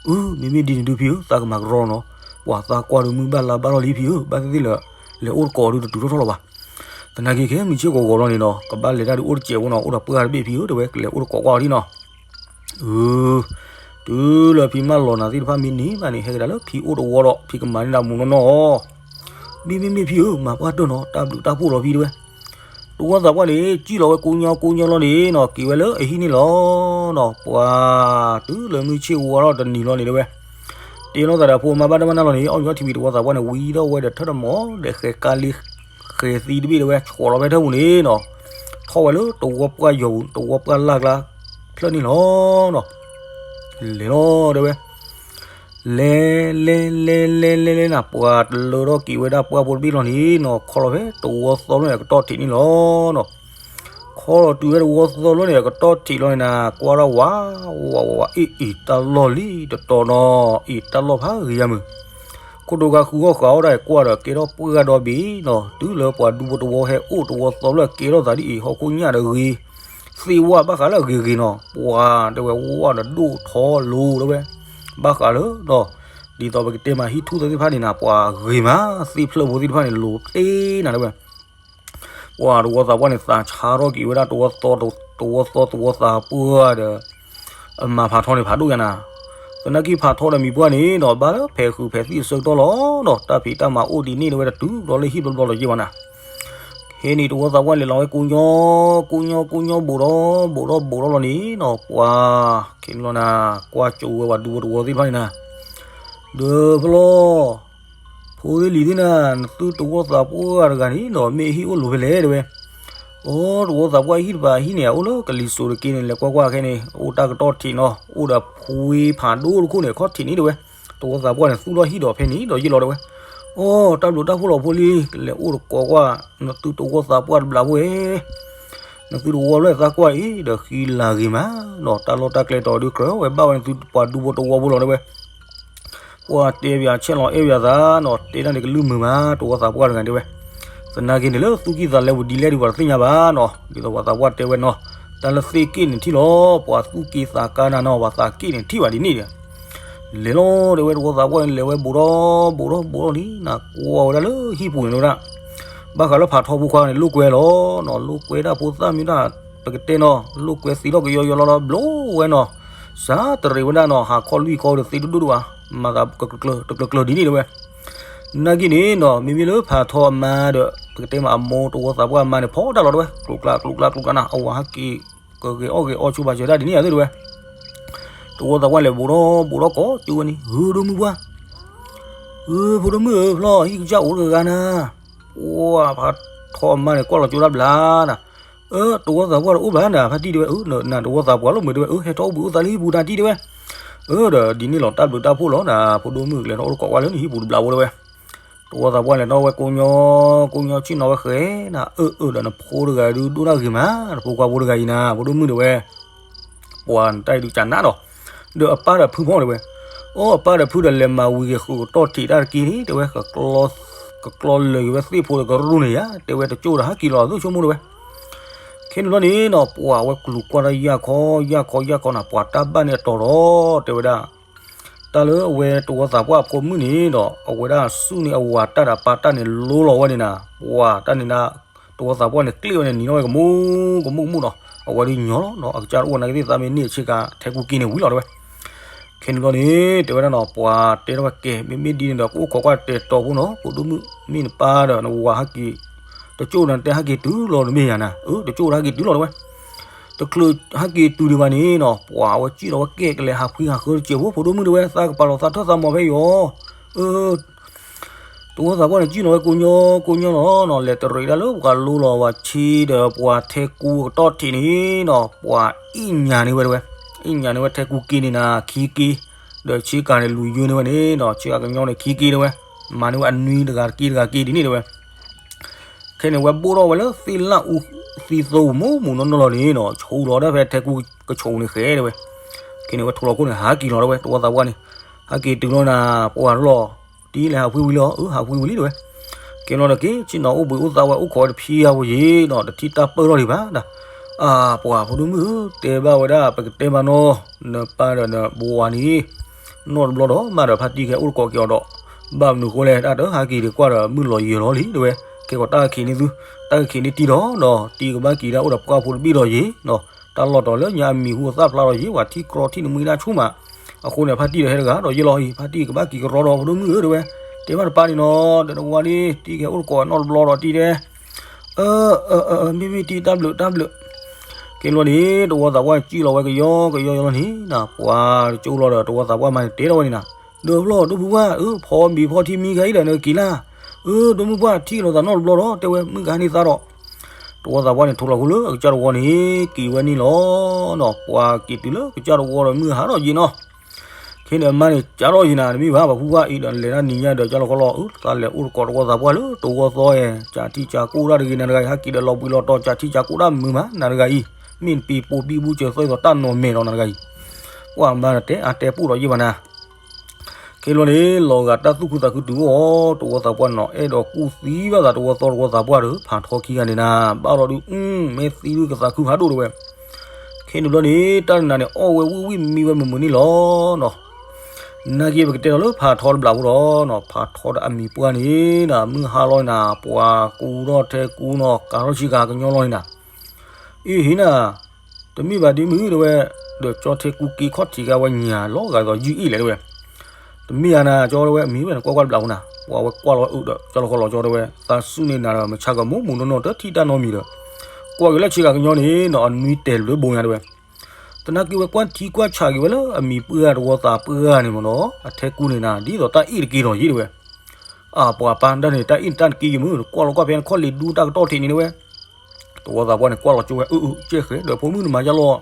အၢ မ့မ့ၢ်ဒ်န့ၣ်ဒုးဖံဧၢ သးကမၤကရီနီၤ ပှၤသးကွၢ်ဒုးမုၢ်ဘၣ်လါဘၣ်ထီၣ်လံဖံဧၢ ဘၣ်သ့ၣ်သ့ၣ်လၢ လဲၤအိၣ်တကိးဒုးတတုၤထီၣ်ထီၣ်လီၤဘၣ် သနာ်က့ခဲမုၢ်ဆ့ၣ်ကိးဂီၤလီၤန့ၣ်နီၤ ကဘၣ်လဲၤတၢ်ဒုးအိၣ်တစဲးဖိနီၤ အိၣ်ဒီးပှၢ်တဘ့ၣ်ဖံဧၢ တဝဲကလဲၤအိၣ်တကိးကွၢ်အီၤဒ်နီၤ အၢ တုၤလၢဖံမၢလီၤနၤသ့ၣ်တဖၣ်မ့ၢ်န့ၢ်ဘၣ်န့ၣ် ဟဲကဒါလၢဖံအိၣ်တဝီဒီး ဖံကမၤန့ၢ်နၤမူနီၢ်နီၢ်အီၤ မ့မ့ၢ်မ့ၢ်ဖံဧၢ, မၤပှၢ်တၢၢ်နီၤ, တၢ်ဘျုးတၢ်ဖှိၣ်လီၤဖံတဲဝဲ. တဝီသးပှၢ်န့ၣ် စံၣ်လီၤဝဲကိညီကိညီလီၤန့ၣ်နီၤ, က့ၤဝဲလၢအဟံၣ်န့ၣ်လီၤနီၤ. ပှၤတုၤလၢမုၢ်ဆ့ၣ်ဝါထီၣ်တနံၤလီၤန့ၣ်တဲဝဲ, တ့လီၤသးဒီးဖိမါဘၣ်တၢ်မၤနၢ်လီၤန့ၣ်, အီၣ်မ့ၤအီထံဝံၤ တဝီသးပှၢ်န့ၣ် ဝံထီၣ်ဝဲဒီးထၢၣ်တမီၤဒီးဃဲၤကါလံ ဃဲၤသံတဘ့ၣ်တဲဝဲ, ဆှီလီၤဖဲထၢၣ်ပူၤန့ၣ်နီၤ, ထီၣ်ဝဲလၢတဝီပှၢ်ယီၤပူၤ, တဝီပှၢ်လၢ်ကျါဖျၢၣ်န့ၣ်လီၤနီၤ. လဲၤလီၤတဲဝဲ. လဲၤ လဲၤ လဲၤ လဲၤ လဲၤ လဲၤနၤ, ပှၤတလၢထီၣ်က့ၤဝဲဒၣ်ပှၢ်ဖိတဘ့ၣ်လီၤန့ၣ်နီၤ, ခီလီၤဖဲတဝီသီလီၤန့ၣ် အကတီၢ်ထံးန့ၣ်လီၤနီၤ. ခီလီၤတုၤဝဲတဝီသီလီၤန့ၣ် အကတီၢ်ထံးလီၤန့ၣ်နၤ, ကွၢ်ထီၣ်ဝး ဝး ဝး ဝး အ့ၣ် အ့ၣ် တၢ်လီၢ်လံတတီၤနီၤ, အ့ၣ် တၢ်လီၢ်ဖးဂ့ၤယါမုၢ်. ခိၣ်တိၤခါဃုဂီၢ်ဃးအီၣ်ဒၣ်ကွၢ်ဒီး ကဲထီၣ်ပှၢ်ဒီဘ့ၣ်နီၤ, တုၤလၢပှၤဒူဖိတဝီဟဲအိၣ်တဝီသီလီၤ ကဲထီၣ်သးဒ်အံၤ ဟီၣ်ခိၣ်ညၣ်ဒီးဂ့ၤ သ့ၣ်ဝၣ်ဘၣ်ဃးလၢအဂ့ၤဂ့ၤနီၤ, ပှၤတဲဝဲဝၣ်ဒီးဒိၣ်ထီလိၤတဲဝဲ, ဘၣ်ဃးလၢဒီး ဒ်သိးပကတဲမးဟံၣ်ထူၣ်သ့ၣ်တဖၣ်န့ၣ်နၤ, ပှၤဂ့ၤမးသ့ၣ်ဖျၢၣ်ဖိသ့ၣ်တဖၣ်န့ၣ် လိၤသ့နၤတဲဝဲ. ပှၤတဝီသးပှၢ်န့ၣ် သးဆါထီၣ်က့ၤဝဲဒၣ်တဝီသီ တဝီသီတဝီသးပှၢ်ဒီး အမၤဖးထီန့ၣ်ဖးဒိၣ်ယါနၤ, သနာ်က့ဖးထီဒီးမံၤပှၢ်န့ၣ်ဒီး ဘၣ်လၢဖဲးဃုာ်ဖဲးသံၣ်အဆၢကတီၢ်လီၤနီၤ, တၢ်ဖံးတၢ်မၤအိၣ်ဒ်န့ၣ်တဲဝဲ တတုၤဘျီလၢဟံၣ်ဘျီဘျီလီၤယဲၢ်ဘၣ်နၤ. ဟဲန့ၣ်တဝီသးပှၢ်လဲၤလီၤဝဲကိညီ ကိညီ ကိညီ ဘူးထီၣ်ဘူးထီၣ်ဘူးထီၣ်လီၤန့ၣ်နီၤ, ပှၤ ခဲန့ၣ်လီၤနၤ, ကွၢ်ကၠိဝဲပှၤဒူဖိတဝီသ့ၣ်တဖၣ်န့ၣ်နၤ, ဒီးဖျီ ဖိသ့ၣ်လံၤသ့ၣ်နၤ, နသုတဝီသးပှၢ်တဂၤန့ၣ်နီၤ မ့ၢ်ဟံၣ်အိၣ်လိၤဖဲလဲၣ်တဲဝဲ. အိ တဝီသးပှၢ်ဟံၣ်တဖၣ်ဟံၣ်န့ၣ် အအိၣ်လၢကလံၤစိးတက့န့ၣ် လဲၤကွၢ်ကွၢ်ခဲန့ၣ် အိၣ်တၢ်ကတီၢ်ထံးနီၤ, အိၣ်ဒီးဖှ့ဖးဒိၣ်တခိၣ်န့ၣ် အခီၣ်ထံးန့ၣ်တဲဝဲ. တဝီသးပှၢ်န့ၣ် သူၣ်ထီၣ်ဟံၣ်ဒီးဖဲန့ၣ်ဒီးယဲၢ်လီၤတဲဝဲ. အိ တၢ်ဘျုးတၢ်ဖှိၣ်လီၤဖိလံ, ကလဲၤအိၣ်တကိးကွၢ် နသုတဝီသးပှၢ်တဘျးဖိဧၢ နသုတဝီလၢသးကွၢ်အံၤ ဒီးဃံလၤဂ့ၤမးနီၤ, တၢ်လီၢ်တၢ်ကျဲတီၤဒုးကြၢးဝဲဘၣ်ဝဲနသုပှၤဒူဖိတဝီဖိလီၤတဲဝဲ. ပှၤတဲပၠးဆဲးလီၤအဲၣ်ပၠးသးနီၤ, တဲဒၣ်န့ၣ်ကလုၢ်မုာ်မး တဝီသးပှၢ်တဂၤတဲဝဲ. သနာ်က့န့ၣ်လၢသူၣ်ကံၢ်သးလဲပူၤဒ်လဲၣ်ဒ်ပှၤတသ့ၣ်ညါဘၣ်နီၤ, ဒ်သိးပှၤသးပှၢ်တဲဝဲနီၤ, တၢ်လၢသ့ၣ်က့ၣ်န့ၣ်ထံၣ်လီၤ, ပှၤသူၣ်က့ၢ်သးကါနၤနီၤ, ပှၤသးက့ၣ်န့ၣ်ထံၣ်ဘၣ်ဒ်န့ၣ်ဒီး လဲၤလီၤတဲဝဲ တဝီသးပှၢ်န့ၣ် လဲၤဝဲဘူးထီၣ်ဘူးထီၣ်ဘူးထီၣ်လံနၤ, ကွၢ်ဝဲဒၣ်လၢဟံၣ်ပူၤန့ၣ်ဝဲဒၣ်, ဘၣ်ဃးလၢဖးထီဖိခွါန့ၣ် လိာ်ကွဲလီၤနီၤ, လိာ်ကွဲဒၣ်ဖိသၣ်မ့ၢ်ဒၣ် ပကတဲနီၤ, လိာ်ကွဲသံထီၣ်ကယီယီလီၤလီၤဘျီဝဲနီၤ, စးတရံးဝဲဒၣ်နီၤ, ဟးခီၣ်လွံၢ်ခီဒီးသ့တဒိၣ်ဒိၣ်ဘၣ်, မၤသးတကျၢၤကျၢၤဒ်န့ၣ်တဲဝဲ. နာ်က့န့ၣ်နီၤ, မ့မ့ၢ်လၢဖးထီအမါဒီး ပကတဲမးအမိၢ်တဝီသးပှၢ်အမါန့ၣ် ဖီတၢ်လီၤတဲဝဲ, ကျိၤကျါကျိၤကျါကျိၤကျါနၤ, အဝၤဟဲက့ၤ ကဂဲၤအီၣ်ဂဲၤအီဆိဘၣ်စၢၤဒၣ်ဒ်န့ၣ်ဧါသ့ၣ်တဲဝဲ. တဝီသးပှၢ်လဲၤဘူးထီၣ်ဘူးထီၣ်ကိးကၠိဝဲန့ၣ်, ဧၢ ဒိၣ်မုၢ်ပှၢ်, ဧၢ ဖိဒိၣ်မုၣ်ဧၢ ဖျီ ဟံၣ်ကစၢ်အိၣ်တဂၤဂၤနၤ, ပှၤဖးထီအမါန့ၣ် ကွၢ်လီၤကၠိတၢ်ဘျါနၤ, အၢ တဝီသးပှၢ်တအိၣ်ဘၣ်နၤ ဖါတံၢ်တဲဝဲ, အၢ နတဝီသးပှၢ်လီၤမုာ်တဲဝဲ, အၢ ဟဲထီၣ်အိၣ်ဘှံးအိၣ်သါလၢဟံၣ်ပူၤတၢ်တံၢ်တဲဝဲ. အၢ ဒီးဒ်န့ၣ်လီၤ တၢ်ဘျုးတၢ်ဖှိၣ်လီၤနၤ, ဖိဒိၣ်မုၣ်ကလဲၤထီၣ်အိၣ်တကိးကွၢ်လၢနဟံၣ်ပူၤတဘျီဖိတဲဝဲ. တဝီသးပှၢ်လဲၤထီၣ်ဝဲကိးညီ ကိးညီဆ့ၣ်နီၤဝဲဃဲနၤ, အၢ အၢ ဒီးနဖိတဂၤဒုးဒိၣ်တၢ်ဂ့ၤမး, နဖိခွါဖိတဂၤအံၤနၤ ဖိဒိၣ်မုၣ်တဲဝဲ. ပှၤနတၢ်အံၤဒုးကနၣ်ဒီး, ဒီးအပၢ်ဒီးဖုဖီတဲဝဲ. အိ အပၢ်ဒီးဖုဒီးလဲၤမၤဝံၤက့ၤဃုာ်ကတီၢ်ထံးတၢ်တက့ၢ်န့ၣ် တဲဝဲ, ကကျီလၢာ်က့ၤဝဲသ့ၣ်ဖိဒီးကရူၢ်န့ၣ်ယါ တဲဝဲ, တကၠိၣ်ဒီးဟဲက့ၤလီၤသုဆိကမိၣ်တဲဝဲ. ခဲန့ၣ်ဘျီန့ၣ်နီၤ ပှၤဝဲကလူၤကွၢ်တၢ်ယၢ်ခီယၢ်ခီယၢ်ခီနၤ, ပှၤတၢ်ဘၣ်န့ၣ်အတီၤဒီး တဲဝဲဒၣ် တၢ်လၢအဝဲတဝီသးပှၢ်အဖိမုၣ်န့ၣ်ဒီး အဝဲဒၣ်ဆူၣ်န့ၢ်အဝၤတၢ်ဒီးအပၢ်တၢ်န့ၣ်လိလီၤဝဲန့ၣ်နၤ, ပှၤတၢ်န့ၣ်ဒၣ် တဝီသးပှၢ်န့ၣ် ကျ့ၣ်ဝဲန့ၣ် နံၤထီၣ်ဝဲကမူကမူကမူနီၤ, အဝဲဒုးညီလီၤနီၤ, အကစၢ်တအိၣ်နာ်က့သ့ၣ်သးမ့ၢ်န့ၢ်ဆ့ကၤထဲကူက့ၤန့ၣ်ဝံၤလီၤတဲဝဲ. ခဲန့ၣ်ဘျီန့ၣ် တဲဝဲဒၣ်နီၤ, ပှၤတဲထီၣ်ဝဲကဲ မ့မ့ၢ်ဒ်န့ၣ်ဒီး ကအိၣ်ခိးကွၢ်တဲာ်တီၤဖိနီၤ, ဖိဒိၣ်မုၣ် မ့ၢ်နပၢ်ဒီးနဝၤဟဲက့ၤ တကၠိၣ်ဒီးတဲဟဲက့ၤတုၤလီၤတမ့ၢ်ယၤနၤ, အၢ တကၠိၣ်ဒီးဟဲက့ၤတုၤလီၤတဲဝဲ. တချုးဟဲက့ၤတုၤဒံးဘၣ်န့ၣ်နီၤ ပှၤအဝဲစံၣ်လီၤဝဲကဲ ကလဲၤဟးဖှံဟးဃၢတစဲးဖိ ဖိဒိၣ်မုၣ်တဲဝဲ, သးကပာ်လီၤသးထၢၣ်သးမီၤဖဲယီၤ, အၢ တဝီသးပှၢ်န့ၣ်စံၣ်လီၤဝဲကိးညီကိးညီလီၤနီၤ, လဲၤတရံးဒၣ်လၢပှၤလိလီၤဝဲဆ့ဒီးပှၤထဲကူအကတီၢ်ထံးန့ၣ်နီၤ, ပှၤအ့ၣ်ညါန့ၢ်ဝဲတဲဝဲ, အ့ၣ်ညါန့ၢ်ဝဲထဲကူက့န့ၣ်နၤ ခံက့, ဒီးဆ့ကၤန့ၣ်လူၤယွၤန့ၢ်ဝဲန့ၣ်နီၤ, ဆ့ကၤကညီန့ၣ်ခံက့တဲဝဲ, မၤန့ၢ်ဝဲအနွံတဂၤတက့တဂၤက့ဒ်န့ၣ်တဲဝဲ. ခဲန့ၣ်ဝဲဘိၣ်ထီၣ်ဝဲလၢသ့ၣ်လၣ်အူသံသိပူၤမိၢ်မိၢ်နီၢ်နီၢ်လီၤန့ၣ်နီၤ, ဆိလီၤဒၣ်ဖဲထဲကူကဆိးန့ၣ်ဃဲတဲဝဲ. ခဲန့ၣ်ဝဲထိၣ်လီၤခိၣ်န့ၣ် ဟးက့ၤလီၤတဲဝဲ, တဝီသးပှၢ်န့ၣ် ဟးက့ၤတုၤလီၤနၤ, ပှၤထီၣ်လီၤ တံၤလဲၤဟးဖှံဝံၤလံလီၤ, အၢ ဟးဖှံဝံၤလံတဲဝဲ. ကဲနီၤဒီးက့ၤ ဆ့ၣ်နီၤအိၣ်ဘှံးအိၣ်သါဝဲ အိၣ်ခိးဝဲတဖံးအဝဲယံၤနီၤ, တထံၣ်တၢ်ပၢၢ်ထီၣ်ဒံးဘၣ်ဒီး, အၢ ပှၤဖိဒိၣ်မုၣ်ဧၢ, တဲဘၣ်ဝဲဒၣ် ပကတဲမးနီၤ, နပၢ်ဒီးနဘိးဝၤန့ၣ် နီၢ်တဘျီဒီး မးဒီးဖါတံၢ်ကဟဲအိၣ်တကိးက့ၤအီၤဒီး, ဘၣ်မနုၤဃိလဲၣ် တၢ်တဟးက့ၤဒံးကွၢ်ဒီး မုၢ်လီၤယံၤလီၤလံတဲဝဲ, ကဲကီးတၢ်ကခံးန့ၢ်သု, တၢ်ကခံးန့ၢ်တံၤဒီးနီၤ, တံၤကဘၣ်က့ၤဒၣ်အိၣ်ဒီးပှၢ်ဖိတဘ့ၣ်ဒီးယံၤနီၤ, တၢ်လီၢ်တီၤလၢညါအမံၤဟူအသၣ်ဖျါဒီးယံၤ ပှၤထံၣ်ကြီထံၣ်နမှံဒၣ်ဆူၣ်မး, အဃိန့ၣ် ဖါတံၢ်ဒီးဟဲတဂၤဒီးယံၤလီၤအံၤ, ဖါတံၢ်ကဘၣ်က့ၤကရီဒီး ဖိဒိၣ်မုၣ်ဧၢတဲဝဲ, တဲဘၣ်တပၢ်န့ၣ်နီၤ, ဒီးတဝီဒ် တံၤကဟဲအိၣ်တကိးနီတဘျီဒီးတံၤတဲ, အၢ အၢ အၢ မ့ၢ်မ့ၢ်တံၤတၢ်ဘျုးတၢ်ဘျုး. ကဲလီၤန့ၣ် တဝီသးပှၢ်စံၣ်လီၤဝဲကယီကယီကယီလီၤန့ၣ်နီၤ, ပှၤတကၠိလီၤဒီးတဝီသးပှၢ်မၤန့ၣ် တဲထီၣ်ဝဲန့ၣ်နီၤ, ဒီးဖျီၣ်ဒိၣ်ဖုပှၢ် အၢ ဖီမံၤဖီထံမံခါအံၤဒီးနက့ၤလၢ်, အၢ ဒိၣ်မုၢ်ပှၢ်ထံၣ်လိာ်သးနီတဘျီဒီး တဲဝဲမုၢ်ကဟါန့ၣ်သါဒီး တဝီသးပှၢ်န့ၣ် ထိးလီၤဃိလၢအကစၢ်တဝီန့ၣ် က့ၤဝဲန့ၣ်လီၤနီၤ, ပှၤက့ၤတုၤလၢကစၢ်တဝီဒီးမုၢ်ဟါထီၣ်ယံာ်နီၤ. ခဲန့ၣ်အမါန့ၣ် ကၢ်ထီၣ်ယံာ်နၤ တမ့ၢ်ဘၣ် ပှၤဖုပှၢ်အံၤဒီး လဲၤတၢ်နံၤညါဒီး ကၢ်လီၤခီလီၤ အၢ သးလဲၤအိၣ်တကိးတဝီသးပှၢ်လၢတဝီသီဧါ, ကးထံၣ်ကးကိၢ်တၢ်တဂ့ၤနၤတဂၤအံၤ ဟဲက့ၤဒီးလီၤဘှံးလီၤတီၤ ကးထံၣ်ကးကိၢ်တၢ်မုာ်မး နၤတဂၤအံၤ, မ့ၢ်နပံၤပိာ်ပံာ်ဘူစၢၤသီသီတၢ်နီၢ်မဲာ်လီၤနၤတဂၤအံၤ, ပှၤမါန့ၣ်တဲအါတဲပူၣ်ဒီးယံာ်ဘၣ်နၤ ခဲလီၤန့ၣ် လီၤဂာ်တၢ်သူၣ်ခုသးခုတုၤအိၣ်အီၤ တဝီသးပှၢ်နီၤ, အဲၣ်ဒိးကူၣ်သံဘၣ်သးတဝီသီတဝီသးပှၢ်ဒီး ဖးထီခံဂၤန့ၣ်နၤ, ဘၣ်လီၤဒုး အု မ့ၢ်သံဒုးကသးခုဖးဒိၣ်တဲဝဲ. ခဲန့ၣ်ဘျီန့ၣ် တၢ်တနၤန့ၣ် အီၣ်ဝဲဝံၣ်ဝံၣ်မံဝဲမုာ်မုာ်န့ၣ်လီၤနီၤ. နာ်က့ပကတဲထီၣ်လၢဖးထီတဘျီဖိဒီး ဖးထီဒီးအမံၤပှၢ်န့ၣ်နၤ မုၢ်ဟါလီၤန့ၣ်နၤ ပှၤကူထီၣ်ထဲကူနီၤ ကၤထီၣ်ဆ့ကၤကညီလီၤန့ၣ်နၤ အ့ ဟ့ၣ်နၤ, တမ့ၢ်ဘၣ်ဒ်မုၢ်တဲဝဲ, ဒီးကၠီထဲကူက့ခီၣ်ထံးကါဝဲညါလီၤဂာ်ဒီးယုၢ်အ့ၣ်လဲၣ်တဲဝဲ, တမ့ၢ်ဧါနၤ ကၠီတဲဝဲ မံၤဝဲန့ၣ် ကွၢ်ကွၢ်တဘျီဖိနၤ, ပှၤဝဲကွၢ်လီၤဝဲအုးဒီး ကၠီလီၤခီလီၤကၠီတဲဝဲ သးစူၢ်န့ၢ်နၤဒီး မဆါကမိၣ်မူနီၢ်နီၢ် တထံၣ်တၢ်နီတမံၤဒီး, ကွၢ်က့ၤလၢဆ့ကၤကညီန့ၣ်နီၤ အနွံတဲာ်ဘျုးဘိညါတဲဝဲ, သနာ်က့ဝဲကွၢ်ထံကွၢ်ဆးက့ၤဝဲလၢအမံၤပှၢ်တဝီသးပှၢ်န့ၣ်မ့ၢ်နီၤ အထဲကူန့ၣ်နၤ ဒ်သိးတၢ်အ့ၣ်တက့ၢ်ဒီးယ့ၣ်တဲဝဲ, အပှၤပၢ်ဒၣ်န့ၣ် တၢ်အ့ၣ်တၢ်တက့ၢ်ယမုၢ် ကွၢ်လီၤကွၢ်ဖဲနခီၣ်လ့ၤဒူတၢ်ကတီၢ်ထံးန့ၣ်တဲဝဲ တဝီသးပှၢ်န့ၣ် ကွၢ်လီၤကၠိဝဲ အၢ အၢ ကဲဃဲၤ ဒီးဖိမုၣ်နမၤယါလီၤ,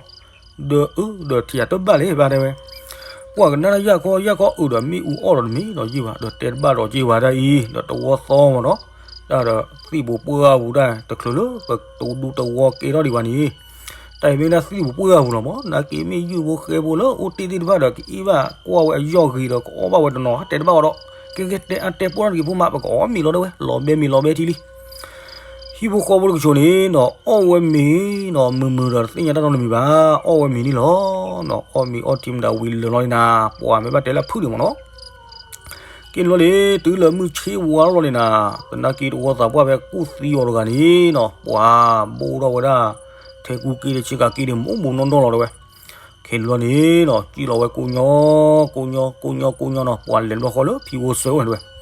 ဒီးအၢ ဒီးထံၣ်ယၤတဘၣ်လၢၤဘၣ်တဲဝဲ, ပှၤကနၣ်တၢ်ယၢ်ခီယၢ်ခီအုးဒီးမ့ၣ်အူအီၣ်ဒီးတမ့ၢ်ဒီးယ့ၣ်ဘၣ် ဒီးတဲတဘၣ်ဒီးက့ၤဝဲဒၣ်အံၤ ဒီးတဝီသီမ့ၢ်နီၤ, တၢ်ဒီးသံၣ်ပူၤပှၢ်ပူၤတၢ် တချုးလၢပတဒူတဝီကဲထီၣ်ဒံးဘၣ်န့ၣ် တၢ်အံၤမ့ၢ်ဒၣ်သံၣ်ပူၤပှၢ်ပူၤလီၤမ့ၢ် နာ်က့မ့ၢ်ယုၢ်ဖိဃဲဖိလၢအိၣ်တ့ၢ်သ့ၣ်တဖၣ်ဒီး ကအ့ၣ်ဘၣ်ကွၢ်ဝဲအယီၢ်ဂ့ၤဒီး ကအီၣ်ဘၣ်ဝဲတနီၤ ဟဲတဲတဘၣ်ဝဲဒီး ကဲကဲတဲအါတဲပီၢ်တၢ်တဂ့ၤဖိမး ပကအီၣ်မ့ၤလီၤတဲဝဲ လီၤဘဲမ့ၤလီၤဘဲထံလံ ဟံၣ်ဖိဃီဖိတကဆိးန့ၣ်နီၤ အီၣ်ဝဲမ့ၤနီၤ မုာ်မုာ်ဒီးတသ့ၣ်ညါတၢ်နီတမံၤဘၣ် အီၣ်ဝဲမ့ၤန့ၣ်လီၤနီၤ အီၣ်မ့ၤအီထံမတၤဝံၤလၢာ်လီၤန့ၣ်နၤ ပှၤမ့ၢ်ဘၣ်တဲလၢအဖုၣ်ဒံးမ့ၢ်နီၤ ကဲန့ၣ်လီၤန့ၣ် တုၤလၢမုၢ်ဆ့ဝါလီၤန့ၣ်နၤ သနာ်က့တဝီသးပှၢ်ဖဲကူၣ်သံအီၤတဂၤန့ၣ်နီၤ ပှၤဘိၣ်ထီၣ်ဝဲဒၣ် ထဲကူက့ဒီးဆ့ကၤက့န့ၣ် မိၢ်မိၢ်နီၢ်နီၢ်လီၤတဲဝဲ ခဲန့ၣ်လီၤန့ၣ်နီၤ စံၣ်လီၤဝဲကိးညီ ကိးညီ ကိးညီ ကိးညီနီၤ ပှၤလဲၤတဘျီဃီလၢဖံဖိစွဲဝဲတဲဝဲ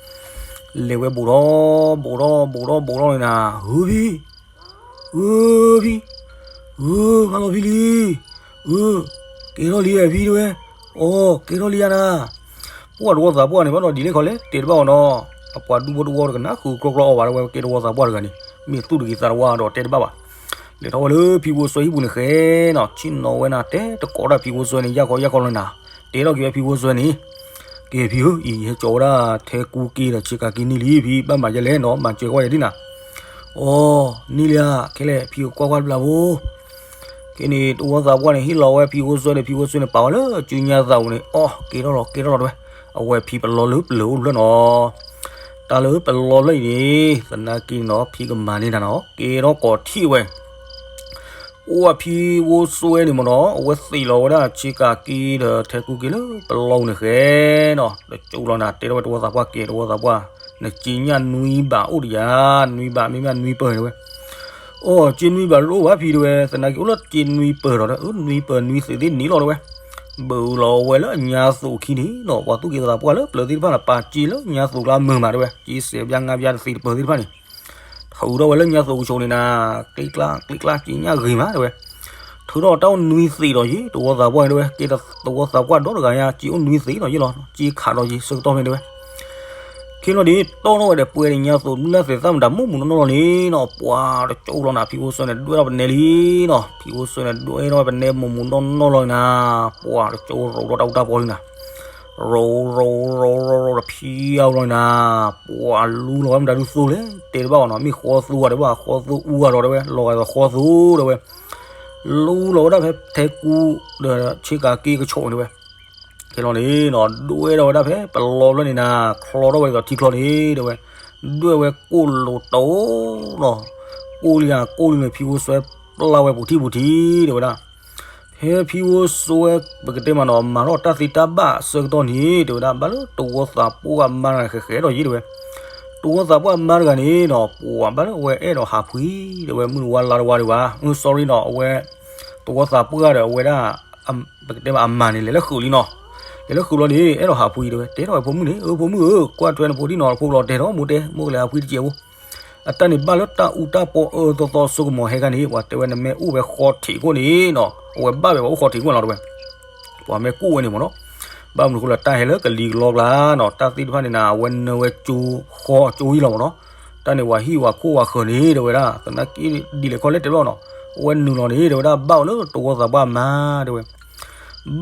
လဲၤဝဲဘူးထီၣ် ဘူးထီၣ် ဘူးထီၣ် ဘူးထီၣ်န့ၣ်နၤ ဧၢဖံ ဧၢဖံ ဧၢ မၤလီၤဖံလံ ဧၢ ကဲထီၣ်လံဧါဖံတဲဝဲ အိ ကဲထီၣ်လံဧါနၤ ပှၤတဝီသးပှၢ်န့ၣ်ဘၣ်ဒီးဒ်လဲၣ်ခီလဲၣ် တဲတဘၣ်အီၤနီၤ အပှၤဒူဖိတဝီတကနၣ်ဃုာ်ကြီကြီအီၤဘၣ်တဲဝဲ ကဲတဝီသးပှၢ်တဂၤန့ၣ် မ့ၢ်သူၣ်တဂ့ၤသးတဝါဒီးတဲတဘၣ်ဘၣ် လဲၤထီၣ်ဝဲလၢဖံဖိစွဲဟံၣ်ပူၤန့ၣ်ဃဲနီၤ ဆ့ၣ်နီၤဝဲနၤ တဲတကိးဒၣ်ဖံဖိစွဲန့ၣ် ယၢ်ခီယၢ်ခီလီၤနၤ တဲထီၣ်က့ၤဝဲဖံဖိစွဲန့ၣ် ကဲဖံဧၢ အံၤယဟဲကၠီဝဲဒၣ် ထဲကူက့ဒီးဆ့ကၤက့န့ၢ်လံဖံ ဘၣ်မၤယဲလဲၣ်နီၤ မၤစၢၤကွၢ်ယဲဒ်နၤ အိ န့ၢ်လံဧါ ခဲလဲၣ် ဖံကွၢ်ကွၢ်တဘျီဖိ ကဲန့ၣ် တဝီသးပှၢ်န့ၣ် ဟ့ၣ်လီၤဝဲဖံဖိစွဲန့ၣ် ဖံဖိစွဲန့ၣ် ပာ်ဝဲလၢစုညါသးပူၤန့ၣ် အိ ကဲထီၣ်လီၤ ကဲထီၣ်လီၤတဲဝဲ အဝဲဖံပလီၢ်လၢပျၢၤအိၣ်တဖျၢၣ်နီၤ တၢ်လၢပလီၢ်လၢအံၤန့ၣ် သနာ်က့နီၤ ဖံကမၤန့ၢ်နၤနီၤ ကဲထီၣ်ကိးထံၣ်ဝဲ အိၣ်ဝဲဖံဖိစွဲန့ၣ်မ့ၢ်နီၤ အဝဲသ့ၣ်လီၤဝဲဒၣ်ဆ့ကၤက့ဒီးထဲကူက့လၢပလီၢ်န့ၣ်ဃဲနီၤ တကၠိလီၤနၤ တဲထီၣ်ဝဲတဝီသးပှၢ်ကဲ တဝီသးပှၢ် နစ့ညၣ်နွံဘးအိၣ်တယၤ နွံဘးမ့မ့ၢ်နွံပၢၢ်တဲဝဲ အိ စ့နွံဘးတအိၣ်ဘၣ်ဖံတဲဝဲ သနာ်က့အိၣ်လၢစ့နွံပၢၢ်ဒီး အၢ နွံပၢၢ်နွံသ့ၣ်သ့ၣ်န့ၣ်လီၤတဲဝဲ ဘုးလီၤဝဲလၢညါသိးခံန့ၣ်နီၤ ပှၤသူၣ်က့သးပှၢ်လၢပျၢၤသ့ၣ်တဖၣ်န့ၣ် ပာ်စ့လၢညါသိးကျါမုာ်မးတဲဝဲ စ့စဲးဘျါငါးဘျါတသ့တပၢၢ်သ့ၣ်တဖၣ်န့ၣ် ထုးထီၣ်ဝဲလၢညါသိးကဆိးန့ၣ်နၤ ကျ့ကျါ ကျ့ကျါ စ့ညၣ်ဂ့ၤမးတဲဝဲ ထုးထီၣ်တၢ်အိၣ်နွံသ့ၣ်ဒီးယ့ၣ် တဝီသးပှၢ်တဲဝဲ ကဲတဝီသးပှၢ်ဒီတဂၤညါ စ့အိၣ်နွံသ့ၣ်ဒီးယ့ၣ်လီၤ စ့ခးဒီးယ့ၣ် ဆၢကတီၢ်ဖဲတဲဝဲ ခဲလီၤန့ၣ် တီၢ်ထီၣ်ဝဲဒီးပှဲၤန့ၣ်ညါသိး မုၢ်လၢ်သ့ၣ်သၣ်မတၤ မိၢ်မူးနီၢ်နီၢ်လီၤန့ၣ်နီၤ ပှၤတကၠိလီၤနၤ ဖံဖိစွဲန့ၣ် ဒွဲၣ်ထီၣ်ပနဲလံနီၤ ဖံဖိစွဲန့ၣ် ဒွဲၣ်ထီၣ်ပနဲ မိၢ်မူးနီၢ်နီၢ်လီၤန့ၣ်နၤ ပှၤတကၠိရိးထီၣ်တၢ်အူတၢ်ပီလံနၤ ရိးရိးရိးရိးရိးဒီးဖံအါလီၤန့ၣ်နၤ ပှၤလူလီၤဝဲမတၤဒုသိလဲၣ် တဲတဘၣ်ဘၣ်နီၤ မ့ၢ်ဃီသူဂၤတဲဘၣ် ဃီသူအူဂၤဒီးတဲဝဲ လီၤဂာ်ဒီးဃီသူတဲဝဲ လူလီၤဝဲဒၣ်ဖဲထဲကူ ဒီးဆ့ကၤက့ကဆိးန့ၣ်ဝဲ ခဲလီၤန့ၣ်နီၤ ဒွဲၣ်ထီၣ်ဝဲဒၣ်ဖဲပလီၢ်ဖျၢၣ်န့ၣ်နၤ ချီထီၣ်ဝဲဒ်သိးထံချီန့ၣ်တဲဝဲ ဒွဲၣ်ဝဲကိၢ်လိာ်တိၤနီၤ ကိၢ်လံဧါ ကိၢ်လံန့ၣ် ဖံဖိစွဲပျၢ်ဝဲပူၤထံၣ်ပူၤထံၣ်တဲဝဲဒၣ် ဖဲဖံဖိစွဲ ပကတဲမးနီၤ မၤထီၣ်တၢ်သ့တၢ်ဘၣ်အဆၢကတီၢ်န့ၣ် တဲဝဲဒၣ် ဘၣ်လၢတဝီသးပှၢ်မါတဂၤဃဲၤဃဲၤဒီးယ့ၣ်တဲဝဲ တဝီသးပှၢ်မါတဂၤန့ၣ်နီၤ ပှၤဘၣ်လၢအဝဲအဲၣ်ဒိးဟးဖှံတဲဝဲ မုၢ်တဝါလါတဝါဒံးဘၣ် အၢ sorry နီၤ အဝဲ တဝီသးပှၢ်ဒီးအဝဲဒၣ် ပကတဲမးအမါန့ၣ် လဲၤလၢဃုာ်လံနီၤ ယလၢဃုာ်လီၤန့ၣ် အဲၣ်ဒိးဟးဖှံတဲဝဲ, တဲထီၣ်ဝဲဖိမုၣ်န့ၣ်, အၢ ဖိမုၣ်ဧၢ, ကွၢ်ထွဲနဖိဒံနီၤ, ဖိလီၤတဲထီၣ်မိၢ်တဲ, မိၢ်ကလဲၤဟးဖှံတစဲးဖိ. အတၢ်န့ၣ်ဘၣ်လၢတၢ်အူတၢ်ပီအၢသီသီစိကမီၤဟဲခါန့ၣ် ပှၤတဲဝဲနမ့ၢ်အိၣ်ဝဲဃီထံးခိၣ်န့ၣ်နီၤ, အဝဲဘၣ်ဝဲပှၤအိၣ်ဃီထံးခိၣ်လီၤတဲဝဲ. ပှၤမ့ၢ်ကူၣ်ဝဲန့ၣ်မ့ၢ်နီၤ, ဘၣ်မနုၤဃိလၢတၢ်ဟဲလၢကလံၤကလီကျါနီၤ, တၢ်သ့ၣ်တဖၣ်န့ၣ်နၤ အဝဲနၢဝဲကၠိဃီကၠိအံၤလီၤမ့ၢ်နီၤ. တၢ်န့ၣ်ပှၤဟံၣ်ပှၤခိၣ်ပှၤဃၢၤန့ၣ် တဲဝဲဒၣ် သနာ်က့ဒ်လဲၣ်ခီလဲၣ်တဲဘၣ်နီၤ, အဝဲနုာ်လီၤန့ၣ် တဲဝဲဒၣ်ဘၣ်ဝဲလၢတဝီသးပှၢ်မါတဲဝဲ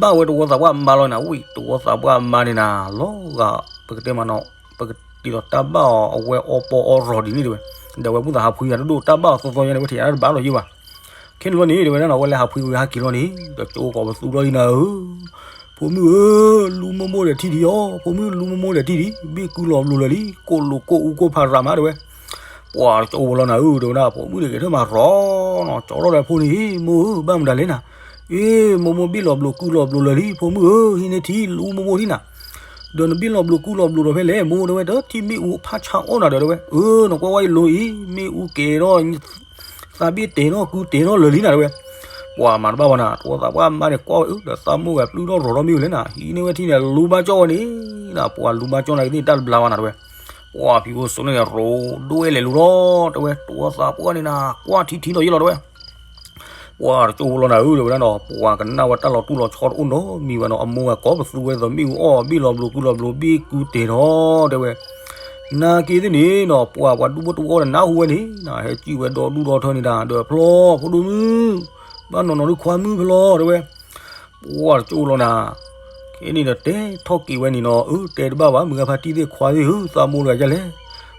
ဘၣ်ဝဲတဝီသးပှၢ်မါလီၤနၤ, ဝံၤတဝီသးပှၢ်မါန့ၣ်နၤ လီၤဂာ် ပကတဲမးနီၤ, ပကတ့ၢ်ဒီးတၢ်ဘၣ်အီၤအဝဲအီပီအီရီၤဒ်န့ၣ်တဲဝဲ, ဒီးအဝဲမုၢ်သးဟးဖှံဂၤတဒိၣ် တၢ်ဘၣ်အီၤသီသီညါန့ၣ် ဝဲထံၣ်အါတဘၣ်လီၤယ့ၢ်ဘၣ်. ခဲန့ၣ်လီၤန့ၣ် တဲဝဲဒၣ်နီၤ အဝဲလဲၤဟးဖှံဝံၤဟဲက့ၤလီၤန့ၣ် ဒီးကၠိကိးပသူထီၣ်လံနၤဧၢ, ဖိမုၣ်ဧၢ, လူမိၢ်မိၢ်ဒီးထံၣ်ဒံးအီၤ, ဖိမုၣ်လူမိၢ်မိၢ်ဒီးထံၣ်ဒံး, ဘ့ၣ်ကုလီၤဘျိလၢာ်လံ, ကိၣ်လိာ်ကိၣ်အူကိၣ်ဖးရၤမးတဲဝဲ. ပှၤတကၠိဖိလီၤနၤဧၢ တဲဝဲဒၣ် ဖိမုၣ်န့ၣ်ဂဲၤထၢၣ်မၤရီၤနီၤ, ကၠီထီၣ်ဒီးဖိန့ၣ် မိၢ်ဧၢ ဘၣ်မတၤလဲၣ်နၤ, အ့ မိၢ်မိၢ်ဘ့ၣ်လီၤဘျိကုလီၤဘျိလၢာ်လံ ဖိမုၣ်ဧၢ, ဟံးန့ၢ်ထံ လူမိၢ်မိၢ်ထံၣ်နၤ, ဒီးနဘ့ၣ်လီၤဘျိကုလီၤဘျိဒီးဖဲလဲၣ် မိၢ်တဲဝဲ တထံၣ်မ့ၣ်အူဖးဆါအီၣ်နၤဒီးတဲဝဲ, အၢ နကွၢ်ဝဲအံၤလိၤအံၤ မ့ၣ်အူကဲၤထီၣ် သးဘ့ၣ်တဲထီၣ်ကုတဲထီၣ်လၢာ်လံနၤတဲဝဲ. ပှၤမၤတဘၣ်ဘၣ်နၤ တဝီသးပှၢ်မါန့ၣ်ကွၢ်ဝဲအၢ ဒီးသးမိၢ်ဂဲၤပျုၢ်ထီၣ်ရီၤထီၣ်မ့ၣ်အူလဲၣ်နၤ, ဟံးန့ၢ်ဝဲထံန့ၣ် လူဘၣ်ကၠီၣ်ဝဲန့ၣ်နၤ, ပှၤလူဘၣ်ကၠီၣ်နၤကသ့ၣ်တၢ်တဘျါဘၣ်နၤတဲဝဲ. ပှၤဖံဖိစိန့ၣ်ရိၤဒွဲလဲၤလူၤလီၤတဲဝဲ, တဝီသးပှၢ်န့ၣ်နၤ ကွၢ်ထံထံလီၤယ့ၢ်လီၤတဲဝဲ. ပှၤတကၠိဖိလီၤနၤဧၢ တဲဝဲဒၣ်နီၤ, ပှၤကနၣ်ဝဲတၢ်လီၤတူၢ်လီၤဆီတအိၣ်နီတမံၤဘၣ်နီၤ, အမိၢ်ဂၤကိးပသူဝဲသိးမ့ၣ်အူအီၣ် ဘ့ၣ်လီၤဘျိကုလီၤဘျိ ဘ့ၣ်ကုတဲာ်ထီၣ်တဲဝဲ. နာ်က့သ့ၣ်န့ၣ်နီၤ ပှၤပှၤဒူဖိတဝီဒီးနၢ်ဟူဝဲန့ၣ်နၤ, ဟဲကံၣ်ဝဲဒီဒူၣ်ဒီထၢန့ၣ်ဒၣ် ဒီးဖျီဖိဒိၣ်မုၣ်, ဘၣ်နီၢ်နီၢ်ဒုးခွါမုၣ်ဖျီတဲဝဲ. ပှၤတကၠိဖိလီၤနၤ ခဲန့ၣ်ဒီးတဲထီၣ်က့ၤဝဲန့ၣ်နီၤ, အၢ တဲတဘၣ်ဘၣ် မုၢ်ဂၤဖါတံၢ်သ့ၣ်ခွါသ့ၣ်ဧၢ သးမိၢ်တဂၤဒ်လဲၣ်,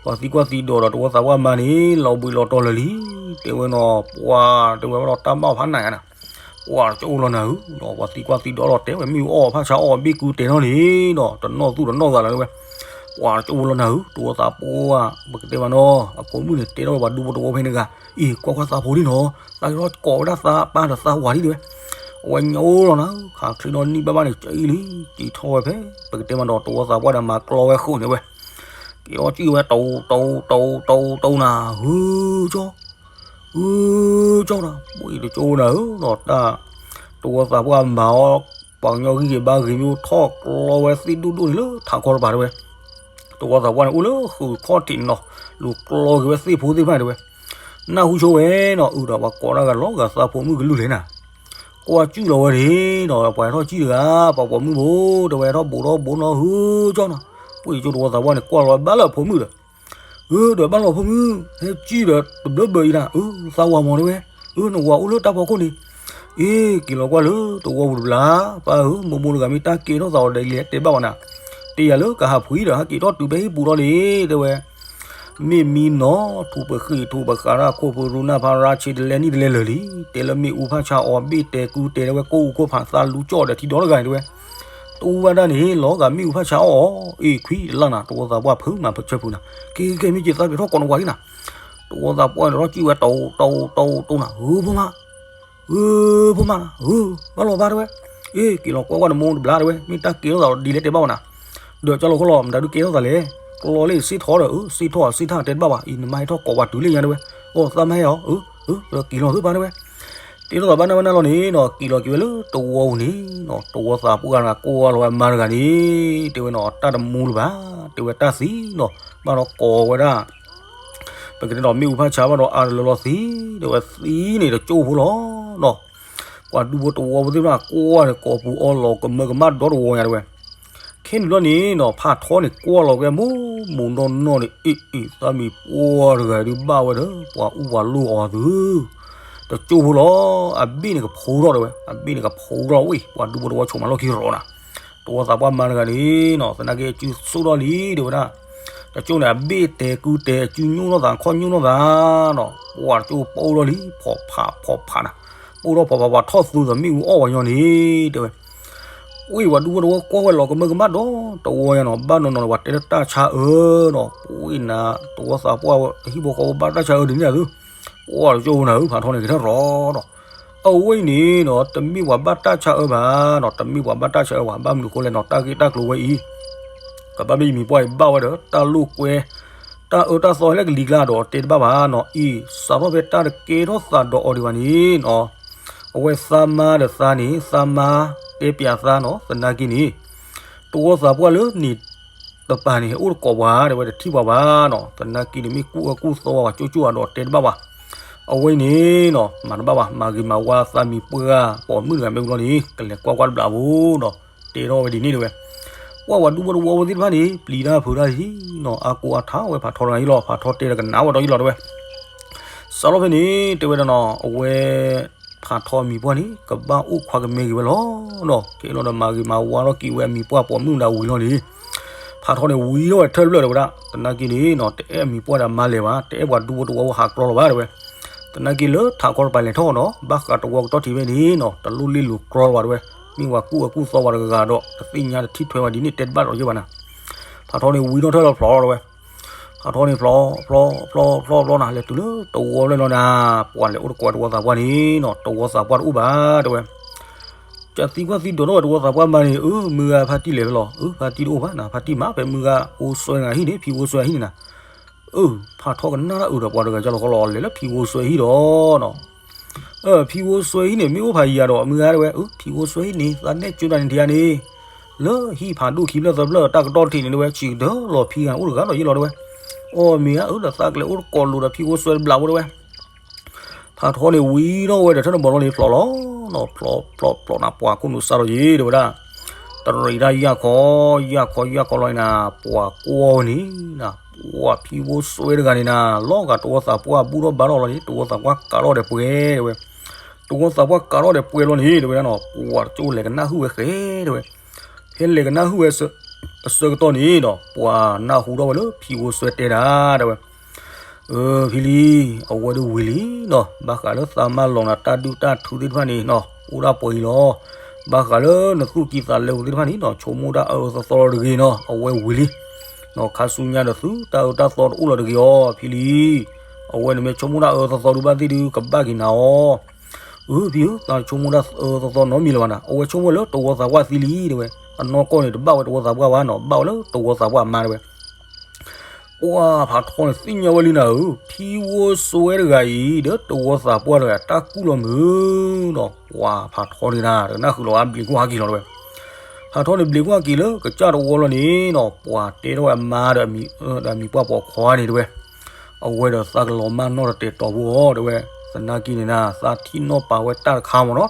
ပှၤသံကွၢ်သံဒိးဒီးတဝီသးပှၢ်မါန့ၣ် လီၤဘှံးလီၤတီၤလၢာ်လံ, တဲဝဲနီၤ ပှၤတဲဝဲဘၣ်ဒီးတၢ်ဘၣ်အီၤဖးနးယါနၤ, ပှၤတကၠိဖိလီၤနၤဧၢ, ပှၤသံကွၢ်သံဒိးလီၤတဲဝဲ မ့ၣ်အူအီၣ်ဖးဆါအီၣ်ဘ့ၣ်ကုတဲာ်ထီၣ်န့ၣ်နီၤ တနီၣ်သူၣ်တနီၣ်သးလၢၤတဲဝဲ. ပှၤတကၠိဖိလီၤနၤဧၢ တဝီသးပှၢ် ပကတဲမးနီၤ အဖိမုၣ်န့ၣ်တဲထီၣ်ဝဲပှၤဒူဖိတဝီဖဲန့ၣ်ဂၤ, အံၤ ကွၢ်ကွၢ်သးဖိဒံနီၤ, သးကထီၣ်ကိးဝဲဒၣ်သးပၢ်ဒီးသးဝၤဒံတဲဝဲ. အဝဲညိလီၤနၤဧၢ ခးချ့နီၣ်နံၣ်ဘၣ်ဘၣ်န့ၣ် ကအံၤလံ, က့ၤထီၣ်ဝဲဖဲ ပကတဲမးနီၤ တဝီသးပှၢ်ဒီးမၤကျီဝဲဃိန့ၣ်ဝဲ, က့ၤထီၣ်ကံၣ်ဝဲ တဝီ တဝီ တဝီ တဝီနၤ ဟုကၠီ ဟုကၠီနၤ ပှၤတကၠိဖိနၤဧၢနီၤ တၢ် တဝီသးပှၢ်မၤအီၤ ပှၤကညီဂံၢ်ဂ့ၤဘါဂ့ၤမ့ၢ်အိၣ်ထီၣ်ကျီဝဲသ့ၣ်ဒိၣ်ဒိၣ်န့ၣ်လၢထးခီတပၤတဲဝဲ. တဝီသးပှၢ်န့ၣ်အိၣ်လၢဃုာ်ခီၣ်ထံးနီၤ လူၤကျီက့ၤဝဲသ့ၣ်ဖိသ့ၣ်တဖၣ်န့ၣ်တဲဝဲ. နၢ်ဟူဆိဝဲနီၤ အုဒီးပှၤကိးတၢ်ဂၤလီၤဂာ်သးဖိမုၣ်ကလုၢ်လဲၣ်နၤ, ကွၢ်ကၠူၣ်လီၤဝဲန့ၣ်နီၤ ပှၤဟဲထီၣ်ကံၣ်တဂၤ ပှၤပိာ်မုၣ်ဖိတဲဝဲထီၣ်ဘိးထီၣ်ဘိးနီၤ ဟုကၠီနၤ, ပှၤတကၠိတဝီသးပှၢ်န့ၣ် ကွၢ်လီၤဝဲဘၣ်လၢအဖိမုၣ်ဒီး အၢ ဒီးဘၣ်လီၤဖိမုၣ် ဟဲကံၣ်ဒီးတဘျီဘၢအံၤနၤ အၢ သးဝၤမီၤတဲဝဲ, အၢ နဝၤအိၣ်လၢတၢ်ဖီခိၣ်န့ၣ်, အ့ က့ၤလီၤကွၢ်လၢတဝီပူၤတဘျီ, ပၢ်ဧၢ မိၢ်မိၢ်တဂၤမ့ၢ်တၢ်ကဲထီၣ်သးဝၤဒီးလဲၤတဲဘၣ်ဝဲနၤ, တ့ၢ်ယၤလၢကဟးဖှံဒီးဟဲက့ၤထီၣ်တုၤဖဲဟံၣ်ပူၤလီၤန့ၣ် တဲဝဲ မ့ၢ်မံနီၤ ထူးပဃ့ၢ်ထူးပဃးတၢ်ခိၣ်ဖုရူနၢ်ဖါရါဆ့တလဲနံၣ်တလဲလၢာ်လံ, တဲလၢမ့ၣ်အူဖးဆါအီၤ ဘ့ၣ်တဲာ်ကုတဲာ်တဲဝဲ ကိၣ်အူခိၣ်ဖးသးလူကၠီၣ်ဒီးထံဒီတဂၤန့ၣ်တဲဝဲ, တအူဘၣ်တၢ်န့ၣ် လီၤဂာ်မ့ၣ်အူဖးဆါအီၣ်အီၤ, အ့ၣ် ခွံတလၢ်နၤ တဝီသးပှၢ်ဖုးမၤဖုးဆၢဖုးနၤ, က့ၤက့ၤမ့ၢ်က့ၤသးပ့ၤထီၣ်ကိးနဝၤလံနၤ, တဝီသးပှၢ်န့ၣ်ထီၣ်ကံၣ်ဝဲ တဝီ တဝီ တဝီနၤ ဟုဖိမါ ဟုဖိမါနၤ ဟု ဘၣ်လီၤဘၣ်တဲဝဲ, အ့ၣ် က့ၤလီၤကွၢ်ကွၢ်နမိၢ်တဘျီတဲဝဲ မ့ၢ်တၢ်ကဲထီၣ်သးဒီးဒ်လဲၣ်တဲဘၣ်ဝဲနၤ, ဒီးကၢ်လီၤခီလီၤ မတၤဒုးကဲထီၣ်သးလဲၣ်, ကျီလၢစ့ထီၣ်ဒီး အၢ စ့ထီၣ်စ့ထီၣ်တဲတဘၣ်ဘၣ် အံၤနမါဟဲထီၣ်ကိးပှၤတုၤလၢညါတဲဝဲ, အိၣ် သးမါဟဲအီၤ အၢ အၢ က့ၤလီၤဟုပၢ်တဲဝဲ, တဲထီၣ်သးဘၣ်နၢ်ဘၣ်နၢ်လီၤန့ၣ်နီၤ က့ၤလီၤက့ၤဝဲလၢတဝီပူၤန့ၣ်နီၤ တဝီသးပှၢ်တဂၤကိးလီၤဝဲအမါတဂၤန့ၣ် တဲဝဲနီၤ တၢ်တမူလၢၤဘၣ် တဲဝဲတၢ်သံနီၤ ဘၣ်ဒီးကိးဝဲဒၣ် ပကတဲဒီးမ့ၣ်အူဖးဆါဘၣ်ဒီးအါတလၢလီၤသံ တဲဝဲသံန့ၣ်တကၠိဖိလီၤနီၤ ပှၤဒူဖိတဝီဖိသ့ၣ်တဖၣ် ကွၢ်န့ၣ်ကိးပူၤအီလီၤကမၢကမၣ်ဒီတဝီညါတဲဝဲ, ခဲန့ၣ်ဘျီန့ၣ်နီၤ ဖးထီန့ၣ်ကွၢ်လီၤက့ၤမိၢ်မိၢ်နီၢ်နီၢ်န့ၣ် အ့ၣ်အ့ၣ် သးမံၤပှၢ်တဂၤဒုးဘၣ်ဝဲဒီး ပှၤအူပှၤလိၣ်အီၤသု တကၠိဖိလီၤ အဘ့ၣ်န့ၣ်ကဖိထီၣ်တဲဝဲ အဘ့ၣ်န့ၣ်ကဖိထီၣ်ဝဲ ပှၤဒူဖိတဝီဆိးမးလီၢ်ခံရီၤနၤ တဝီသးပှၢ်မါတဂၤန့ၣ်နီၤ သနာ်က့အစုဆိၣ်ထီၣ်လံ တဲဝဲဒၣ် တကၠိန့ၣ် အဘ့ၣ်တဲာ်ကုတဲာ် အစုညိၣ်ထီၣ်သး ခီၣ်ညိၣ်ထီၣ်သးနီၤ ပှၤတကၠိပိၢ်ထီၣ်လံ ဖီၣ်ဖးဖီၣ်ဖးနၤ ပိၢ်ထီၣ်ဖီၣ်ဖးဖးထီၣ်သူဒီးမ့ၣ်အူအီၣ်ဝဲညီန့ၣ် တဲဝဲ ဝံၤပှၤဒူဖိတဝီကွၢ်ဝဲလီၤကမၢကမၣ်ဒီတဝီညါနီၤ ဘၣ်နီၢ်နီၢ်န့ၣ် ပှၤတဲလၢတၢ်ဆါအၢနီၤ ဝံၤနၤ တဝီသးပှၢ်ဝဲ ဟံၣ်ဖိဃီဖိဘၣ်တၢ်ဆါအၢဒ်န့ၣ်သု ပှၤတကၠိဖိနၤဧၢ ဖးထီန့ၣ်ကထၢၣ်ရီၤနီၤ အဝဲအံၤန့ၣ်နီၤ တမ့ၢ်ပှၤဘၣ်တၢ်ဆါအၢဘၣ်နီၤ တမ့ၢ်ပှၤဘၣ်တၢ်ဆါအၢဘၣ် ဘၣ်မနုၤဃိလဲၣ်နီၤ တၢ်ဂ့ၢ်တၢ်ကျိၤဝဲအံၤ ကဘၣ်မ့ၢ်ယမံၤပှၢ်အံၤဘၣ်ဝဲဒီး တၢ်လိာ်ကွဲ တၢ်အၢတၢ်သီလၢကလံၤကျါဒီးတဲတဘၣ်ဘၣ်နီၤ အံၤ စးထီၣ်ဖဲတၢ်တကဲထီၣ်သးဒီးအီၤဒံးဘၣ်န့ၣ်နီၤ အဝဲသးမါဒီးသးန့ၣ် သးမါတဲပၠးသးနီၤ သနာ်က့န့ၣ် တဝီသးပှၢ်လၢန့ၣ်တပၤန့ၣ် အိၣ်တကိးပှၤ တဲဝဲ တထံၣ်ပှၤဘၣ်နီၤ. သနာ်က့န့ၣ် မ့ၢ်ကူၣ်အၢကူၣ်သီဝဲ ကၠိၣ်ကၠိၣ်အဒိးတဲတဘၣ်ဘၣ်. အဝဲအံၤန့ၣ်နီၤ မၤတဘၣ်ဘၣ် မၤဂ့ၤမၤဝါသးမံၤပှၢ်ပိာ်မုၣ်တဂၤမ့ၢ်ဝံၤလီၤန့ၣ် ကလဲၤကွၢ်ကွၢ်တဘျီဖိနီၤ. တဲထီၣ်ဝဲဒ်န့ၣ်တဲဝဲ. ပှၢ်ပှၤဒူဖိတဝီဖိသ့ၣ်တဖၣ်န့ၣ် ပျံၤတၢ်ဖုးတၢ်လံနီၤ အါကိးအါထါဝဲဖးထီတဂၤအံၤလီၤ. ဖးထီတဲလၢကနၣ်ဝဲဒီးအံၤလီၤတဲဝဲ. စးထီၣ်ဖဲန့ၣ် တဲဝဲဒၣ်နီၤ အဝဲ ဖးထီအမံၤပှၢ်န့ၣ် ကဘၣ်အိၣ်ခွါကမဲက့ၤဝဲလီၤနီၤ. ကဲလီၤဒီးမၤဂ့ၤမၤဝါထီၣ်က့ၤဝဲအမံၤပှၢ်ပိာ်မုၣ်တဂၤဝံၤလီၤန့ၣ် ဖးထီန့ၣ်ဝံၤထီၣ်ဝဲတထၢၣ်တဖျၢၣ်တဲဝဲဒၣ်. သနာ်က့န့ၣ်နီၤ တအဲၣ်အမံၤပှၢ်ဒီးအမါလဲၤဘၣ် တအဲၣ်ပှၤဒူဖိတဝီဖိဟးကြီလီၤဘၣ်တဲဝဲ. သနာ်က့လၢထးခီတပၤလဲၤထီၣ်နီၤ ဘၣ်ဃးတဝီကတီၢ်ထံးဖဲန့ၣ်နီၤ တလိၣ်လ့ၣ်လိၤကြီလီၤဘၣ်တဲဝဲ. မ့ၢ်ပှၤကူၣ်အၢကူၣ်သီပှၤတဂၤဒီး တသ့ၣ်ညါတထံၣ်ထွဲဝဲဒ်န့ၣ်တဲတဘၣ်ဒီးယဲၢ်ဘၣ်နၤ. ဖးထီန့ၣ်ဝံၤထီၣ်ထၢၣ်လီၤဖျိးလီၤတဲဝဲ. ဖးထီန့ၣ်ဖျိး ဖျိး ဖျိး ဖျိး ဖျိးနၤ လဲၤတုၤလၢတဝီဖျၢၣ်လီၤနၤ ပှၤလဲၤအိၣ်တကိးတဝီသးပှၢ်န့ၣ်နီၤ တဝီသးပှၢ်တအိၣ်ဘၣ်တဲဝဲ. ကသံကွၢ်သံဒိးထီၣ်ဝဲတဝီသးပှၢ်မါန့ၣ် အၢ မုၢ်ဂၤဖါတံၢ်လဲၤဖဲလဲၣ် အၢ ဖါတံၢ်တအိၣ်ဘၣ်နၤ ဖါတံၢ်မး ဖဲမုၢ်ဂၤဖိစွဲတဂၤဟံၣ်န့ၣ် ဖံဖိစွဲဟံၣ်န့ၣ်နၤ. အၢ ဖးထီကနၣ်တၢ်အုးဒီးပှၤတဂၤကလီၤဃီလီၤ လဲၤလၢဖံဖိစွဲဟံၣ်ဒီးနီၤ. ဖံဖိစွဲဟံၣ်န့ၣ် မ့ၢ်အိၣ်ဖးယံၤယၤဒီး မုၢ်ဂၤတဲဝဲ အၢ ဖံဖိစွဲဟံၣ်န့ၣ် သးနဲၣ်ကၠိတၢ်န့ၣ်ထံဂၤန့ၣ် လၢဟံၣ်ဖးဒိၣ်ခံဖျၢၣ်သၢဖျၢၣ်တၢ်ကတီၢ်ထံးန့ၣ်တဲဝဲ ဆံးကတၢၢ်လီၤဖံဂၤအိၣ်တဂၤဒီးယဲၢ်လီၤတဲဝဲ. အီၣ်မ့ၢ်ဧါ အၢ ဒီးသးကလဲၤအိၣ်တကိးလိၤဒီးဖံဖိစွဲတဘျီဖိတဲဝဲ. ဖးထီန့ၣ်ဝံၤထီၣ်ဝဲဒီးထၢၣ်တဘီလီၤန့ၣ် ဖျိးလီၤနီၤ ဖျိး ဖျိး ဖျိးနၤ ပှၤခိၣ်နူာ်စးထီၣ်ယံၤတဲဝဲဒၣ်. တရံးတၢ်ယၢ်ခီ ယၢ်ခီ ယၢ်ခီလီၤန့ၣ်နၤ ပှၤကွၢ်ဝဲန့ၣ်နၤ ပှၤဖံဖိစွဲတဂၤန့ၣ်နၤ လီၤဂာ်တဝီသးပှၢ်ဘူၣ်ထီၣ်ဘါထီၣ်လီၤန့ၣ် တဝီသးပှၢ်ကးထီၣ်ဒီးပှဲၤတဲဝဲ. တဝီသးပှၢ်ကးထီၣ်ဒီးပှဲၤလီၤန့ၣ်တဲဝဲဒၣ်နီၤ ပှၤတကၠိလဲၤကနၣ်ဟုၣ်ဝဲဃဲတဲဝဲ. ဖဲလဲၤကနၣ်ဟုၣ်ဝဲ အဆၢကတီၢ်န့ၣ်ဒီး ပှၤနၢ်ဟူထီၣ်ဝဲလၢဖံဖိစွဲတဲဒၣ်တဲဝဲ. အၢ ဖံလံ အဝဲဒၣ်ဝံၤလံနီၤ ဘၣ်ဃးလၢသးမၤလီၤနၤတၢ်ဒုၣ်တၢ်ထုသ့ၣ်တဖၣ်န့ၣ်နီၤ အိၣ်ဒၣ်ပှဲၤအံၤလီၤ. ဘၣ်ဃးလၢနသူၣ်ကံၢ်သးလဲပူၤသ့ၣ်တဖၣ်န့ၣ်နီၤ ဆိကမိၣ်တၢ်အၢအၢသီသီလီၤတဂ့ၤနီၤ အဝဲဝံၤလံနီၤ ခါဆူညါဒီးသုတၢ်အၢတၢ်သီတအိၣ်လၢၤတဂ့ၤအီၤ ဖံလံ. အဝဲန့ၣ်မ့ၢ်ဆိကမိၣ်တၢ်အၢအၢသီသီဒုးဘၣ်သ့ၣ်ဒုးကဘၣ်က့ၤနၤအီၤ အၢ ဖံဧၢ သးဆိကမိၣ်တၢ်အၢသီသီနီတမံၤလၢၤဘၣ်နၤ အဝဲဆိကမိၣ်လၢတဝီသးပှၢ်သံလံတဲဝဲ. အနီၢ်ကီၢ်န့ၣ် တဘၣ်ဝဲတဝီသးပှၢ်ဘၣ်နီၤ ဘၣ်ဝဲလၢတဝီသးပှၢ်အမါတဲဝဲ. ပှၤဖးထီန့ၣ်သ့ၣ်ညါဝဲလံနၤဧၢ ဖံဖိစွဲတဂၤအံၤ ဒီးတဝီသးပှၢ်တဂၤ တၢ်ကူၣ်လီၤမုာ်နီၤ ပှၤဖးထီန့ၣ်နၤ တကနၣ်ဃုာ်လီၤ အဘျံးကွၢ်ဟးက့ၤလီၤတဲဝဲ. ဖးထီန့ၣ်ဘျံးကွၢ်က့ၤလၢကစၢ်တဝီလီၤန့ၣ်နီၤ ပှၤတဲထီၣ်ဝဲအမါဒီးအမံၤ ဒီးအမံၤပှၢ်ပိာ်ခွါန့ၣ်တဲဝဲ. အဝဲဒီးသးကလီၤမၢ်နီၢ်တတဲာ်တီၤဖိအီၤတဲဝဲ. သနာ်က့န့ၣ်နၤ သးထံၣ်နီၣ်ပာ်ဝဲတၢ်တခါမ့ၢ်နီၤ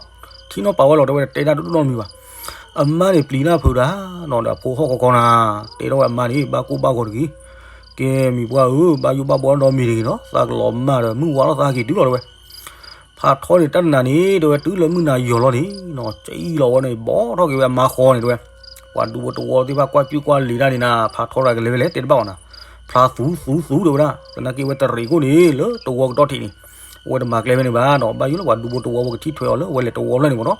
ထံၣ်နီၣ်ပာ်ဝဲလီၤတဲဝဲ တဲတၢ်တဒိၣ်နီတမံၤဘၣ်. အမါန့ၣ်ပျံၤတၢ်ဖုးတၢ်နီၤ ဒီးအဖိဟီၣ်ကီကီနၤ တဲထီၣ်ဝဲအမါန့ၣ် ဘၣ်ကိၢ်ဘၣ်ဂီၤတဂ့ၤ. ကဲမံၤပှၢ်ဧၢ ဘၣ်ယိၣ်ဘၣ်ဘှီဒီးမံၤတဂ့ၤနီၤ သးကလီၤမၢ်ဒီးမုၢ်ဝါလီၤသးက့ၤတုၤလီၤတဲဝဲ. ဖးထီန့ၣ်တၢ်တနၤန့ၣ်တဲဝဲ တုၤလၢမုၢ်နၤယီၤလီၤန့ၣ်နီၤ ကံၣ်လီၤဝဲန့ၣ် ဘီထီၣ်က့ၤဝဲအမါဃီန့ၣ်တဲဝဲ. ပှၤဒူဖိတဝီသ့ၣ်တဖၣ်ကွၢ်ကူၣ်ကွၢ်လံၤတၢ်န့ၣ်နၤ ဖးထီတဂၤကလဲၤဖဲလဲၣ်တဲတဘၣ်အီၤနၤ. ဖျါသူသူသူတဲဝဲဒၣ် သနာ်က့ဝဲတရံးခိၣ်န့ၣ် လၢတဝီကတီၢ်ထံးန့ၣ် အဝဲတမၤကျဲဖဲန့ၣ်ဘၣ်နီၤ ဘၣ်ယိၣ်လၢပှၤဒူဖိတဝီဖိကထံၣ်ထွဲအီၤလၢအဝဲလဲၤတဝီဖျၢၣ်န့ၣ်မ့ၢ်နီၤ.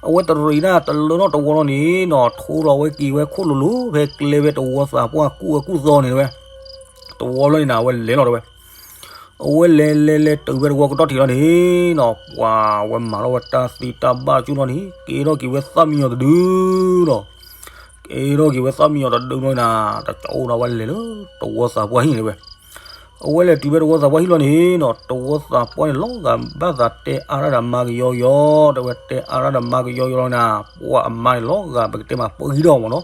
အဝဲတရံးဒၣ်တလၢနီၣ်တဝီလီၤန့ၣ်နီၤ ထိလီၤဝဲက့ၤဝဲခိၣ်လိၤလိၤ ဖဲကျဲဝဲတဝီသးပှၢ်ကူၣ်အၢကူၣ်သီန့ၣ်တဲဝဲ. တဝီလီၤန့ၣ်နၤ အဝဲလဲၤလီၤတဲဝဲ. အဝဲလဲၤလဲၤလဲၤတုၤဖဲတဝီကတီၢ်ထံးလီၤန့ၣ်နီၤ ပှၤဝဲမၤထီၣ်ဝဲတၢ်သ့တၢ်ဘၣ်ကၠူၣ်လီၤန့ၣ် ကဲထီၣ်က့ၤဝဲသၣ်မံယီၤတဒုနီၤ. ကဲထီၣ်က့ၤဝဲသၣ်မံယီၤတဒုလီၤနၤ တကအိၣ်ဒီးဝဲလဲၤလၢတဝီသးပှၢ်ဟံၣ်န့ၣ်တဲဝဲ. အဝဲလဲၤတုၤဖဲတဝီသးပှၢ်ဟံၣ်လီၤန့ၣ်နီၤ တဝီသးပှၢ်န့ၣ်လီၤဂာ်ဘၣ်သးတဲအါတၢ်ဒီးအမါကယီကယီ တဲဝဲတဲအါတၢ်ဒီးမါကယီကယီလီၤနၤ ပှၤအမါန့ၣ်လီၤဂာ်ပကတဲမးပှၢ်ဂံၢ်ဒီးမ့ၢ်နီၤ.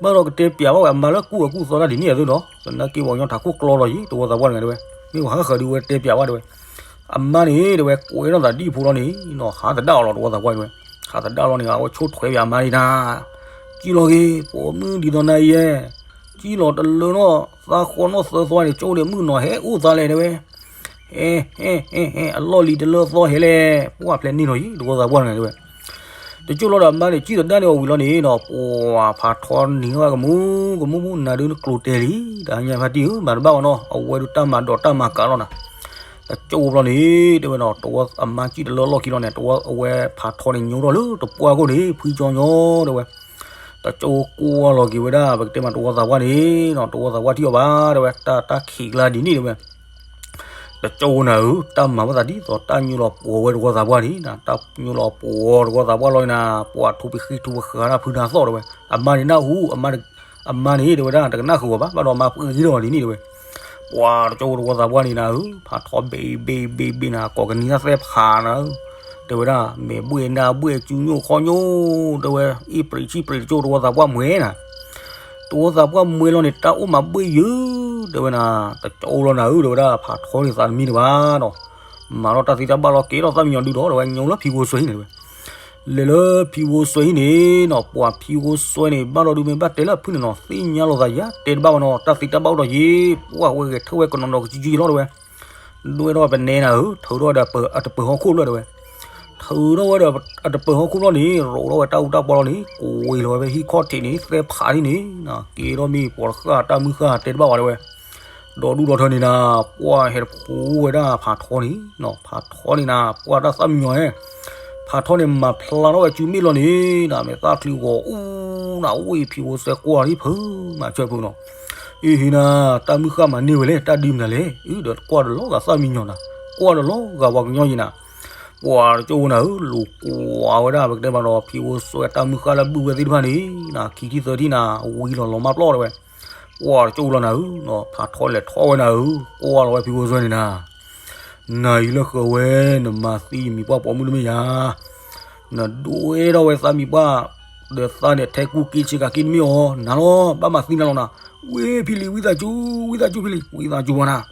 ဘၣ်ဒီးကတဲပျးဘၣ်ဝဲအမါလၢကူၣ်အၢကူၣ်သီတၢ်ဒ်န့ၣ်အသိးနီၤ သနာ်က့ပှၤကညီထးခိၣ်ကျီလီၤယံၤ တဝီသးပှၢ်တဂၤတဲဝဲ. မ့ၢ်ပှၤဟးဃၢၤဒုးဝဲတဲပျးဘၣ်တဲဝဲ. အမါန့ၣ်တဲဝဲ ကွဲးထီၣ်သးဒ်ဖိလီၤန့ၣ်နီၤ ဟးသဒၣ်အီၤလီၤတဝီသးပှၢ်တဲဝဲ. ဟးသဒၣ်လီၤန့ၣ် အဝဲဆိၣ်ထွဲပၠးအမါန့ၣ်နၤ ကံၣ်လီၤဂ့ၤ ပိာ်မုၣ်ဒ်သိးနၤယဲ ကံၣ်လီၤတလၢနီၣ် သးဃီနီၣ်သၢသီန့ၣ် ကၠိဒီးမုၣ်နီၤ ဟဲအိၣ်သးလဲၣ်တဲဝဲ. ဟဲ ဟဲ ဟဲ ဟဲ အလီၢ်လံၤတလၢသီဟဲလဲၣ် ပှၢ်ဖျဲးန့ၢ်လီၤယံၤ တဝီသးပှၢ်တဂၤတဲဝဲ. တကၠိလီၤဒီးအမါန့ၣ် ကံၣ်သဒၣ်န့ၢ်အီၤဝံၤလီၤန့ၣ်နီၤ ပှၤဖးထီန့ၢ်ဝဲကမူ ကမူမူနၤဒုးနကျိၤတဲာ်လံ တဟါညါဖါတံၢ်ဧၢ မၤတဘၣ်ဝဲနီၤ အဝဲဒုးတၢ်မၤဒိးတၢ်မၤကးလီၤနၤ. တကၠိဘျီန့ၣ် တဲဝဲနီၤ တဝီအမါကံၣ်တလၢလီၢ်ခံလီၤန့ၣ် တဝီအဝဲဖးထီန့ၣ်ညိထီၣ်လၢတပှၢ်ခိၣ်န့ၣ် ဖှံကၠီညီတဲဝဲ. တကၠိကွၢ်လီၤက့ၤဝဲဒၣ် ပကတဲမးတဝီသးပှၢ်န့ၣ်နီၤ တဝီသးပှၢ်ထံၣ်အီၤဘၣ်တဲဝဲ တၢ်တၢ်ခံးကျါဒ်န့ၣ်တဲဝဲ. တကၠိနၤဧၢ တၢ်မၤဝဲသးဒ်သိး တၢ်ညိလီၤပှီၤဝဲတဝီသးပှၢ်န့ၣ်နၤ တၢ်ညိလီၤပှီၤတဝီသးပှၢ်လီၤန့ၣ်နၤ ပှၤထူပဃံထူပဃာ်တၢ်ဖုတၢ်သီၣ်တဲဝဲ. အမါန့ၣ်နၢ်ဟူ အမါန့ၣ်တဲဝဲဒၣ် တကနၣ်ဃုာ်အီၤဘၣ် ဘၣ်ဒီးမါပှၢ်ဂံၢ်ထီၣ်အီၤဒ်န့ၣ်တဲဝဲ. ပှၤတကၠိတဝီသးပှၢ်န့ၣ်နၤဧၢ ဖးထီဘ့ၣ်ဘ့ၣ်ဘ့ၣ်ဘ့ၣ်နၤ ကိးကနံၤတၢ်သဲဖးနၤဧၢ. တ တဲဝဲဒၣ် မဲာ်ဘှ့ၣ်နါဘှ့ၣ် စုညိၣ်ခီၣ်ညိၣ် တဲဝဲ အ့ၣ်ပြံးဆံၣ်ပြံးတကၠိၢ် တဝီသးပှၢ်မှဲနၤ, တဝီသးပှၢ်မှဲလီၤန့ၣ် တၢ်အိၣ်မၤဘှ့ၣ်ယုၢ် တဲဝဲနၤ, တကၠိၢ်လီၤနၤဧၢ တဲဝဲဒၣ် ဖးထီန့ၣ်သးတမံတဘၣ်နီၤ, မၤထီၣ်တၢ်သံတၢ်ဘၣ်လီၤ က့ၤထီၣ်သၣ်မံညီၤဒုဒီး တဲဝဲ ညိလၢဖံဖိစွဲဟံၣ်န့ၣ်တဲဝဲ လဲၤလၢဖံဖိစွဲဟံၣ်န့ၣ်နီၤ ပှၤဖံဖိစွဲန့ၣ် ဘၣ်လီၤဒုးမ့ၢ်ဘၣ်တဲလၢအဖုၣ်န့ၣ်နီၤ သ့ၣ်ညါလိာ်သးယၤ တဲတဘၣ်ဝဲနီၤ တၢ်သံတၢ်ဘၣ်အိၣ်ဒီးယံၤ ပှၢ်ဝဲဂဲၤထၢၣ်ဝဲကနီၤနီၤကစုကစုယံၤလီၤတဲဝဲ ဒွဲၣ်ထီၣ်ပနဲနၤဧၢ ထုးထီၣ်ဝဲဒီးအတပၢၤဟီၣ်ခိၣ်ဖျၢၣ်တဲဝဲ ထုးထီၣ်ဝဲဒီးအတပၢၤဟီၣ်ခိၣ်ဖျၢၣ်န့ၣ် ရိးထီၣ်ဝဲတၢ်အူတၢ်ပီလီၤန့ၣ် ကွံာ်လီၤဝဲဖဲဟံၣ်ခီၣ်ထံးန့ၣ် သဲဖးဒ်န့ၣ် က့ၤထီၣ်မ့ၢ်ပှၤတဃၣ်တၢ်မုၢ်ဃၢ်တဲတဘၣ်ဝဲတဲဝဲ ဒီဒူၣ်ဒီထၢန့ၣ်နၤ ပှၢ်ဟဲတဖိဝဲဒၣ်ဖးထီန့ၣ် ဖးထီန့ၣ်နၤ ပှၢ်တၢ်သၣ်မံညီၤဧဲ ဖးထီန့ၣ် မၤဖျါထီၣ်ဝဲစုမ့ၣ်လီၤန့ၣ် နမ့ၢ်သၣ်ချံဂီၤအူနၤ အိၣ်အံၤဖံဖိစွဲကွၢ်လံဖုမၤစၢၤဖုနီၤ အ့ဟ့နၤ တၢ်မုၢ်ဃၢ်မၤန့ၢ်ဝဲလဲၣ် တၢ်ဒ်မနုၤလဲၣ် အုဒီးကွၢ်ဒီးလီၤဂာ်သၣ်မံညီၤနၤ ကွၢ်ဒီးလီၤဂာ်ပှၤကညီယံၤနၤ ပှၤတကၠိၢ်ဝဲနၤဧၢ လူၤကွၢ်ဝဲဒၣ် ပကတဲမးဒီး ဖံဖိစွဲတၢ်မုၢ်ဃၢ်လၢဘုၣ်ဝဲသ့ၣ်တဖၣ်န့ၣ် နခံထံၣ်သၢထံၣ်နၤ ဝံၤလီၤလီၤမၢ်ပျီၢ်တဲဝဲ ပှၤတကၠိၢ်လီၤနၤဧၢ ဖးထီလဲၤထီၣ်ဝဲနၤဧၢ ကွၢ်လီၤဝဲဖံဖိစွဲန့ၣ်နၤ နၤအံၤလၢဃၢၤဝဲ နမၤသံယမံၤပှၢ်ပိာ်မုၣ်တမ့ၢ်ယၤ နဒွဲၣ်ထီၣ်ဝဲသးမံၤပှၢ် ဒီးသးန့ၣ် ထဲကူက့ဆ့ကၤက့တမ့ၢ်အီၤ နၤလီၤ ဘၣ်မၤသံနၤလီၤနၤ ဝ့ၢ်ဖံလံၤ ဝံသးစူၤ ဝံသးစူၤဖံလံၤ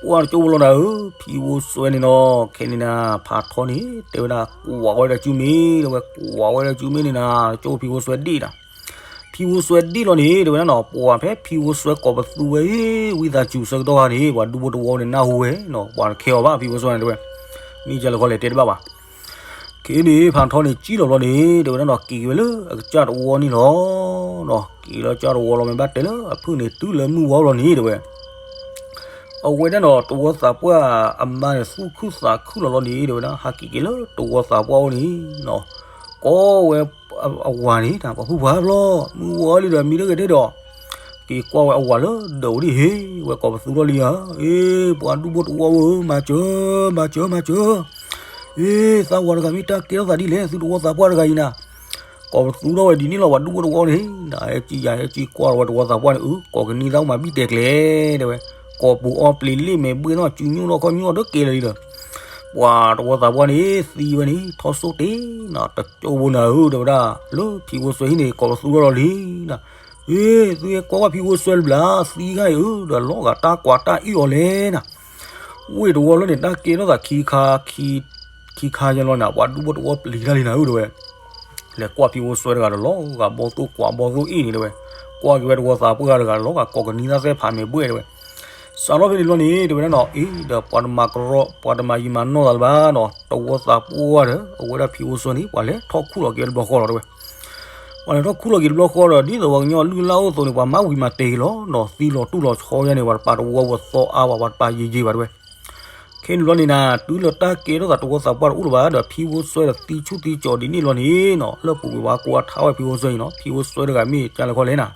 ဝံသးစူၤဝဲနၤ ပှၢ်တကၠိၢ်ဝဲလီၤနၤဧၢ ဖံဖိစွဲန့ၣ်နီၤ ခဲန့ၣ်နၤ ဖးထီန့ၣ် တဲဝဲဒၣ် ကွၢ်ဝဲဒီးစုမ့ၣ် တဲဝဲ ကွၢ်ဝဲဒီးစုမ့ၣ်န့ၣ်နၤ တကၠိၢ်ဖံဖိစွဲဒံၣ်နၤ ဖံဖိစွဲဒံၣ်လီၤန့ၣ် တဲဝဲဒၣ်နီၤ ပှၤဖဲဖံဖိစွဲကိးပသူဝဲ ဝံသးစူၤဆၢကတီၢ်ခါန့ၣ် ပှၤဒူဖိတဝီန့ၣ် နၢ်ဟူဝဲနီၤ ပှၤတခဲအီၤဘၣ် ဖံဖိစွဲန့ၣ်တဲဝဲ မ့ၢ်ကလဲၤခီလဲၤတဲတဘၣ်ဘၣ် ခဲန့ၣ် ဖးထီန့ၣ် ကံၣ်လီၤဘျီန့ၣ် တဲဝဲဒၣ်နီၤ က့ၤက့ၤဝဲလၢအကစၢ်တဝီန့ၣ်လီၤ က့ၤလၢကစၢ်တဝီလီၤ မ့ၢ်ဘၣ်တဲလၢအဖုၣ်န့ၣ် တုၤလၢမုၢ်ဝါလီၤန့ၣ် တဲဝဲ အဝဲဒၣ်နီၤ တဝီသးပှၢ်အမါန့ၣ် သူၣ်ခုသးခုလီၤလီၤန့ၣ် တဲဝဲဒၣ် ဟးက့ၤက့ၤလၢတဝီသးပှၢ်အိၣ်န့ၣ် ကိးဝဲအဝၤန့ၣ် ပှၤဖုၣ်ပှၢ်ဘျီ မုၢ်ဝါလံဒီး မံလၢဂဲၤဒဲးဒီး က့ၤကွၢ်ဝဲအဝၤလၢဒၢးအိၣ်ဒံး ဟ့ၣ်ဝဲကိးပသူထီၣ်လံဧါ အ့ ပှၤဒူဖိတဝီဧၢ မၤစၢၤ မၤစၢၤ မၤစၢၤ အ့ သးဝၤတဂၤမ့ၢ်တၢ်ကဲထီၣ်သးဒ်လဲၣ် သုတဝီသးပှၢ်တဂၤအံၤနၤ ကိးပသူထီၣ်ဝဲဒ်န့ၣ်လီၤ ပှၤဒူဖိတဝီန့ၣ် နဟဲကံယၤဟဲကံကွၢ်လီၤဝဲတဝီသးပှၢ်န့ၣ် အု ကိးကနံၤသၣ်မၤဘံၣ်တဲာ်ကျဲၤ တဲဝဲ ကိးပူၤအီပျံၤလ့ၣ်မဲာ်ဘှ့ၣ်နီၣ် စုညိၣ်နီၣ်ခီၣ်ညိၣ်ဒီးကဲလၢာ်လံဒီး ပှၤတဝီသးပှၢ်န့ၣ် သံဝဲန့ၣ် ထီၣ်စိၣ်တ့ၢ်နီၤ တကၠိဖိနၤဧၢ တဲဝဲဒၣ် လၢဖံဖိစွဲဟံၣ်န့ၣ် ကိးပသူထီၣ်လီၤလံ အ့ သုဟဲကွၢ်ကွၢ်ဖံဖိစွဲလၢဘျါ သံခါအံၤဧၢ ဒီးလီၤဂာ်တၢ်ကွၢ်တၢ်အံၣ်အီၤလဲၣ်နၤ ဝ့ၢ်တဝီလၢန့ၣ် တၢ်ကဲထီၣ်သးခံခါ ခံခါယဲလီၤနၤ ပှၤဒူဖိတဝီပျံၤတၢ်လံနၤဧၢ တဲဝဲ လဲၤကွၢ်ဖံဖိစွဲတဂၤဒီး လီၤဂာ်ဘီၣ်သိၣ်ကွၢ်ဘီၣ်သိၣ်အ့ၣ်န့ၣ် တဲဝဲ ကွၢ်က့ၤဝဲတဝီသးပှၢ်တဂၤဒီး လီၤဂာ်ကိးကနံၤသၣ်သဲဖးမဲာ်ဘှ့ၣ် တဲဝဲ စးထီၣ်ဖဲန့ၣ်ဘျီန့ၣ် တဲဝဲဒၣ်နီၤ အ့ ဒီးပှၤတမၤကရီ ပှၤတမၤယံာ်မၤနီၢ်သးလၢၤဘၣ်နီၤ တဝီသးပှၢ်ဒီး အဝဲဒၣ်ဖံဖိစွဲန့ၣ် ပှၤလဲၤထီၣ်ခူၣ်လီၤက့ၤဝဲတဘျီဃီလီၤ တဲဝဲ ပှၤလဲၤထီၣ်ခူၣ်လီၤက့ၤတဘျီဃီဒီး ဒ်သိးပှၤကညီလုၢ်လၢ်အိၣ်အသိးန့ၣ် ပှၤမၤဝံၤမၤတဲာ်က့ၤလီၤနီၤ သံလီၤတူၢ်လီၤဆီယါန့ၣ် ပှၤတပာ်တဝီဝဲသီအါဘၣ် ပှၤတပာ်ယံာ်ယံာ်ဘၣ် တဲဝဲ ခဲန့ၣ်ဘျီန့ၣ်နၤ တုၤလၢတၢ်ကဲထီၣ်သးတဝီသးပှၢ်တအိၣ်လၢၤဘၣ်ဒီး ဖံဖိစွဲဒီးသံဆူၣ်သံကၠီၤဒ်န့ၣ်လီၤန့ၣ်နီၤ လၢပူၤကွံာ်ဝဲကွၢ်ထါဝဲဖံဖိစွဲအံၤနီၤ ဖံဖိစွဲတဂၤမ့ၢ်ကလဲၤခီလဲၣ်နၤ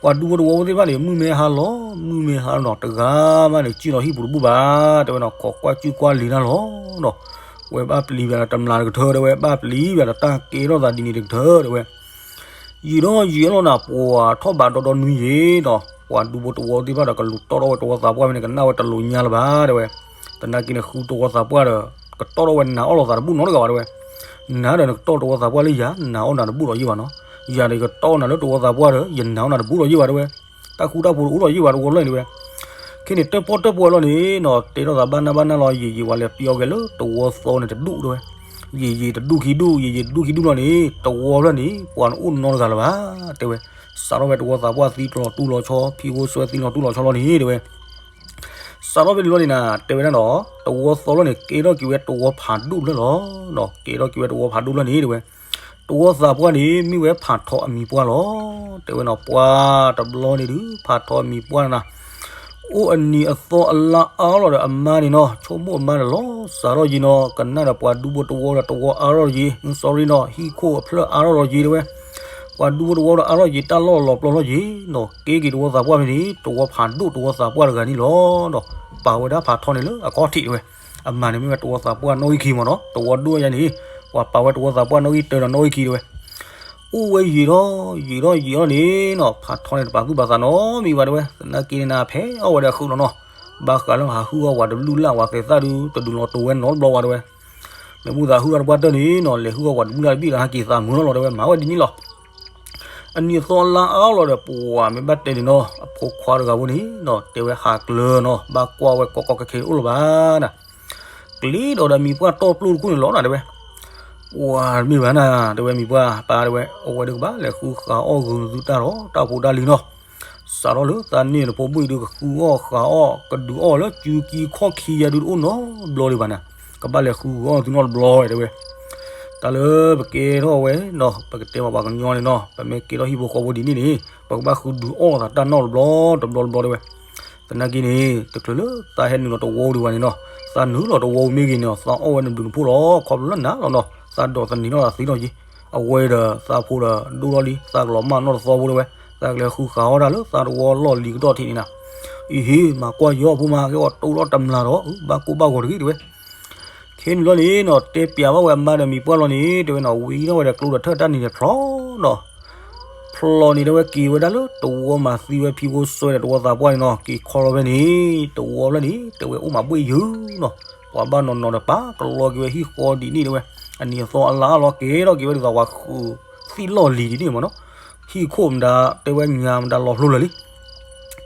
ပှၤဒူဖိတဝီဖိသ့ၣ်တဖၣ်န့ၣ် မုၢ်မ့ၢ်ဟါလီၤ မုၢ်မ့ၢ်ဟါလီၤနီၤ တဂၤမးန့ၣ် စံၣ်လီၤဟံၣ်ပူၤတဘူၣ်ဘၣ် တဲဝဲနီၤ ခိးကွၢ်စူၣ်ကွၢ်လံၤတၢ်လီၤနီၤ ဝဲဘၣ်ပျံၤဘၣ်ဒီးတမျးတကထၢ တဲဝဲ ဘၣ်ပျံၤဘၣ်ဒီးတၢ်ကဲထီၣ်သးဒ်န့ၣ်တကထၢ တဲဝဲ ယံာ်ထီၣ်ယံာ်လီၤနၤ ပှၤထီၣ်ဘးဒီဒီနွံယံာ်နီၤ ပှၤဒူဖိတဝီသ့ၣ်တဖၣ်ဒီးကလူးတီၣ်ထီၣ်ဝဲတဝီသးပှၢ်ဖဲန့ၣ် ကနၣ်ဝဲတလိၤညါလၢၤဘၣ် တဲဝဲ သနာ်က့န့ၣ် ဃုတဝီသးပှၢ်ဒီး ကတီၣ်ထီၣ်ဝဲနၤအီၣ်လိာ်သးတဘူၣ်နီတဂၤဘၣ် တဲဝဲ နၤဒီးနကတီၣ်တဝီသးပှၢ်လၢယၤ နၤအီၣ်နၤတဘူၣ်လီၤယံာ်ဘၣ်နီၤ ယၤဒီးယကတီၣ်နၤလၢတဝီသးပှၢ်ဒီး ယနၤအီၣ်နၤတဘူၣ်လီၤယံာ်ဘၣ် တဲဝဲ တၢ်ဃူတၢ်ဖိးတအိၣ်လီၤယံာ်ဘၣ်တဝီလၢန့ၣ် တဲဝဲ ခဲန့ၣ် တၢၣ်ပီၣ်တၢၣ်ပီလီၤန့ၣ်နီၤ တဲထီၣ်သးဘၣ်နၢ်ဘၣ်နၢ်လီၤ ယံာ်ယံာ်ဝဲလဲၤပျီက့ၤလၢတဝီသီန့ၣ်တဒူၣ် တဲဝဲ ယံာ်ယံာ်တဒူၣ်ခံဒူၣ် ယံာ်ယံာ်တဒူၣ်ခံဒူၣ်လီၤန့ၣ် တဝီဖျၢၣ်န့ၣ် ပှၤနအိၣ်နီတဂၤလၢၤဘၣ် တဲဝဲ စးထီၣ်ဖဲတဝီသးပှၢ်သံလီၤတူၢ်လီၤဆီ ဖံဖိစွဲသံလီၤတူၢ်လီၤဆီလီၤန့ၣ် တဲဝဲ စးထီၣ်ဖဲန့ၣ်လီၤန့ၣ်နၤ တဲဝဲဒၣ်နီၤ တဝီသီလီၤန့ၣ် ကဲထီၣ်က့ၤဝဲတဝီဖးဒိၣ်ဖျၢၣ်လီၤနီၤ ကဲထီၣ်က့ၤဝဲတဝီဖးဒိၣ်ဖျၢၣ်န့ၣ် တဲဝဲ တဝီသးပှၢ်န့ၣ် မ့ၢ်ဝဲဖးထီအမံၤပှၢ်လီၤ တဲဝဲနီၤ ပှၤတဘျီန့ၣ်ဒုး ဖးထီအမံၤပှၢ်နၤ အိၣ်အနံၤအသီအလါအါလီၤဒီးအမါန့ၣ်နီၤ ဆိကမိၣ်အမါန့ၣ်လီၤ စးထီၣ်ယံာ်နီၤ ကနၣ်ဒီးပှၤဒူဖိတဝီဒီးတဝီအါထီၣ်ယံာ် sorry နီၤ ဟံၣ်ခိၣ်အဖျၢၣ်အါထီၣ်လီၤယံာ် တဲဝဲ ပှၤဒူဖိတဝီဒီးအါထီၣ်ယံာ် တၢ်လီၢ်လီၤပျီလီၤယံာ်နီၤ ကဲက့ၤတဝီသးပှၢ်ဖဲန့ၣ် တဝီဖးဒိၣ်တဝီသးပှၢ်တဂၤန့ၣ်လီၤနီၤ ပာ်ဝဲဒၣ်ဖးထီန့ၣ်လၢအခီၣ်ထံး တဲဝဲ အမါန့ၣ်မ့ၢ်ဝဲတဝီသးပှၢ်နီၣ်ဂံၢ်ခံမ့ၢ်နီၤ တဝီဒိၣ်ယါန့ၣ် ပှၤပာ်ဝဲတဝီသးပှၢ်နီၣ်ဂံၢ်တၢဒီးနီၣ်ဂံၢ်ခံ တဲဝဲ အိၣ်ဝဲယံာ်ထီၣ်ယံာ်ထီၣ်ယံာ်ထီၣ်န့ၣ်နီၤ ဖးထီန့ၣ်တပာ်သူၣ်ပာ်သးနီတမံၤဘၣ် တဲဝဲ သနာ်က့န့ၣ်နၤ ဖဲအီၣ်ဝဲဒီးအဃုာ်လီၤနီၤ ဘၣ်ဃးလၢဟးဟုၣ်အီၣ်ဝဲတဘျုးလၢ်ဝဲသဲးသၣ်ဒုး တဒုးလီၤတိၤဝဲနီတဘျီဘၣ် တဲဝဲ မ့ၢ်ဘူၣ်သးဟုၣ်ထီၣ်တပှၢ်တၢၢ်န့ၣ်နီၤ လဲၤဟုၣ်အီၣ်ပှၤတဘျုးလၢ်တဘ့ၣ်ဒီး ဟဲက့ၤသးမုာ်လီၤလီၤ တဲဝဲ မၤဝဲဒ်န့ၣ်လီၤ. အနံၤအသီအလါအါလီၤဒီး ပှၤမ့ၢ်ဘၣ်တဲန့ၣ်နီၤ အဖိခွါတဂၤဖိန့ၣ်နီၤ တဲဝဲဟးကျၢၤနီၤ ဘၣ်ကွၢ်ဝဲကီကီခဲခဲအိၣ်လၢၤဘၣ်နၤ ကျ့ဒီးဒီးမံၤပှၢ်တီၢ်ပျိၢ်တခိၣ်န့ၣ်လီၤနၤ တဲဝဲ. ပှၤတမ့ၢ်ဘၣ်နၤ တဲဝဲ မံၤပှၢ်ပၢ်တဲဝဲ အဝဲဒၣ်ကဘၣ်လဲၤဃုဃးအီၣ်ဂုာ်သုတၢ်ဒီး တၢ်ဖိတၢ်လံၤနီၤ. စးထီၣ်လၢသးန့ၢ်နဖိဘှံးဒုးကဃုအီၣ်ဃးအီၣ် ကဒုးအီၣ်လၢစုကံခီၣ်ခံယၤဒုးတအိၣ်နီတဘျီဒံးဘၣ်နၤ. ကဘၣ်လဲၤဃုဂုာ်အီၣ်သုနီတဘျီဝဲ တဲဝဲ. တၢ်လၢပကဲထီၣ်ဝဲနီၤ ပကတဲဘၣ်ပှၤကညီန့ၣ်နီၤ ပမ့ၢ်ကဲထီၣ်ဟံၣ်ဖိဃီဖိဒ်န့ၣ်န့ၣ် ပကဘၣ်ဃုဒုးအီၣ်သးတၢ်နီတဘျီတဘျီတဘျီ တဲဝဲ. သနာ်က့န့ၣ် တချုးလၢသးဟဲနုာ်လီၤတဝီဒံးဘၣ်န့ၣ်နီၤ သးနုာ်လီၤတဝီမ့ၢ်ဂ့ၤန့ၣ် သးအီၣ်ဝဲနဘျုးနဖှိၣ်လီၤ ခီဖျိလၢနၤလီၤနီၤ သးဒိးသန့ၤထီၣ်သးသ့နီၣ်က့ အဝဲဒီးသးဖိဒီးဒိၣ်ထီၣ်လံ သးကလီၤမၢ်နီၢ်တသီဖိတဲဝဲ. သးကလဲၤဃုဃးအီၣ်တၢ်လၢသးတဝီလီၢ်လံၤကတီၢ်ထံးန့ၣ်နၤ. အံၤဟ့ၣ် မၤကွၢ်ယီၤဖိမး ကဲအီၤတိၢ်ထီၣ်တမျးဒီး ဘၣ်ကိၢ်ဘၣ်ဂီၤတဂ့ၤတဲဝဲ. ခဲန့ၣ်လီၤန့ၣ်နီၤ တဲပျးဘၣ်ဝဲအမါဒီးမံၤပှၢ်လီၤန့ၣ် တဲဝဲနီၤ ဝံၤထီၣ်ဝဲဒီးကျိဒီးထၢၣ်တၢ်န့ၣ်န့ၣ်ဖျီနီၤ ဖျီန့ၣ်တဲဝဲက့ၤဝဲဒၣ်လၢတဝီမၤသံဝဲဖံဖိစွဲဒီးတဝီသးပှၢ်န့ၣ်နီၤ က့ၤခီလီၤဖဲန့ၣ် တဝီဖျၢၣ်န့ၣ် တဲဝဲအိၣ်မးဘှ့ၣ်ယုာ်နီၤ ပှၤဘၣ်နီၤနီၤဒီးပာ်ကလီက့ၤဝဲဟံၣ်ဃီဒ်န့ၣ်တဲဝဲ အနံၤအသီအလါအါလီၤက့ၤထီၣ်က့ၤဝဲဒ်သိးပှၤဃုသံၣ်လီၢ်လံၤဒ်န့ၣ်မးနီၤ ဟံၣ်ခိၣ်မတၤတဲဝဲညါမတၤလီၤဖျိလၢာ်လံ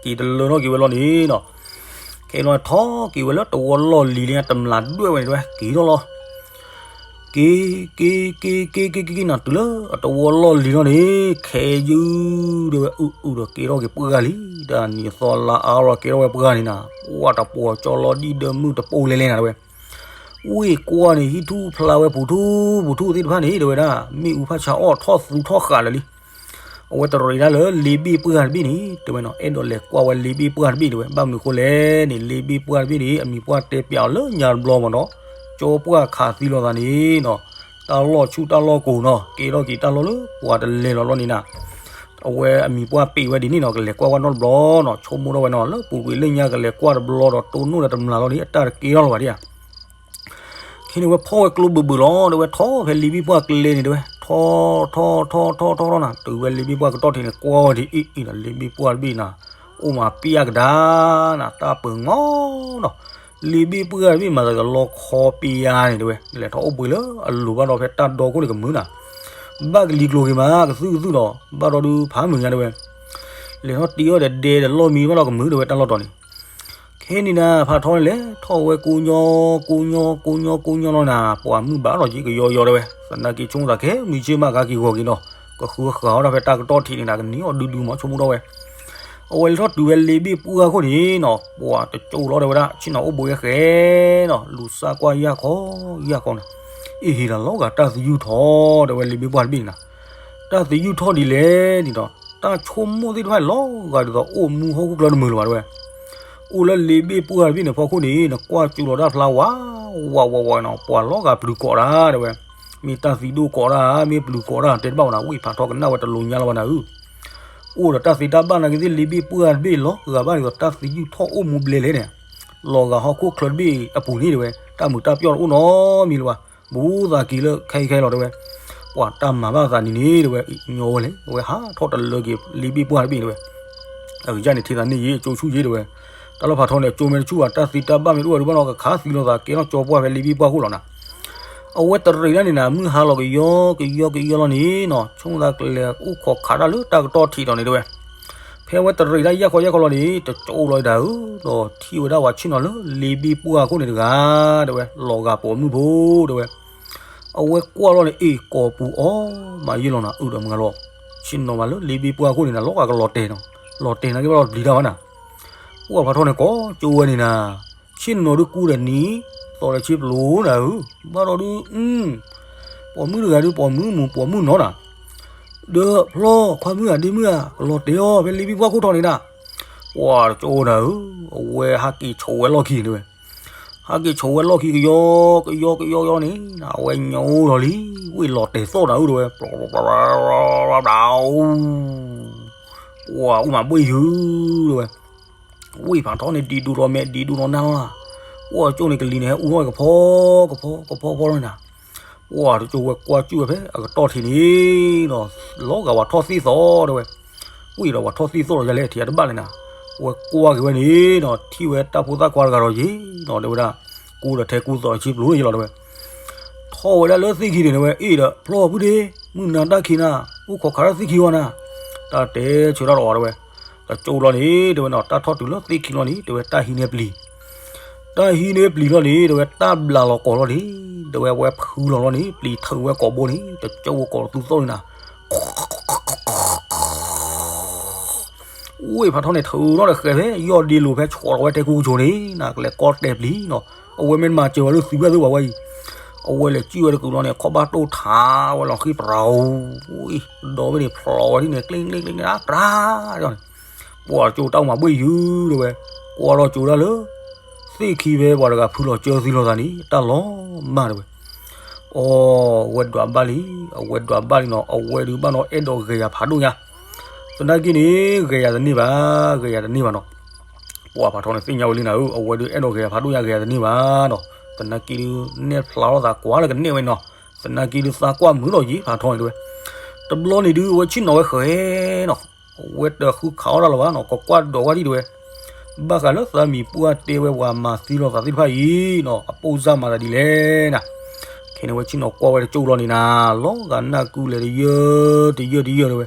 က့ၤတလၢထီၣ်က့ၤဝဲလီၤန့ၣ်နီၤ ခဲလီၤထီၣ်က့ၤဝဲလၢတဝီလီၢ်လံၤလံတမျးဒွဲၣ်ဝဲန့ၣ်တဲဝဲ က့ၤထီၣ်လီၤ က့ၤ က့ၤ က့ၤ က့ၤ က့ၤ က့ၤ က့ၤ က့ၤ နၤတုၤလၢအတဝီလီၢ်လံၤလီၤန့ၣ် ခဲယုၢ် တဲဝဲ အုၣ် အုၣ်ဒီးကဲထီၣ်က့ၤပှၢ်ဂၤလံ တၢ်နံၤအသီအလါအါလီၤကဲထီၣ်ဝဲပှၢ်ဂၤန့ၣ်နၤ ဝဲတပှီၤကၠီလီၤဒံၣ်ဒၢမုၢ်တပိၢ်လဲၤလဲၤနၤတဲဝဲ ဝ့ၢ်ကွၢ်န့ၣ် ဟံၣ်ထူၣ်ဖျါဝဲပူၤထူပူၤထူသ့ၣ်တဖၣ်န့ၣ် တဲဝဲဒၣ် မ့ၣ်အူဖးဆါအီၣ်ထီၣ်သူထီၣ်ဃာ်လၢာ်လံ အဝဲတရံးဒၣ်လၢလ့ဘ့ၣ်ပှၢ်တဘ့ၣ်န့ၣ် တဲဝဲနီၤ အဲၣ်ဒိးလဲၤကွၢ်ဝဲလ့ဘ့ၣ်ပှၢ်တဘ့ၣ်တဲဝဲ ဘၣ်မနုၤဃိလဲၣ်န့ၣ် လ့ဘ့ၣ်ပှၢ်တဘ့ၣ်န့ၣ် အမံၤပှၢ်တဲပျးအီၤလၢညါတဘျီမးနီၤ ကၠီပှၢ်ခးသံလိာ်သးန့ၣ်နီၤ တၢ်လီၢ်ဆူၣ်တၢ်လီၢ်ကိၤနီၤ ကဲထီၣ်က့ၤတၢ်လီၢ်လၢပှၤတလဲၤလီၤလီၤန့ၣ်နၤ အဝဲအမံၤပှၢ်ပ့းဝဲဒ်န့ၣ်နီၤ ကလဲၤကွၢ်ဝဲနီတဘျီနီၤ ဆိကမိၣ်ထီၣ်ဝဲနီၤ လၢပူၤကွံာ်လၢညါကလဲၤကွၢ်တဘျီဒီးတိၢ်နီၣ်ဒီးတမျးလီၤန့ၣ် အတၢ်တကဲထီၣ်လီၤဘၣ်ဒ်ဧါ ခဲန့ၣ်ဝဲဖီၣ်ဝဲကျိဘုးဘုးလီၤ တဲဝဲထီၣ်ဖဲလ့ဘ့ၣ်ပှၢ်ကျဲန့ၣ် တဲဝဲ ထီၣ် ထီၣ် ထီၣ် ထီၣ် ထီၣ် ထီၣ် တုၤဝဲလ့ဘ့ၣ်ပှၢ်ကတီၢ်ထံးန့ၣ် ကွၢ်ဝဲဒ်အံၤအံၤဒီး လ့ဘ့ၣ်ပှၢ်တဘ့ၣ်နၤ အိၣ်မးပျၢ်ကဒါနၤ တၢ်ပၢၤငီနီၤ လ့ဘ့ၣ်ပှၢ်တဘ့ၣ်မၤသးကလီခီပျၢ်န့ၣ် တဲဝဲ လဲၤထီၣ်အိၣ်ဘှံးလၢအလိၤဘၣ်ဒီးဖဲတၢ်ဒီခိၣ်န့ၣ်ကမုာ်နၤ ဘၣ်ကလံၤကျိၤက့ၤမး ကသုၣ်ကသုၣ်ဒီး ဘၣ်ဒီးဒုးဖးမုာ်ညါတဲဝဲ လဲၤထီၣ်တ့အီၣ်ဒီးဒဲဒီးလီၢ်မံဘၣ်ဒီးကမုာ်တဲဝဲတၢ်လီၢ်တီၤန့ၣ် ခဲန့ၣ်နၤ ဖးထီန့ၣ်လဲၤထီၣ်ဝဲကိးညီ ကိးညီ ကိးညီ ကိးညီလီၤနၤ ပှၤမုၢ်ဘၣ်လီၤက့ၤကယီယီတဲဝဲ သနာ်က့ဆိကမိၣ်သးခဲမုၢ်ဆ့ၣ်မးကဟဲက့ၤဂီၤက့ၤနီၤ ကဃုဃးအီၣ်ဒၣ်ဖဲတၢ်ကတီၢ်ထံးန့ၣ်နၤ ကန့ၢ်အီၣ်ဒုဒုမးဆိကမိၣ်ထီၣ်ဝဲ အဝဲလဲၤထီၣ်တုၤဝဲလ့ဘ့ၣ်ပှၢ်ခိၣ်န့ၣ်နီၤ ပှၤတကၠိလီၤတဲဝဲဒၣ် ဆ့ၣ်နီၤအိၣ်ဘှံးဝဲဃဲနီၤ လူၤစၢ်ကွၢ်ယၢ်ခီ ယၢ်ခီနၤ အ့ၣ်ဟ့ၣ်ဒီးလီၤဂာ်တၢ်သယုၢ်ထီၣ်တဲဝဲလ့ဘ့ၣ်ပှၢ်တဘ့ၣ်န့ၣ်နၤ တၢ်သယုၢ်ထီၣ်ဒ်လဲၣ်န့ၣ်ဒီး တၢ်ဆိကမိၣ်သ့ၣ်တဖၣ်လီၤဂာ်ဒ်သိးအိၣ်မူဟီၣ်ခိၣ်ချၢတမုာ်လၢၤဘၣ်တဲဝဲ အိၣ်လၢလ့ဘ့ၣ်ပှၢ်တဘ့ၣ်န့ၣ်ဖီခိၣ်န့ၣ် နကွၢ်စူၤလီၤတၢ်ဖျါဝး ဝးဝးဝးနီၤ ပှၤလီၤဂာ်ပျုၤကိးတၢ်တဲဝဲ မ့ၢ်တၢ်သံဒိၣ်ကိးတၢ် မ့ၢ်ပျုၤကိးတၢ်တဲတဘၣ်ဝဲနၤ ဝ့ၢ်ဖးထီကနၣ်ဝဲတလိၤညါလၢၤဘၣ်နၤဧၢ အိၣ်ဒီးတၢ်သ့တၢ်ဘၣ်နာ်က့သ့ၣ်လ့ဘ့ၣ်ပှၢ်တဘ့ၣ်လီၤဂာ်ဘၣ်ဒ်သိးတၢ်သယုၢ်ထီၣ်အိၣ်မူဘျဲလဲၣ်န့ၣ် လီၤဂာ်ဟီၣ်ခိၣ်ချၢတဘ့ၣ်အပူၤန့ၣ်တဲဝဲ တၢ်မုာ်တၢ်ပျီၢ်တအိၣ်နီတမံၤလၢၤဘၣ် ဘူးသးက့ၤလၢခဲအံၤခဲအံၤလီၤတဲဝဲ ပှၤတၢ်မၤဘၣ်သးန့ၣ်န့ၣ်တဲဝဲ ညီဝဲလဲၣ် အဝဲဟးထီၣ်တလၢက့ၤလ့ဘ့ၣ်ပှၢ်တဘ့ၣ်တဲဝဲ အကစၢ်န့ၣ်ထံၣ်သးန့ၣ်ယ့ၣ်အကၠိဆူၣ်ယ့ၣ်တဲဝဲ တၢ်လီၢ်ဖးထီန့ၣ် အကၠိမ့ၢ်တဆူၣ်ဘၣ် တၢ်သ့တၢ်ဘၣ်မ့ၢ်တအိၣ်ဝဲဒုးဘၣ်နီၤ ကခးသံလိာ်သးကဲထီၣ်ကၠီပှၢ်ဖဲလ့ဘ့ၣ်ပှၢ်ခိၣ်လီၤနၤ အဝဲတရံးဒၣ်န့ၣ်နၤ မုၢ်ဟါလီၤကယီကယီကယီလီၤန့ၣ်နီၤ ဆိကမိၣ်သးကလဲၤအိၣ်ခိးခးတၢ်လၢတၢ်ကတီၢ်ထံးဒီးန့ၣ်တဲဝဲ ဖဲအဝဲတရံးဒၣ်ယၢ်ခီယၢ်ခီလီၤန့ၣ် တကၠိလီၤဒၣ်ဧၢ ဒီးထံၣ်ဝဲဒၣ်ပှၤဆ့ၣ်နီၤလၢလ့ဘ့ၣ်ပှၢ်ခိၣ်န့ၣ်တဂၤ တဲဝဲ လီၤဂာ်ပိာ်မုၣ်ဖိတဲဝဲ အဝဲကွၢ်လီၤန့ၣ် အ့ၣ် ကိးပူၤအီၤ မၤယ့ၢ်လီၤနၤ အုၣ်ဒီးမုၢ်ဂၤလီၤ ဆ့ၣ်နီၤမးလၢလ့ဘ့ၣ်ပှၢ်ခိၣ်န့ၣ်နၤ လီၤဂာ်ကလီၤတဲာ်နီၤ လီၤတဲာ်နာ်က့ဘၣ်လီၤပျံၤတၢ်ဘၣ်နၤ ပှၤဖးထီန့ၣ်ကိးကၠိဝဲန့ၣ်နၤ ဆ့ၣ်နီၤဒုးကူဒီးနံၤ သီဒီးဆ့ပျိနၤဧၢ ဘၣ်ဒီးဒုး ပိာ်မုၣ်တဂၤဒုး ပိာ်မုၣ်မူးပိာ်မုၣ်နီၤနၤ ဒီးဖျီခွါမုၣ်ဧၢ ဒ့မုၣ်ဧၢ ကလီၤတဲာ်အီၤ ဖဲလ့ဘ့ၣ်ပှၢ်ခိၣ်ထီၣ်န့ၣ်ဒၣ် ပှၤတကၠိနၤဧၢ အဝဲဟးက့ၤဆိးဝဲလီၢ်ခံန့ၣ်ဝဲ ဟးက့ၤဆိးဝဲလီၢ်ခံကယီ ကယီကယီကယီန့ၣ် အဝဲညိလီၤလံ ဝ့ၢ်လီၤတဲာ်သီၣ်နၤဧၢ တဲဝဲ ပှၤအိၣ်မးဘှ့ၣ်ယုာ် တဲဝဲ ဝ့ၢ်ဖးထီန့ၣ် ဒံးဒိၣ်ထီၣ်မဲာ် ဒံးဒိၣ်ထီၣ်နၢ်လီၤနၤ ပှၤကၠိန့ၣ်ကလံၤန့ၣ် ဟဲအူထီၣ်ကဖီ ကဖီ ကဖီဖီလီၤနၤ ပှၤတကၠိဝဲကွၢ်ကၠူၣ်ဝဲဖဲအကတီၢ်ထံးန့ၣ်ဒီး လီၤဂာ်ပှၤထီၣ်သ့ၣ်သီၣ်တဲဝဲ ဝ့ၢ်ဒီးပှၤထီၣ်သ့ၣ်သီၣ်ဒီးယၤလဲၣ် ထံၣ်အတဘၣ်လဲၣ်နၤ ဝဲကွၢ်က့ၤဝဲန့ၣ်ဒီး ထံၣ်ဝဲတၢ်ဖိသၣ်ခွါတဂၤဒီးယ့ၣ်ဒီးတဲဝဲဒၣ် ကူဒီးထဲကူသီးဆံပျိယ့ၣ်လီၤတဲဝဲ ထ ထီၣ်ဝဲဒၣ်လၢသ့ၣ်ခံန့ၣ် တဲဝဲ အ့ၣ်ဒီး ဖျီၣ်ဖုဒ့ မုၢ်နၤတၢ်ခံနၤ အိၣ်ခိးခးထီၣ်သ့ၣ်ခံဝဲနၤ, တၢ်တဲဆၢထီၣ်တအီၤတဲဝဲ, တကၠိလီၤန့ၣ် တဲဝဲနီၤ တၢ်ထီၣ်တုၤလၢသ့ၣ်ခံလီၤန့ၣ် တဲဝဲတၢ်ဟံးန့ၢ်ပျံၤ, တၢ်ဟံးန့ၢ်ပျံၤလီၤန့ၣ် တဲဝဲတၢ်ဘျးလီၤကိာ်လီၤန့ၣ် တဲဝဲ ဝဲဖုလီၤလီၤန့ၣ် ပျံၤထုးဝဲကိာ်ဘိန့ၣ် တကၠိဝဲကိာ်လီၤသူသီၣ်န့ၣ်နၤ ဝ့ၢ်ဖးထီန့ၣ် ထုးထီၣ်တဃဲၤဖဲ ယီၢ်ဒ့လိၤဖဲ ဆှီးလီၤဝဲတဲကူကဆိးန့ၣ် နကလဲၤကီၢ်တဲာ်ပျံၤနီၤ, အဝဲမ့ၢ်မၤစၢၤဝဲလၢသံဝဲသ့ၣ်ဝဲဝဲအံၤ, အဝဲလဲၤစံၣ်ဝဲတကုာ်လီၤန့ၣ် ခီၣ်ဘၣ်တိၢ်ထးဝဲလီၤဃံပရၤဧိၤ, ဒီဘ့ၣ်န့ၣ်ဖျိးဝဲဒ်န့ၣ် ကျ့ကျ့ကျ့ကျ့ အတြၢ်န့ၣ်, ပှၤကၠိတၢ်အိၣ်မးဘှ့ၣ်ယုၢ်တဲဝဲ, ကွၢ်ထီၣ်ကၠိဒၣ်လၢ သ့ၣ်ခံဖဲပှၤတဂၤဖုလီၤကၢသံလီၤသးန့ၣ် တၢ်လီၤမၢ်တဲဝဲ အီ အဝဲဒွးဘၣ်လံ, အဝဲဒွးဘၣ်လံနီၤ, အဝဲဒုးဘၣ်နီၤအဲၣ်ဒိးဂဲၤယၤဖးဒိၣ်ညါ, သနာ်က့န့ၣ် ဂဲၤယၤတန့ၢ်ဘၣ်, ဂဲၤယၤတန့ၢ်ဘၣ်နီၤ, ပှၤဖးထီန့ၣ်သ့ၣ်ညါဝဲလံနၤဧၢ, အဝဲဒုးအဲၣ်ဒိးဂဲၤယၤဖးဒိၣ်ညါ ဂဲၤယၤတန့ၢ်ဘၣ်နီၤ, သနာ်က့ဒုး နဲၣ်ဖျါထီၣ်သးကွၢ်လၢကနဲၣ်ဝဲနီၤ, သနာ်က့ဒုးသးကွၢ်မုာ်လီၤယံၤဖးထီန့ၣ်တဲဝဲ, တဘျီန့ၣ်ဒုး အဝဲဆ့ၣ်နီၤဝဲဃဲနီၤ အဝဲတဃုခးအီၣ်တၢ်လၢၤဘၣ်နီၤ, ကကွၢ်ဒိးဝဲဒံးတဲဝဲ, ဘၣ်ဃးလၢသးမံၤပှၢ်တဲဝဲပှၤမၤသံလီၤသးသ့ၣ်တဖၣ်အံၤနီၤ, အပိၢ်စၢ်မၤသးဒ်လဲၣ်နၤ, ခဲန့ၣ်ဝဲဆ့ၣ်နီၤကွၢ်ဝဲတကၠိလီၤန့ၣ်နၤ, လီၤဂာ်နၢ်ကုလဲၤတယၢတယၢတယၢတဲဝဲ,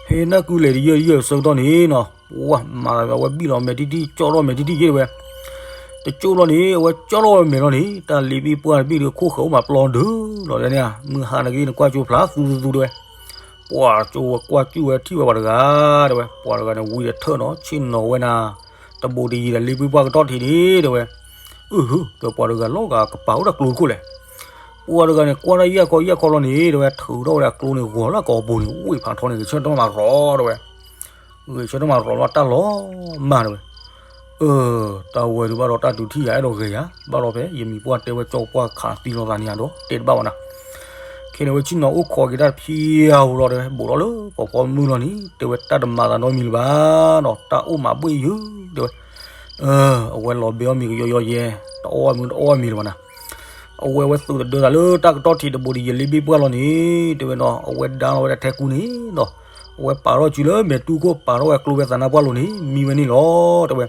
ဖဲနၢ်ကုလဲၤတယၢတယၢအဆၢကတီၢ်န့ၣ်နီၤ, ပှၤမၤသးဝဲဘံၣ်လီၤမဲာ်ထံၣ်ထံၣ် ကၠီၣ်ထီၣ်မဲာ်ထံၣ်ထံၣ်ယဲတဲဝဲ, တကၠိလီၤန့ၣ် အဝဲကၠီၣ်ထီၣ်ဝဲမဲာ်လီၤန့ၣ် တၢ်လ့ပ့ၢ်ပှၢ်တဘ့ၣ်ဒုးခိၣ်ဃၢၤအိၣ်မးပျီဒုလီၤလၢန့ၣ်, မုၢ်ဟါန့ၣ်က့ၤနကွၢ်ကၠိဖျါသူသူသူတဲဝဲ, ပှၤကၠိဝဲကွၢ်ကၠူၣ်ဝဲထံၣ်ဝဲပှၤတဂၤတဲဝဲ, ပှၤတဂၤန့ၣ်ဝံၤဒီးထၢၣ်နီၤ ဆ့ၣ်နီၤဝဲနၤ, တဘိးတယံၤဒီးလ့ပ့ၢ်ပှၢ်ကတီၢ်ထံးန့ၣ်တဲဝဲ, အုဟၢ ဒီးပှၤတဂၤလီၤဂာ်ကပၤအိၣ်ဒီးကျိတခိၣ်လဲၣ်, ပှၤတဂၤန့ၣ် ကွၢ်တၢ်ယၢ်ခီယၢ်ခီလီၤန့ၣ်တဲဝဲ ထုးထီၣ်ဝဲဒၣ်ကျိန့ၣ် ဂီၤလၢအကိာ်ပူၤန့ၣ် ဝ့ၢ်ဖးထီန့ၣ် ဂဲၤဆၢထၢၣ်မးရီၤတဲဝဲ, ဂဲၤဆၢထၢၣ်မးရီၤလီၤတၢ်လီၤမၢ်တဲဝဲ, အၢ တၢ်ဝဲဒုးဘၣ်ဒီးတၢ်ဒုးထံၣ်ယၤအဲၣ်ဒိးဂဲၤယၤ ဘၣ်ဒီးဖဲယမံၤပှၢ်တဲဝဲကၠီပှၢ်ခးသံလီၤသးန့ၣ်ဧါဒီး တဲတဘၣ်ဘၣ်နၤ, ခဲန့ၣ်ဝဲဆ့ၣ်နီၤအိၣ်ခိးက့ၤတၢ်တဖံးအါဧိၤလီၤတဲဝဲ ဘူးဒီးလၢပှၤဖီမုၢ်လီၤန့ၣ် တဲဝဲတၢ်တမၤသးနီတမံၤလၢၤဘၣ်နီၤ တၢ်အိၣ်မးဘှ့ၣ်ယုၢ်တဲဝဲ, အဝဲလီၤဘဲအီၣ်မ့ၤကယီယီယဲ, တအီၣ်မ့ၤတအီၣ်မ့ၤလၢၤဘၣ်နၤ, အဝဲဝဲသုးတဒၢသးလၢတၢ်ကတီၢ်ထံးတဘိးတယံၤလ့ပ့ၢ်ပှၢ်လီၤန့ၣ် တဲဝဲနီၤ အဝဲဒါလီၤဝဲဒၣ်ထဲကူန့ၣ်နီၤ, အဝဲပာ်ထီၣ်စုလၢမဲာ်တူၢ်ခိၣ် ပာ်ထီၣ်ဝဲကျိဖဲသးနါပှၢ်လိၤန့ၣ် မံဝဲန့ၣ်လီၤတဲဝဲ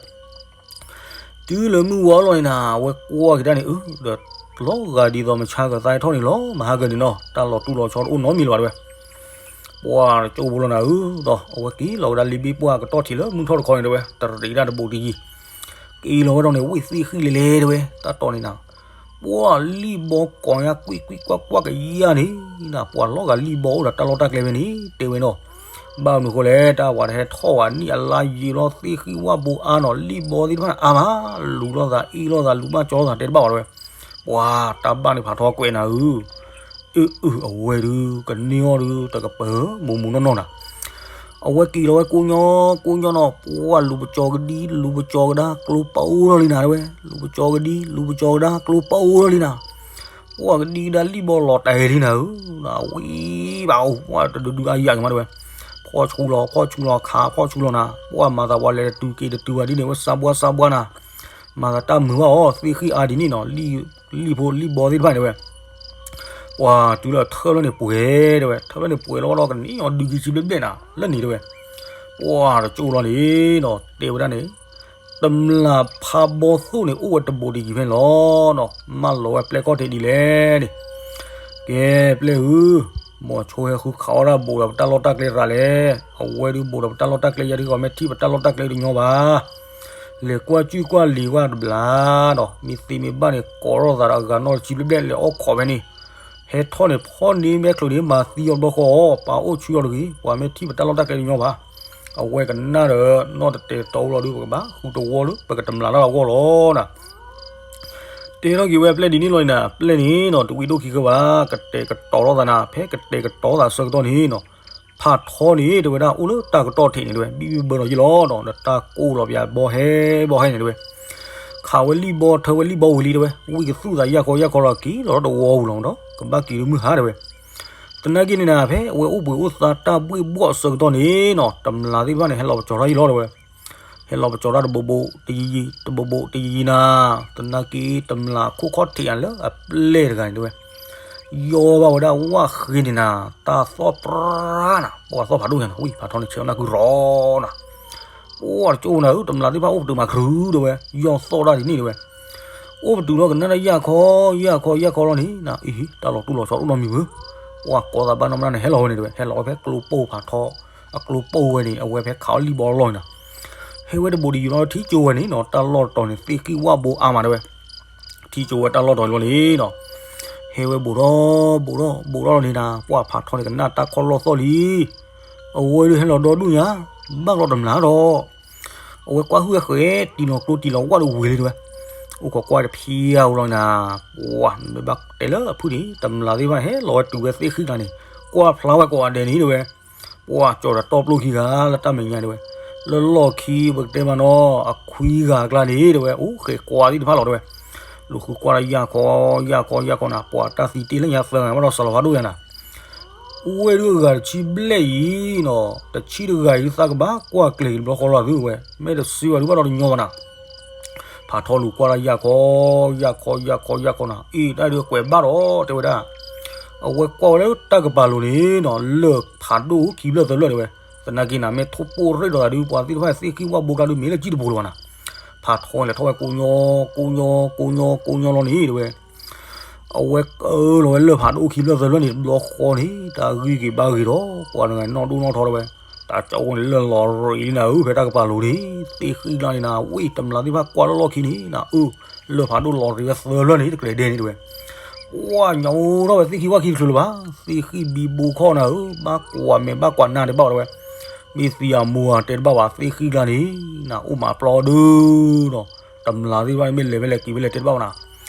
တုၤလၢမုၢ်ဝါလီၤန့ၣ်နၤ အဝဲကွၢ်က့ၤတၢ်န့ၣ် အၢ ဒီးလီၤဂာ်ဒ်သိးမုၢ်ဆါကသါဟဲထီၣ်န့ၣ်လီၤ မဟါကန့ၣ်နီၤ တၢ်လီၤတူၢ်လီၤဆီတအိၣ်နီတမံၤလၢၤဘၣ်တဲဝဲ, ပှၤတကၠိဖိလီၤနၤဧၢ, ဒီးအဝဲက့ၤလီၤဝဲဒၣ်လ့ပ့ၢ်ပှၢ်ကတီၢ်ထံးလၢမုၢ်ထီၣ်တခီန့ၣ်တဲဝဲ တရံးတၢ်တဘိးတယံၤ, က့ၤလီၤဝဲဒီးန့ၣ် ဝ့ၢ်သ့ၣ်ဃံၣ်လဲၤလဲၤတဲဝဲ တၢ်တီၤန့ၣ်နၤ ပှၤလံၣ်ဘီကိးညါကွံာ်ကွံာ်ကွၢ်ကွၢ်ကယၢ်န့ၣ်နၤ ပှၤလီၤဂာ်လံၣ်ဘီအိၣ်ဒီးတၢ်လီၢ်တၢ်ကျဲဖဲန့ၣ် တဲဝဲနီၤ, ဘၣ်မနုၤဃိလဲၣ် တၢ်ပှၤတဟဲထီၣ်ဝဲနံၣ်အလါယံာ်လီၤ သ့ၣ်ဃံၣ်ဝၣ်ဘိအါနီၤ လံၣ်ဘီသ့ၣ်တဖၣ်န့ၣ်အါမး, လူၤလိာ်သးအ့ၣ်လိာ်သး လူၤဘၣ်ကၠီလိာ်သး တဲတဘၣ်ဘၣ်တဲဝဲ, ပှၤတၢ်ဘၣ်န့ၣ်ဖးထီကွဲးနၤဧၢ အုအု အဝဲဒုး ကန့ၢ်အီၤဒုး တကပၢၤ မိၢ်မိၢ်နီၢ်နီၢ်နၤ, အဝဲက့ၤလီၤဝဲကိးညီ ကိးညီနီၤ ပှၤလူၤပကၠီကဒံ လူၤပကၠီကဒါ ကျိပအိၣ်ထီၣ်လံနၤတဲဝဲ လူၤပကၠီကဒံ လူၤပကၠီကဒါ ကျိပအိၣ်ထီၣ်လံနၤ, ပှၤကဒံကဒါလံၣ်ဘီလီၤတဲာ်လံနၤဧၢ, ဝံၤဘၣ်အိၣ် ပှၤတဒုဒုအါယၤကမးတဲဝဲ, ဖီၣ်ဆူလီၤ ဖီၣ်ဆူလီၤ ခးဖီၣ်ဆူလီၤနၤ, ပှၤမၤသးပှၤလဲၤတတုၤက့ၤတတုၤဘၣ်ဒ်န့ၣ် ဝဲစးဘှါစးဘှါနၤ, မၤသးတၢ်မုာ်ဘၣ်အီၤ သ့ၣ်ဃံၣ်အါဒ်န့ၣ်နီၤ လံၣ်ဖိလံၣ်ဘီသ့ၣ်တဖၣ်န့ၣ်ဝဲ ပှၤတုၤလၢထၢၣ်ဖျၢၣ်န့ၣ်ပှဲၤတဲဝဲ ထၢၣ်ဖျၢၣ်န့ၣ်ပှဲၤလီၤဒီးကန့ၢ်အီၤဒုးက့ၤစံးဘျဲၣ်ဘျဲၣ်နၤ လၢန့ၣ်တဲဝဲ, ပှၤတကၠိလီၤန့ၣ်နီၤ တဲဝဲဒၣ်န့ၣ်, တမျးဖးဘီသိၣ်န့ၣ် အိၣ်ဝဲတဘိးတယံၤဖဲန့ၣ်လီၤနီၤ မၢလီၤဝဲပျဲၢ်ခီၣ်ထံးဒ်လဲၣ်န့ၣ်, ကဲပျဲၢ်ဧၢ, မိၤဆိဟဲဃုခးအီၣ်တၢ်ဘူးဒီးပတၢ်လီၢ်တၢ်ကျဲသရၣ်လဲၣ်, အဝဲဒုးဘူးဒီးပတၢ်လီၢ်တၢ်ကျဲ ယၤဒုးဂီၤမ့ၢ်ထံၣ်ပတၢ်လီၢ်တၢ်ကျဲတညီဘၣ် လဲၤကွၢ်ကၠူၣ်ကွၢ်လံၤကွၢ်တဘျီဒီး မ့ၢ်သ့မ့ၢ်ဘၣ်န့ၣ် ကိးထီၣ်သးဒီးအဂၤနီၢ်တဆံဘျဲၣ်ဘျဲၣ် လဲၤအီၣ်ခိးဖဲန့ၣ်, ဟဲထီၣ်န့ၣ် ဖီၣ်န့ၢ်မဲာ်ချူးန့ၣ် မၤသံအီၤတဘျီဃီအီၤ ပာ်အိၣ်ဆူအီၤတဂ့ၤ ပှၤမ့ၢ်ထံၣ်ပတၢ်လီၢ်တၢ်ကျဲတညီဘၣ်. အဝဲကနၣ်ဒီး နီၢ်တတဲာ်တတီၤအိၣ်လီၤဒုး ပကဘၣ်ဃုတဝီလၢ ပကတမျးလၢ်လၢအဂီၢ်လီၤနၤ. တဲထီၣ်က့ၤဝဲအပျဲၢ်ဒ်န့ၣ်လီၤနၤ, ပျဲၢ်န့ၣ်နီၤ တဝံၤဒိၣ်ခံဃၢဘၣ်, ကတဲာ်ကတီၤထီၣ်သးနၤ, ဖဲကတဲာ်ကတီၤသးဆၢကတီၢ်န့ၣ်နီၤ ဖးထီန့ၣ် တဲဝဲဒၣ်အိၣ်လၢတၢ်ကတီၢ်ထံးန့ၣ်တဲဝဲ ဘံၣ်ဘံၣ်ဘၢဘၢနီၤယ့ၢ်လီၤနီၤ, ဒီးတၢ်ကိၢ်လီၤပၠးဘီဟဲဘီဟဲန့ၣ်တဲဝဲ, ခးဝဲလံၣ်ဘီထၢဝဲလံၣ်ဘီဝံၤလံတဲဝဲ, ဝံၣ်ကသူၣ်သးယၢ်ခီယၢ်ခီလီၤ က့ၤလီၤတဝီပူၤလီၤဒီး ကဘၣ်က့ၤလၢမုၢ်ဟါတဲဝဲ. သနာ်က့န့ၣ်နၤ ဖဲအဝဲအိၣ်ဘှံးအိၣ်သါတၢ်ဘှ့ၣ်ဘှီၣ်အဆၢကတီၢ်န့ၣ်နီၤ တမျးသ့ၣ်တဖၣ်န့ၣ် ဟဲလီၤပစီၤတၢ်ယ့ၢ်လီၤတဲဝဲ. ဟဲလီၤပစီၤတၢ်တဘိးဘိးတယံၤယံၤ တဘိးဘိးတယံၤယံၤနၤ, သနာ်က့တမျးခိၣ်ခီၣ်ထံးယၤလၢအပျဲၢ်တဂၤန့ၣ်တဲဝဲ, ယီၢ်ဘၣ်ဝဲဒၣ်ဝၣ်ဃ့န့ၣ်နၤ, တၢ်သီၣ်ပြၢနၤ, ပှၤသီၣ်ဖးဒိၣ်ညါနၤ, ဝံၣ်ဖးထီန့ၣ်ဆဲးအီၣ်နၢ်ကုရီနၤ, ပှၤတကၠိနၤဧၢ တမျးသ့ၣ်တဖၣ်အိၣ်ပတုာ်မးခရူးတဲဝဲ, ယီၢ်သီၣ်တၢ်ဒ်န့ၣ်တဲဝဲ. အိၣ်ပတုာ်ထီၣ်ကနၣ်တၢ်ယၢ်ခီ ယၢ်ခီ ယၢ်ခီလီၤန့ၣ် နအံၤ တၢ်လီၤတူၢ်လီၤဆီတအိၣ်နီတမံၤဘၣ်. ပှၤကိးသးဘၣ်နီၢ်မနုၤန့ၣ် ဟဲလီၤဝဲန့ၣ်တဲဝဲ ဟဲလီၤဝဲဖဲကျိပိၢ်ဖးထီ အကျိပိၢ်ဝဲန့ၣ် အဝဲဖဲခးအီၣ်လံၣ်ဘီလီၢ်န့ၣ်နီၤ. ဟဲဝဲတဘူးတယံၤလီၤ ထံၣ်ကၠိဝဲန့ၣ်နီၤ တၢ်လီၢ်တတီၤန့ၣ် သ့ၣ်ဃံၣ်ဝၣ်ဘိအါမးတဲဝဲ. ထံၣ်ကၠိဝဲတၢ်လီၢ်တတီၤလီၤန့ၣ်နီၤ ဟဲဝဲဘူးထီၣ် ဘူးထီၣ် ဘူးထီၣ်လီၤန့ၣ်နၤ ပှၤဖးထီန့ၣ်ကနၣ်တၢ်ခီၣ်လီၢ်သီၣ်လံ. အဝဲဒုးဟဲလီၤဒီဒူၣ်ညါ ဘၣ်လီၤတမျၢ်ဒီး အဝဲကွၢ်ဟုၣ်ဝဲဃဲ တံၤလီၤကျိတံၤလီၤဝၣ်ဒီးဝံၤလံတဲဝဲ. အိၣ်ခိးကွၢ်တဖံးဧါဝဲလီၤနၤ ပှၤမ့ၢ်ဘၣ်တဲလၢအဖုၣ်န့ၣ် တမျၢ်သ့ၣ်တဖၣ်န့ၣ် ဟဲလီၤဝဲတုၤဝဲသ့ၣ်ဃံၣ်ကျါန့ၣ် ကွၢ်ဖျါဝဲကိးဂၤဒဲးန့ၣ်တဲဝဲ. ပှၤကၠီၤဒီးတီၢ်ပျိၢ်ခံဂၤလၢတၢ်မဲာ်ညါတဲဝဲ. လၢလီၢ်ခံပကတဲမးနီၤ အခွံဂၤအကျါန့ၣ်တဲဝဲ အိၣ်ဃဲကွၢ်သ့ၣ်တဖၣ်လီၤတဲဝဲ. လူၤဃုကွၢ်တၢ်ယၢ်ခီ ယၢ်ခီ ယၢ်ခီနၤ ပှၤတၢ်သံတ့ၢ်လၢညါသၢဂၤဘၣ်ဒီးစးလီၤဖးဒိၣ်ယါနၤ အိၣ်ဝဲဒုးအဂၤတဆံဘျဲၣ်အံၤနီၤ တဆံတဂၤအံၤသးကဘၣ်ကွၢ်ကျဲၤက့ၤတဘျီဃီလီၤသုဝဲ မ့ၢ်တစုဘၣ်ဒုးဘၣ်ဒီးတညီဘၣ်နၤ. ဖးထီလူၤကွၢ်တၢ်ယၢ်ခီ ယၢ်ခီ ယၢ်ခီ ယၢ်ခီနၤ အ့ၣ် တၢ်ဒုးကွဲးဘၣ်ဒီးတဲဝဲဒၣ်. အဝဲကွၢ်ဝဲလၢတၢ်ကပၤလိၤန့ၣ်နီၤ လၢၢ်ဖးဒိၣ်ခံဖျၢၣ်သၢဖျၢၣ်တဲဝဲ. သနာ်က့နၤ မ့ၢ်ထိၣ်ပိၢ်ရ့ၣ်ဒီးသးဒုး ပှၤသ့ၣ်တဖၣ်သ့ၣ်ဃံၣ်ဝၣ်ဘိကျါဒုး မ့ၢ်လၢကံၣ်တပူၤလၢၤဘၣ်နၤ. ဖးထီလဲၤထီၣ်ဝဲကိညီ ကိညီ ကိညီ ကိညီလီၤန့ၣ်တဲဝဲ. အဝဲကလီၤဝဲလၢၢ်ဖးဒိၣ်ခံဖျၢၣ်သၢဖျၢၣ်န့ၣ် တဘျီဃီန့ၣ် တၢ်ဂံၢ်က့ၤဘါဂ့ၤဒီး ပှၤတဂၤနီၣ်ဒိၣ်နီၣ်ထီတဲဝဲ. တၢ်ကၠီဝဲန့ၣ်လၢၢ်လီၤရ့းလံနၤဧၢ ဖဲတၢ်ကပၤလိၤန့ၣ် သ့ၣ်ဃံၣ်ကျါန့ၣ်နၤ ဝ့ၢ်တမျၢ်သ့ၣ်တဖၣ်ကွၢ်လၢလီၢ်ခံန့ၣ်နၤ အၢ လၢၢ်ဖးဒိၣ်လီၤရ့းဝဲသၢဖျၢၣ်န့ၣ် တကျဲၤဒဲန့ၣ်တဲဝဲ. ပှၤညါအိၣ်ထီၣ်ဝဲသ့ၣ်ခံဝၣ်ခံတချုးလၢၤဘၣ် သ့ၣ်ဃံၣ်ဘံဘိခီၣ်နၤဧၢ ဘၣ်ကွၢ်မဲာ်ဘၣ်ကွၢ်နါတဲဘၣ်ဝဲတဲဝဲ. မ့ၢ်သံအမိၢ်ဧါတဲတဘၣ်ဘၣ် သ့ၣ်ဃံၣ်ကျါန့ၣ် နၤအိၣ်မးပျီဒုးဒီး တမျၢ်သ့ၣ်တဖၣ်န့ၣ် မ့ၢ်လဲၤဖဲလဲၣ်က့ၤဖဲလဲၣ်တဲတဘၣ်ဘၣ်နၤ.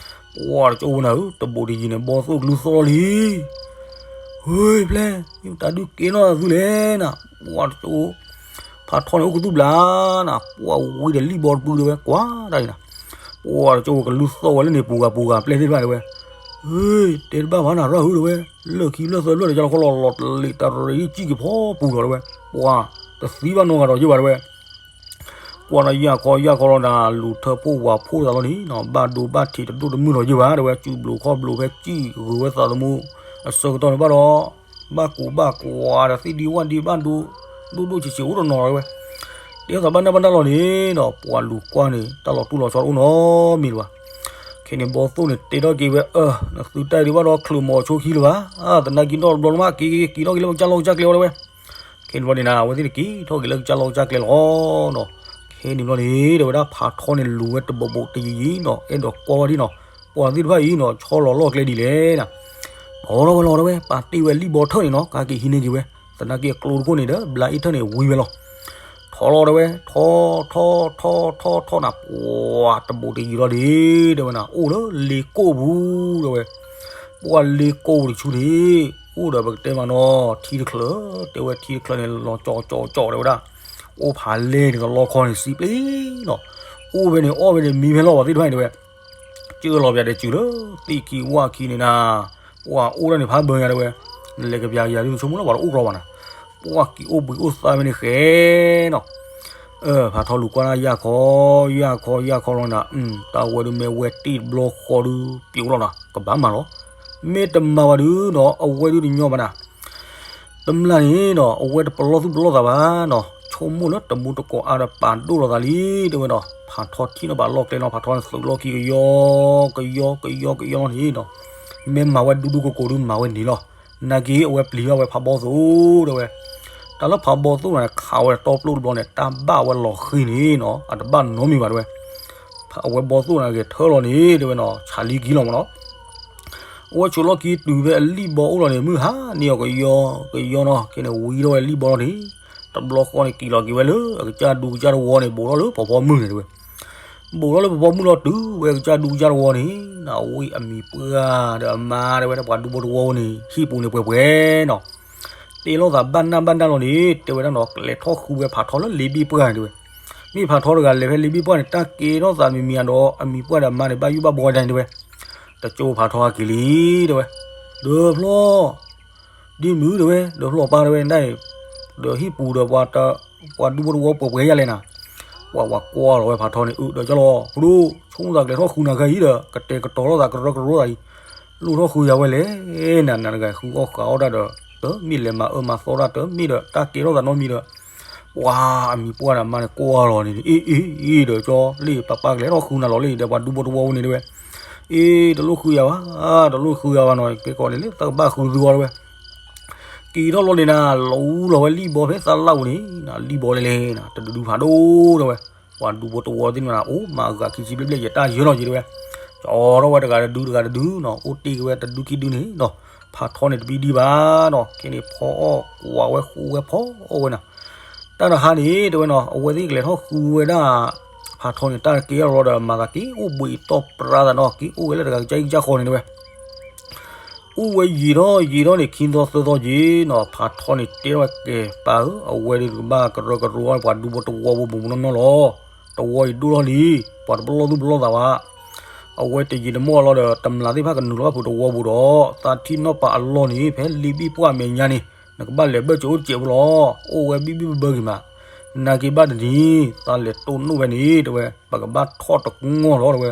ပှၤတကၠိဝဲနၤဧၢ တဘူးတယံၤန့ၣ် ဘီသိၣ်ကလုၢ်သီၣ်လံ ဟ့ ဖျဲၣ် မ့ၢ်တၢ်ဒုးကဲနီၣ်သုလဲၣ်နၤ ပှၤတကၠိ ဖးထီန့ၣ်အိၣ်ကသူၣ်ဘျးနၤ ပှၤဝံၤဒီးလံၣ်ဘီတပုတဲဝဲ ကွၢ်တၢ်န့ၣ်နၤ ပှၤတကၠိကလုၢ်သီၣ်ဝဲလၢန့ၣ်ပူၤဂၤပူၤဂၤပျဲၢ်သ့ၣ်တဖၣ်တဲဝဲ. ဟ့ တဲတဘၣ်ဘၣ်နၤရၢ်ဧၢတဲဝဲ လၢၢ်ခံဖျၢၣ်သၢဖျၢၣ်ဒီး ကၢ်လီၤခီလီၤလီၤတလ့းတရံးကံၣ်က့ၤဖီပူၤလီၤတဲဝဲ. ပှၤတသံဘၣ်နီတဂၤဒီးယဲၢ်ဘၣ်တဲဝဲ. ကွၢ်ဒီးယၢ်ခီယၢ်ခီလီၤနၤ လူၤထၢဖှိၣ်ဝၤဖှိၣ်သးလီၤန့ၣ်နီၤ ဘၣ်ဒိဘၣ်ထံးတဒိၣ်တမုၢ်လီၤယဲၢ်ဘၣ်တဲဝဲ စူးဘျုးခီၣ်ဘျုးဖဲကံၣ်ဂုၤဝဲသးသမူ အဆၢကတီၢ်န့ၣ်ဘၣ်ဒီး ဘၣ်ကူးဘၣ်ကွၢ်ဒီးသ့ၣ်ဒံဝၣ်ဒံဘၣ်ဒိ ဒိၣ်ဒိၣ်ဆံးဆံးအိၣ်တနီၤလီၤတဲဝဲ. တဲသးဘၣ်နၢ်ဘၣ်နၢ်လီၤန့ၣ်နီၤ ပှၤလူၤကွၢ်န့ၣ် တၢ်လီၤတူၢ်လီၤဆီတအိၣ်နီတမံၤလၢၤဘၣ်. ခဲန့ၣ်ဘီသိၣ်န့ၣ်တဲထီၣ်က့ၤဝဲ အၢ နသုတၢ်ဒံးဘၣ်ဒီးချုးမီၤဆိခံလၢၤဘၣ် သနာ်က့နီၢ်တဘျီလၢမး က့ၤက့ၤက့ၤထီၣ်က့ၤလၢကစၢ်လီၢ်ကစၢ်ကျဲဝဲတဲဝဲ. ခဲန့ၣ်ဘျီန့ၣ်နၤ အဝဲသ့ၣ်န့ၣ်က့ၤထီၣ်က့ၤလၢကစၢ်လီၢ်ကစၢ်ကျဲလီၤနီၤ. ခဲန့ၣ်ဘျီန့ၣ် တဲဝဲဒၣ်ဖးထီန့ၣ်လူၤဝဲတဘူးဘူးတယံၤယံၤနီၤ အဲၣ်ဒိးကွၢ်ဝဲဒၣ်နီၤ ပှၤသ့ၣ်တဖၣ်အံၤနီၤ ဆီလီၤလီၢ်ကျဲဒ်လဲၣ်နၤ. ဖီထီၣ်ဝဲလီၤတဲဝဲ ပာ်တ့ၢ်ဝဲလံၣ်ဘီထၢၣ်န့ၣ်နီၤ ကဟဲက့ၤဟံးန့ၢ်က့ၤဝဲ သနာ်က့အကျိတခိၣ်န့ၣ်ဒီး ဘျါအ့ၣ်ထၢၣ်န့ၣ်ဝံၤဝဲလီၤ. ထီလီၤတဲဝဲ ထီ ထီ ထီ ထီ ထီနၤ ပှၤတဘူးတယံၤလီၤဒ် တဲဝဲနၤ အိၣ်လၢလ့ကိၣ်ပူၤတဲဝဲ. ပှၤလ့ကိၣ်တဆူန့ၣ် အိၣ်ဒီးပကတဲမးနီၤ ထံတချၢ တဲဝဲထံတချၢန့ၣ် လီၤကၠီကၠီကၠီတဲဝဲဒၣ် အိၣ်ဖးလဲၢ်န့ၣ် ကလီခီန့ၣ် စံးပျ့ၤနီၤ အိၣ်ဖဲန့ၣ်အီၣ်ဖဲန့ၣ် မံဖဲလီၤပှၤသ့ၣ်တဖၣ်န့ၣ်တဲဝဲ. ကၢလီၤပၠးဒီးစူၤလၢ သ့ၣ်ခံဝၣ်ခံန့ၣ်နၤ ပှၤအိၣ်ဒၣ်န့ၣ်ဖးဘၢညါတဲဝဲ. နလဲၤကပၠးယၤဒုး နဆိကမိၣ်လၢပှၤတအိၣ်ကြီဘၣ်နၤ ပှၤက့ၤအိၣ်ဘှံးအိၣ်သါဖဲန့ၣ်ဃဲနီၤ. ဖးထီလူၤကွၢ်ဒၣ်ယၢ်ခီ ယၢ်ခီ ယၢ်ခီလီၤနၤ တၢ်ဝဲဒုးမ့ၢ်ဝဲတ့ၢ်တဘျီဃီဒုး ပျိးလီၤနၤ ကဘၣ်မၤလီၤ. မ့ၢ်တမၤဘၣ်ဒုးနီၤ အဝဲဒုးတညီဘၣ်နၤ တမျၢ်န့ၣ်နီၤ အဝဲတပလီၢ်သူၣ်ပလီၢ်သးဘၣ်နီၤ ဆိကမိၣ်လၢတမူတကိးအါဒီးပာ်ဒိၣ်လီၤသးလံ တဲဝဲနီၤ. ဖးထီထံၣ်နီၤဘၣ်လီၢ်ကျဲနီၤ ဖးထီန့ၣ်သုးလီၢ်ခံကယီ ကယီ ကယီ ကယီလီၤန့ၣ်နီၤ မ့ၢ်မၤဝဲဒူဒူကိကိးဒုးမၤဝဲန့ၣ်လီၤ. နာ်က့အဝဲပျံၤဘၣ်ဝဲဖးဘီသိၣ်တဲဝဲ တၢ်လၢဖးဘီသိၣ်န့ၣ် ခးဝဲတီပျိၢ်တဘျီန့ၣ် တၢ်ဘၣ်ဝဲလီၤဃံၤန့ၣ်နီၤ အတဘၣ်နီတမံၤဘၣ်တဲဝဲ အဝဲဘီသိၣ်န့ၣ်ဂဲၤထၢၣ်လီၤန့ၣ် တဲဝဲနီၤ ဆးလံကံလီၤမးနီၤ အဝဲဆိးလီၢ်ခံတုၤဖဲအလံၣ်ဘီအိၣ်လီၤန့ၣ် မုၢ်ဟါန့ၢ်အီၤကယီကယီနီၤ ခဲန့ၣ်ဝံထီၣ်ဝဲလံၣ်ဘီလီၤန့ၣ် တဘျီဃီန့ၣ် က့ၤလီၤက့ၤဝဲလၢအကစၢ်ဒူကစၢ်တဝီန့ၣ် ဘူးထီၣ်လၢဖီဖီမုၢ်န့ၣ်တဲဝဲ ဘူးထီၣ်လၢဖီဖီမုၢ်လီၤတုၤဝဲကစၢ်ဒူကစၢ်တဝီန့ၣ် နဝံၣ်အမံၤပှၢ်ဒီးအမါတဲဝဲဒၣ်ပှၤဒူဖိတဝီန့ၣ် ဟံၣ်ပူၤန့ၣ်ပှဲၤပှဲၤနီၤ တဲလိာ်သးဘၣ်နၢ်ဘၣ်နၢ်လီၤန့ၣ် တဲဝဲဒၣ်နီၤ ကလဲၤထီၣ်ဃုဝဲဖးထီလၢလ့ဘ့ၣ်ပှၢ်န့ၣ်တဲဝဲ မ့ၢ်ဖးထီတဂၤလဲၤဖဲလ့ဘ့ၣ်ပှၢ်န့ၣ် တၢ်ကဲထီၣ်သးမံၤမံၤအဒီး အမံၤပှၢ်ဒီးအမါန့ၣ် ဘၣ်ယိၣ်ဘၣ်ဘှီဒၣ်န့ၣ်တဲဝဲ တကၠိဖးထီဟဲက့ၤလံတဲဝဲ ဒီးဖျီၣ် ဒ်မုၢ်တဲဝဲ ဒီးဖျီၣ်ပၢ်တဲဝဲ နဒၣ်အံၤ ဒီးဟံၣ်ပူၤဒီး ပှၤဒူဖိတဝီပှဲၤပှဲၤယၤလဲၣ်နၤ ပှၤဝၤကွၢ်လီၤဝဲဖးထီန့ၣ် အၢ ဒီးကၠီလီၤ ဖိဒိၣ် ဆိကမိၣ်သးကလဲၤထီၣ်ဃုနၤခဲအံၤဒီး ကတဲာ်ကတီၤလိာ်သးကရၢကရိသးအံၤ လိၣ်ထီၣ်ဃုယၤဝဲလဲၣ် နၤနၤတဂၤ ဃုအီၣ်ဃုအီတၢ်ဒီး တမ့ၢ်လဲၤမၤအၢမၤသီတၢ် တမ့ၢ်ဒီး တၢ်ကဲထီၣ်သးနီတမံၤဒီး ပှၤအမံၤပှၢ်ဒီးမါန့ၣ်ကွၢ်လီၤန့ၣ် အ့ အ့ အ့ ဒီးကၠီလ့ၣ် ပၢ်ပၢ်ကလဲၤထီၣ်ဃုနၤလီၤလံဒီး ပှၤဒူဖိတဝီဖိန့ၣ်တဲဝဲ, အ့ တလိၣ်ဃုယၤဘၣ်, တလိၣ်ဃုယၤဘၣ်နီၤ ကဲကီးန့ၣ်လၢသးကဘၣ်ဃုသုဂီၢ်တဲဝဲ, က့ၤထီၣ်လီၤန့ၣ်နၤ လီၤအူလီၤဝဲလံၣ်ဘီဖဲသးလၢ်ပူၤန့ၣ် လံၣ်ဘီလဲၤလဲၤနၤ တဒုဒုဖးဒိၣ်တဲဝဲ, ပှၤဒူဖိတဝီသ့ၣ်န့ၣ် အိၣ်မၤအဂၤခံဆံဘျဲၣ်ဘျဲၣ်ယတၢ်ယၢလီၤက့ၤတဲဝဲ, ကၠီထီၣ်ဝဲတဂၤတဒုတဂၤတဒုနီၤ အိၣ်တ့ၢ်က့ၤဝဲတဒုခံဒုန့ၣ်နီၤ ဖးထီန့ၣ်တဘံဒံဘၣ်နီၤ ခဲန့ၣ်ဖီအီၣ်ကွၢ်ဝဲဃုဝဲဖီအီၣ်ဝဲနၤ တၢ်တဟါန့ၣ် တဲဝဲနီၤ အဝဲသ့ၣ်ကလဲၤထီၣ်ဃုဝဲဒၣ် ဖးထီန့ၣ် တၢ်က့ၤအလီၤဒီး မၤသးက့ၤအိၣ်ဘှံးတီၢ်ပြါသးနီၤ က့ၤအိၣ်ဝဲလၢတဂၤကစၢ်အံၤကစၢ်ဃီန့ၣ်တဲဝဲ, အိၣ်ဝဲယံာ်ထီၣ်ယံာ်ထီၣ်န့ၣ် ခံသီသၢသီက့ၤနီၤ ဖးထီန့ၣ်တဲထီၣ်ဝဲကဲပၢ်ဧၢ အဝဲဒၣ်ကဘၣ်ကရၢကရိအီၤ ပှၤဒူဖိတဝီဖိမုၢ်မုၢ်နီၢ်နီၢ်လီၤ. တဝီအံၤဒိၣ်ထီၣ်လံ ပှၤတပလီၢ်သူၣ်ပလီၢ်သးဘၣ် အဝဲတယံာ်တမီၢ်အလီၢ်ဒီး တမျးသ့ၣ်တဖၣ်ကနုာ်လီၤဘၣ်ဖုးတဝီပူၤဒီး သးထံၣ်နီၣ်ပာ်အလီၢ်န့ၣ် ဖဲလံာ်ဘံၣ်ပှၢ်အမဲာ်ညါန့ၣ် နကဘၣ်လဲၤဘၢၣ်စၢၤအိၣ်စဲးဖိလီၤ. အိၣ်ဝဲဘံၣ်ဘံၣ်ဘၢဘၢက့ၤမး နာ်က့ဘၣ်တနံၤ သးလဲၤတိၢ်နီၣ်ဝဲန့ၣ် တဲဝဲ ပကဘၣ်ထီၣ်တငီၢ်လီၤ တဲဝဲ.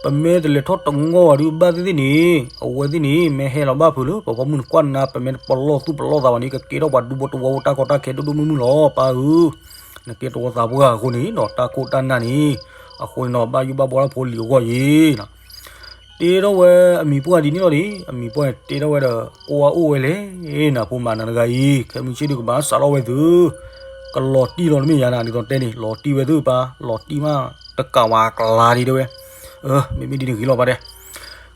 ပမ့ၢ်တလဲၤထီၣ်တငီၢ်ဘၣ်ဒီး ဘၣ်သ့ၣ်သ့ၣ်န့ၣ် အဝဲသ့ၣ်န့ၣ် မ့ၢ်ဟဲလီၤဘၣ်ဖုးလၢ ပဖိမုၣ်နကွၢ်နၤ ပမ့ၢ်တပလီၢ်သူၣ်ပလီၢ်သးဘၣ်န့ၣ် ကကဲထီၣ်ပှၤဒူဖိတဝီဖိတၢ်ကီတၢ်ခဲဒိၣ်ဒိၣ်မုၢ်မုၢ်လီၤ ပၢ်ဧၢ. နကဲတဝီသးပှၢ်အဃိန့ၣ်နီၤ တၢ်ခိၣ်တၢ်နၢ်န့ၣ် အဃိန့ၣ်နီၤ ဘၣ်ယိၣ်ဘၣ်ဘှီထီၣ်ဖိလံၤအဂီၢ်အံၤနီၤ တဲထီၣ်ဝဲအမံၤပှၢ်ဒ်န့ၣ်လီၤန့ၣ် အမံၤပှၢ်န့ၣ်တဲထီၣ်ဝဲဒီး ကွၢ်အိၣ်ဝဲလဲၣ် နဖိမးနၤတဂၤအံၤ ခဲမုၢ်ဆ့ၣ်ဒုးကဘၣ်စးထီၣ်ဝဲသု ကလီၤတံၢ်လီၤတမ့ၢ်ယၤနၤ ဒ်သိးတဲန့ၣ် လီၤတံၢ်ဝဲသုပၢ် လီၤတံၢ်မး တကးဝဲအကျါဒံးတဲဝဲ. မ့မ့ၢ်ဒ်န့ၣ်ဂ့ၤလီၤပၢ်တဲ.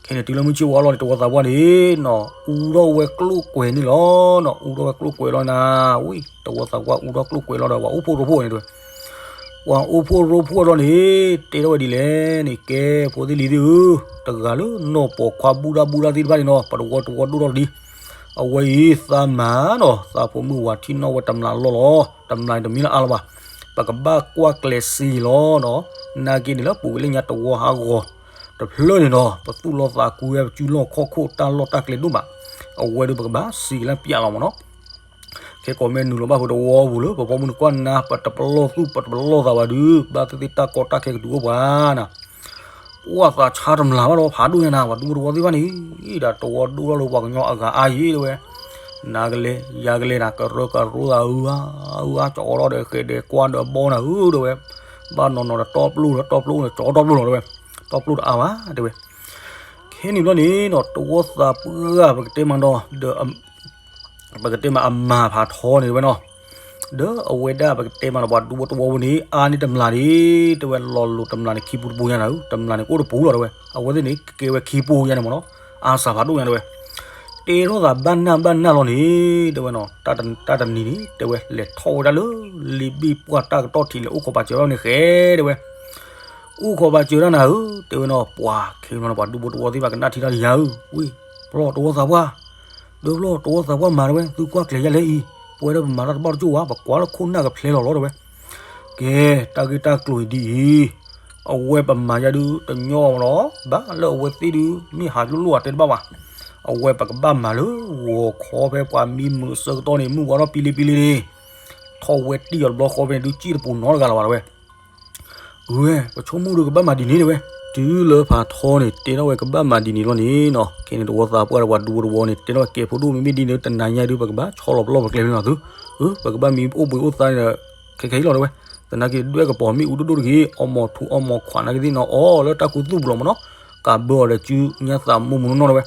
ခဲန့ၣ်တုၤလၢမုၢ်ဆ့ၣ်ဝါလီၤန့ၣ် တဝီသးပှၢ်န့ၣ်နီၤ အူထီၣ်ဝဲကျိၣ်ကွဲၤန့ၣ်လီၤနီၤ အူထီၣ်ဝဲကျိၣ်ကွဲၤလီၤနၤ ဝံၤ တဝီသးပှၢ်အူထီၣ်ကျိၣ်ကွဲၤလီၤဒီး ပှၤအိၣ်ဖှိၣ်ရိဖှိၣ်န့ၣ်တဲဝဲ ပှၤအိၣ်ဖှိၣ်ရိဖှိၣ်လီၤန့ၣ် တဲထီၣ်ဝဲဒ်လဲၣ်န့ၣ် ကဲဖိသ့ၣ်လံၤသ့ၣ်ဧၢ, တဂၤလၢနီၢ်ပိာ်ခွါဘူၣ်ဒၣ်ဘူၣ်ဒၣ်သ့ၣ်တဖၣ်န့ၣ်နီၤ ပတဝီတဝီဒိၣ်ထီၣ်တဒံ, အဝဲအံၤသးမၤနီၤ သးဖိမုၣ်ဝၤထံၣ်နီၣ်ဝဲတမျးလီၢ်လီၤ, တမျးန့ၣ်တမံၤလၢအါလီၤဘၣ်, ပကဘၣ်ကွၢ်ကျဲးစ့လီၤနီၤ, နာ်က့န့ၣ်လၢပူၤဝဲလၢညါတဝီဟးဂီၤ တဖျၢၣ်န့ၣ်နီၤ ပသူၣ်လီၤသးကွံဝဲပစုလီၣ်ခီၣ်ခိၣ်တၢ်လီၢ်တၢ်ကျဲဒိၣ်ဘၣ်, အဝဲဒၣ်ပကဘၣ်စံးကလၢပျၢ်လီၤမ့ၢ်နီၤ ခဲကိးမ့ၢ်နုာ်လီၤဘၣ်ဖုးတဝီပူၤလၢ ပဖိမုၣ်နကွၢ်နၤ ပတပလီၢ်သူၣ်ပတပလီၢ်သးဘၣ်ဒုး ဘၣ်သ့ၣ်သ့ၣ်တၢ်ကီတၢ်ခဲကတုၤအိၣ်ပှၤနၤ, ပှၤသးဆါတမျးဘၣ်ဒီးဖးဒိၣ်ညါနၤ ပှၤဒူဖိတဝီသ့ၣ်တဖၣ်န့ၣ်, ဒ်တဝီဒိၣ်ထီၣ်လၢပှၤကညီအဂၤအါယံၤတဲဝဲ, နၤကလဲၤ ယၤကလဲၤနၤ ကရၢကရိသးအုအါ, အုအါ ကၠီထီၣ်ဒီးဃဲၤဒီးကွၢ်ဒီးဘီနၤဧၢတဲဝဲ, ဘၣ်နီၢ်နီၢ်ဒီးတီပျိၢ်ဒီးတီပျိၢ်န့ၣ် ကၠီတီပျိၢ်လီၤတဲဝဲ, တီပျိၢ်တအါဘၣ်တဲဝဲ ခဲန့ၣ်ဘျီန့ၣ်နီၤ တဝီသးပှၢ်ပကတဲမးဒီး ဒီး ပကတဲမးအမၤဖးထီန့ၣ်ဝဲနီၤ, ဒီးအဝဲဒၣ်ပကတဲမးဒီးပှၤဒူဖိတဝီဖိန့ၣ် အါန့ၢ်တမျးန့ၣ် တဲဝဲလီၤလိၤတမျးန့ၣ် ခံပူတပူညါနၤဧၢ, တမျးန့ၣ်ကအိၣ်တပူလီၤတဲဝဲ, အဝဲသ့ၣ်န့ၣ် ကကဲဝဲခံပူညါန့ၣ်မ့ၢ်နီၤ, အါစှၤဖးဒိၣ်ညါတဲဝဲ, တဲထီၣ်သးဘၣ်နၢ်ဘၣ်နၢ်လီၤန့ၣ် တဲဝဲနီၤ, တၢ်တနံၤန့ၣ် တဲဝဲ လဲၤထီၣ်ဝဲဒၣ်လၢ လံာ်ဘံၣ်ပှၢ်တၢ်ကတီၢ်ထံးလဲၤအိၣ်ခိးပာ်စၢၤထီၣ်န့ၣ်ဃဲတဲဝဲ အိၣ်ခိးပာ်စၢၤတၢ်နၤဧၢ, တဲဝဲနီၤ ပှၤခဲမးနီၤ ပှၤဒူဖိတဝီသ့ၣ်တဖၣ်ကနၣ်ထံတၢ်လံယၤဧၢ, ဝံၤ ပျီတဝီသးပှၢ်, ဒီးပျီတဝီသးပှၢ်မၤတဲဝဲ သုကွၢ်ကျဲၤယၤလဲၣ်အံၤ, ပဝဲဒၣ်ပမၤတၢ်တဘၣ်တကၠိၣ်ဘၣ် ပကွၢ်လၢခိၣ်နၢ်ကဖျဲလီၤလီၤတဲဝဲ, ကဲ တၢ်ဂ့ၢ်တၢ်ကျိၤအံၤဒ်အံၤ, အဝဲပမၤယၤဒုးတညီမ့ၢ်နီၤ, ဘၣ်လၢအဝဲသ့ၣ်ဒုး မ့ၢ်ဟးလိၣ်လိၣ်အတဲတဘၣ်ဘၣ်, အဝဲပကဘၣ်မၤလၢဂီၤခီဖဲပှၤမံမုာ်အဆၢကတီၢ်န့ၣ် မုၢ်ဝါထီၣ်ပံလံပံလံန့ၣ် ထီၣ်ဝဲတံၢ်အီၤတဘျီဃီဖဲန့ၣ်ဒုး စံၣ်တပူၤနီတဂၤလၢၤဘၣ်တဲဝဲ, အဝဲ ပဆိကမိၣ်ဒီးကဘၣ်မၤဒ်န့ၣ်တဲဝဲ, တုၤလၢဖးထီန့ၣ် တဲထီၣ်ဝဲကဘၣ်မၤဒ်န့ၣ်လီၤန့ၣ်နီၤ, ခဲန့ၣ်တဝီသးပှၢ်ဒီးပှၤဒူဖိတဝီန့ၣ် တဲထီၣ်ဝဲကဲဖိဒိၣ်မ့မ့ၢ်ဒ်န့ၣ် တနၤညါဒုး ပကဘၣ်ဆီလီၤပလီၢ်ပကျဲၤမ့ၢ်နီၤသု, အၢ ပကဘၣ်မံအိၣ်ဘှံးအိၣ်သါန့ၣ်ဒီး ခဲခဲအံၤလီၤတဲဝဲ, သနာ်က့ဒွဲၣ်ကပီၤမ့ၣ်အူဒိၣ်ဒိၣ်တဂ့ၤ အီမိာ်ထူအီမိာ်ခွါနာ်က့သ့ၣ်နီၤ အီလၢတၢ်ခူသူၣ်ပူၤလီၤမ့ၢ်နီၤ, ကးဘၢအီၤဒီးစုညါသးမိၢ်မုၢ်နီၢ်နီၢ်တဲဝဲ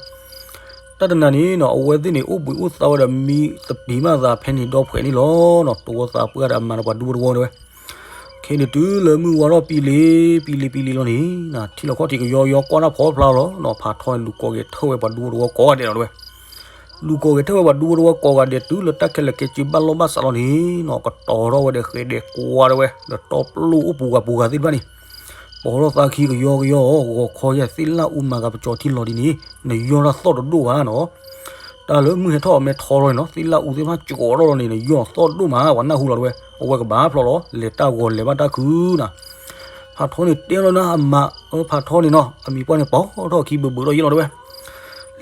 တၢ်တနၤန့ၣ်နီၤ အဝဲသ့ၣ်န့ၣ် အိၣ်ဘှံးအိၣ်သါဝဲဒီးမံသပ့ၤမးသးဖဲန့ၣ်ဒီဖှဲးန့ၣ်လီၤနီၤ, တဝီသးပှၢ်ဒီးအမၤဒီးပှၤဒူဖိတဝီတဲဝဲ, ခဲန့ၣ်တုၤလၢမုၢ်ဝါထီၣ်ပံလံပံလံပံလံလီၤန့ၣ်, ထံလီၢ်ခီၣ်ထံးကယီကယီကွၢ်တၢ်ဖီဖျါလီၤနီၤ, ဖးထီန့ၣ်လူၤကိးက့ၤထၢၣ်ဝဲပှၤဒူဖိတဝီကိးဂၤဒဲးလီၤတဲဝဲ, လူၤကိးက့ၤထၢၣ်ဝဲပှၤဒူဖိတဝီကိးဂၤဒဲး တုၤလၢတၢ်ခဲလၢာ်ကဲစုဘၣ်လီၢ်ဘၣ်စးလီၤန့ၣ်နီၤ, ကတီၤထီၣ်ဝဲဒီးဃဲၤဒဲးကွၢ်တဲဝဲ ဒီးတီပျိၢ်အိၣ်ပူၤဂၤပူၤဂၤသ့ၣ်တဖၣ်န့ၣ် ပိာ်ထီၣ်သးခံကယီကယီ ဂီၤခီယဲၢ်သ့ၣ်လၣ်အူမၤဂၤပကၠီၤထံလီၤဒ်န့ၣ် နယီၢ်တၢ်သီၣ်တဒိၣ်ဘၣ်နီၤ, တၢ်လၢမုၢ်ဟဲထီၣ်အီၤမ့ၢ်ထီထီၣ်န့ၣ်နီၤ သ့ၣ်လၣ်အူသ့ၣ်တဖၣ်ကၠီၤထီၣ်လီၤန့ၣ် နယီၢ်သီၣ်တဒိၣ်မး ပှၤနၢ်ဟူလီၤတဲဝဲ အဝဲကဘၣ်ဖျီလီၤ လဲၤတၢ်ဂီၤလဲၤဘၣ်တၢ်ခုနၤ, ဖးထီန့ၣ်တဲလီၤနၤအမၤ ဖးထီန့ၣ်နီၤ အမံၤပှၢ်န့ၣ် ပိာ်ထီၣ်ခံဘုးဘုးထီၣ်ယဲၢ်လီၤတဲဝဲ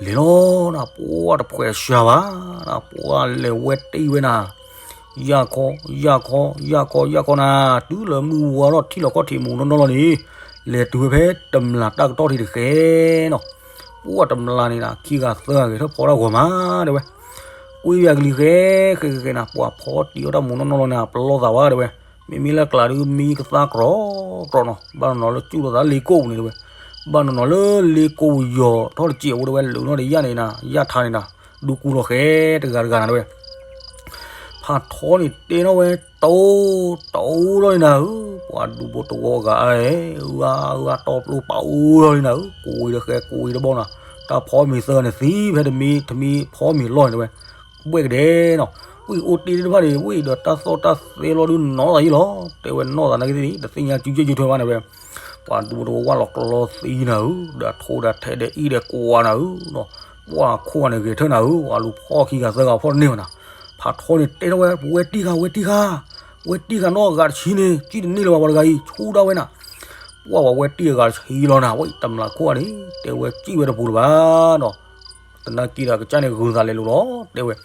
လဲၤလီၤနၤ ပှၢ်တဖှဲးစှၤဘၣ်နၤ ပှၢ်လဲၤဝဲတ့ၢ်ဝဲနၤ ယၢ်ခီ ယၢ်ခီ ယၢ်ခီ ယၢ်ခီနၤ တုၤလၢမုၢ်ဝါထီၣ်ထံလီၢ်ခီၣ်ထံးမူးနီၢ်နီၢ်လီၤန့ၣ် လဲၤတုၤဝဲဖဲတမျးတၢ်ကတီၢ်ထံးတဃဲနီၤ ပှၢ်တမျးန့ၣ်နၤ ခံဂၤသၢဂၤဂဲၤထၢၣ်ဖီတၢ်ဂီၤမးတဲဝဲ ကွၢ် ဝံယၤကလံၤဃဲ ဃဲဃဲဃဲနၤ ပှၤဖီတံၢ်အီၣ်တၢ်မူးနီၢ်နီၢ်လီၤန့ၣ် ပလီၢ်သးဝဲတဲဝဲ, မ့မ့ၢ်လၢကျးဒုးမံကသါကြီကြီနီၤ, ဘၣ်နီၤနီၤလၢကၠူၣ်လိာ်သးလ့ကိၣ်ပူၤန့ၣ်တဲဝဲ, ဘၣ်နီၤနီၤလၢလ့ကိၣ်ပူၤယီၤထီၣ်တစဲးဖိတဲဝဲ လိာ်နီၣ်ဒီးယၣ်န့ၣ်နၤ ယၣ်ထါန့ၣ်နၤ, ဒူကူလီၤဃဲတဂၤတဂၤနၤတဲဝဲ ဖးထီန့ၣ်တဲထီၣ်ဝဲ တအိၣ် တအိၣ်လီၤန့ၣ်နၤဧၢ, ပှၤဒူဖိတဝီဂၤအါ, ဂၤဂၤတီပျိပာ်အိၣ်လီၤန့ၣ်နၤဧၢ, ကိးဝံၤဒီးဃဲကိးဝံၤဒီးဘီနၤ, တၢ်ဖီမ့ၤသၢန့ၣ်သံဖဲတမံၤတမံၤဖီမ့ၤလီၢ်န့ၣ်တဲဝဲ, ဘှဲၣ်ကဒဲနီၤ, ဝံအိၣ်တ့ၢ်သ့ၣ်တဖၣ်န့ၣ် ဝံဒီးတၢ်သီၣ်တၢ်သဲလီၤဒုးနီၢ်သးယံၤလီၤ, တဲဝဲနီၢ်သးနာ်က့သ့ၣ် တသ့ၣ်ညါစုကဲစုထွဲဘၣ်န့ၣ်ဝဲ ပှၤဒူဖိတဝီဝၣ်လီၤကျီသံနၤဧၢ, ဒီးထိဒီးထဲးဒီးအံၣ်ဒီးကွၢ်နၤဧၢ, ပှၤခိၣ်ဂၤန့ၣ်ဂဲၤထၢၣ်နၤဧၢ, အလူၤဖီၣ်ခံဂၤသၢဂၤဖီၣ်တန့ၢ်ဘၣ်နၤ, ဖးထီန့ၣ်တဲထီၣ်ဝဲ ပဝဲတံၢ်ဃာ် ဝဲတံၢ်ဃာ်, ဝဲတံၢ်ဃာ်နီၢ်ဂၤတဆံန့ၣ် ကံၣ်တန့ၢ်လၢၤဘၣ်ပှၤတဂၤအံၤ ဆူဒၣ်ဝဲနၤ, ပှၤဝဲတံၢ်အဂၤတဆံလီၤနၤ, ဝဲတမျးခိၣ်ဂၤန့ၣ် တဲဝဲကံၣ်ဝဲတပူၤလၢၤဘၣ်နီၤ, သနာ်က့ဒီးကစၢ်န့ၣ်ဂုၤသးလဲၤလိာ်လီၤ, တဲဝဲ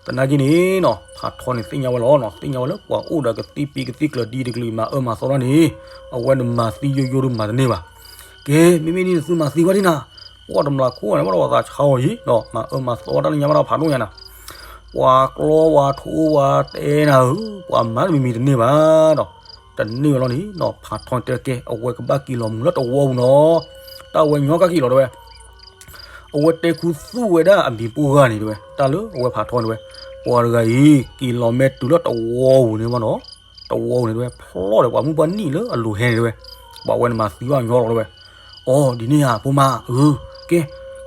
သနာ်က့န့ၣ်နီၤ ဖးထီန့ၣ်သ့ၣ်ညါဝဲလီၤနီၤ, သ့ၣ်ညါဝဲလၢပှၤအိၣ်ဒီးကသံၣ်ပံၤကသံၣ်ကျၢၤဒ်တကလုာ်မၤအၢမၤသီတၢ်န့ၣ်, အဝဲနမၤသံယိယိဒုးမၤတန့ၢ်ဘၣ်, ကဲ မ့မ့ၢ်န့ၣ်သုမၤသံဝဲဒ်နၤ, ပှၤတမျးခိၣ်ဂၤန့ၣ် ဘၣ်ဒီးပှၤသးဆါအီၤယံၤနီၤ, မၤအၢမၤသီတၢ်လၢညါဘၣ်ဒီးဖးဒိၣ်ညါနၤ, ပှၤကျီပှၤထိပှၤတဲနၤဧၢ, ပှၤမၤတမံၤမံၤတန့ၢ်ဘၣ်ဒီး, တန့ၢ်ဝဲလီၤန့ၣ်နီၤ, ဖးထီန့ၣ်တဲကဲ အဝဲကဘၣ်က့ၤလီၤမုၢ်လၢတဝီပူၤနီၤ, တၢ်ဝဲညီကၣ်က့ၤလီၤတဲဝဲ အဝဲတဲခူသူၣ်ဝဲဒၣ်အမံၤပှၢ်ဂၤန့ၣ်တဲဝဲ, တၢ်လၢအဝဲဖးထီန့ၣ်တဲဝဲ, ပှၤတဂၤအံၤ က့ၤလီၤမဲာ်တုၤလၢတဝီပူၤန့ၣ်မ့ၢ်နီၤ, တဝီပူၤန့ၣ်တဲဝဲ ဖျီၣ်ဒီးပှၤမုၣ်ပှၢ်နံၣ်လၢအလိၤဟဲန့ၣ်တဲဝဲ, ပှၤဝဲန့ၣ်မၤသံဘၣ်ညီလီၤတဲဝဲ, အိ ဒ်န့ၣ်ဧါ ဖိမါဧၢ, ကဲ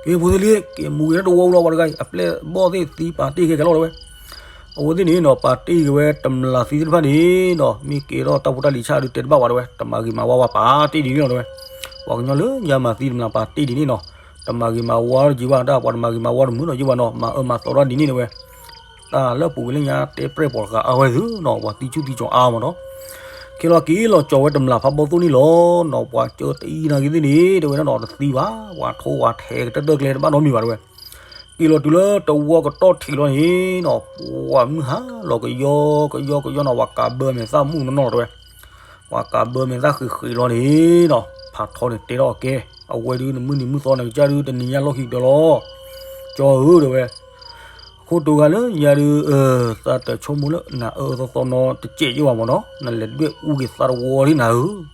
ကဲဖိသ့ၣ်လံ က့ၤမူၤက့ၤလၢတဝီပူၤလီၤ ပှၤတဂၤအံၤ အပျဲၢ်ဘီၣ်သ့ၣ်သံပာ်တ့ၢ်က့ၤကလီၤတဲဝဲ အဝဲသ့ၣ်န့ၣ်နီၤ ပာ်တ့ၢ်က့ၤဝဲတမျးသံသ့ၣ်တဖၣ်န့ၣ်နီၤ မ့ၢ်ကဲထီၣ်တၢ်ဖိတၢ်လံၤဆၣ်ဒုးတဲတဘၣ်ဝဲတဲဝဲ တမၤဂ့ၤမၤဝါဝဲပာ်တ့ၢ်ဒ်န့ၣ်လီၤတဲဝဲ, ပှၤကညီလၢညါမၤသံတမျးပာ်တ့ၢ်ဒ်န့ၣ်နီၤ, တမၤဂ့ၤမၤဝါတယံၤဘၣ်တၢ် ပှၤတမၤဂ့ၤမၤဝါတမုာ်နီၤယံၤဘၣ်နီၤ မၤအၢမၤသီတၢ်ဒ်န့ၣ်တဲဝဲ, တၢ်လၢပူၤကွံာ်လၢညါတဲပြဲၢ်ပိာ်တဃာ်အါဝဲသုနီၤ ပှၤသံဆူၣ်သံကၠီၤအါမးနီၤ ခဲလီၤက့ၤလီၤကၠီၤဝဲတမျးဖးဘီသိၣ်န့ၣ်လီၤနီၤ ပှၤကၢတအံၤနာ်က့သ့ၣ်န့ၣ် တဲဝဲဒၣ်နီၤ တသံဘၣ် ပှၤထိပှၤထဲကတၢၢ်တၢၢ်ကျဲတဘၣ်နီတမံၤဘၣ်တဲဝဲ, က့ၤလီၤတုၤလၢတဝီကတီၢ်ထံးလီၤန့ၣ်နီၤ ပှၤမုၢ်ဟါလီၤကယီကယီကယီနီၤ ပှၤကးဘၢမဲာ်သၣ်မုၣ်နီၢ်နီၢ်တဲဝဲ, ပှၤကးဘၢမဲာ်သၣ်ဃ့းဃ့းလီၤန့ၣ်နီၤ ဖးထီန့ၣ်တဲထီၣ်အကဲ အဝဲဒုးနမုၢ်နံၤမုၢ်သီန့ၣ်ကစၢ်ဒုးတနံၤညါလီၢ်ခံကတၢၢ်လီၤ, ကၠီဧၢတဲဝဲ အခိၣ်တိၤဂၤလၢညါဒုး သးတဆိကမိၣ်လၢနၤအၢအၢသီသီနီတစဲးယ့ၢ်ဘၣ်မးနီၤ နလဲၤဒွဲၣ်အူက့ၤသးတဝီဒ်နၤဧၢ,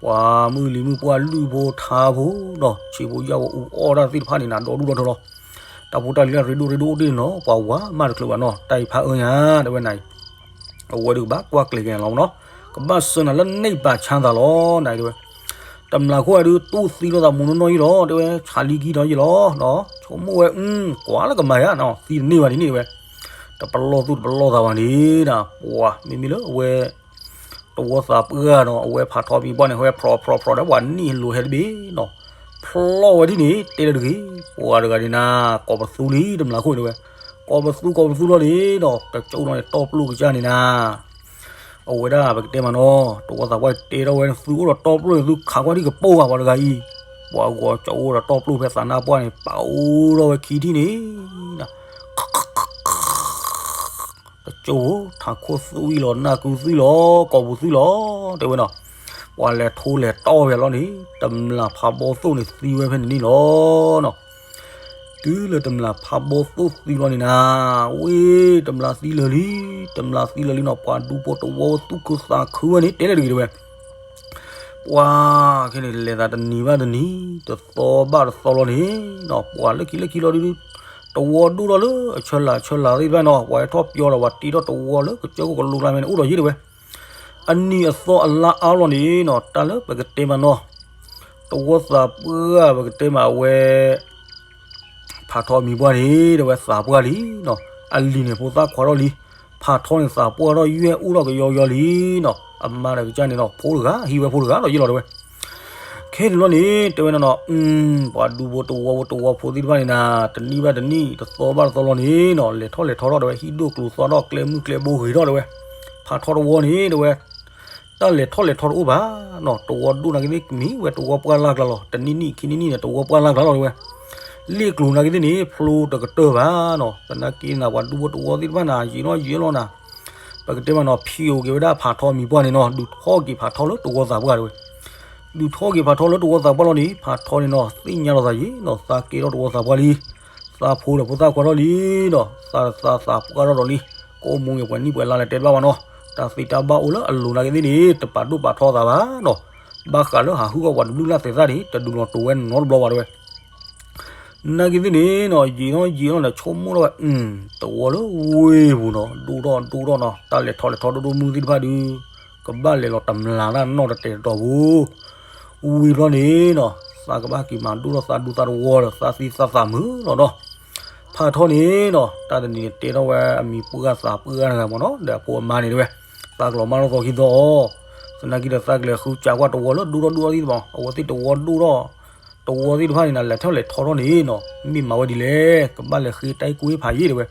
ပှၤမုၢ်လံၤမုၢ်ပှၢ်လုၢ်ဖိထါဖိနီၤ ဆံးဖိယၢ်ဖိအူအီၣ်တၢ်သ့ၣ်တဖၣ်န့ၣ်နၤ ဒီဒူၣ်ဒီထၢလီၤ, တၢ်ဖိတၢ်လံၤလၢရ့ဒိၣ်ရ့ဒိၣ်အိၣ်တ့ၢ်န့ၣ်နီၤ ပှၤဝၤမးတချုးဘၣ်နီၤ တၢ်အံၤဖးအၢညါတဲဝဲနၤအံၤ အဝဲဒုးကဘၣ်ကွၢ်ကျဲၤက့ၤနၤလီၤမးနီၤ, ကဘၣ်ဆှၢနၤလၢန့ၢ်ဘၣ်ဆါသးလီၤနၤအံၤတဲဝဲ, တမျးခိၣ်ဂၤဒုးတူၢ်သံလိာ်သးမူးနီၢ်နီၢ်ယံၤလီၤ တဲဝဲ ဆါလံခံဒီးယံၤလီၤ, ဆိကမိၣ်ဝဲ ကွၢ်လၢကမၤယါနီၤ သံတန့ၢ်ဘၣ်ဒ်န့ၣ်တဲဝဲ, တပလီၢ်သူၣ်တပလီၢ်သးဘၣ်န့ၣ်နၤ ပှၤမ့မ့ၢ်လၢအဝဲ တဝီသးပှၢ်နီၤ အဝဲဖးထီမံၤပှၢ်န့ၣ် ဟဲဖျိးဖျိးဖျိးဒီးပှၤနံၣ်လိၤဟဲတဘ့ၣ်နီၤ, ဖျိးဝဲဒ်န့ၣ် တဲလၢတဂ့ၤ, ပှၤတဂၤန့ၣ်နၤ ကိးပသူလံ တမျးခိၣ်တဲဝဲ, ကိးပသူကိးပသူလီၤန့ၣ်နီၤ တကၠိၣ်လီၤန့ၣ် တီပျိၢ်ကစၢ်န့ၣ်နၤ အဝဲဒၣ်ပကတဲမးနီၤ တဝီသးပှၢ်တဲထီၣ်ဝဲ သုအိၣ်ဒီးတီပျိၢ်န့ၣ် သုခးကွၢ်ထံကပီၤဘၣ်ပှၤတဂၤအံၤ, ပှၤဂီၤကၠီအိၣ်ဒီးတီပျိၢ်ဖဲသးနါပှၢ်န့ၣ် ပာ်အိၣ်ထီၣ်ဝဲခံထံၣ်န့ၣ် တကၠိၣ် ထးခိၣ်သွံၣ်လီၤ နၢ်ကုသွံၣ်လီၤ ကိာ်ပူၤသွံၣ်လီၤ တဲဝဲနီၤ, ပှၤလဲၤထိလဲၤတီၢ်ဝဲလီၤန့ၣ် တမျးဖးဘီသိၣ်န့ၣ်သံဝဲဖဲန့ၣ်န့ၣ်လီၤနီၤ, တုၤလၢတမျးဖးဘီသိၣ်သံလီၤန့ၣ်နၤ, ဝ့ၢ် တမျးသံလၢာ်လံ, တမျးသံလၢာ်လံနီၤ ပှၤဒူဖိတဝီသူၣ်ခုသးခုဝဲန့ၣ် တဲလဲၣ်တဂ့ၤတဲဝဲ ပှၤခဲန့ၣ် လဲၤသးတနံၤဘၣ်တနံၤ တသီဘၣ်တသီလီၤန့ၣ်နီၤ ပှၤလၢခံလၢခံလီၤဒုး တဝီဒိၣ်ထီၣ်လၢအဆၢလၢ်ဆၢလၢ်သ့ၣ်တဖၣ်နီၤ ပှၤဟဲထီၣ်ပျီဒီးပှၤတ့ထီၣ်တဝီလၢကစၢၢ်ခိၣ်ကလိကျါမဲန့ၣ် အိၣ်ဒီးယံၤတဲဝဲ အနံၤအသီအလါအါလီၤန့ၣ်နီၤ တၢ်လၢပကတဲမးနီၤ တဝီသးပှၢ်ပကတဲမးဝဲ ဖးထီမံၤပှၢ်န့ၣ် တဲဝဲသးပှၢ်လံနီၤ အလံၤန့ၣ်ဖိသၣ်ခွါထီၣ်လံ ဖးထီန့ၣ်သးပှၢ်ထီၣ်ယွဲၢ်အိၣ်ထီၣ်ကယီကယီလံနီၤ အမါဒီးကစၢ်န့ၣ်နီၤ ဖိတဂၤ ဟံးဝဲဖိတဂၤဒီးယံၤလီၤတဲဝဲ ခဲန့ၣ်လီၤန့ၣ် တဲဝဲနီၤနီၤ ပှၤဒူဖိတဝီဖိတဝီဖိသ့ၣ်တဖၣ်န့ၣ်နၤ တနံၣ်ဘၣ်တနံၣ် တသီဘၣ်တသီလီၤန့ၣ်နီၤ လဲၤထီၣ်လဲၤထီထီၣ်တဲဝဲ ဟံၣ်ဒိၣ်ကျိၤသီထီၣ် ကျဲမုၢ်ကျဲဘိဂ့ၤထီၣ်တဲဝဲ ဖးထီတဝီန့ၣ်တဲဝဲ တၢ်လဲၤထီၣ်လဲၤထီတအိၣ်ဘၣ်နီၤ တဝီဒိၣ်နာ်က့သ့ၣ်မ့ၢ်ဝဲတဝီပှၢ်လၢ်ကျါလီၤ တနံၣ်နံၣ်ခံနံၣ်နံၣ်န့ၣ် တဝီပှၢ်လၢ်ကျါလီၤတဲဝဲ လ့ၣ်ကျိၤနာ်က့သ့ၣ်န့ၣ် ဖျိတကတၢၢ်ဘၣ်နီၤ သနာ်က့နၤ ပှၤဒူဖိတဝီသ့ၣ်တဖၣ်နၤ ယံာ်လီၤယံာ်လီၤနၤ ပကတဲမးနီၤ ဖံးအိၣ်က့ၤဝဲဒၣ်ဖးထီမံၤပှၢ်န့ၣ်နီၤ ဒုးထီၣ်က့ၤဖးထီလၢတဝီသးပှၢ်တဲဝဲ ဒုးထီၣ်က့ၤဖးထီလၢတဝီသးပှၢ်လီၤန့ၣ် ဖးထီန့ၣ်နီၤ သ့ၣ်ညါလီၤသးယံၤနီၤ သးကဲထီၣ်တဝီသးပှၢ်လံ သးဖိဒီးဖိသၣ်ခွါထီၣ်လံနီၤ, သးသးသးပှၢ်ထီၣ်ဒီးလံ, ကိးမူဂ့ၤပှဲၤနံၣ်ပှဲၤလါလဲၤတဲတဘၣ်ဘၣ်နီၤ, တၢ်သ့တၢ်ဘၣ်အိၣ်လၢအလိၤနာ်က့သ့ၣ်န့ၣ် တပာ်ဒိၣ်ပာ်ထီသးဘၣ်နီၤ, ဘၣ်ဃးလၢဟးဟုၣ်ဃီပှၤတဘျုးလၢ်သဲးသၣ်န့ၣ် တဒုးလီၤတိၤဝဲနီတဘျီဘၣ်တဲဝဲ နာ်က့သ့ၣ်န့ၣ်နီၤ, ယံာ်ထီၣ်ယံာ်ထီၣ်န့ၣ် ဆိကမိၣ်ထီၣ်ဝဲ, သဝီလၢဝ့ၢ်ပူၤနီၤ, ဒိၣ်ထီၣ်ဒိၣ်ထီၣ်နီၤ, တၢ်လဲၤထီၣ်လဲၤထီဒိၣ်ဒိၣ်မုၢ်သ့ၣ်တဖၣ်ဒုး, ကဘၣ်လဲၤလီၤတမျၢ်တၢ်နီၣ်တတဲာ်တတီၤပူၤ, ဝံၤဘျီန့ၣ်နီၤ, သးကဘၣ်က့ၤမၤဒိၣ်ထီၣ်သးဒူသးတဝီဒီး သးသံသးသးမုာ်လီၤနီၤ. ဖးထီန့ၣ်နီၤ, တၢ်တနံၤန့ၣ်တဲထီၣ်ဝဲအမံၤပှၢ်သးပှၢ်တဂၤမ့ၢ်နီၤ, ဒီးအဖိအမါန့ၣ်တဲဝဲ, သးကလီၤမၢ်ထီၣ်သီခံသီအီၤ, သနာ်က့ဒီးသးကလဲၤဃုစးကွၢ်တဝီလၢဒိၣ်ထီၣ်ဒိၣ်ထီၣ်သ့ၣ်တဖၣ်, အဝဲသ့ၣ်တဝီဒိၣ်ထီၣ် တဝီသ့ၣ်တဖၣ်န့ၣ်နီၤ, လဲၤထီၣ်လဲၤထီထီၣ်န့ၣ်နီၤ, မ့ၢ်မၤဝဲဒ်လဲၣ်, ကဘၣ်လဲၤဃ့တၢ်အံၣ်ကူအံၣ်ဖးယံာ်တဲဝဲ. တဲ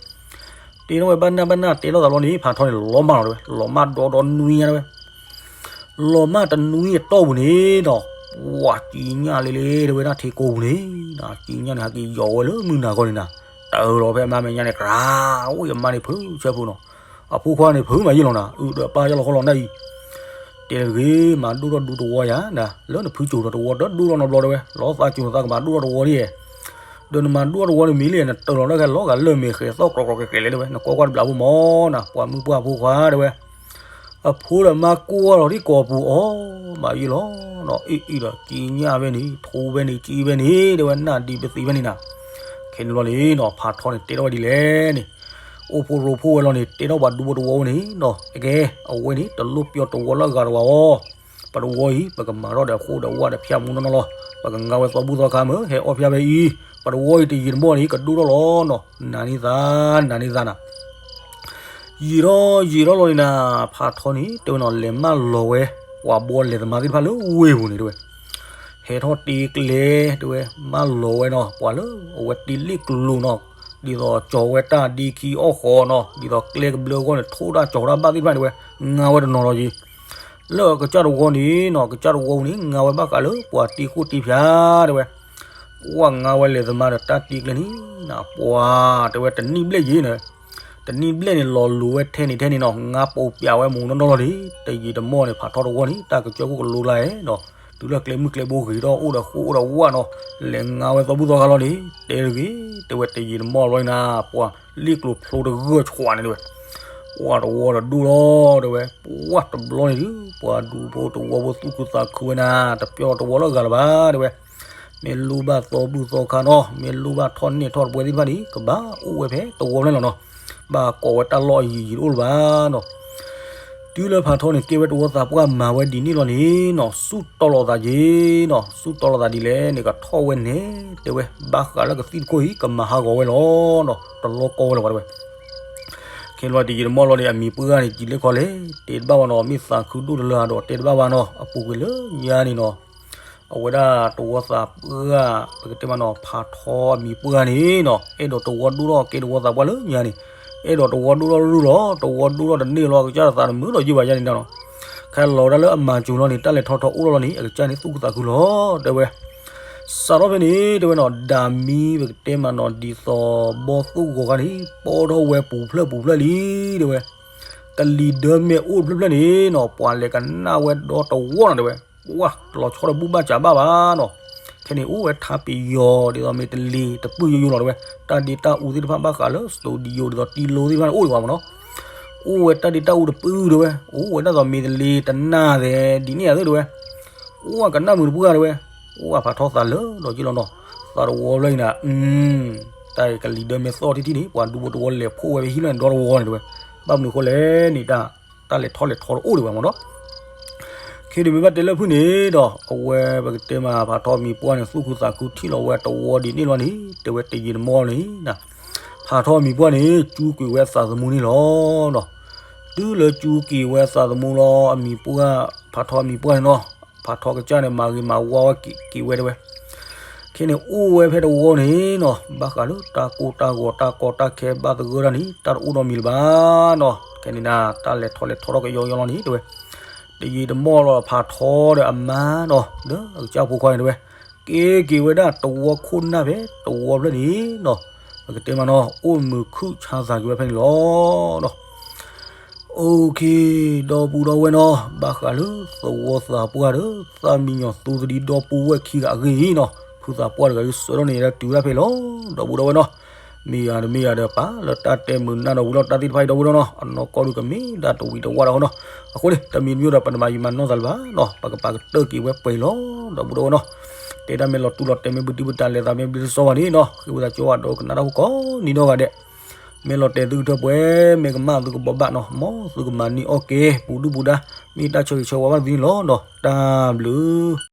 ထီၣ်ဝဲဘၣ်နၢ်ဘၣ်နၢ်တဲထီၣ်သးလီၤန့ၣ် ဖးထီန့ၣ်လီၤမၢ်လီၤတဲဝဲ, လီၤမၢ်ဒီဒီနွံညါတဲဝဲ. လီၤမၢ်တနွံအတီၢ်ပူၤန့ၣ်နီၤ, ပှၤကံညၣ်လ့လ့တဲဝဲဒၣ်ထံကိးပူၤန့ၣ်, ကံညၣ်န့ၣ်ဟးက့ၤယီၤဝဲလၢမုၢ်နၤခီန့ၣ်နၤ, တၢ်အၢၣ်လီၤဖဲအမါမဲာ်ညါန့ၣ် ကြၤ, အိၣ်ယမါန့ၣ်ဖုဆၢဖုနီၤ, အဖိခွါန့ၣ်ဖုမၤယံာ်လီၤနၤ, အုၣ်ဒီးပၢ်ယၢ်လီၤခီလီၤနၢ်အံၤ တဲတဂ့ၤ, မၤဒိၣ်ထီၣ်ဒူတဝီယၤနၤ, လၢနဖုစိၤဒီးတဝီတဒိၣ်ထီၣ်နီတဘျီတဲဝဲ, လီၤသးစိၤနသးကမၤဒိၣ်ထီၣ်တဝီဒ်ယဲၢ်, ဒီးနမၤဒိၣ်ထီၣ်တဝီန့ၣ်မ့ၢ်လံ, နတၢၢ်လီၤတၢ်ခဲလီၤဂာ်လၢမဲာ်ဃဲၤသီၣ်ကြီကြီဃဲၤဃဲၤလဲၣ်တဲဝဲ, နကွၢ်ကွၢ်တဘျီဖိမ့ၢ်နၤ, ပှၤမုၢ်ပှၢ်ဖိခွါတဲဝဲ အဖိဒီးမါကိးဂၤလီၤဒ်ကိးပူၤအီၤ, မၤယံာ်လီၤနီၤ, အ့ၣ်အ့ၣ်ဒီးကံညၣ်ဖဲန့ၣ် ထိဖဲန့ၣ် ကံဖဲန့ၣ် တဲဝဲ နၢ်ဒံးပသံဖဲန့ၣ်နၤ, ခဲန့ၣ်လီၤန့ၣ်နီၤ, ဖးထီန့ၣ်တဲထီၣ်ဝဲဒ်လဲၣ်န့ၣ်, အိၣ်ဖိရိဖှိၣ်ဝဲလီၤန့ၣ် တဲထီၣ်ပှၤဒူဖိတဝီဝဲန့ၣ်နီၤ, အကဲ အဝဲန့ၣ် တလိၣ်ပျီတဝီလၢအဂၤတဝီအီၤ, ပတဝီအံၤ ပကမၤထီၣ်ဒီးဃိၣ်ဒီးဝၣ်ဒီးဖၠၣ်မူနီၢ်နီၢ်လီၤ, ပကငါဝဲသီဘူၣ်သီခါမ့ၢ် ဟဲအီၣ်ဖၠၣ်ဖဲအံၤ, ပတဝီအံၤတယံာ်တမီၢ်န့ၣ် ကဒိၣ်ထီၣ်လီၤနီၤ, နၤန့ၢ်သး နၤန့ၢ်သးနၤ ယံာ်ထီၣ်ယံာ်ထီၣ်လီၤန့ၣ်နၤ, ဖးထီန့ၣ် တဲဝဲနီၤ လဲၤမၢလီၤဝဲ ပှၤဘီလဲၤသမါသ့ၣ်တဖၣ်လၢဝ့ၢ်ပူၤန့ၣ်တဲဝဲ, ဟဲထီၣ်တ့ကျဲ တဲဝဲ မၢလီၤဝဲနီၤ ပှၤလၢအဝဲတ့လ့ၣ်ကျိၤနီၤ, ဒ်သိးကၠီၤဝဲတၢ်ဒ့ခံအီၣ်ဃီနီၤ, ဒ်သိးကျဲကဘျၢအဂီၢ်န့ၣ် ထိၣ်တၢ်ကၠီၤတၢ်ဘၣ်သ့ၣ်တဖၣ်န့ၣ်တဲဝဲ, ငါဝဲတနီၤလီၤယံၤ လၢကစၢ်တဝီန့ၣ်နီၤ, ကစၢ်တဝီပူၤန့ၣ် ငါဝဲဘၣ်ဃးလၢပှၤတ့ခိၣ်တ့ဖၠါ တဲဝဲ, ပှၤငါဝဲလဲၤသမါဒီးတၢ်တ့ကျဲန့ၣ်, ပှၤတဲဝဲတနံၣ်ဘျဲၣ်ယံၤန့ၣ်, တနံၣ်ဘျဲၣ်န့ၣ် လီၤလိၤဝဲထဲန့ၣ်ထဲန့ၣ်နီၤ, ငါပိာ်ပျးဝဲမူနီၢ်နီၢ်လီၤန့ၣ်, တယံာ်တမီၢ်န့ၣ် ဖးထီတဝီန့ၣ် တၢ်ကစၢၢ်ခိၣ်ကလိကျါနီၤ, တုၤလၢကျဲမုၢ်ကျဲဘိဂ့ၤထီၣ်အိၣ်ဒီးဃိၣ်အိၣ်ဒီးဝၣ်နီၤ, လဲၤငါဝဲသီဘူၣ်သီခါလီၤန့ၣ် တဲတဂ့ၤ, တဲဝဲတယံာ်တမီၢ်လီၤန့ၣ်နၤ, ပှၤလ့ၣ်ကျိၤဖျိတဂၢၢ်ဆွးန့ၣ်တဲဝဲ ပှၤတဝီဒီးဒိၣ်လီၤ တဲဝဲ, ပှၤတဘျီန့ၣ်ဒုး ပှၤဒူဖိတဝီဖိသူၣ်ခုသးခုဝဲနၤ, တပျီတဝီလၢအဂၤလၢၤဘၣ် တဲဝဲ, မ့ၢ်လိၣ်ဘၣ်သီဘူၣ်သီခါနီၤ, မ့ၢ်လိၣ်ဘၣ်ထီၣ်နဲၣ်ထီၣ်တပွဲသ့ၣ်တဖၣ်န့ၣ် ကဘၣ်အိၣ်ဝဲဖဲတဝီဖျၢၣ်လီၤနီၤ, ဘၣ်ကိးဝဲတၢ်လီၢ်အယံၤယံၤတအိၣ်လၢၤဘၣ်နီၤ. တုၤလၢဖးထီန့ၣ် ကဲဝဲတဝီသးပှၢ်မၤဝဲဒ်န့ၣ်လီၤန့ၣ်နီၤ, စူၢ်တီလီၤသးက့ၤနီၤ, စူၢ်တီလီၤသးဒ်လဲၣ်န့ၣ် ကထီၣ်ဝဲန့ၣ် တဲဝဲ, ဘၣ်ဃးလၢကသံၣ်တခိၣ်အံၤ ကမၤဟးဂီၤဝဲလီၤနီၤ, တလီၢ်ကီဝဲလၢၤဘၣ်တဲဝဲ ခဲလီၤတယံာ်တမီၢ်လီၤန့ၣ် အမံၤပှၢ်ဂၤန့ၣ် ကံၤလၢခီလဲၣ်, တဲတဘၣ်ဘၣ်နီၤ, မ့ၢ်သးခုဒိၣ်တလၢဧါဒီးတဲတဘၣ်ဘၣ်နီၤ, အပူၤကွံာ်လၢညါန့ၣ်နီၤ, အဝဲဒၣ်တဝီသးပှၢ် ပကတဲမးနီၤ, ဖးထီအမံၤပှၢ်န့ၣ်နီၤ, အဲၣ်ဒိးတဝီဒိၣ်ထီၣ်ကဲတဝီသးပှၢ်လၢညါန့ၣ်, အဲၣ်ဒိးတဝီဒိၣ်ထီၣ်ရုၢ်လီၤ, တဝီဒိၣ်ထီၣ်တန့ၢ်လီၤ, အကစၢ်သးတမုာ်လီၤယုၢ်ဘၣ်ယါန့ၣ်နီၤ, ခဲလီၤဒၣ်လၢအမၤစၢၤလီၤန့ၣ် တၢ်လဲၤထီၣ်ထီအိၣ်ထီၣ်လီၤန့ၣ် အကစၢ်န့ၣ်သူၣ်ခုသးခုလီၤ, တဲဝဲ စးထီၣ်ဖဲန့ၣ် တဲဝဲနီၤ, ဒၤမံပကတဲမးနီၤ, ဒ်သိးဘီၣ်သိၣ်ဂီၤခါန့ၣ် ပီၢ်ထီၣ်ဝဲပူၤဖျၢၣ်ပူၤဖျၢၣ်လံ, တဲဝဲ, ကလံၤဒၢမဲာ်အိၣ်တဖျၢၣ်ဖျၢၣ်န့ၣ်နီၤ, ပှၤလဲၤကနၣ်ဝဲဒီတဝီနီၤ, တဲဝဲ, ပှၤတလီၤဆီဒီးဘူၣ်ဘၣ်စးဘၣ်ဘၣ်နီၤ, ခဲန့ၣ်အိၣ်ဝဲထါပယီၤ ဒ်သိးမ့ၢ်တလ့ၤတပုၢ်ယိယိလီၤ, တဲဝဲ, တၢ်ဒ့တၢ်အူသ့ၣ်တဖၣ်ဘၣ်ဃးလၢ studio ဒ်သိးတံလိသ့ၣ်တဖၣ်န့ၣ် အိၣ်ဒံးဘၣ်မးနီၤ, အိၣ်ဝဲတၢ်ဒ့တၢ်အူတပုၢ်တဲဝဲ, အိၣ်ဝဲဒၣ်သိးမ့ၢ်တလ့ၤတနၢ်သဲး ဒ်န့ၣ်အသိးတဲဝဲ, အိၣ်ဝဲကနၣ်မုာ်တပှၢ်တဲဝဲ, အိၣ်ဝဲဖးထီသးလၢာ်ဒီးက့လီၤနီၤ, သးတဝီဖျၢၣ်အံၤနၤ, တၢ်ကလံၤဒၢမဲာ်သီၣ်ထံထံန့ၣ် ပှၤဒူဖိတဝီလဲၤဖှိၣ်ဝဲဖဲဟံၣ်လီၢ်န့ၣ်ဒီတဝီန့ၣ်တဲဝဲ, ဘၣ်မနုၤအဃိလဲၣ်န့ၣ် တၢ် တၢ်လဲၤထီၣ်လဲၤထီတအိၣ်ဒံးဘၣ်မးနီၤ ခဲဒုးမ့ၢ်ဘၣ်တဲလၢဖုၣ်န့ၣ်ဒီး အဝဲပကတဲမး ဖးထီမံၤပှၢ်န့ၣ် သူၣ်ခုသးခုထံၣ်လီၤဝဲတဝီဒ်န့ၣ်လီၤန့ၣ် တဲဝဲတယံာ်တမီၢ်န့ၣ် ဖးထီမံၤပှၢ်န့ၣ် ကၠူက့ၤဝဲသးသမူန့ၣ်လီၤ. တုၤလၢကၠူက့ၤဝဲသးသမူလီၤ အမံၤပှၢ် ဖးထီမံၤပှၢ်န့ၣ်နီၤ ဖးထီကစၢ်န့ၣ် မၤဂ့ၤမၤဝါဝဲက့ၤဝဲတဲဝဲ ခဲန့ၣ်အိၣ်ဝဲဖဲတဝီန့ၣ်နီၤ ဘၣ်ဃးလၢတၢ်ကိၢ်တၢ်ဂီၤတၢ်ကီတၢ်ခဲဘၣ်သဂၢၢ်တၢ်န့ၣ် တၢ်တအိၣ်နီတမံၤလၢၤဘၣ်နီၤ. ခဲန့ၣ်နၤ တၢ်လဲၤထီၣ်လဲၤထီထီၣ်ကယီယီလီၤန့ၣ်တဲဝဲ တယံာ်တမီၢ်လီၤ ဖးထီဒီးအမါနီၤ လၢအကစၢ်ဖိခွါန့ၣ်တဲဝဲ က့ၤက့ၤဝဲဒၣ်တဝီခိၣ်နၢ်ဖဲတဝီဖျၢၣ်န့ၣ်နီၤ ပကတဲမးနီၤ အိၣ်မုာ်ခုၣ်ဆါသးက့ၤဝဲဖဲန့ၣ်လီၤ. အိၣ်ခ့ ဒီပုၢ်ဒီဝဲၢ်နီၤ ဘၣ်ဃးလၢသဝီသးပှၢ်ဒီး သးမံညီၤသူသဒံဒီပုၢ်ဝဲၢ်ခံဂၤအဂ့ၢ်အံၤနီၤ ဖုသးပှၢ်တဂၤအံၤ စၢထီၣ်န့ၢ်ဒၣ်တုၤဒၣ်ဖဲလီၤ ဒီပုၢ်ဒီဝဲၢ်နီၤ. မ့ၢ်ယၤတမ့ၢ်ယၤဒီး ပာ်လၢတၢ်တဲမုာ်နၢ်ဒီးဝံၤလီၤ တၢ်သ့ၣ်တဖၣ်အံၤဒီပုၢ်ဒီဝဲၢ်နီၤ အနီၢ်ကီၢ်ဒုးကမ့ၢ်ဒၣ်တဝံၤတဝါဒီးနီၤ. အဃိန့ၣ် တမံၤတမံၤဒီး ပတမၤယံာ်မၤနီၢ်သးလၢၤဘၣ်နီၤ ပကပာ်ကတၢၢ်က့ၤဝဲပှဲၤလီၤ ဒီပုၢ်ဒီဝဲၢ်နီၤ. တဲဒၣ်မ့ၢ်လီၤတူၢ်လီၤတဲာ် မ့ၢ်ဘုတံၢ်ဘုတၢ် လဲၤသးမ့ၢ်ဘျ့တစီဘၣ်န့ၣ်နီၤ ဃ့ဝံသးစူၤဒီးကနၣ်တၢ်ဖိကိးနံၤနီၢ်ဂၤဒဲး မ့ၢ်လီၤတဲာ်သုကထၢပှဲၤ မ့ၢ်ကမၣ်သုကဘိးဘၣ်နီၤ မ်သုကမၤန့ၢ်အီၣ်က့ၤ ပူၤဒုၣ်ပူၤဒါ မ့ၢ်တၢ်ဆၢဂ့ၤဆၢဝါဘၣ်သုန့ၣ်လီၤနီၤ. တၢ်ဘျုး